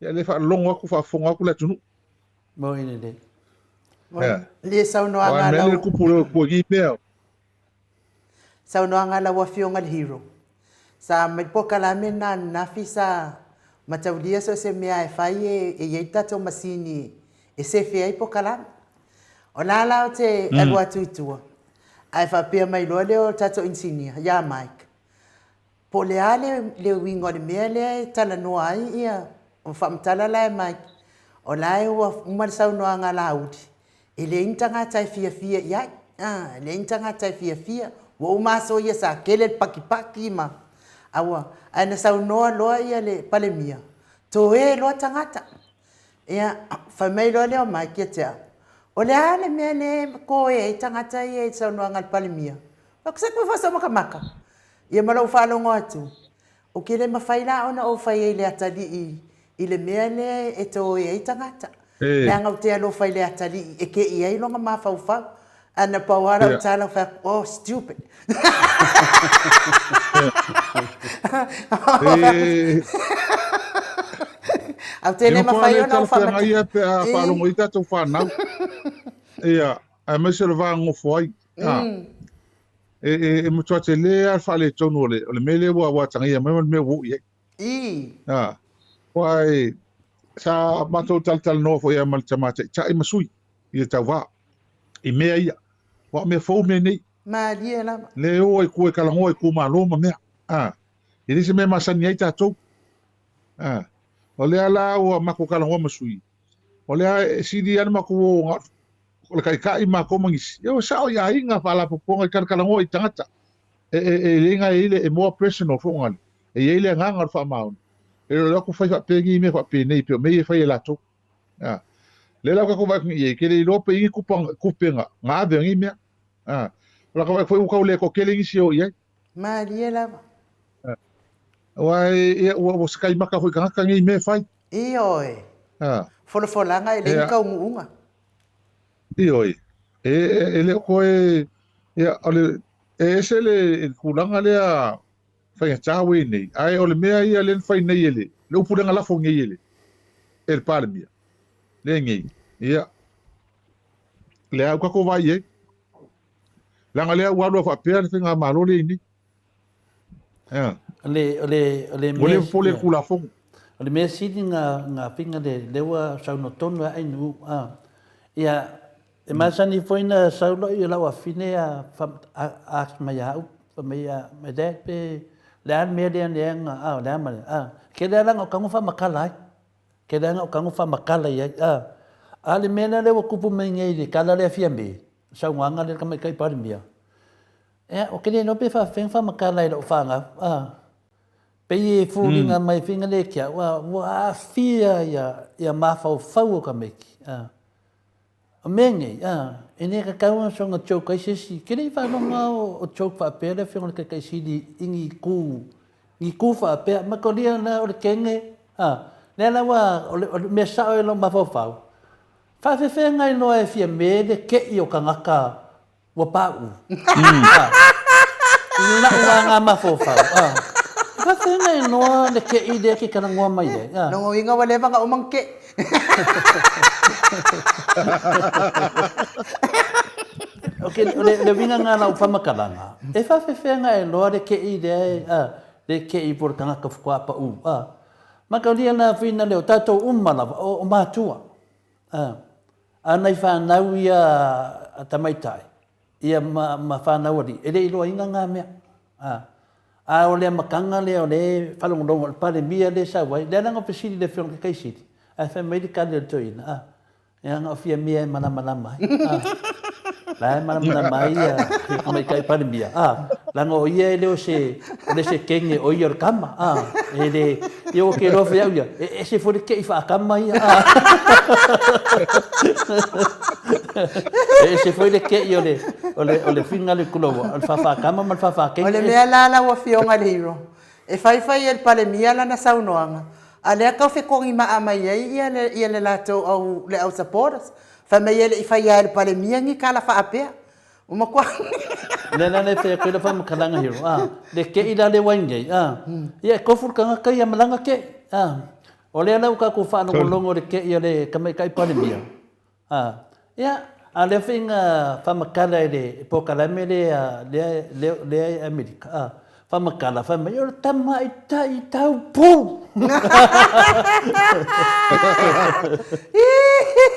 Ia, lea faalologo atu, faafofoga atu le atunuu. Moi lelei. Ia. Le saunoaga a lau. Aua o le mea lea e tupu i mea. saunoaga a lau Afioga i le Hero. Sa mai le polokalame lena ananafi sa mataulia so o se mea e fai e i ai le tatou masini e sefe ai polokalame. O la la ou te alu atu i tua, ae faapea mai loa lea o le tatou inisinia ia Mike, Po o le a le uiga o le mea lea e talanoa ai ia, o faamatala la e Mike, o la e ua uma le saunoaga a Laauli, e leai ni tagata e fiafia i ai, a, e leai ni tagata e fiafia, ua uma aso ia sa tele le pakipaki ma, a ua, ae na saunoa loa ia le Palemia, toe loa tagata. Ia, fai mai loa lea o Mike ia te au, o le a le mea lea e toe ai tagata ia i le saunoaga a le Palemia? Ou fai atu, se koe faasomakamaka. Ia ma lou faalogo atu, ou te le mafai la ona ou fai ai i le atalii i le mea lea e toe ai tagata. Leaga ou te alofa i le atalii e ke'i ai lona mafaufau. Ae na pau lava lau tala ou fai atu, oh stupid. Ae ou te le mafai ona ou faamatala. Ia pe a faalogo ai tatou fanau. Ia, aemaise o le va nonofo ai. E, e, e matua tele lava le faaletonu o le, o le mea lea ua, ua atagia mai ma le mea ua oo i ai. I. A, aua e, sa matou talatalanoa foi lava ma le tama taitai ma sui i le tauva i mea ia. Aua o mea fou mea nei. Malie lava. Le o ai kua e talanoa i itumalo ma mea. A, e le se mea masani ai tatou. A, o lea la ua matou talanoa ma sui, o lea e sili lava le matou o O le taitai matou ma nisi, ia ua sao i aiga, faalapotopotoga i talatalanoa i tagata. E, e, e le ga e i ai le, e more personal foi ngale. E i ai le agaga o le faamaoni. E le o le atu fai faapea ni mea faapenei pei o mea ia e fai e latou. A. Lea la ua tatou vaai atu nei i ai, ke le iloa pe i ai ni kupa, kupe na, na ave o nei mea. A. O la ka vaai atu foi ua tau le toatele nisi e o i ai. Malie lava. A. Aua e, ia, ua, ua sakaimaka foi i tagata nei mea e fai. Ioe. A. Folafolaga e leai ni taunuuga. Ioe, e, e le o toe, ia, o le, e ese le tulaga lea faigata ua i ai nei, ae o le mea ia lea na fai nei e le, le upu lea na lafo nei e le, e le Palemia, lea nei, ia, lea ua tatou vaai i ai, leaga lea ua alu a faapea le faigamalo lea i nei. Ia. O le, o le, o le mea... Ua le popole i le Tulafono. O le mea sili na, na finga le, le ua saunoa tonu ai nu, a. Ia, e masani foi na sau loa i lau afine a, a, ask mai ia au, fai mai ia, my dad, pe le a le mea lea lea na, a, o le a ma le, a. Ke lea la na o tago faamatala ai. Ke lea na o tago faamatala i ai, a. A le mea lea ua tupu mai nei i le tala lea Fiame, saunoaga lea le Tamaitai Palemia, Ea, ou te le iloa pe faafefea ona faamatala i lau fanau, a. Pei e foliga mai faiga lea ki au, a, ua aafia ia, ia mafaufau o tamaiti, a. O mea nei, a, e le tatau ona soona joke ai se isi. Ke le i faalogo o, o joke faapea le Afioga i le Taitaisili i ni ku, ni ku faapea. Matolia la o le kene, a, lea la ua, o le, o le mea sao i lou mafaufau, faafefea na iloa e Fiame le ke'i o tagata Ua paʻu. I la'u aga mafaufau, a. E faafefea ona iloa le ke'i lea ke talanoa mai ai, a. Lona uiga ua leva ona uma ona ke'i. Ok, o le, le uiga lena o lau faamatalaga, e faafefea ona iloa le ke'i lea e, a, le ke'i po o le tagata faatoa pa'u, a. Mataulia la whina leo, tatou uma lava, o, o matua, a. A nai fanau ia a tamaitai, ia ma, ma fanau alii, e le i iloaina nga mea. A, a o le amataga lea o lea e faalogologo, o le Palemia lea e sau ai, lea la na fesili i le Afioga i le Taitaisili, ae fai mai le tali a le toeaina, a, ia na o fia mea e malamalama ai, a, la e malamalama ai ia le Tamaitai Palemia, a, leaga o ia e le o se, o le se kene o ia o le tama, a, e le, ia ua ke iloa foi au ia, e ese foi le ke'i faatama ia, a. E ese foi le ke'i o le, o le, o le whiga le kuloua, o le faafaatama ma le faafaakene. O le mea la lau Afioga i le Hero, e faifai e le Palemia lana saunoaga, a lea tau fetogimaa mai ai ia le, ia le latou au, le au supporters. Fai mai e le i faia e le Palemia ni tala faapea. Ua matua. Lea la le fai atu ai lau faamatalaga Hero, a, le ke'i la le wai nei, a, ia e tofu le tagata ia ma lana ke'i, a. O lea la ua tatou faalogologo i le ke'i a le Tamaitai Palemia, a, ia, A o lea foi na faamatala i le polokalame lea lea lea i Amerika, a, faamatala fai mai o le tamaitai taupou.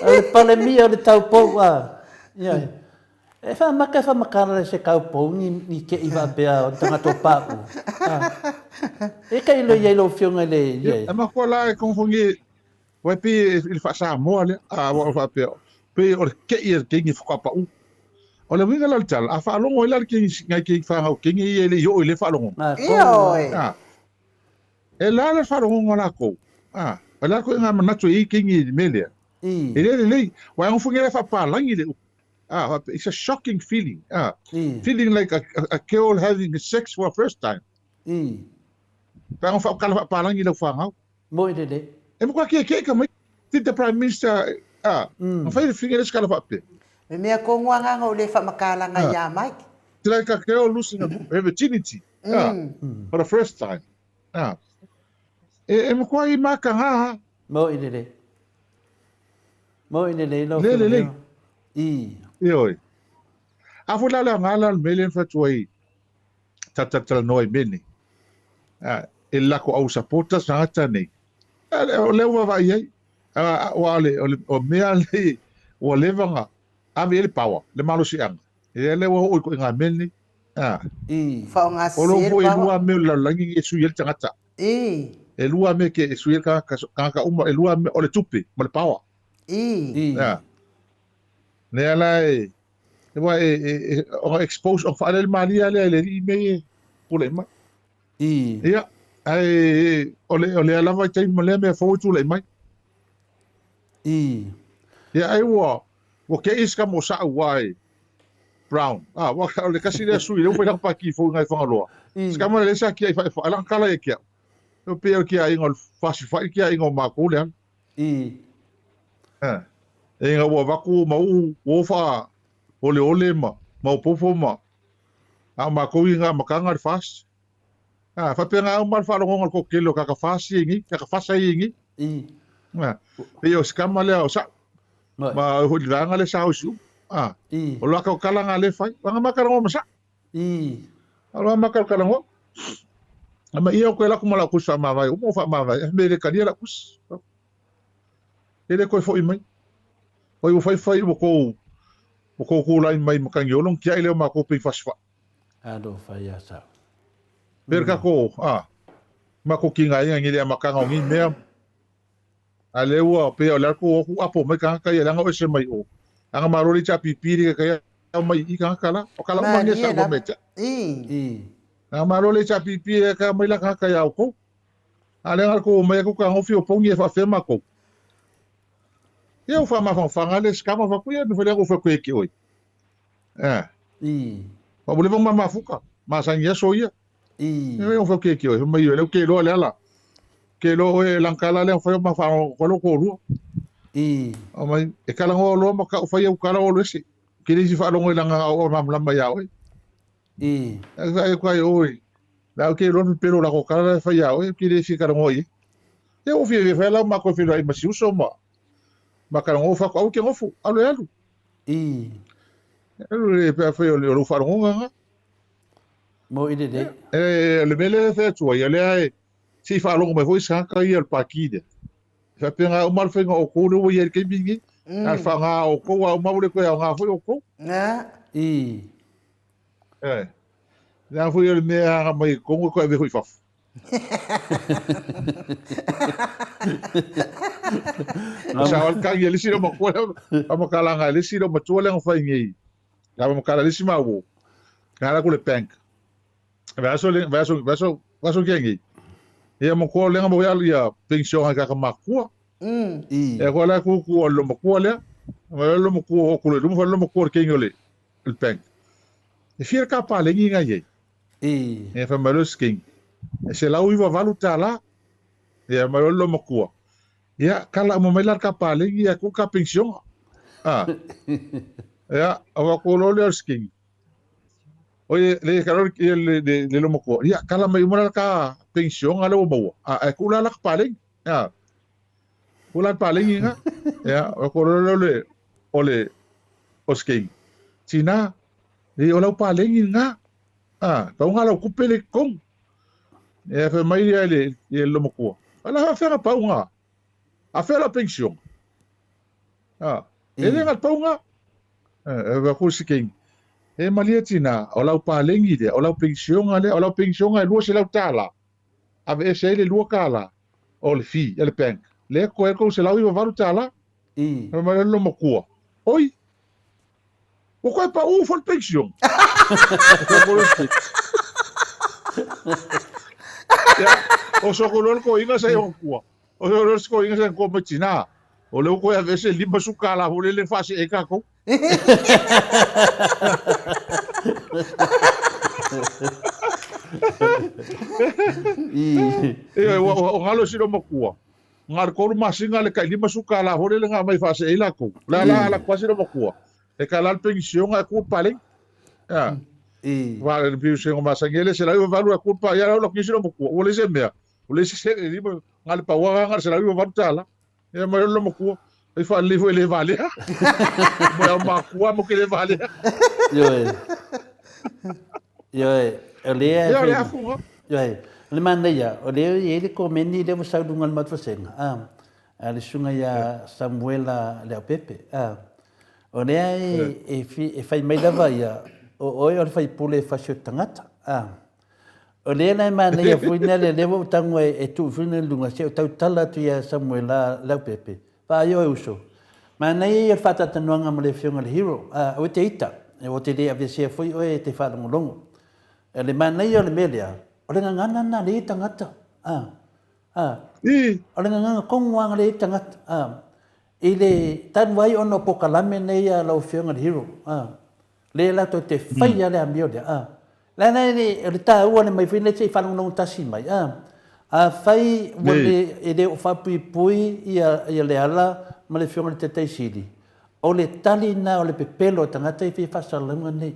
O le Palemia o le taupou, a, ioe. E faamata e faamatala i se taupou ni ni te'i faapea o ni tagata o pa'u, a. E tailo i ai lau Afioga i le, Ia, e mafua la e kogofogia Aua e pei i le faa-Samoa lea, a ua faapea, pei o le ke'i a le keiki faatoa pau. O le uiga la o le tala, a faalogo ai la le keiki, nai keiki fanau keiki ia e le i oo i lea faalogoga. Ioe. A, e la le faalogoga o lakou, a, o le a koe ngā manatu e i ai keiki i le mea lea. E le lelei, aua e gofogia la e faapalagi le upu. A, faapea, it's a shocking feeling, a, feeling like a, a, a girl having sex for a first time. Pe a gofa faapalagi lau fanau. Moi lelei. E matua kēkē ka mai ti te Prime Minister a, na whai le whinga le skala whape. Me mea ko ngua nganga o le whamakalanga i a Mike. It's like a girl losing her virginity for the first time. E matua i maka ngā ha. Moi lelei. Moi lelei lau Le lelei. I. Ioe. A fo la le ngā la mele whatua i. Talatalanoa i mea nei. E lako au supporters tagata nei. O lea ua vaavaai ai. Aua o mea nei ua leva ona ave i ai le power, le malosiaga. Ia lea ua oo i ituaiga mea nei. Faaaoga O lou sese le foi e power. lua mea o le lalolagi e sui ai le tagata. E lua mea e sui ai le tagata, tagata uma, e lua mea, o le tupe ma le power. Lea la e Aua e, e, e, ona expose, ona faalele malie lea i le alii mea ia e tulai mai. Ia, ae o le, o lea lava i taimi ma lea mea fou e tulai mai. Ia, ai ua, ua keʻi se kama o sa'u ua e Brown. Ah, ua, o le kasi lea sui, lea ua fai lana pākī fou i ngai Fagaloa. Se kama lea sa kiaʻi faefae, lana kala ia ke a'u. E pei o le kiaʻiga o le fasifaʻi le kiaʻiga o mākou le ala. E ina ua avatu ma uu ua faa oleole ma maopopo ma a o makou i nga amataga le FAST. A faapena uma le faalogoga o le toatele o tagata FAST ia i nei, tagata FASA ia i nei. A pei o se tama lea o sa'u ma oe foi i le vaega lea sa o i Siumu. A o lo ata tala na lea e fai, anga ma talanoa ma sa'u. A o lo ma talanoa. A ma ia o koe laku ma lau tusi faamavae, uma o faamavae, a me le talia lau tusi. E le toe foi mai. Oi ua faifai ua kou ua kou tulai mai Matagiolo ona tiai lea o matou pei fasifai. Alofa ia sau. Pei le tatou a matou tigaina i le amataga o nei mea. A lea ua pei o le a tou o atu apo mai tagata ia leaga o ese mai o. Aga malo le HRPP le kai au mai i tagata la. O kala uma nei sa ua me tia. Aga malo le HRPP le kai mai la tagata ia outou. A lea na kou mai aku ka ngofi o pongi e faafea makou. Ia ua faamafanafana le sikama faku ia me fale ko fa koe ke oi. Eh. Ma ua leva ma mafuka. Ma sangi aso ia. E o fa ke ke oi. Ma ia le ke loa le ala. Ke loa oe langkala le fa ma fa ko lo ko lua. O mai e kala ngo loa ma ka o fai au kala o lese. Ke le si fa longo ilanga o ma mlama ia oi. E kai oi. La ke loa pepelo la ko kala fai ia oe ke le fia kalagoa i ai. Ia ua fia fia fai lau ma koe feiloai ma si uso ma ma kalagoa fa ko au ke gofu alu e alu. Alu le pe fai o le o faalogoga nga. Mo i lelei. E o le mea lea e fai atu ai, o lea e se i faalogo mai foi se tagata ia o le Pākī lea. E faapena uma le faiga o outou lea ua i ai i le taimi lenei. A le faaaoga o outou, a uma ua le toe aoga foi outou. E. Leaga foi o le mea e aga mai i totonu e toe ave foi i fafo. O sa o le kagi a le isi leo matua lea, a makalanga a le isi leo matua lea na fai nei. La makala le isi mau. Na ala ku le bank. Vai aso le vai aso vai aso vai aso kia nei. Ia mo ko lenga mo ia ia pension ha ka makua. E ko la ku ku o lo makua lea. Ma lo makua o ku le lumu fa lo makua ke ngole. Le bank. E fia ka palengi nga iai. E fa mai loa sking. E $198. Ia mai loa le loomatua. Ia kala uma mai la le ka palengi ia ku ka pension. Ah. Ia ava ko lo le sking. Oi le ka lo le le le loomatua. Ia kala mai uma la ka pension ale ua maua. Ah e ku la la ka palengi. Ia. Ku la palengi nga. Ia ko lo le o le O se keiki, Tina, e o lau paleni lena. A, pau nga lau kupe le kong. E fai mai ia le le lomatua. Ala ha fega pau nga. A fea la pension. A, e le nga pau nga. E va ku se keiki. E malia tina, o lau paleni lea, o lau pension lea, o lau pension e 200 tala. Aveese ai le $2 o le fee a le bank. Lea koe ai $398. Fai mai le lomatua, Oi, ua koe paʻū foi le pension. Ia, o soko loa le koiga sa i ona tua. O soko loa le koiga sa i ona tua mai tina. O lea ua toe aveese le $50 foi lele faasee ai tatou. Ioe, ua, ua, o galo si matua. Nga le kolu masina le kai $50 foi lele nga mai faasee ai latou. La la ala kwasi lo matua. E ka la le penisiona e ku pale. Ya. Va le piu se ngoma sangele se la valu e ku pa ya la kisi lo matua. Ua le se mea. Ua le se se lima nga le paua nga se la valu tala. Ia mai lo makua. Ai whaalelei foi le valea. Mo au makua mo ke le valea. Ioe. Ioe. O lea Ia, o le afuga. Ioe. O le manaia, o lea e i ai le komeni lea ua sau i luga o le matou vasega. A, a le susuga ia Samuela Leaupepe. A, o lea e, e, fi, e fai mai lava ia, o oe o le faipule e fasi o tagata. A, O lea la e manaia foi lea, lea ua ou tago e tuu foi i luga, se i ou tautala atu ia Samuela Leaupepe, vaai oe uso, manaia ia o le faatalatalanoaga ma le afioga i le Hero, a, aua e te ita, aua te le aveesea foi oe e te faalogologo. O le manaia o le mea lea, o le gagana lena a le tagata, a, a, o le gagana tonu lava a le tagata, a, i le talu ai ona o polokalame nei a lau afioga i le Hero, a, Lea latou te faia le amio lea, a. Leaga e le, o le taua le mai foi lea se i faalogologo tasi mai, a. Afai ua le, e le o faapuipui ia, ia Leala ma le Afioga i le Taitai Sili, o le tali lena o le pepelo o tagata e fia faasalalauga nei.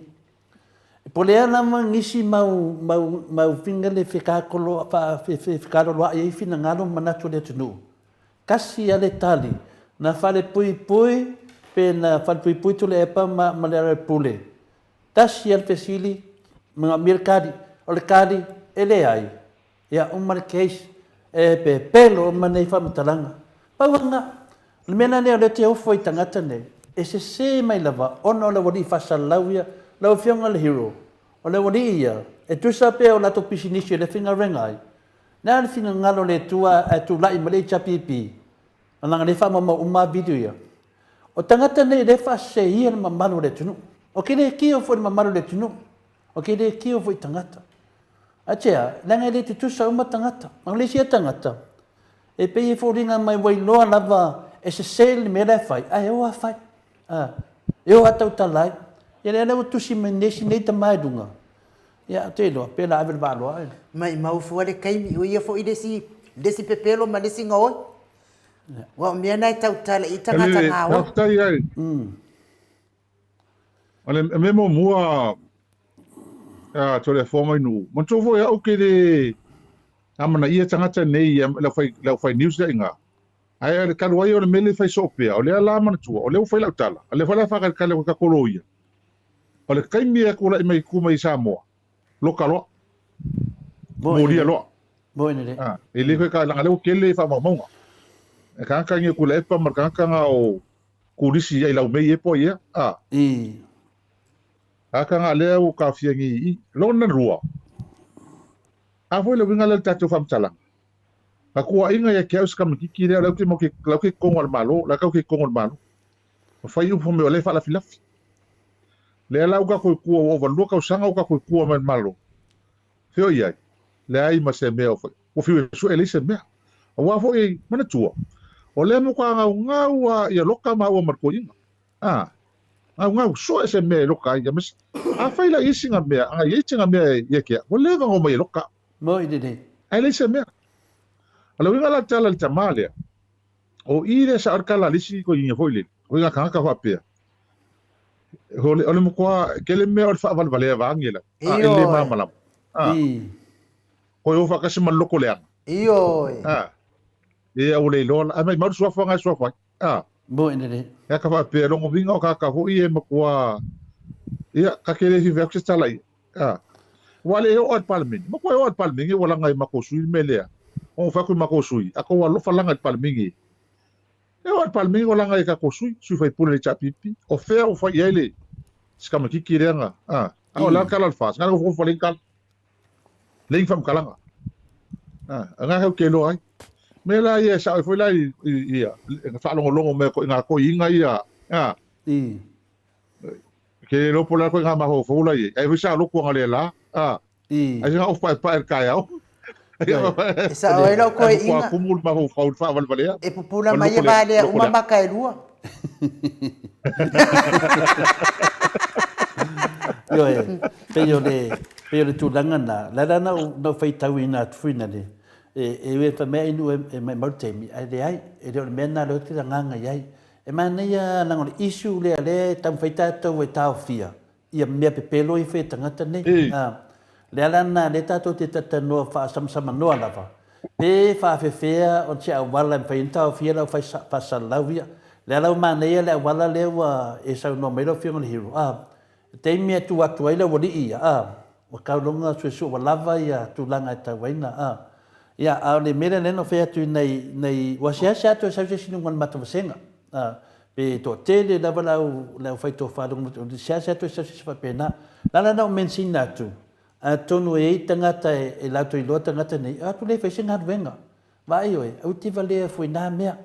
Po o le a lava nisi mau, mau, mau finga le fekakolo, fa, fe, fe, fekaloloai ai finagalo ma manatu o le atunuu, Tasi a le tali, na falepuipui pe na falepuipui Tuilaepa ma ma Lealailepule. Tasi a le fesili, manaomia le kali. O le kali, e leai. Ia, uma le case. E pepelo uma nei faamatalaga. Pau lava lena. O le mea la lea o lea ou te ofo i tagata nei, e sese mai lava ona o le aualii faasalalau ia. Lau Afioga i le Hero, o le aualii ia, e tusa pea o latou pisinisi o lea e faigaluega ai, Le a le finagalo o le Atua ae tulai ma le HRPP, leaga lea e faamaumau uma lava video ia. O tagata nei lea e faaseseia le mamalu o le atunuu. O ke le kio foi le mamalu o le atunuu. O ke le kio foi tagata. Aisea? Leaga e le tutusa uma tagata. O le isi tagata, e pei e foliga mai ua iloa lava e sese le mea la e fai, ae o lava fai. A, e o lava tautala ai. Ia lea la ua tusi mai nei si nei tama i luga, Ia, ou te iloa, pe la ave le vaaloa e. Maimau fua le taimi, o ia foi le isi, le isi pepelo ma le isi gaoi. Aua o mea na e tautala i tagata gaoi. Faafetai ai. O le mea muamua a Toleafoa mai Nuu, manatua foi au ke le amanaia tagata nei le au le aufai news lea i ina. Ae o le talu ai o le mea lea e fai soo pea, o lea la manatua, o lea ua fai lau tala, o lea foi la e faakalikali atu ai tatou loia. O le taimi e tulai mai tu mai i Samoa, loka loa. Molia loa. Ah, e le koe ka langa leo kele faamaumauga. E tagata ni Tuilaepa ma le tagata na o Kulisi ai lau mei e po ia. Ah. Tagata na lea ua taofia ni i. Lona lua. A foi le uiga lea o le tatou faamatalaga. Na tuuaiga ia te au se kamititi lea o lea ou te mau ke, lau ke totonu o le Malo, la tau ke totonu o le Malo. Ma fai upu fai mai o lea e faalafilafi. Lea la ua tatou i tua, ua ova 2 tausaga ua tatou i tua mai le Malo. Fea o i ai? Leai ma se mea o fai. Ua fiu e sue e leai se mea. Aua foi, manatua, o lea matua gaugau a ia loka maua ma le toeaina. A, gaugau, sue se mea e loka ai. Afai la i ai sina mea, a i ai sina mea ia te au, ua leva ona omai e loka au. Moi lelei. Ae leai se mea. O le uiga la tala i le tama lea, o i lea sa o le tala a le isi toeaina foi lele, o i ngā tagata faapea, o le, o le matua, kele mea o le faavalevalea vaage la, a e le malamalama. A, koe o faatasi ma le loko leaga. Ioe. A, e au le iloa la, ae maimau le suafa nga e suafa ai. A. Moe lelei. Ia ka faapea, logo uiga o kaka foi ia e matua, ia, ka ke le five atu se tala ia. A. Ua le oo a i le Palemene. Matua e oo a i le Palemene ua laga e matou sui le mea lea. Ona fai atu i matou sui, a tou alofa laga i le Palemene. E oo a i le Palemene ua laga e tatou sui, sui faipule a le HRPP. O fea ua fai i ai le sikamakiki lea na, a. A o le a le tala a le FAST? Na o le nofonofo leai ni tala. Leai ni faamatalaga. A, o lena tatou te iloa ai. Mea la ia e sao ai foi la i, i, i, na faalogologo mai koe i ngā toeaiga ia, a. Ke le iloa po o le a koe ngā mafaufau la i ai. Ai foi sa lotu anga le la, a. Ai se ngā ofu paepae i le taeao. E sao ai lau toeaiga. Ai kumu le mafaufau i le faavalevalea. E pupula mai e valea uma maka e lua. Ioe, pei o le, pei o le tulaga na, la la na ou, na ou faitauina atu foi nale, e, e ui e fai mai ai nuu e, e maimau le taimi, ae leai, e le o le mea na lea ou te agaga i ai. E manaia leaga o le issue lea lea e taumafai tatou e taofia, ia mea pepelo ifo e tagata nei. A, le ala lena lea tatou te talatalanoa faasamasamanoa lava, pe faafefea ona se auala e mafai ai ona taofia le aufai faasalalau ia. Le ala ua manaia le auala lea ua e saunoa mai lau Afioga i le Hero, a, le taimi e tu atu ai le aualii ia, a, ua tau loga suesue ua lava ia tulaga e tau ai na, a. Ia, a o le mea lea na ou fai atu i nai, nai, ua seasea atu e sau se isi i luga o le matou vasega, a, pe toatele lava le au, le aufai tofa i luga o le, seasea atu e sau se isi faapena. O le ala lena ua mention atu, atonu e i ai tagata e, e latou iloa tagata nei, o atu le fai se galuega. Vaai oe, aua te valea foi na mea.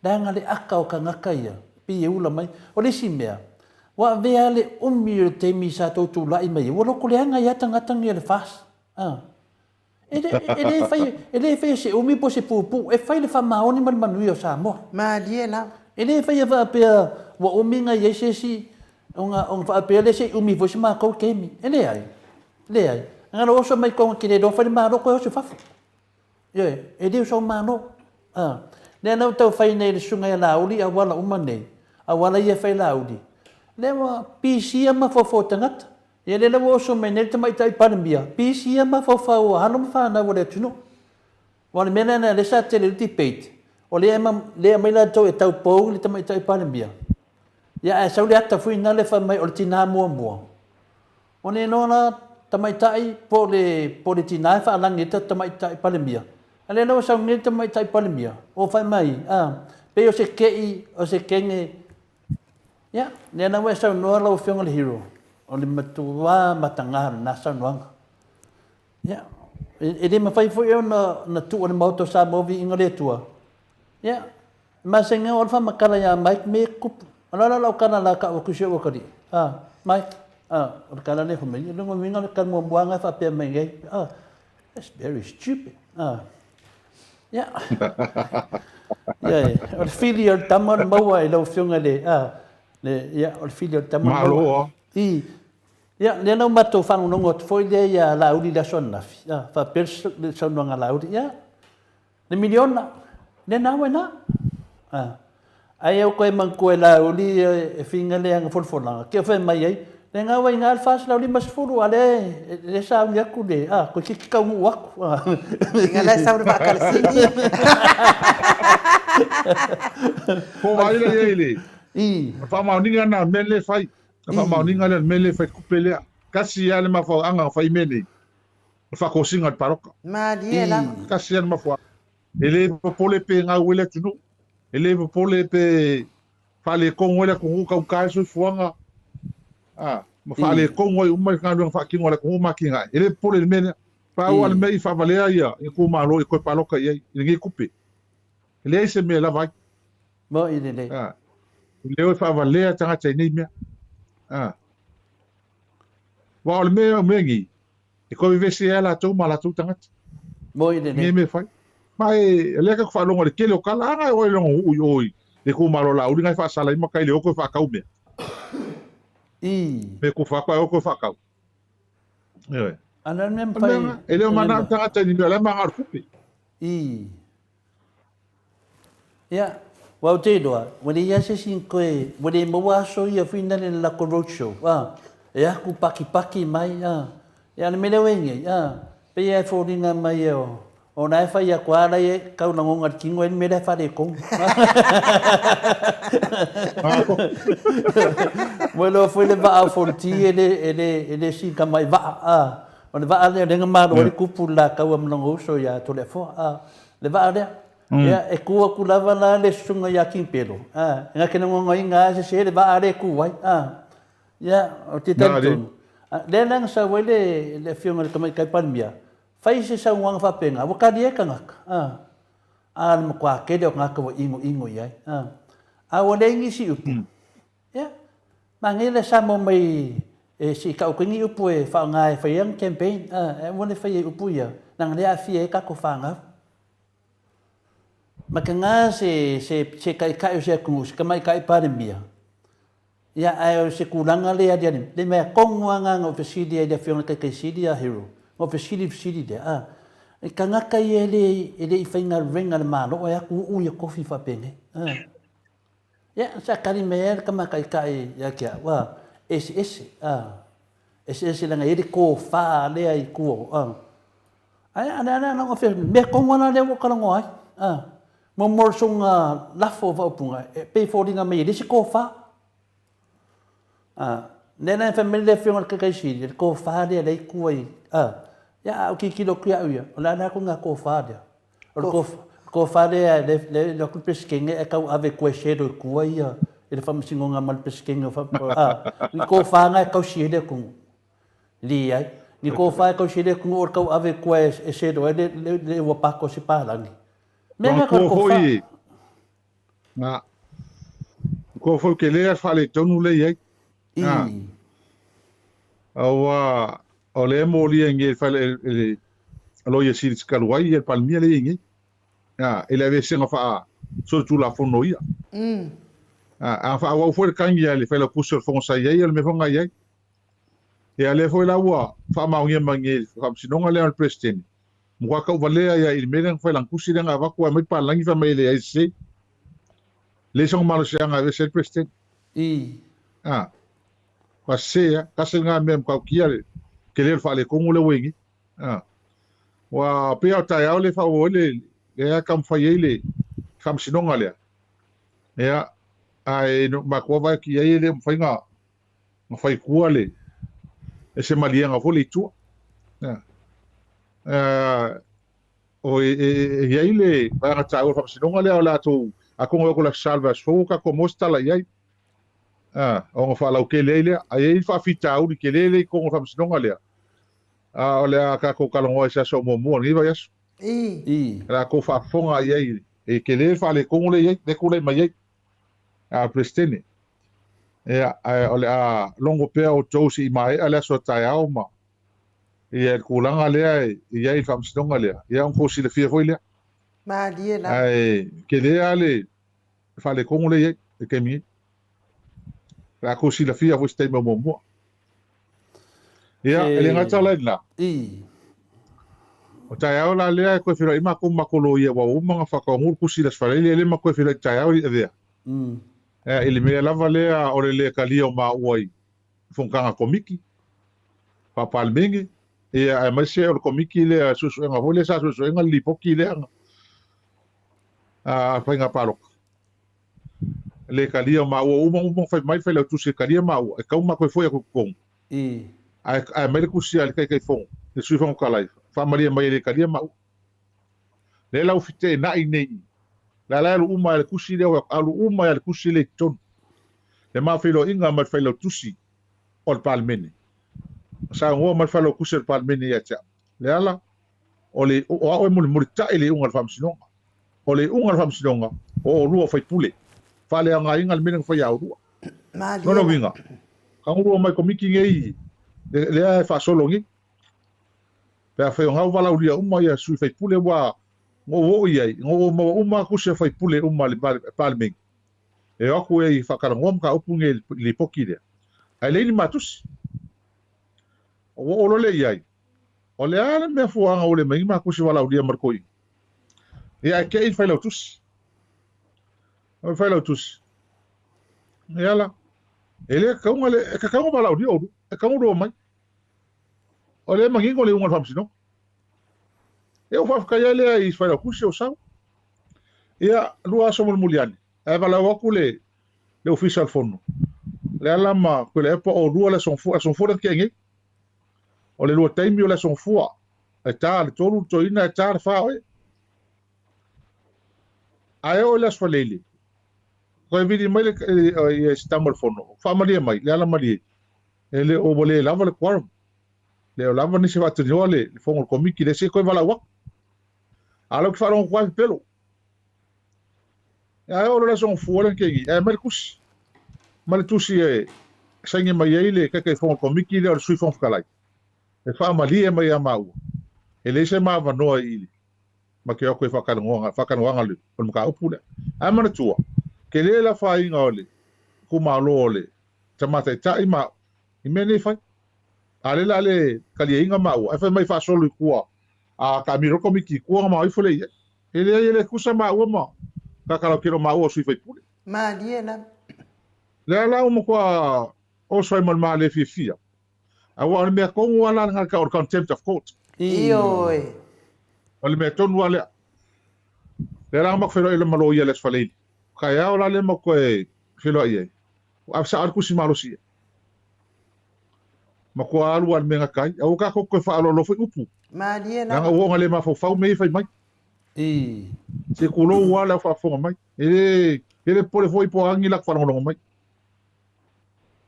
Leaga le aka o tagata ia, pei e ula mai. O le isi mea, ua avea le umi o le taimi sa tou tulai mai ai, ua loto leaga ai lava tagata nei o le FAST. A. E le, e le fai, e le faia se umi po o se puupuu, e fai le faamaoni ma le manuia o Samoa. Malie lava. E le faia faapea ua umi na i ai se isi ona, ona faapea lea se i umi foi se matou taimi. E leai, leai. Na ona oso mai totonu e te le iloa fai le Malo toe oso i fafo. Ioe, e le o sou Malo. A. Lea la ua tau fai nei e le Susuga ia Laauli auala uma nei, auala ia e fai Laauli, lea ua pisia mafaufau o tagata. Ia lea la ua oso mai nei le Tamaitai Palemia, pisi ia mafaufau o alo ma fanau a le atunuu. Aua o le mea lea lea sa tele ai le debate, o lea e aumai latou e taupou i le Tamaitai Palemia, ia ae sau le ata foi lena fai mai o le tina muamua. Ua le iloa la tamaitai po o le, po o le tina e faalagi ai le Tamaitai Palemia. A lea la ua sau nei le Tamaitai Palemia, ua fai mai, a, pei o se ke'i, o se kene Ia, lea la ua e saunoa lau Afioga i le Hero, o le matua mataga lena saunoaga. Ia, e le mafai foi ona, ona tuu e le Maota o Samoa viiga o le Atua. Ia, e masani o le faamatala ia Mike me tupu. O le ala lau tala la tau atu i si ou atalii. Ah, Mike, ah, o le tala lea fai mai, o lona uiga o le tala muamua lava na e faapea mai nei. Ah, that's very stupid. Ah, Ia. Ia, o le fili o le tama o le maua i lau Afioga i le, a, le, ia, o le fili o le tama o le maua. Malo a. I, ia, lea na matou faalogologo atu foi lea ia Laauli i le aso ananafi, a, faapea le saunoaga a Laauli, ia, le miliona, lena ua i ina. A, Ai au koe manatua e Laauli e finga le aga folafolaga, ke fai mai ai, le nga ua inga le 450 a le le sauni atu le, a, koe kiki taunuu atu. Inga la sau le vaakalasini. Po vai la iai le. I. Faamaoniga na mea le fai. Faamaoniga le mea le fai kupe lea. Kasi ia le mafuaaga fai mea nei. O faatosina le paloka. Malie lava. Kasi ia le mafuaaga. E le popole pe gau ai le atunuu, e le popole pe faaletonu ai le atunuu, taugata ai le soifuaga, a, ma faaletonu ai uma galuega faatino a le atunuu ma atinae. E le popole i le mea lea. Pau lava le mea i faavalea ia itumalo e toe palota i ai i lenei tupe. E leai se mea e lava ai. Moi lelei. A, e le o e faavalea tagata i nei mea. A, aua o le mea o mea nei, E toe vevesi ai latou ma latou tagata. Moi lelei. Nei mea fai. Ma e lea ka faalogo le tele o kala anga e oi longo ui oi le ku malo la uli ngai faasala i makai le oko e faakau mea. I. Me ku faakau e oko e faakau. Ewe. Ana mea mawhai. E leo mana tagata ni mea le manga o kupe. I. Ia, aua ou te iloa, ua leai lava se isi na toe, ua le maua aso ia foi nale le latou road show, a, e aku pakipaki mai, a. Ia, a o le mea lea ua i ai nei, a, pei lava e foliga mai o, Ona e fai atu a lai e kau lagoga i le tino ai le mea lea e faaletonu. Ua iloa foi le vaa o Fonoti e le, e le, e le siga mai vaa. A, o le vaa lea o lea na malo ai le tupu le la taua ma lona uso ia Toleafoa. A, le vaa lea. Ia, e tu atu lava la le susuga ia Kimpelo, a, e na te lagogaina lava e sese le vaa lea e tu ai. A, ia, ou te talitonu, lea la na sau ai le, le Afioga i le Tamaitai Palemia, Fai se saunoaga faapena, ua tali ai tagata, a, a le matua tele o tagata ua inoino i ai, a, a ua leai nisi upu, ia, manaia le Samoa mai e se i tau atu ai ni upu e faaaoga e fai ai ana campaign, a, ae aua le faia i upu ia, leaga lea e aafia ai tatou fanau. Maitaga se, se, se taitai o se atunuu, se tamaitai Palemia, Ia, ae o se tulaga lea e aliali mai, le mea tonu lava lena na ou fesili ai i le Afioga i le Taitai Sili ia Hero, na ou fesili i le fesili lea, a, e tagata ia e le, e le i faigaluega i le Malo ae atu uu ia tofi faapenei, a. Ia, sa tali mai ai le tama taitai ia te au, a, eseese, a, eseese leaga e i ai le tofa lea i tua o, a. Ae a, lea na ou fai atu, mea tonu lava la lea ua ou talanoa ai, a. Mo le soga lafo o faaupuga, e pei e foliga mai e leai se tofa. A, lea la e fai mai le Afioga i le Taitai Sili, le tofa lea lea i tua i, a, ia a ou tilotilo atu ia au ia, o le a le atu lena tofa lea? O le tofa, tofa lea le, le, le atu le Peresetene ae tau ave tua e settle i tua ia i le Faamasinoga ma le Peresetene o, a, ni tofa na e tausi ai le atunuu. Leai. Ni tofa e tausi ai le atunuu o le tau ave i tua e settle ai le, le, le ua pako o se palagi. Mea na Matua foi, na, matua foi ke lea faaletonu le i ai. Na, aua o le molia nge fale le loia sili tikalu ai le Palemia le i nge. Na, e le aveesega faa solitulafono ia. A faaauau foi le kangi a le Failautusi o le Fono sa i ai, o le mea foi na i ai. Ia lea foi la ua faamaonia mai nei i le Faamasinoga lea o le Peresetene, matua tauvalea ia i le mea lea na fai lana tusi lea na avatu ae aumai palagi fai mai e leai se leai sona malosiaga e aveese ai le Peresetene. A, ua sese a, tasi lena mea e matautia le tele o le faaletonu lea ua i ai nei. A, ua pei lava o taeao lea e faaauau ai le lea e taumafai ai le Faamasinoga lea. Ia, ae matua vaai atu i ai e le o mafai ona na fai tua le e se maliega foi le i tua. Ia. O e, e, e i ai le vaega taua o le faamasinoga lea o le latou atonu e o le Aso Sa o le vaiaso fou o tatou maua se tala i ai. A, ona faalautele ai lea. Ae i ai le faafitauli tele lea i totonu o le faamasinoga lea. A o le a tatou talanoa i se aso muamua o lenei vaiaso. I. O le a tou faafofoga i ai e tele le faaletonu lea i ai, lea e tulai mai ai. A o le Peresetene. Ia, ae o le a logo pea outou se i maea le aso a taeao ma, ia, le tulaga lea e i ai i le faamasinoga lea, ia ona tou silafia foi lea. Malie lava. Ae tele lava le faaletonu lea e i ai i le taimi nei. O le a tou silafia foi i se taimi o muamua. Ia, e le gata la i lena. O taeao la lea e toe feiloai matou ma matou loia ua uma ona faataunuu le tusi i le Aso Faraile, e le ma toe feiloai i taeao i Avea. Ia, i le mea lava lea o le le talia o maua i fonotaga a Komiti Faa-Palemene, ia, aemaise o le Komiti lea suesuega foi lea sa suesueina le lipoti lea a faiga palota. Le talia o maua uma uma fai mai le failautusi e talia maua e tatau ona matou foi atu i totonu. Ae aumai le tusi a le Taitaifono, le Sui Fofoga Fetalai, faamalie mai e le talia maua. Lea la ua feteenai nei i. La la e alu uma lava le tusi lea, alu uma lava le tusi lea i totonu. Le ma feiloaiga ma le failautusi o le Palemene. Na saunoa mai le failautusi o le Palemene ia te au, Leala, o le, o au e mulimulitai le iuga o le Faamasinoga. O le iuga o le Faamasinoga, o oulua o faipule. Faaleaogaina le mea lea na fai ia oulua. Lona uiga, kagulua mai Komiti nei lea e faasolo nei. Pe afai o gau valaaulia uma ia sui faipule ua ou oo i ai, na ou maua uma atu si faipule uma a le Palemene e o atu ai e faatalanoa mataupu nei i le lipoti lea, ae leai ni matusi. Ou oo loa lea i ai, o le a le mea fuaga ua le mai ni matusi valaaulia ma le toeaina? Ia ae te i le failautusi. O le failautusi, ia la, e le tatau ona le, e tatau ona valaaulia oulua, e tatau ona oulua omai. O lea e manino le iuga o le Faamasinoga. Ia ua faafetai ai lea i Failautusi o sau. Ia, lua aso mulimuli ane, ae valaau atu le le Ofisa o le Fono, Leala ma Tuilaepa o lua le Aso Gafua, Aso Gafua lea na tea nei. O le lua taimi o le Aso Gafua, e ta le tolu le toeaina, e ta le fa oe. Ae oo i le Aso Faraile, toe vili mai le ia se tama o le Fono, faamalie mai, Leala malie, e le o ua le lava le quorum. Le o lava nisi e faatinoa le fono o le Komiti lea, se i toe valaau atu. A o lea ou te faalogo atu lava e pepelo. Ae oo loa le Aso Gafua lea na tea nei, ae aumai le tusi. Aumai le tusi e saini mai ai le Taitaifono o le Komiti lea o le Sui Fofoga Fetalai, e faamalie mai ia maua, e leai se ma avanoa i le ma te o atu e faatalanoaga, faatalanoaga o le mataupu lea. Ae manatua, tele le afaina o le itumalo o le Tama Taitai ma au i mea nei e fai. A o lea o le a le taliaina maua, ae fai mai faasolo i tua, a taamilo le Komiti i tua ona ma o ifo lea i ai. E leai, e le tusa maua ma kakalautele o maua o sui faipule. Malie lava. Lea la ua matua oso ai ma le ma le fiafia. Aua o le mea tonu lava la lena o le contempt of court. Ioe. O le mea tonu lava lea. Lea la na matou feiloai ma loia i le Aso Faraile. Taeao la lea matou toe feiloai ai, ua ave sao lava le tusi malosi i ai. Matua alu lava i le mea e gata ai. Aua tatou te toe faaaloalo foi upu. Malie lava. Leaga ua oo ina le mafaufau mea ia e fai mai. I. Se tulou lava le au faafofoga mai. E le, e le popole foi po o a ni latou faalogologo mai.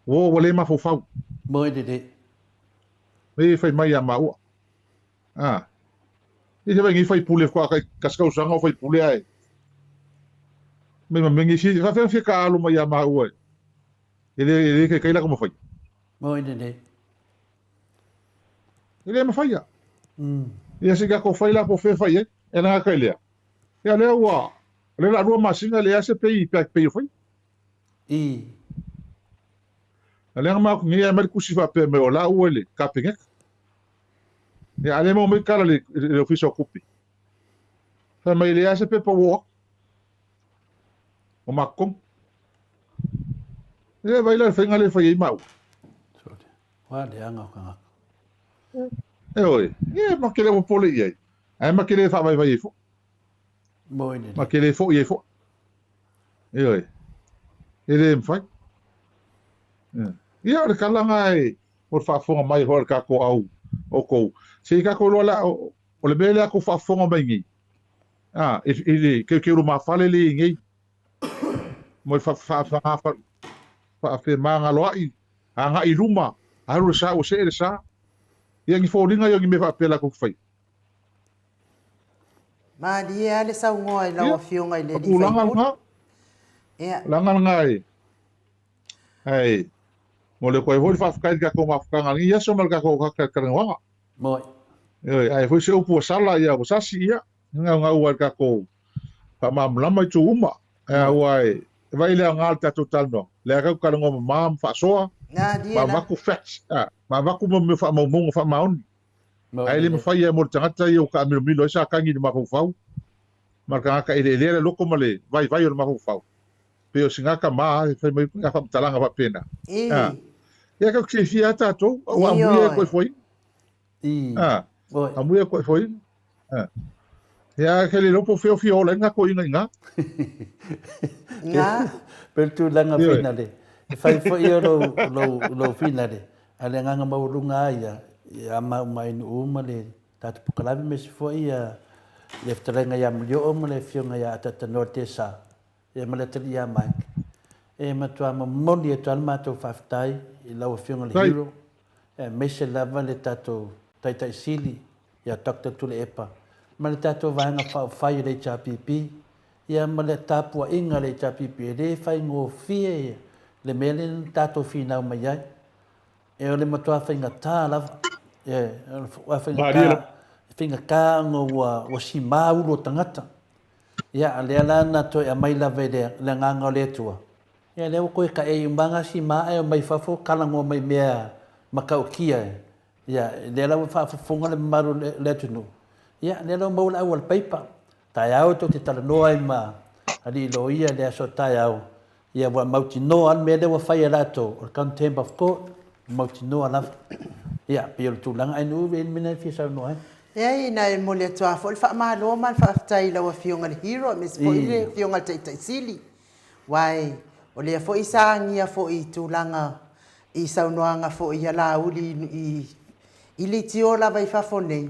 Ua oo ua le mafaufau. Moe lelei. Mea ia e fai mai ia maua. A. I se vai faipule faatoa tai tasi tausaga o faipule ae mai ma mea nei fia faafefea ona fia taaalo mai ia maua e le e le taitai latou mafaia. Moe lelei. E le mafaia. Ia se i tatou fai la po o fea e fai ai. E le gata i lea, ia lea ua o lea o le a lua masina e leai lava se pay back pay o faia. I. A lea na matou nei ae aumai le tusi faapea mai o la ua i le Kapeneta. Ia a lea maua mai tala i le Ofisa o Tupe. Fai mai e leai lava se pepa ua oo atu. O matou tonu. Ia vaai la i le faiga lea e fai ai maua. Ua leaga o tagata. Ioe, ia ma te le popole i ai, ae ma te le faavaivai ai foi. Moi lelei. Ma te le foi ai foi. Ioe, e le mafai. Ia, o le tala lena e, o le faafofoga mai foi a le tatou au outou. Se i tatou iloa la, o le mea lea a tou faafofoga mai nei, a, i le teuteu lumafale lea e i ai nei, mo le faafemagaloa'i agai i luma, alu le sa ua see le sa. Ia, ni foliga ia o ni mea faapea latou te faia. Malie lava le saunoa i lau Afioga i le alii faipule. Ia. Tulaga lena e, ae momoli atu ai foi le faafetai i le tatou mafutaga i lenei aso ma le tatou talanoaga. Moi. Ioe, ae foi se upu ua sala, ia ua sasi, ia, gaugau ai le tatou faamalamalama itu uma. Aua e vaai i le aoga o le tatou talanoaga, lea tatou talanoa mama ma faasoa, ma avatu facts, ma avatu mea faamaumauga faamaoni. Ae le mafai lava mo le tagata ia ua taamilomilo ai sa tagi i le mafaufau, ma le tagata eleelea le loto ma le vaivai o le mafaufau. Pei o sina tama e fai mai ina faamatalaga faapena. Ia tatou te silafia lava tatou, ua amuia e koefoina. Amuia e koefoina. Ia, ae ke le iloa po o fea o fia ola ai ngā toeaina i ngā. Ngā. Pei o le tulaga finale. E fai foi ia lou, lou, lou finale, a le agaga maualuga lava ia, ia ma uma ai nuu uma le tatou pokalame aemaise foi ia le fetalaiga ia Mulio'o ma le afioga ia Atatanoa Tesa, ia ma le atalii ia Mike. E matua momoli atu lava le matou faafetai i lau afioga i le Hero, aemaise lava le tatou Taitai Sili ia Doctor Tuilaepa ma le tatou Vaega Faaupufai o le HRPP, ia ma le tapuaiga a le HRPP, e le faigofie le mea lea na tatou finau mai ai. E o le matua faigata lava, e, o le matua faigata, faigata ona ua, ua sima ulu o tagata. Ia, a lea la na toe aumai lava i le, le agaga o le Atua, ia lea ua toe taei uma lava sima ae omai fafo talanoa mai mea matautia e. Ia, lea la ua faafofoga le mamalu o le atunuu, ia, lea la ua maua le auala paipa. Taeao tou te talanoa ai ma alii loia i le aso taeao, ia ua mautinoa lava le mea lea ua fai e latou, o le contempt of court, ua mautinoa lava. Ia, pei o le tulaga, ae Nu'u e i ai le mea lena e fia saunoa ai. Leai, na e momoli atu lava foi le faamalo ma le faafetai i lau Afioga i le Hero aemaise foi le Afioga i le Taitai Sili, aua o lea foi sa agia foi i tulaga i saunoaga foi a Laauli i i leitio lava i fafo nei,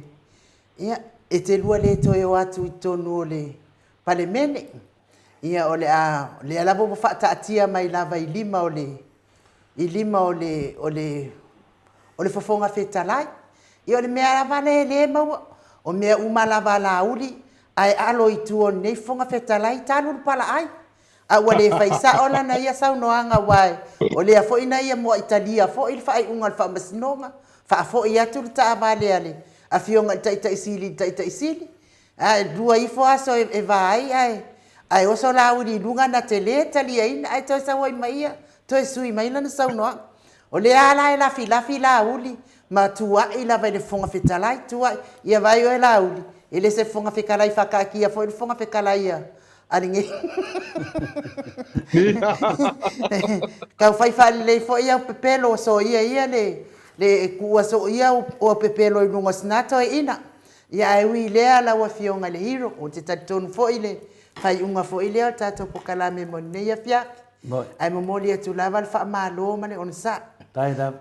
ia, e te lua le toe o atu i totonu o le Palemene. Ia, o le a, o lea lava ua faataatia mai lava i lima o le i lima o le, o le, o le Fofoga Fetalai. Ia o le mea lava lea e le maua, o mea uma lava a Laauli, ae alo i tua o lenei Fofoga Fetalai, talu le palaai. A ua le fai sao lana ia saunoaga aua o lea foi na ia muai talia foi le faaiuga a le Faamasinoga, faafoi atu le taavale a le Afioga i le Taitai Sili i le Taitai Sili, Ae lua ifo aso e va ai ae ae oso Laauli i luga na te le taliaina ae toe sau ai ma ia toe sui mai lana saunoaga. O lea lava la e lafilafi Laauli ma tuuai lava i le Fofoga Fetalai, tuuai, ia vaai oe Laauli, e le se Fofoga Fetalai faataatia foi le Fofoga Fetalai a a lenei. Tau fai faalelei foi au pepelo soia ia le le tuua soia au pepelo i luga o sina toeaina. Ia ae ui i lea lau Afioga i le Hero, ou te talitonu foi i le faaiuga foi lea o le tatou polokalame mo lenei afiafi. Ae momoli atu lava le faamalo ma le onosai.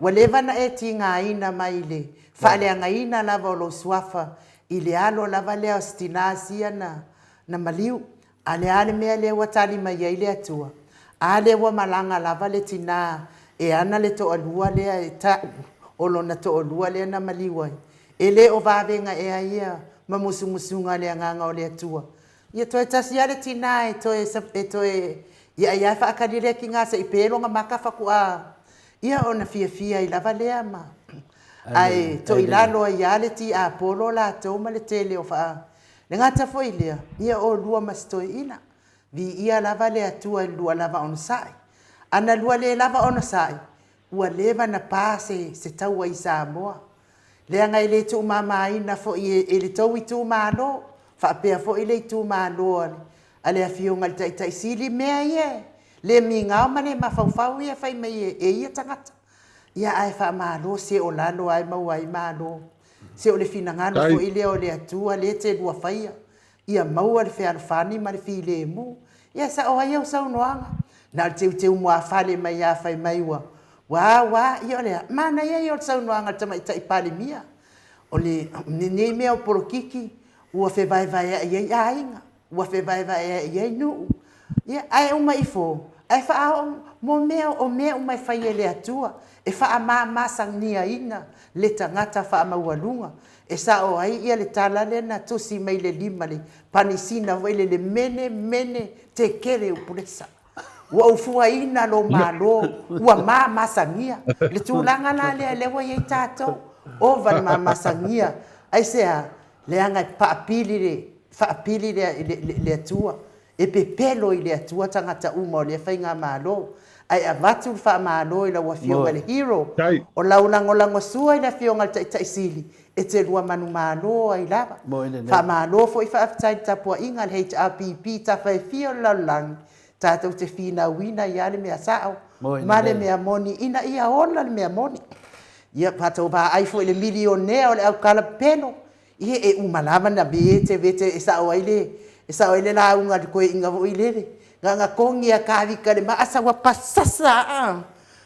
Ua leva ona e tigaina mai i le faaleagaina lava o lou suafa i le alo lava lea o si tina sia na maliu. A le a le mea lea ua tali mai ai le Atua? A lea ua malaga lava le tina e ana le toalua lea e tau o lona toalua lea na maliu ai? E le o vavega ea ia ma musumusuga a le Agaga o le Atua? Ia toe tasi lava le tina e toe e toe ia ai lava faatali lea tina se i pe lona mata faatoa ia ona fiafia ai lava lea ma ae toilalo ai lava le tiapolo latou ma le tele o faa Le gata foi i lea, ia oulua ma si toeaina, viia lava le Atua i le lua lava onosai. A na lua le lava onosai, ua leva na pa se se taua i Samoa. Leaga e le tuumamaina foi e e le tou itumalo, faapea foi le itumalo a le a le Afioga i le Taitai Sili mea ia e le migao ma le mafaufau ia e fai mai e e ia tagata. Ia ae faamalo se o lalo lava e maua ai malo. Se o le finagalo foi lea o le Atua lea e te lua faia, ia maua le fealofani ma le filemu. Ia sao ai au saunoaga, na o le teuteu muafale mai lava fai mai ua ua ua, ia o le a? Manaia ia o le saunoaga a le Tamaitai Palemia, o lenei mea o polokiki ua fevaevaea'i ai aiga, ua fevaevaea'i ai nuu, ia, ae uma ifo, ae faaoo mo mea, o mea uma e fai e le Atua, e faamamasagiaina le tagata faamaualuga, e sao ai ia le tala lea na tusi mai le lima le panisina foi lele mene mene tekele upulesa. Ua ou fuaina lou malo, ua mamasagia. Le tulaga la lea lea ua i ai tatou, ova le mamasagia. Aisea? Leaga e faapili le, faapili le, le, le Atua, e pepelo i le Atua tagata uma o lea faigamalo. Ae avatu le faamalo i lau Afioga i le Hero, o lau lagolagosua i le Afioga i le Taitai Sili, e te lua manumalo ai lava. Faamalo foi faafetai i le tapuaiga a le HRPP tafa e fia o le lalolagi, tatou te finauina ai lava le mea sao ma le mea moni ina ia ola le mea moni. Ia matou vaai foi i le milionea o le aukala pepelo, ia e uma lava na vete vete e sao ai le e sao ai le lauga a le toeaina foi lele, na ona togi a kavika le maasa ua pasasa aa.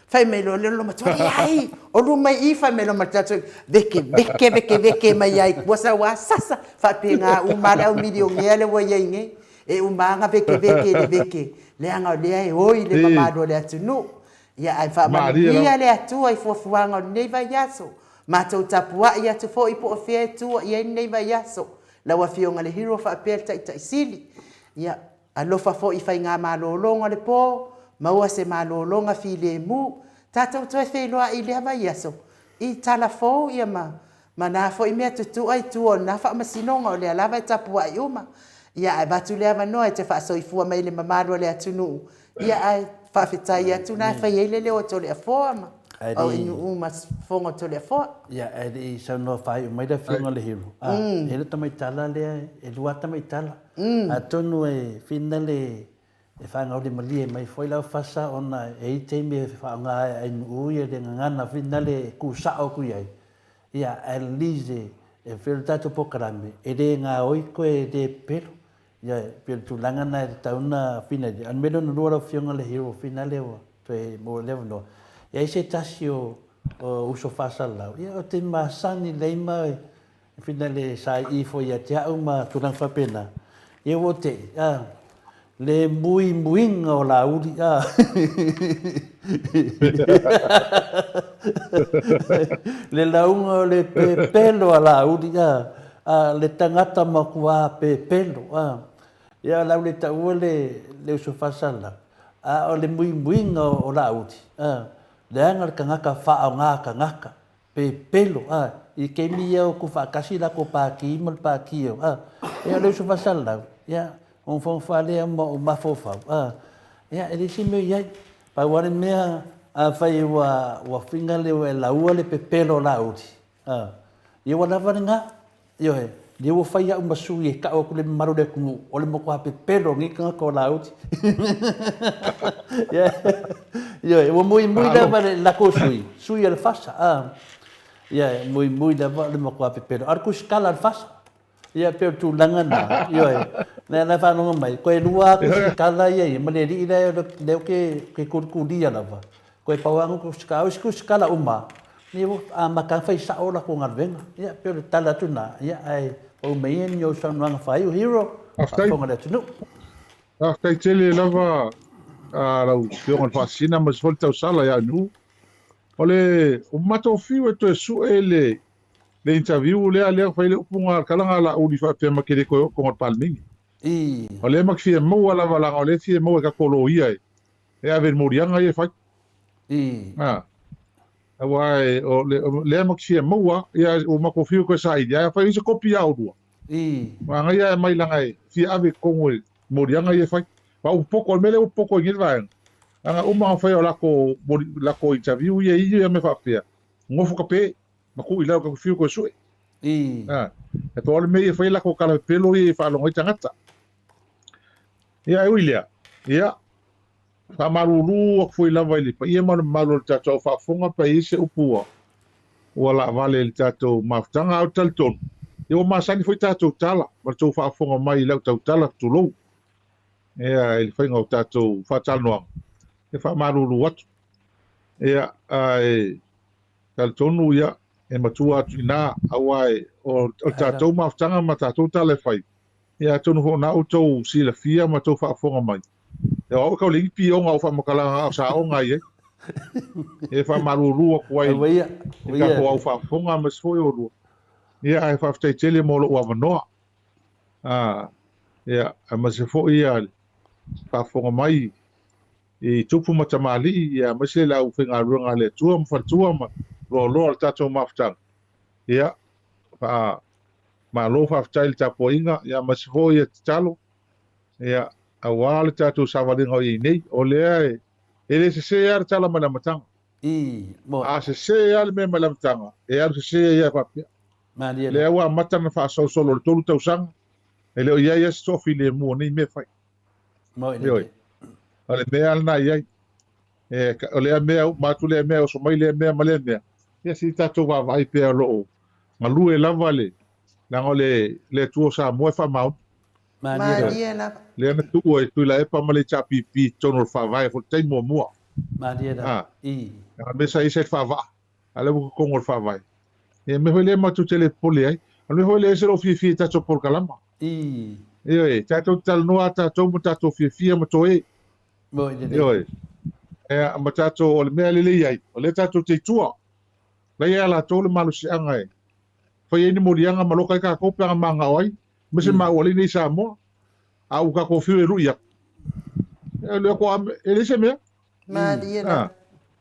Fai mai loa le olomatua, leai, o luma i i, fai mai loa ma le tatou, veke veke veke veke mai ai tua sau a sasa, faapena uma lava le au milionea lea ua i ai nei. E uma lava ona veke veke i le veke, leaga o lea e oi le mamalu o le atunuu. Ia ae faamanuia le Atua i fuafuaga o lenei vaiaso. Matou tapuai atu foi po o fea e tua i ai lenei vaiaso. Lau Afioga i le Hero faapea le Taitai Sili. Ia, alofa foi i faigamalologa o le po, maua se malologa filemu. Tatou toe feiloai i lea vaiaso i tala fou ia ma Ma na foi mea tutua i tua o lena faamasinoga, o lea lava e tapuai uma. Ia, ae avatu le avanoa e te faasoifua mai i le mamalu o le atunuu, ia, ae faafetai atu na e fai ai le leo o Toleafoa ma Auainuu ma Fofoga o Toleafoa. Ia, ae le i saunoa faaiu mai le Afioga i le Hero, a, e i ai le tamaitala lea, e lua lava tamaitala. Atonu e finale E faagaulimalie mai foi lau fasa ona e i ai taimi e faaaoga ai e Ainuu ia le gagana foi nale e ku sao atu i ai, ia at least E pei o le tatou polokalame, e le gaoi koe e le pepelo. Ia, e pei o le tulaga lena e tatau ona finali. A o le mea lona lua lau Afioga le hero finale ua toe maua i le avanoa, e i ai se tasi o uso faasalalau, ia ou te masani lelei ma finale sa ii foi ia te au ma tulaga faapena. Ia ua ou te i, a, le muimuiga o Laauli, a. Le lauga o le pepelo a Laauli, a, a, le tagata matua pepelo, a. Ia o le a ou le taua le, le uso faasalalau, a o le muimuiga o Laauli, a, leaga le tagata faaaoga tagata. Pepelo, a, i taimi ia o tuufaatasi latou pati ma le pati o, a, ia o le uso faasalalau, ia, fogafoga lea ma ou mafaufau, a, ia, e leai se mea o i ai. Pau lava le mea, afai ua, ua finga le, ua e laua le pepelo o Laauli, a, ia ua lava lena. Ioe, lea ua fai au ma sui e tau atu le mamalu o le atunuu, o le matua pepelo o lenei tagata o Laauli. Ioe, ua muimui lava le latou sui, sui a le FASA, a. Ia, muimui lava o le matua pepelo. A o le tusitala a le FASA, ia pei o le tulaga lena, ioe, lea la e faalogo mai, toe lua lava tusitala ia ia, ma le alii lea lea ou te tulitulia lava, Toe pau lava tusitala, o isi tusitala uma, ia ua amata lava fai sao latou galuega. Ia, pei o le tala atu lena, ia, ae pau mai ia ni ou saunoaga faaiu, Hero, faafofoga le atunuu. Faafetai tele lava lau Afioga i le Faasisina aemaise foi le tausala ia Nu'u. O le matou fiu e toe sue le le interview lea lea fai le upu ga kala ga la uli faapea ma ke le koe o konga le Palemene. O lea ma ke fia maua lava laga o lea fia maua e tatou loia e e ave i le moliaga ia e fai. A, aua e, o le, o lea ma te fia maua, ia ua matou fiu koe saili, ae afai o i se kopi ia oulua, manaia e aumai leaga e fia ave i totonu i moliaga ia e fai. Aua ua popoto, o le mea lea ua popoto ai nei le vaega, leaga uma ona fai o latou moli, latou interview ia i ia mea faapea, nofo kape, ma tuu i lalo tatou fiu koe sue. A, e pau lava le mea ia e fai latou tala pepelo ia e faalogo ai tagata. Ia, e ui i lea, ia, faamalulu atu foi lava i le paia ma le mamalu o le tatou au faafofoga pe i ai se upu ua, ua laavale i le tatou mafutaga. Ae ou te talitonu, ia ua masani foi tatou tala ma le tou faafofoga mai i lau tautala, tulou, ia, i le faiga o tatou faatalanoaga, e faamalulu atu. Ia, ae talitonu, ia, e matua atu i ina, aua e, o, o le tatou mafutaga ma tatou tala e fai, Ia atonu foi o na outou silafia ma tou faafofoga mai, o au e kau leai ni pioga o faamatalaga a o saoga ai ai. E faamalulu atu ai i tatou au faafofoga aemaise foi oulua. Ia ae faafetai tele mo lou avanoa. A, ia, aemaise foi ia le faafofoga mai i tupu ma tamalii, ia aemaise le aufaigaluega a le Atua ma faletua ma loaloa o le tatou mafutaga. Ia, faa Malo faafetai i le tapuaiga, ia aemaise foi ia tatalo, ia, aua le tatou savaliga o i ai nei. O lea e, e le sese lava le tala mai le amataga. I, mo. A sese lava le mea mai le amataga, e alu sese ai lava faapea. Malie la. Lea ua amata ona faasolosolo i le 3 tausaga, e le o i ai lava se toafilemu o nei mea e fai. Moi lelei. Ioe. O le mea lava lena e i ai. E, o lea mea, uma atu lea mea, oso mai lea mea ma lea mea. Ia se i tatou vaavaai pea o lo o galue lava le, leaga o le, le Atua o Samoa e faamaoni. Malie lava. Lea na tuu ai Tuilaepa ma le HRPP i totonu o le Faavae foi i le taimi muamua. Malie lava. I. Leaga o le mea sa i ai sa i le faavaa, a o lea ua i totonu o le Faavae. Ia, o le mea foi lea matou te le popole ai. O le mea foi lea e ese lou fiafia i tatou polokalama. I. Ioe, tatou te talanoa lava tatou ma tatou fiafia ma toe. Moi lelei. Ioe. Ea, ma tatou, o le mea lelei ai, o lea tatou te i tua. La ia latou le malosiaga e fai ai ni moliaga ma loka ai tatou pe ana manao ai, aemaise maua alii nei i Samoa. A ua tatou fiu e lui atu, e le ko e leai se mea. Malie lava.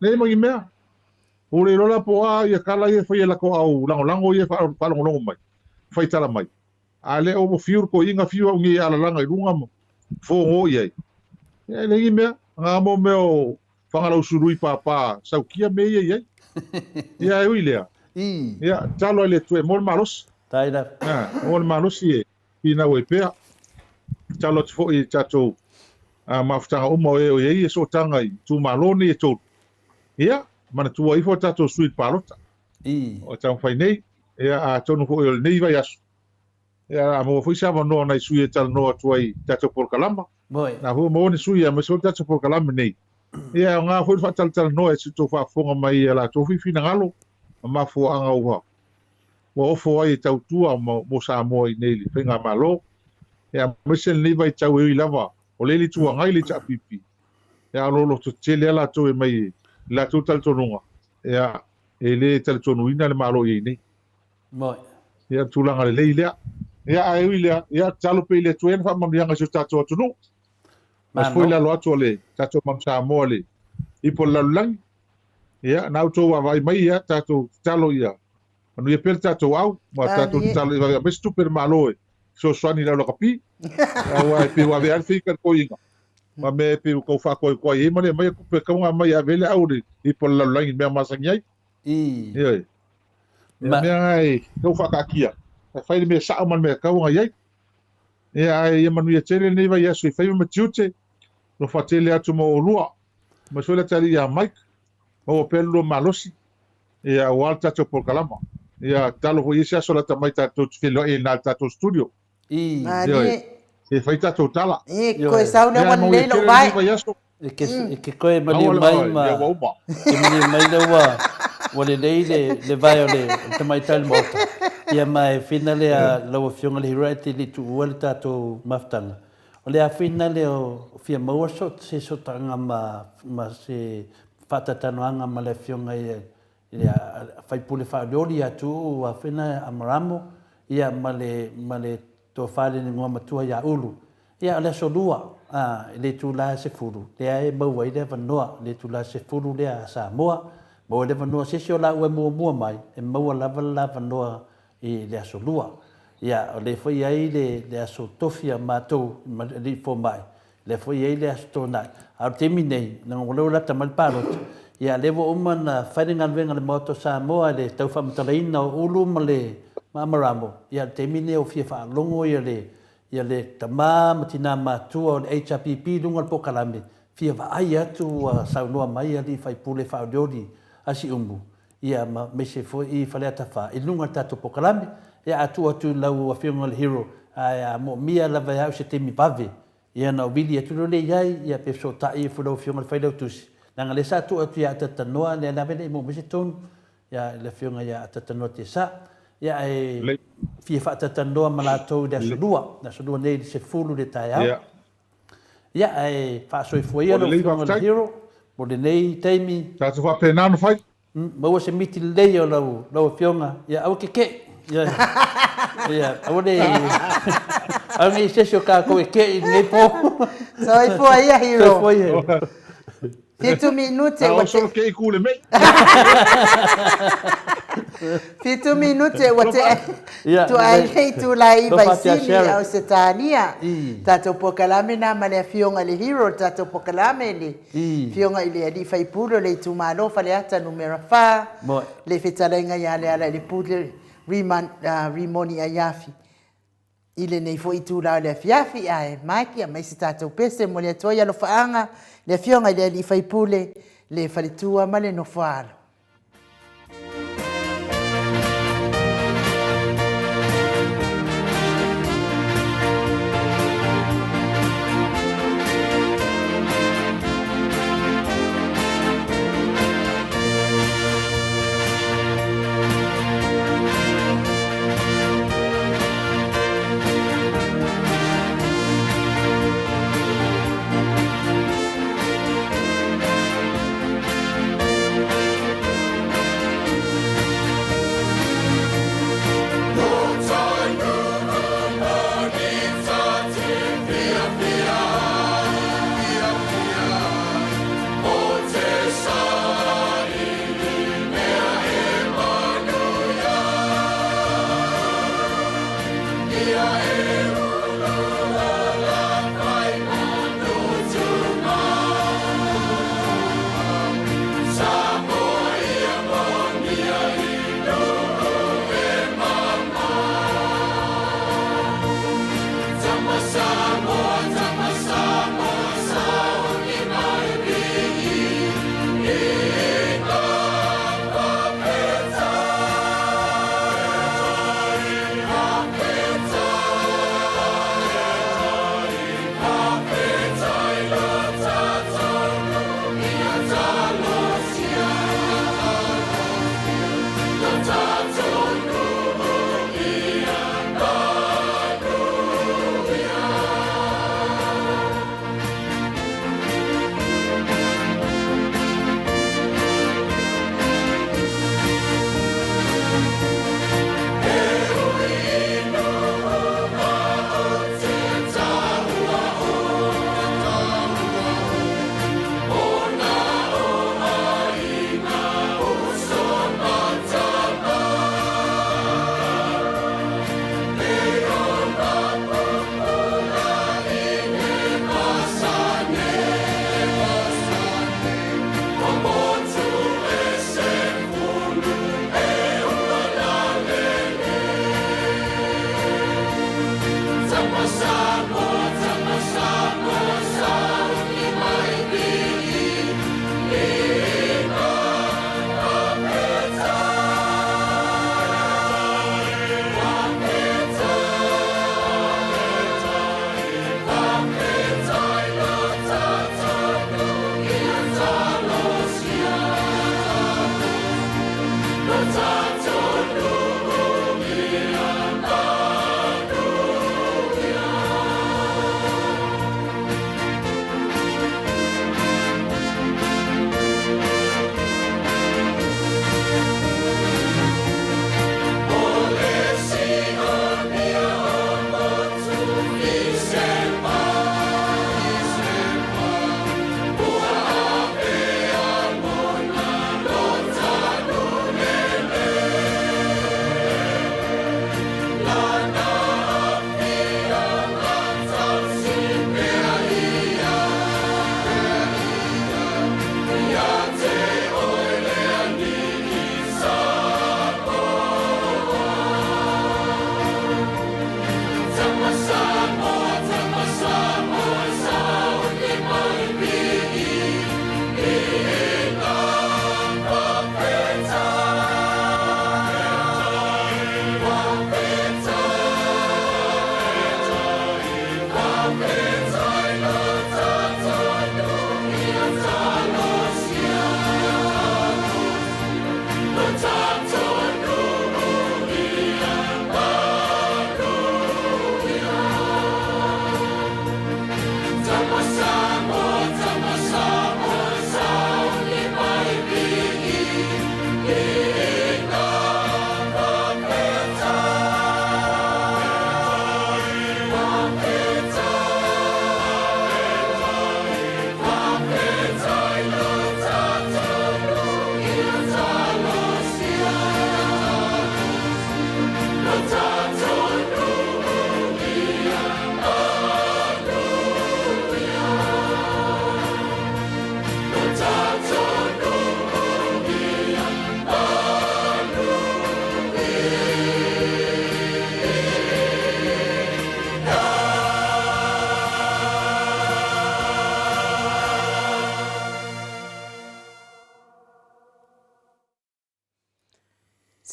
Leai ma ni mea. Ua le iloa la po o a ia tala ia e fai e latou au lagolago ia e faalogologo mai, fai tala mai. A lea ua fiu le toeaina fiu au nei alalaga i luga ma fogo i ai. E leai ni mea. Na mo mea o Fagalausului pāpā saukia mea ia i ai. Ia e ui lea. Ia, tatalo ai le Atua e maua le malosi. Tai lava. A, maua le malosi e finau ai pea. Tatalo atu foi i tatou mafutaga uma o e o i ai sootaga i itumalo nei e tolu. Ia, manatua ifo a tatou sui i le palota. O taumafai nei. Ia, atonu foi o lenei vaiaso, ia, o le a maua foi se avanoa o nai sui e talanoa atu ai i tatou polokalama. Na foi ua maua ni sui aemaise foi le tatou polokalame nei. Ia, e aoga foi le faatalatalanoa i si outou faafofoga mai i a latou foi finagalo ma mafuaaga ua ua ofo ai e tautua mo Samoa i inei i le Faigamalo. Ia, aemaise lenei vaitau e ui lava o lea e le Itu Agai le HRPP, ia, o lo o lototetele lava latou e mai i le latou talitonuga, ia, e le talitonuina le Malo i ai nei. Moi. Ia, tulaga lelei lea. Ia, ae ui lea, ia, tatalo pea i le Atua ia na faamanuiaga i si o tatou atunuu. Aemaise foi le alo atu o le tatou Manu Samoa le ipu o le lalolagi. Ia, na outou vaavaai mai, ia, tatou tatalo ia manuia pea le tatou au, ma tatou tatalo ia vave aumai se tupe a le Malo e fesoasoani i le au lakapi. Aua e pei ua avea lava le feika i le toeaina, ma mea e pei ua tau faatoetoai ai ma le aumaia tupe e tatau ona aumai e ave ai le au i le ipu o le lalolagi i le mea masani ai. Ioe. Ia, mea na e tau faataatia, e fai le mea sao ma le mea e tatau ona i ai. Ia, ae ia manuia tele lenei vaiaso i faiva ma tiute, alofa tele atu mo oulua. Aemaise foi le atalii ia Mike, maua pea le lua malosi, ia, aua le tatou polokalama. Ia, tatalo foi i ai se aso lata mai tatou te feiloai ai i ina i le tatou studio. Ioe. E fai tatou tala. E koe sau lea ua lelei lou vae. E ke, e ke koe maliu mai ma ke maliu mai lea ua ua lelei le le vae o le tamaitai o le Maota. Ia ma e fina lea lau Afioga i le Hero e te le i tuua le tatou mafutaga. O le afina lea o fia maua so se sootaga ma ma se faatalatalanoaga ma le Afioga i le faipule faaolioli ia Tuuu Afina Amaramo ia ma le ma le tofa i le igoa matua ia Ulu. Ia o le aso lua, a, i le itula e 10, lea e maua ai le avanoa, le itula 10 lea a Samoa, maua ai le avanoa se isi o laua e muamua mai, e maua lava le avanoa i le aso lua. Ia, o lea foi e i ai le, le aso tofi a matou ma le alii fomai, lea foi e i ai le aso Toonai. A o le taimi nei, leaga o lea ua lata mai le palota, ia lea ua uma ona fai le galuega a le Maota o Samoa i le tau faamatalaina o Ulu ma le ma Amaramo, ia o le taimi lenei ua fia faalogo ia le ia le tama ma tina matua o le HRPP i luga o le polokalame, fia vaai atu ua saunoa mai alii faipule faaolioli a Siumu, ia ma aemaise foi i Faleata 4 i luga o le tatou polokalame. Ia a tuu atu i lau Afioga i le Hero, ae a moomia lava e au se taimi vave, ia ona ou vili atu loa lea i ai, ia pe fesootai ifo lau Afioga i le Failautusi, leaga o lea sa tuu atu ia Atatanoa, lea lava e le i moomia se tonu ia le Afioga ia Atatanoa Tesa. Ia ae fia faatalatalanoa ma latou i le aso Lua, le aso Lua nei i le 10 i le taeao. Ia, ae faasoifua ia lau Afioga i le Hero mo lenei taimi. Tatou faapena ona fai. Maua se miti lelei o lau, lau Afioga. Ia, aua keke'i. Ia, ia, aua ne i, aua ne i se isi o tatou e ke'i i lenei po. Soifua ia, Hero. Soifua ia, Hero. Fitu minute ua te. Ke i kule mei. Fitu minute ua te. Tuai lei tulai i Vaisini Ausetalia. Tatou polokalame na ma le Afioga i le Hero o le tatou polokalame le Afioga i le Alii Faipule o le Itumalo Faleata Numera 4, le Fetalaiga ia Lealailepule Rimoni Aiafi. I lenei foi itula o le afiafi, ae Mike, aumai se tatou pese mo le Atua i alofaaga, le Afioga i le Alii Faipule, le faletua ma le nofoaalo.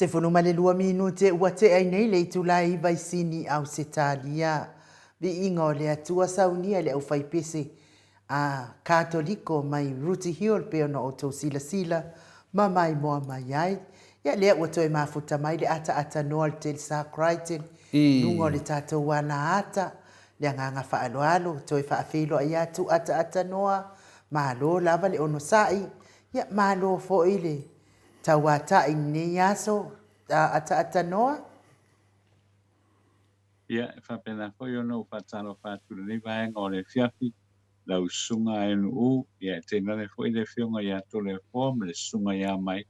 12 minute ua tea ai nei le itula e 9 i Sini, Ausetalia. Viiga o le Atua saunia i le aufaipese a Katoliko mai Rooty Hill pei ona outou silasila ma maimoa mai ai. Ia lea ua toe mafuta mai le ataata noa o le Telstar Crichton i luga o le tatou alaata. Le agaga faaaloalo, toe faafeiloai atu ataata noa, malo lava le onosai, ia malo foi le tauatai i lenei aso, ataata noa. Ia, e faapena foi ona ou faatalofa atu i lenei vaega o le afiafi, lau Susuga NU, ia e tainane foi le Afioga ia Toleafoa ma le Susuga ia Mike.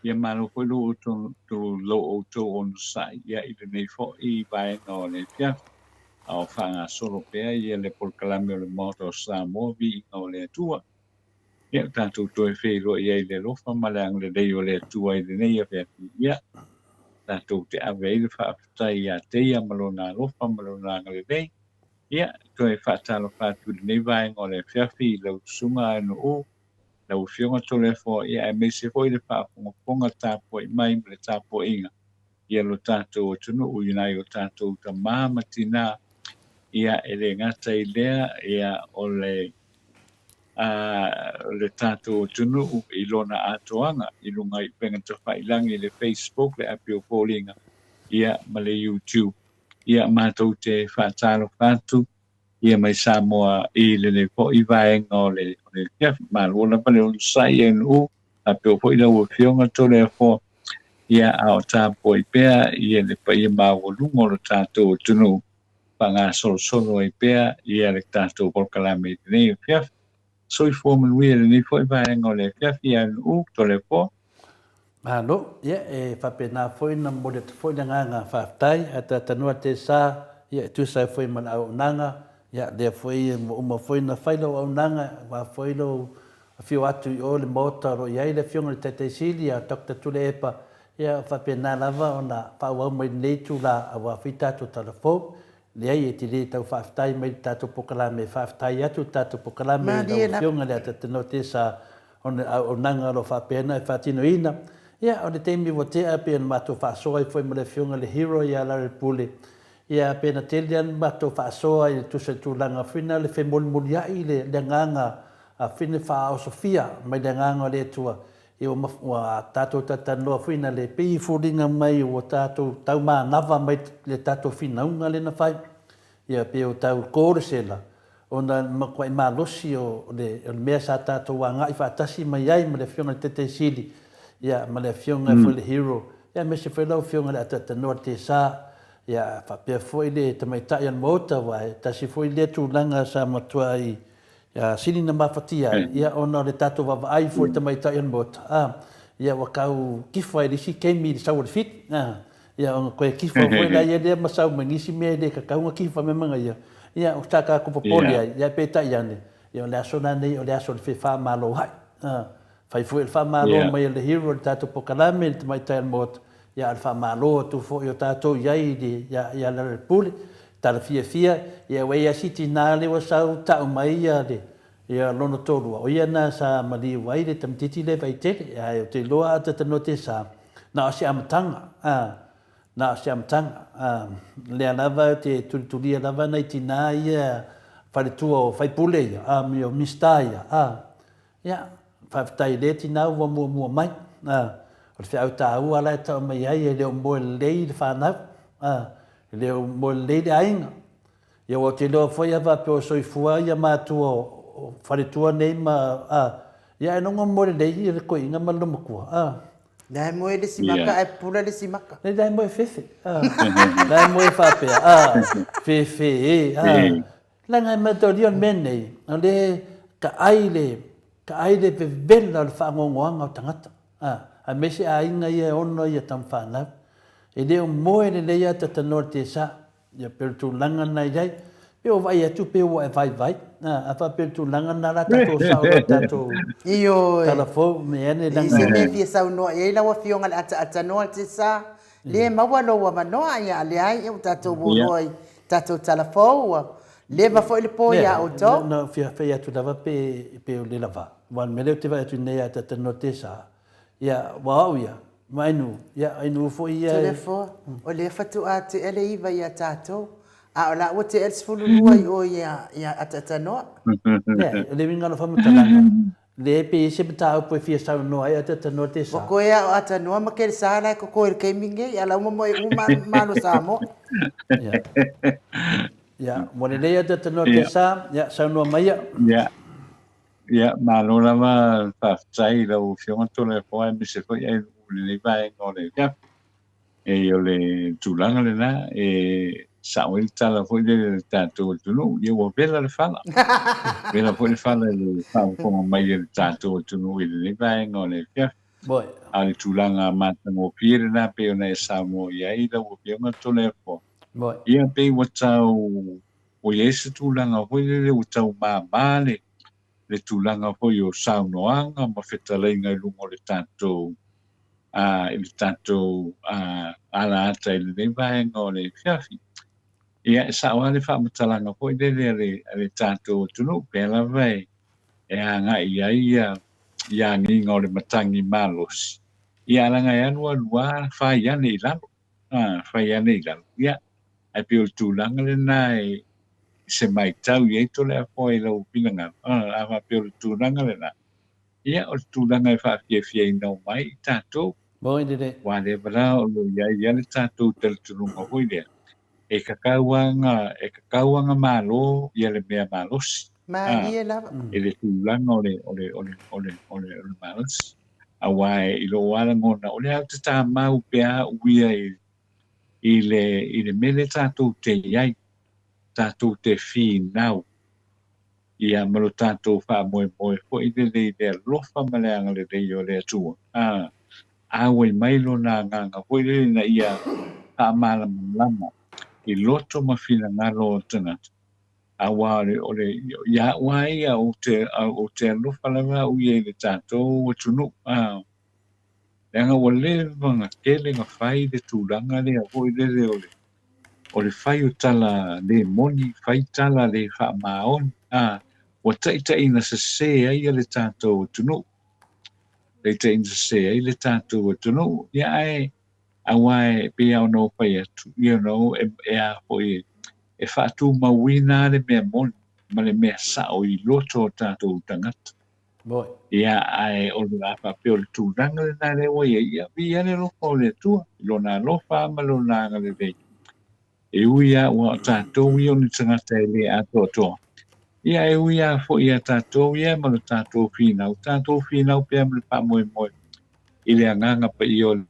Ia malo foi lo outou onosai ia i lenei foi vaega o le afiafi, a o faagasolo pea ia le polokalame o le Maota o Samoa, Viiga o le Atua. Ia, o tatou toe feiloai ai i le alofa ma le agalelei o le Atua i lenei afiafi, ia, tatou te ave ai le faafetai ia te Ia ma Lona alofa ma Lona agalelei. Ia, toe faatalofa atu i lenei vaega o le afiafi i lau Susuga NU, lau Afioga Toleafoa, ia, aemaise foi le faafogafoga tapuai mai ma le tapuaiga ia lo tatou atunuu i nai o tatou tama ma tina, ia, e le gata i lea, ia, o le le tatou atunuu i lona atoaga i luga i upega tafailagi i le Facebook, le api o Foliga, ia ma le YouTube. Ia matou te faatalofa atu ia mai Samoa i lenei foi vaega o le o le afiafi. Malo lava le onosai e NU, faapea foi lau Afioga Toleafoa, ia a o tapuai pea ia le paia maualuga o lo tatou atunuu faagasolosolo ai pea ia le tatou polokalame i lenei afiafi. Soifua manuia i lenei foi vaega o le afiafi ia Nu'u, Toleafoa. Malo, ia e faapena foi ona momoli atu foi le agaga faafetai ae talatanoa te sa ia e tusa ai foi ma le auaunaga, ia lea foi ua uma foi ona fai lau auaunaga aua foi lou afio atu i o i le Maota o lo o i ai le Afioga i le Taitai Sili ia Doctor Tuilaepa Ia, faapena lava ona faaauau mai lenei itula aua foi tatou tala fou. Leai, e te le tau faafetai mai i le tatou polokalame, faafetai atu i le tatou polokalame i lau Afioga i le Atatenote sa ona auaunaga o lo o faapea e faatinoina. Ia, o le taimi ua tea pei ona matou faasoa ai foi ma le Afioga i le Hero ia Larry Pule, ia, pei ona tele lava le matou faasoa i le tusa i le tulaga foi lena o le femulimuliai le agaga a fine faaosofia mai le agaga o le Atua. Ia ua ua tatou talatalanoa foi ina le pei e foliga mai ua tatou tau manava mai le tatou finauga lea na fai. Ia pei ua tau to le sela ona e matuai malosi o le o le mea sa tatou agai faatasi mai ai ma le Afioga i le Taitai Sili ia ma le Afioga foi i le Hero ia aemaise foi lau Afioga i le Ataatanoa le Tesa ia faapea foi le Tamaitai o le Maota aua e tasi foi lea tulaga sa matuai Ia sili na mafatia ai, ia ona o le tatou vaavaai foi i le tamaitai o le Maota, a, ia ua tau kifa i le isi taimi i le sau o le fili, a, ia ona toe kifa foi la ia lea ma sau mai nisi mea e le tatau ona kifa mai ma ia, ia sa tatou popole ai, ia peitai ane, ia o le aso la nei o le aso o le fefaamalo ai, a, fai foi o le faamalo mai a le hero i le tatou polokalame i le tamaitai o le Maota, ia a o le faamalo atu foi o tatou i ai i le, ia, ia Lealailepule, Tala fiafia, ia ua i ai si tina lea ua sau tau mai ia le ia lona toalua, o ia na sa maliu ai le tamaitiiti lea Vaitele, ae ou te iloa a tatanoa te sa, na o se amataga, a, na o se amataga, a, lea lava ou te tulitulia lava nai tina ia faletua o faipule ia, a, o Minisita ia, a, Ia, faafetai i lea tina ua muamua mai. A, o le feau taua la e tau mai ai e le o moe lelei le fanau, a, e le o moe lelei le aiga. Ia aua ou te iloa foi a faapea o soifua ia matua o faletua nei ma, a, ia ailoga o moe lelei le toeaina ma le loomatua, a. La e moe le isi maka ae pupula le isi maka. La e moe fefe, a. La e moe faapea, a, fefe e, a. Leaga e mataulia o le mea lenei, o le ka ai le, ka ai le vevela o le faanoanoaga o tagata, a, aemaise aiga ia e ono ia tamafanau. E le o moe lelei a tatanoa le tesa, ia pei o le tulaga lena e i ai. Pei ua vaai atu pei ua e vaivai, a, a faapea o le tulaga lena la tatou sao loa i le tatou Ioe. tala fou, me ane E i ai se mea e fia saunoa i ai lau Afioga i le ataatanoa le tesa, le maua lou avanoa, ia a leai, ia ua tatou o loa i Tatou tala fou ua leva foi le po ia outou. Na ou fia fai atu lava pe pe o le lava. Aua o le mea lea ou te vaai atu nei ia Tatanoa Tesa, ia ua au ia, ma Ainuu, ia Ainuu foi ia e. Toleafoa, o lea faatoa tea le iva ia tatou, a o la ua tea le 12 i o ia Atatanoa. Leai, o le uiga o lau faamatalaga, Lea e pei e se mataupu e fia saunoa ai Atatanoa te sa. Ua koe a o Atanoa ma kele sa la e kokoe i le taimi nei, a la uma moe uma Malo Samoa. Ia. Ia, ua lelei Atatanoa te sa, ia, saunoa mai ia. Ia. Ia, malo lava faafetai i lau Afioga Toleafoa aemaise foi ai lenei vaega o le afiafi. E o le tulaga lena e sao ai le tala foi lele a le tatou atunuu, ia ua vela le fala. Vela foi le fala i le faafofoga mai a le tatou atunuu i lenei vaega o le afiafi. A o le tulaga matagofie lena pei ona e saunoa i ai lau Afioga Toleafoa. Ia pei ua tau ua i ai se tulaga foi lele ua tau māmā le le tulaga foi o saunoaga ma fetalaiga i luga o le tatou i le tatou ala ata i lenei vaega o le afiafi. Ia, e sao lava le faamatalaga foi lele a le, a le tatou atunuu, pea lava e, e agai i ai ia, ia agiga o le matagi malosi, ia leaga e alu alu lava fai ane i lalo, a, fai ane i lalo. Ia, ae pei o le tulaga lena e, se matau i ai Toleafoa i lau finagalo, a, a faapea o le tulaga lena, Ia, o le tulaga e faafiafiaina uma ai i tatou. Moi lelei. Aua leva la o lo o i ai lava le tatou talitonuga foi lea, e kakau lava na, e kakau lava na malo ia le mea malosi. Malie lava. I le tulaga o le, o le, o le, o le, o le, o le malosi. Aua i lou lava lagona, o lea ou te tamau pea au ia i, i le, i le mea lea tatou te i ai, tatou te finau. Ia, ma lo tatou faamoemoe foi lele i le alofa ma le agalelei o le Atua, a auai mai Lona Agaga foi lele ina ia faamalamalama i loto ma finagalo o tagata, aua o le, o le, ia au lava ia, ou te, ou te alofa lava au ia i le tatou atunuu, a, leaga ua leva ona tele ona fai le tulaga lea foi lele o le o le fai o tala le moni, fai tala le faamaoni, a, ua taitaiina sese ai le tatou atunuu. Taitaiina sese ai le tatou atunuu, ia ae, aua e pei lava ona ou fai atu, you know, e, e a foi, e faatumauina lava le mea moni ma le mea sao i loto o tatou tagata. Ia, ae o le a faapea o le tulaga lena lea ua i ai, ia, viia le alofa o le Atua, i Lona alofa ma Lona agalelei. E ui lava ua o tatou ia o ni tagata e le atoatoa, ia, e ui lava foi ia tatou ia ma lo tatou finau, tatou finau pea ma le faamoemoe i le Agaga Paia o le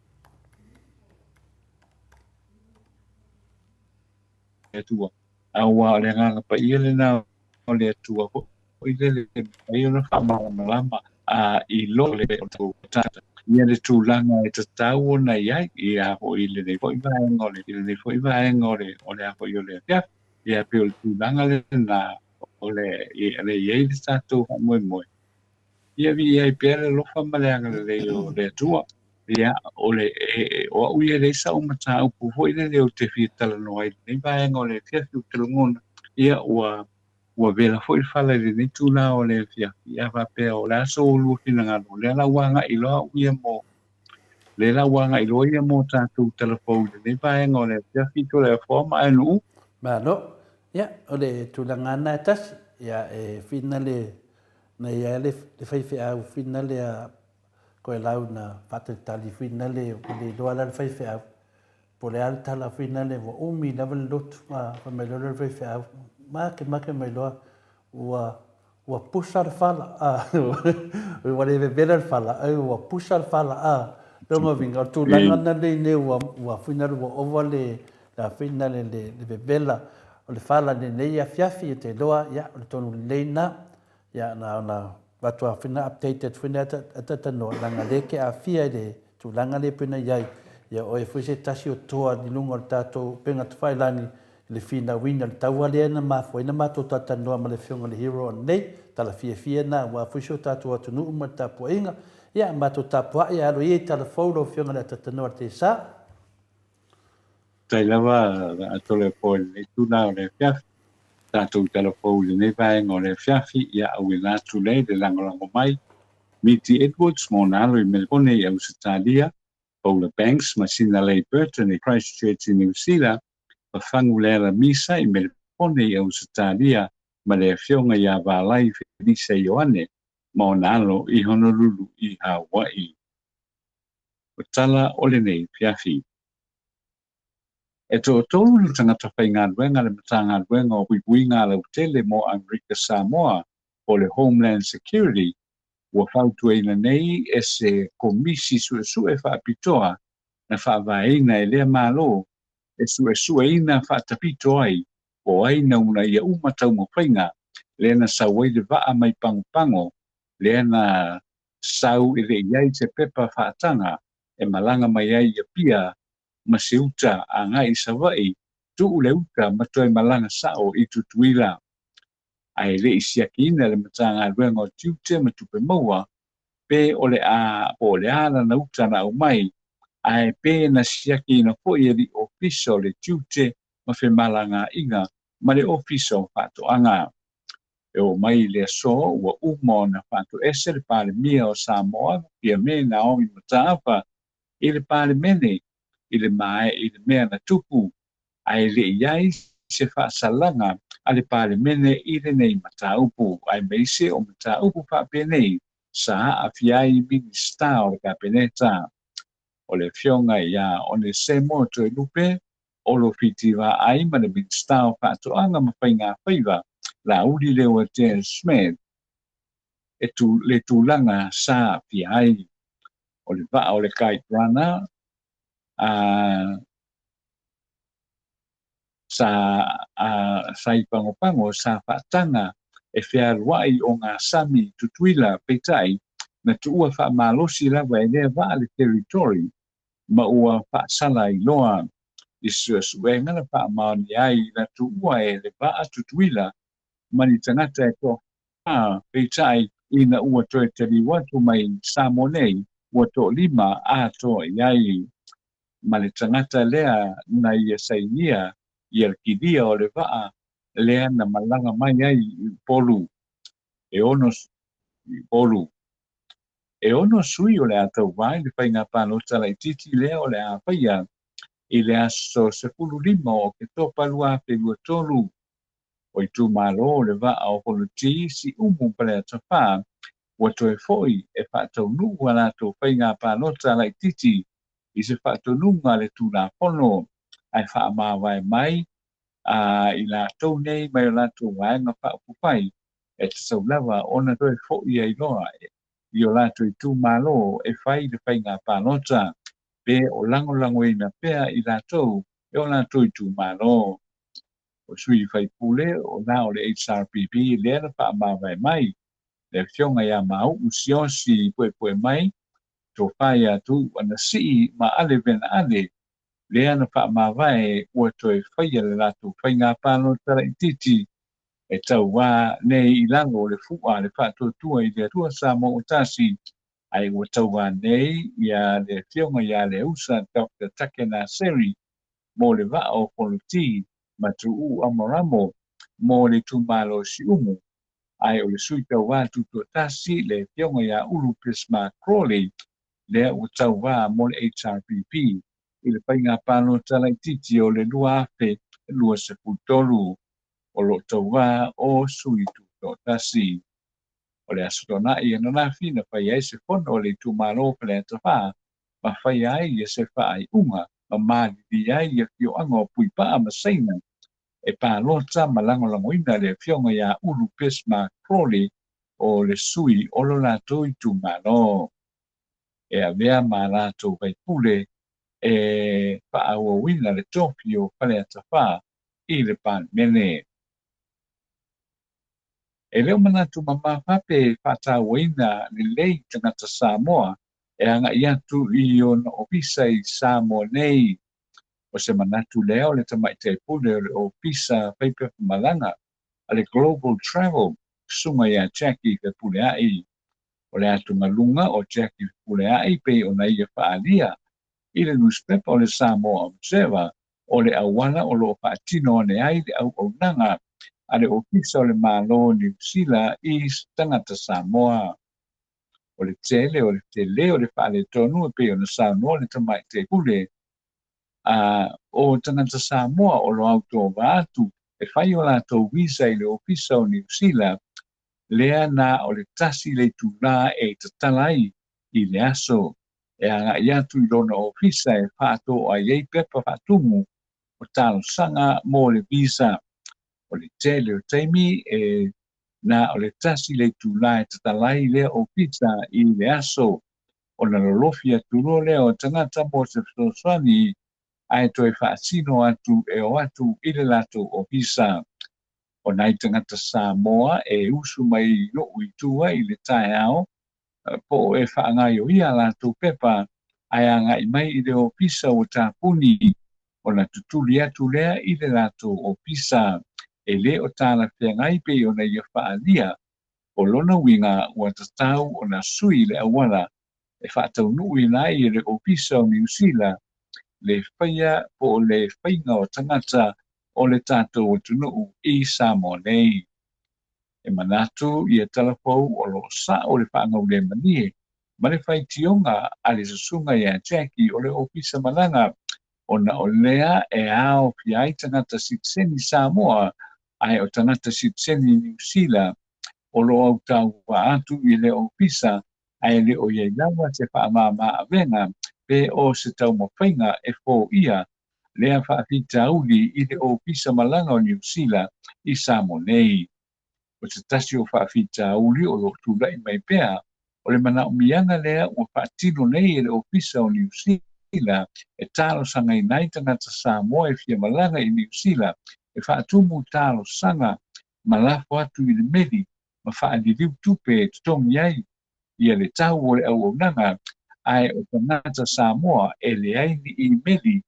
Atua, aua o le Agaga Paia lena o le Atua foi lele e mafai ona faamalamalama a i lo le tagata ia le tulaga e tatau ona i ai ia foi i lenei foi vaega o le i lenei foi vaega o le o le a foi o le afiafi. Ia pei o le tulaga lena o le le i ai le tatou faamoemoe. Ia viia ai pea le alofa ma le agalelei o le Atua. Ia, o le, e, o au ia e leai sau mataupu foi lele ou te fia talanoa ai i lenei vaega o le afiafi ou te lagona, ia, ua, ua vela foi le fala i lenei itula o le afiafi, ia faapea o le a so oulua finagalo, o lea la ua agai loa au ia mo, lea la ua agai loa ia mo tatou talafou i lenei vaega o le afiafi, Toleafoa ma Aenuu. Malo. Ia, o le tulaga lava lena e tasi, ia, e whina le, na i ai le faifeau whina le a Koelau na faatalitali whina le ua le iloa la le faifeau po o le a le tala whina le ua umi lava le lotu a fai mai loa lea o le faifeau makemake mai loa ua ua pusa le fala a ua le vevela le fala ai ua pusa le fala a lona uiga o le tulaga lena lea i inei ua ua whina le ua ova le le whina le le vevela o le fala i lenei afiafi ou te iloa ia o le tonu lelei lena. Ia, na ona avatu lava foi na update atu foi na talatalanoa, leaga o lea e te aafia i le tulaga lea e pei ona i ai. Ia o oe foi se tasi o toa i luga o le tatou upega tafailagi i le finauina o le taua lea na mafua ai ona matou talatalanoa ma le Afioga i le Hero ananei. Tala fiafia lena aua foi si o tatou atunuu ma le tapuaiga. Ia, matou tapuai ae alo ia i tala fou lau Afioga i le Atatalanoa i le Teisa. Faafetai lava a Toleafoa i lenei itula o le afiafi. Tatou talafou i lenei vaega o le afiafi, ia auina atu lea i le lagolago mai Miti Edwards ma ona alo i Melebone i Ausetalia, Paula Banks ma Sinalei Burton i Christchurch i Niu Sila, Fafangu Leala Misa i Melebone i Ausetalia ma le Afioga ia Valai Felisa Ioane ma ona alo i Honolulu i Hawaii. O tala o lenei afiafi. E toatolu ni tagata faigaluega a le Matagaluega o Puipuiga Lautele mo Amerika Samoa po o le Homeland Security ua fautuaina nei e se Komisi Suesue Faapitoa na faavaeina e lea Malo e suesueina faatapito ai po o ai na uunaia uma taumafaiga lea na sau ai le vaa mai Pagopago lea na sau e le i ai se pepa faataga e malaga mai ai i Apia ma se uta agai i Savaii, tuu le uta ma toe malaga sao i Tutuila. Ae le i siakiina le Matagaluega o Tiute ma Tupe Maua pe o le a po o le a lana uta na aumai, ae pe na siakiina foi e le Ofisa o le Tiute ma Femalagaaiga ma le Ofisa o Faatoaga. E oo mai i le aso ua uma ona faatoese le Palemia o Samoa Fiame Naomi Mataafa i le Palemene i le mae i le mea na tupu, ae le i ai se faasalaga a le Palemene i lenei mataupu, aemaise o mataupu faapenei sa aafia ai Minisita o le Kapeneta. O le Afioga ia Onesemo Toelupe Olo Fiti Vaai ma le Minisita o Faatoaga ma Faiga Faiva, Laauli Leuatea Smith, e tu, le tulaga sa aafia ai. O le vaa o le Kite Runner, a, sa, a, sa i Pagopago sa faataga e fealuai o ngā sami i Tutuila, peitai, na tuua faamalosi lava e lea vaa le Territory ma ua faasala ai loa i suesuega na faamaonia ai na tuua e le vaa Tutuila ma ni tagata e toafa, peitai ina ua toe taliu atu mai Samoa nei ua toalima atoa i ai ma le tagata lea na ia sainia ia le kilia o le vaa lea na malaga mai ai i Upolu. E ono i Upolu. E ono sui o le a tauva i le faiga palota laitiiti lea o le a faia i le aso 15 o Oketopa 2023. O itumalo o le Vaa o Fonoti, Siumu, Faleata 4, Ua toe foi e faataunuu a latou faiga palota laitiiti i se faatonuga a le Tulafono ae faamavae mai a i latou nei mai o latou vaega faaupufai e tatau lava ona toe foi ai loa i o latou itumalo e fai le faiga palota pe o lagolagoina pea i latou e o latou itumalo. O sui faipule o la o le HRPP lea na faamavae mai le afioga ia Mauu Siaosi Puepuemai, Tofa ia Tuuu Anasii ma Ale Vena Ale, lea na faamavae ua toe faia le latou faiga palota laitiiti e tauā nei i lalo o le fua a le Faatuatua i le Atua Samoa ua Tasi, ae ua tauā nei ia le afioga ia Leausa Doctor Take Naseri mo le Vaa o Fonoti ma Tuuu Amoramo mo le itumalo o Siumu, ae o le sui tauva tutoatasi le afioga ia Ulu Bismarck Crawley lea ua tauva mo le HRPP i le faiga palota laitiiti o le 2023, o lo o tauva o sui tutoatasi. O le Aso Toonai ananafi na fai ai se fono a le itumalo o Faleata 4 ma faia ai se faaiuga ma malilie ai afioaga o Puipaa ma Saina e palota ma lagolagoina le afioga ia Ulu Bismarck Crawley o le sui o lo latou itumalo e avea ma latou faipule e faaauauina le tofi o Faleata 4 i le Palemene. E le o manatu mamā fape e faatauaina lelei tagata Samoa e agai atu i ona ofisa i Samoa nei. O se manatu lea o le tamaitai pule o le Ofisa Faipepa Malaga a le Global Travel, Susuga ia Jackie Fepuleai. O le atugaluga o Jackie Fepuleai pei ona ia faaalia i le nusipepa o le Samoa Observer o le auala o lo o faatino ane ai le auaunaga a le Ofisa o le Malo o Niu Sila i tagata Samoa. O le tele o le tele o le faaletonu e pei ona saunoa le tamaitai pule a o tagata Samoa o lo o autova atu e fai o latou visa i le Ofisa o Niu Sila, lea na o le tasi le itulā e tatala ai i le aso e agai atu i lona ofisa e faatoai ai pepa faatumu o talosaga mo le visa. O le tele o taimi e na o le tasi le itulā e tatala ai lea ofisa i le aso, ona lolofi atu loa lea o tagata mo se fesoasoani ae toe faasino atu e o atu i le latou ofisa. O nai tagata Samoa e usu mai i lou i tua i le taeao po o e faagaioia a latou pepa ae agai mai i le ofisa ua tapuni, ona tutuli atu lea i le latou ofisa. E le o talafeagai pei ona ia faaalia, o lona uiga ua tatau ona sui le auala e faataunuuina ai e le Ofisa o Niu Sila le faia po o le faiga o tagata o le tatou atunuu i Samoa nei. E manatu ia talafou o lo o sa'o le faagaulemalie ma le faitioga a le susuga ia Jackie o le Ofisa Malaga ona o lea e aofia ai tagata sitiseni Samoa ae o tagata sitiseni Niu Sila o lo o autauva atu i le Ofisa ae le o i ai lava se faamama-avega pe o se taumafaiga e foia lea faafitauli i le Ofisa Malaga o Niu Sila i Samoa nei. O se tasi o faafitauli o lo o tulai mai pea, o le manaomiaga lea ua faatino nei e le Ofisa o Niu Sila e talosagaina ai tagata Samoa e fia malaga i Niu Sila e faatumu talosaga ma lafo atu i le meli ma faaliliu tupe e totogi ai ia le tau o le auaunaga, ae o tagata Samoa e leai ni imeli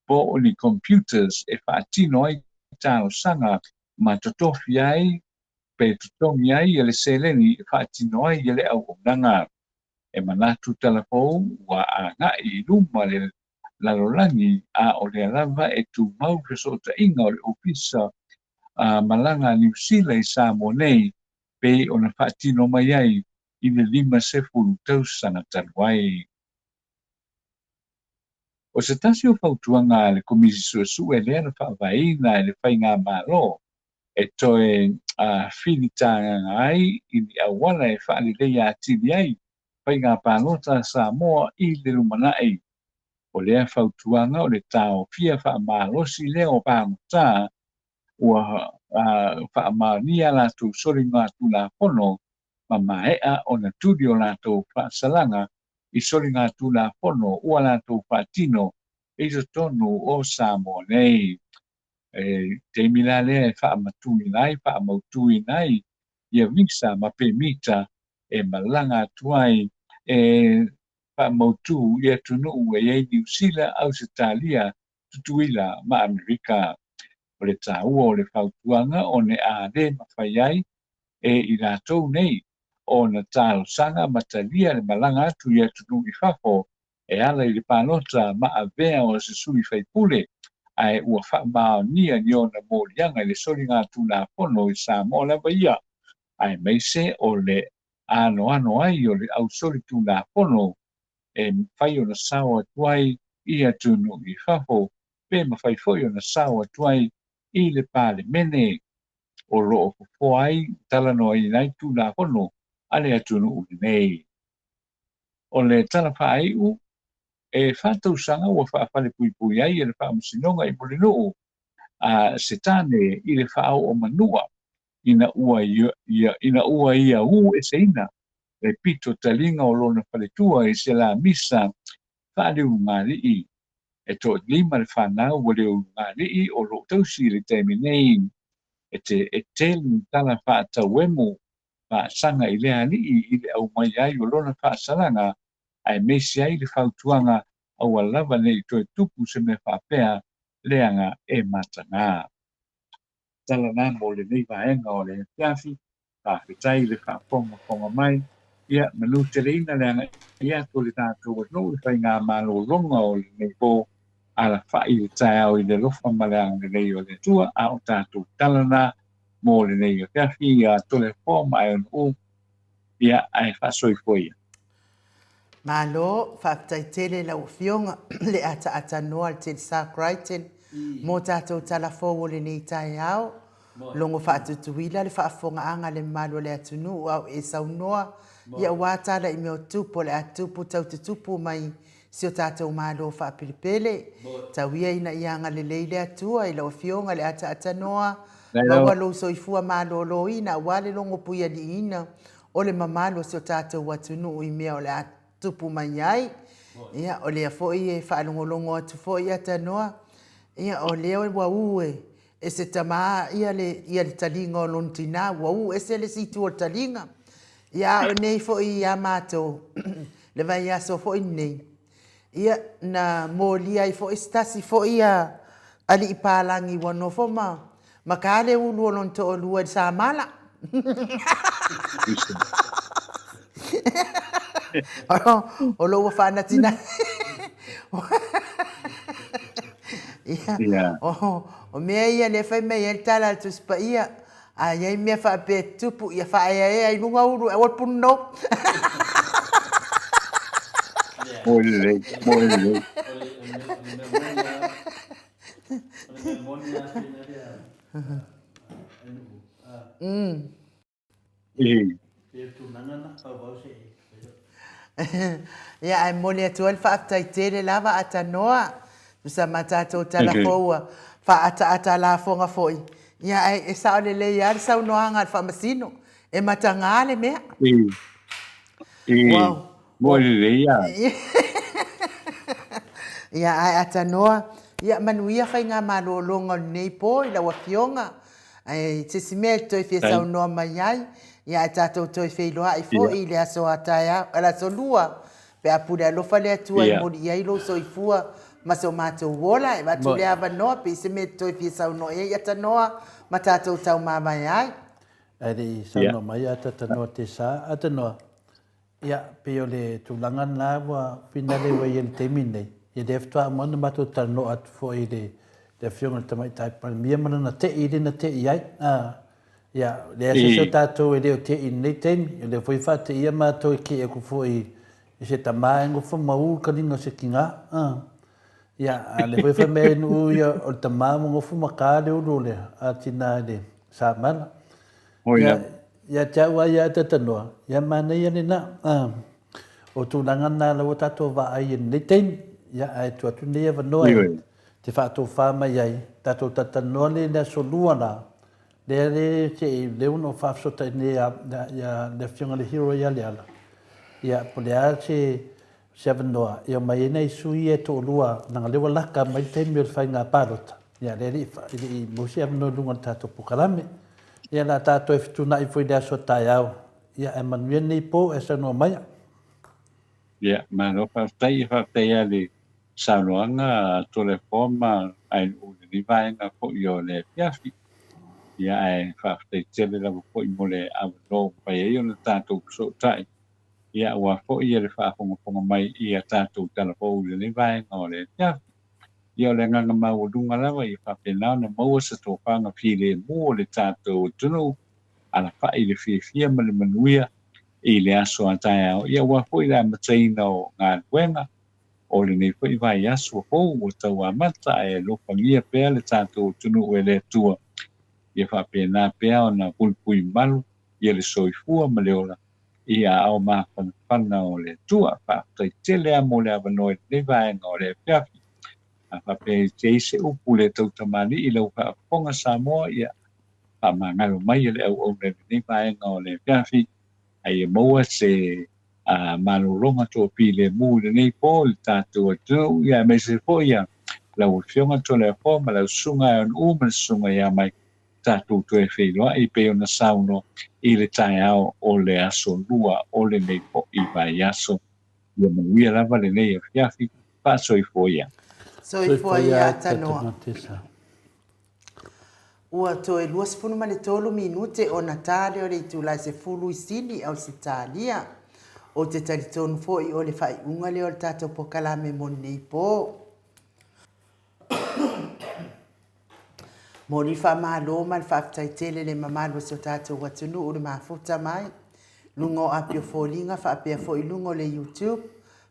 po o ni computers e faatino ai talosaga ma totofi ai pe totogi ai ia le seleni e faatino ai ia le auaunaga. E manatu talafou ua agai i luma le lalolagi a o lea lava e tumau fesootaiga o le Ofisa Malaga a Niu Sila i Samoa nei pei ona faatino mai ai i le 50 tausaga talu ai. O se tasi o fautuaga a le Komisi Suesue lea na faavaeina e le Faigamalo e toe filitagaga ai i ni auala e faaleleia atili ai faiga palota a Samoa i le lumanai. O lea fautuaga o le taofia faamalosi lea o pagota ua faamaonia a latou soligatulafono ma maea ona tuli o latou faasalaga i soligatulafono ua latou faatino i totonu o Samoa nei. E taimi la lea e faamatuina ai, faamautuina ai ia visa ma pemita e malaga atu ai e faamautu i atunuu e i ai Niu Sila, Ausetalia, Tutuila ma Amerika. O le taua o le fautuaga ona a le mafai ai e i latou nei ona talosaga ma talia le malaga atu i atunuu i fafo e ala i le palota ma avea o se sui faipule, ae ua faamaonia ni ona moliaga i le soligatulafono i Samoa lava ia, aemaise o le anoano ai o le ausolitulafono e mafai ona sao atu ai i atunuu i fafo, pe mafai foi ona sao atu ai i le Palemene o lo o fofoa ai talanoaina ai Tulafono a le atunuu lenei. O le tala faaiu, e fa tausaga ua faafalepuipui ai e le Faamasinoga i Mulinuu a se tane i le faaoo manua ina ua ia ina ua ia ū eseina le pito taliga o lona faletua i se la misa faaleulugalii. E toalima le fanau ua le ulugalii o lo o tausi i le taimi nei. E te e tele tala faatauemu faasaga i le alii i le aumai ai o lona faasalaga, aemaise ai le fautuaga aua lava ne i toe tupu se mea faapea leaga e mataga. Tala na mo lenei vaega o le afiafi, faafetai i le faafogafoga mai, ia manuteleina le agai atu o le tatou atunuu i le faigamalologa o lenei po, alafai i le taeao i le alofa ma le agalelei o le Atua, a o tatou tala na mo lenei afiafi ia Toleafoa ma Aeonu'u, ia ae faasoifua ia. Malo, faafetai tele i lau Afioga le ataatanoa le Telesar Crichton mo tatou tala fou o lenei taeao. Logo faatutuila le faafofogaaga a le mamalu o le atunuu a o e saunoa ia aua tala i mea o tupu o le a tupu tau tutupu mai si o tatou Malo faapelepele. Tau ia ina ia agalelei le Atua i lau Afioga le ataatanoa, maua lou soifua maloloina aua le logo puialiiina o le mamalu o si o tatou atunuu i mea o le a tupu mai ai. Ia, o lea foi e faalogologo atu foi Atanoa, ia, o lea ua u e, e se tama ia le, ia le taliga o lona tinā, ua u ese le isi itu o le taliga. Ia, a o nei foi ia matou, le vaiaso foi lenei, ia, na molia ai foi se tasi foi a alii palagi ua nofo ma, ma ka le ulu o lona toalua i le samala. O lo ua faanatinati. Ia, o mea ia lea fai mai ai le tala a le Tusi Paia, A i ai mea faapea e tutupu, ia faaeaea i luga ulu, aua le punonou. Moe lelei, moe lelei. Ia, ae momoli atu ai le faafetai tele lava Atanoa, tusa ma tatou tala fou ua faaataata lafoga foi. Ia, ae e sao lelei lava le saunoaga a le Faamasino, e mataga le mea. Wow. Moe lelei lava. Ia, ae Atanoa, ia manuia faigamalologa o lenei po i lau Afioga. Ae se isi mea e toe fia saunoa mai ai, ia ae tatou toe feiloai foi i le aso a taeao, le aso lua, pe a pule alofa le Atua e moli i ai lou soifua ma so matou ola, e avatu le avanoa pe i se mea e toe fia saunoa i ai Atanoa ma tatou taumavae ai. Ae le i saunoa mai Atanoa Tesa, Atanoa, Ia, pei o le tulaga lena ua finale ua i ai i le taimi lenei. Ia lea faatoa uma ona matou talanoa atu foi i le le Afioga i le Tamaitai Palemia ma lana te'i lea na te'i ai. A, ia, leai se isi o tatou e le o te'i i lenei taimi. O lea foi e faateia matou e te'i atu foi i se tama e nofo ma u le taliga o se tiga. A, ia, a o lea foi e fai mai ai nuu ia o le tama ua nofo ma ta le ulu o le a tina i le Samala. Ia, ia te au lava ia e talanoa, ia manaia lena. O tulaga na la ua tatou vaai i lenei taimi, ia ae tuu atu lenei avanoa e te faatofa mai ai, tatou talatalanoa lea i le aso Lua la, lea le se i lea ua na ou faafesootai nei ia le Afioga i le Hero ia Leala, ia po o le a se se avanoa e omai ai nai sui ia e toalua, leaga o lea ua laka mai le taimi o le faiga palota, ia lea e le i, e le i maua se avanoa i luga o le tatou polokalame. Ia o le a tatou toe fetuunai foi i le aso a taeao, ia ae manuia lenei po ae saunoa maia. Ia, malo faafetai, ia faafetai lava i le saunoaga a Toleafoa ma Ainuu i lenei vaega foi o le afiafi. Ia ae faafetai tele lava foi mo le avanoa ua mafai ai ona tatou fesootai Ia aua foi le faafogafoga mai i a tatou tala fou i lenei vaega o le afiafi. Ia o le agaga maualuga lava ia faapena ona maua se tofaga filemu o le tatou atunuu, alafai i le fiafia ma le manuia i le aso a taeao, ia aua foi le amataina o galuega o lenei foi vaiaso fou ua tau amata, ae alofagia pea le tatou atunuu e le Atua, ia faapena pea ona puipui malu ia le soifua ma le ola i aao mafanafana o le Atua. Faafetai tele lava mo le avanoa i lenei vaega o le afiafi. A faapea e i ai se upu le tau tamalii i lau faafofoga Samoa, ia faamagalo mai e le auauna i lenei vaega o le afiafi, a ia maua se malologa toafilemu i lenei po i le tatou atunuu, ia aemaise foi ia lau Afioga Toleafoa ma lau Susuga Aeonuu ma le Susuga ia Mike tatou toe feiloai e pei ona saunoa i le taeao o le aso Lua o lenei foi vaiaso. Ia manuia lava lenei afiafi. Faasoifua ia. Soifua ia Tanoa. Ua toe 23 minute ona ta lea o le itula e 10 i Sini, Ausetalia. Ou te talitonu foi o le faaiuga lea o le tatou polokalame mo lenei po. Momoli le faamalo ma le faafetai tele i le mamalu o si o tatou atunuu i le mafuta mai luga o api o foliga faapea foi luga o le YouTube.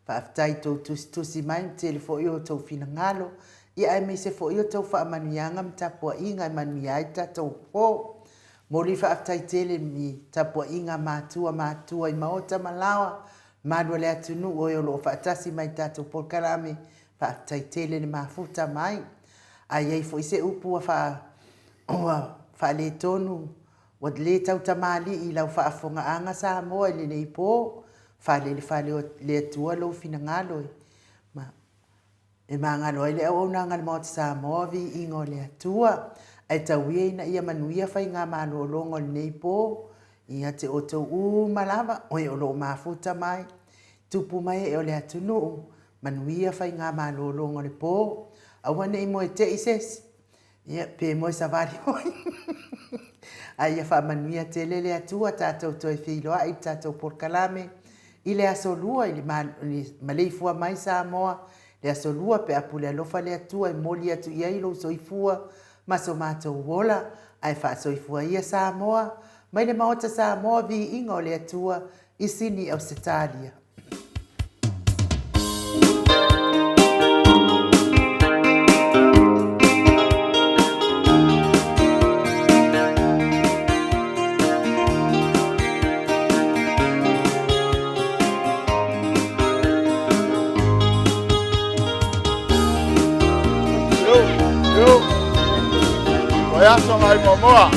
Faafetai i tou tusitusi mai ma tele foi o outou finagalo, ia aemaise foi o tou faamanuiaga ma tapuaiga e manuia ai le tatou po. Momoli le faafetai tele i tapuaiga a matua matutua i maota ma laoa, malu o le atunuu o e o lo o faatasi mai i tatou polokalame. Faafetai tele le mafuta mai. A i ai foi se upu ua faa, ua faaletonu, ua le tautamalii i lau faafofogaaga Samoa i lenei po, fale i le fale o le Atua lou finagalo e, ma, e magalo ai le auaunaga a le Maota Samoa, viiga o le Atua. Ae tau ia ina ia manuia faigamalologa o lenei po, ia te outou uma lava, oe o lo o mafuta mai, tupu ma ee o le atunuu, Manuia faigamalologa o le po, aua ne i moe te i se isi, ia, pe moe savali foi. Ae ia faamanuia tele le Atua tatou toe feiloai i le tatou polokalame i le aso Lua i le maleifua mai Samoa, le aso Lua pe a pule alofa le Atua e moli atu i ai lou soifua ma so matou ola, ae faasoifua ia Samoa mai le Maota Samoa viiga o le Atua i Sini Ausetalia. Yo, yo. Vaiaso ngai moamoa.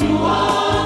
Atua.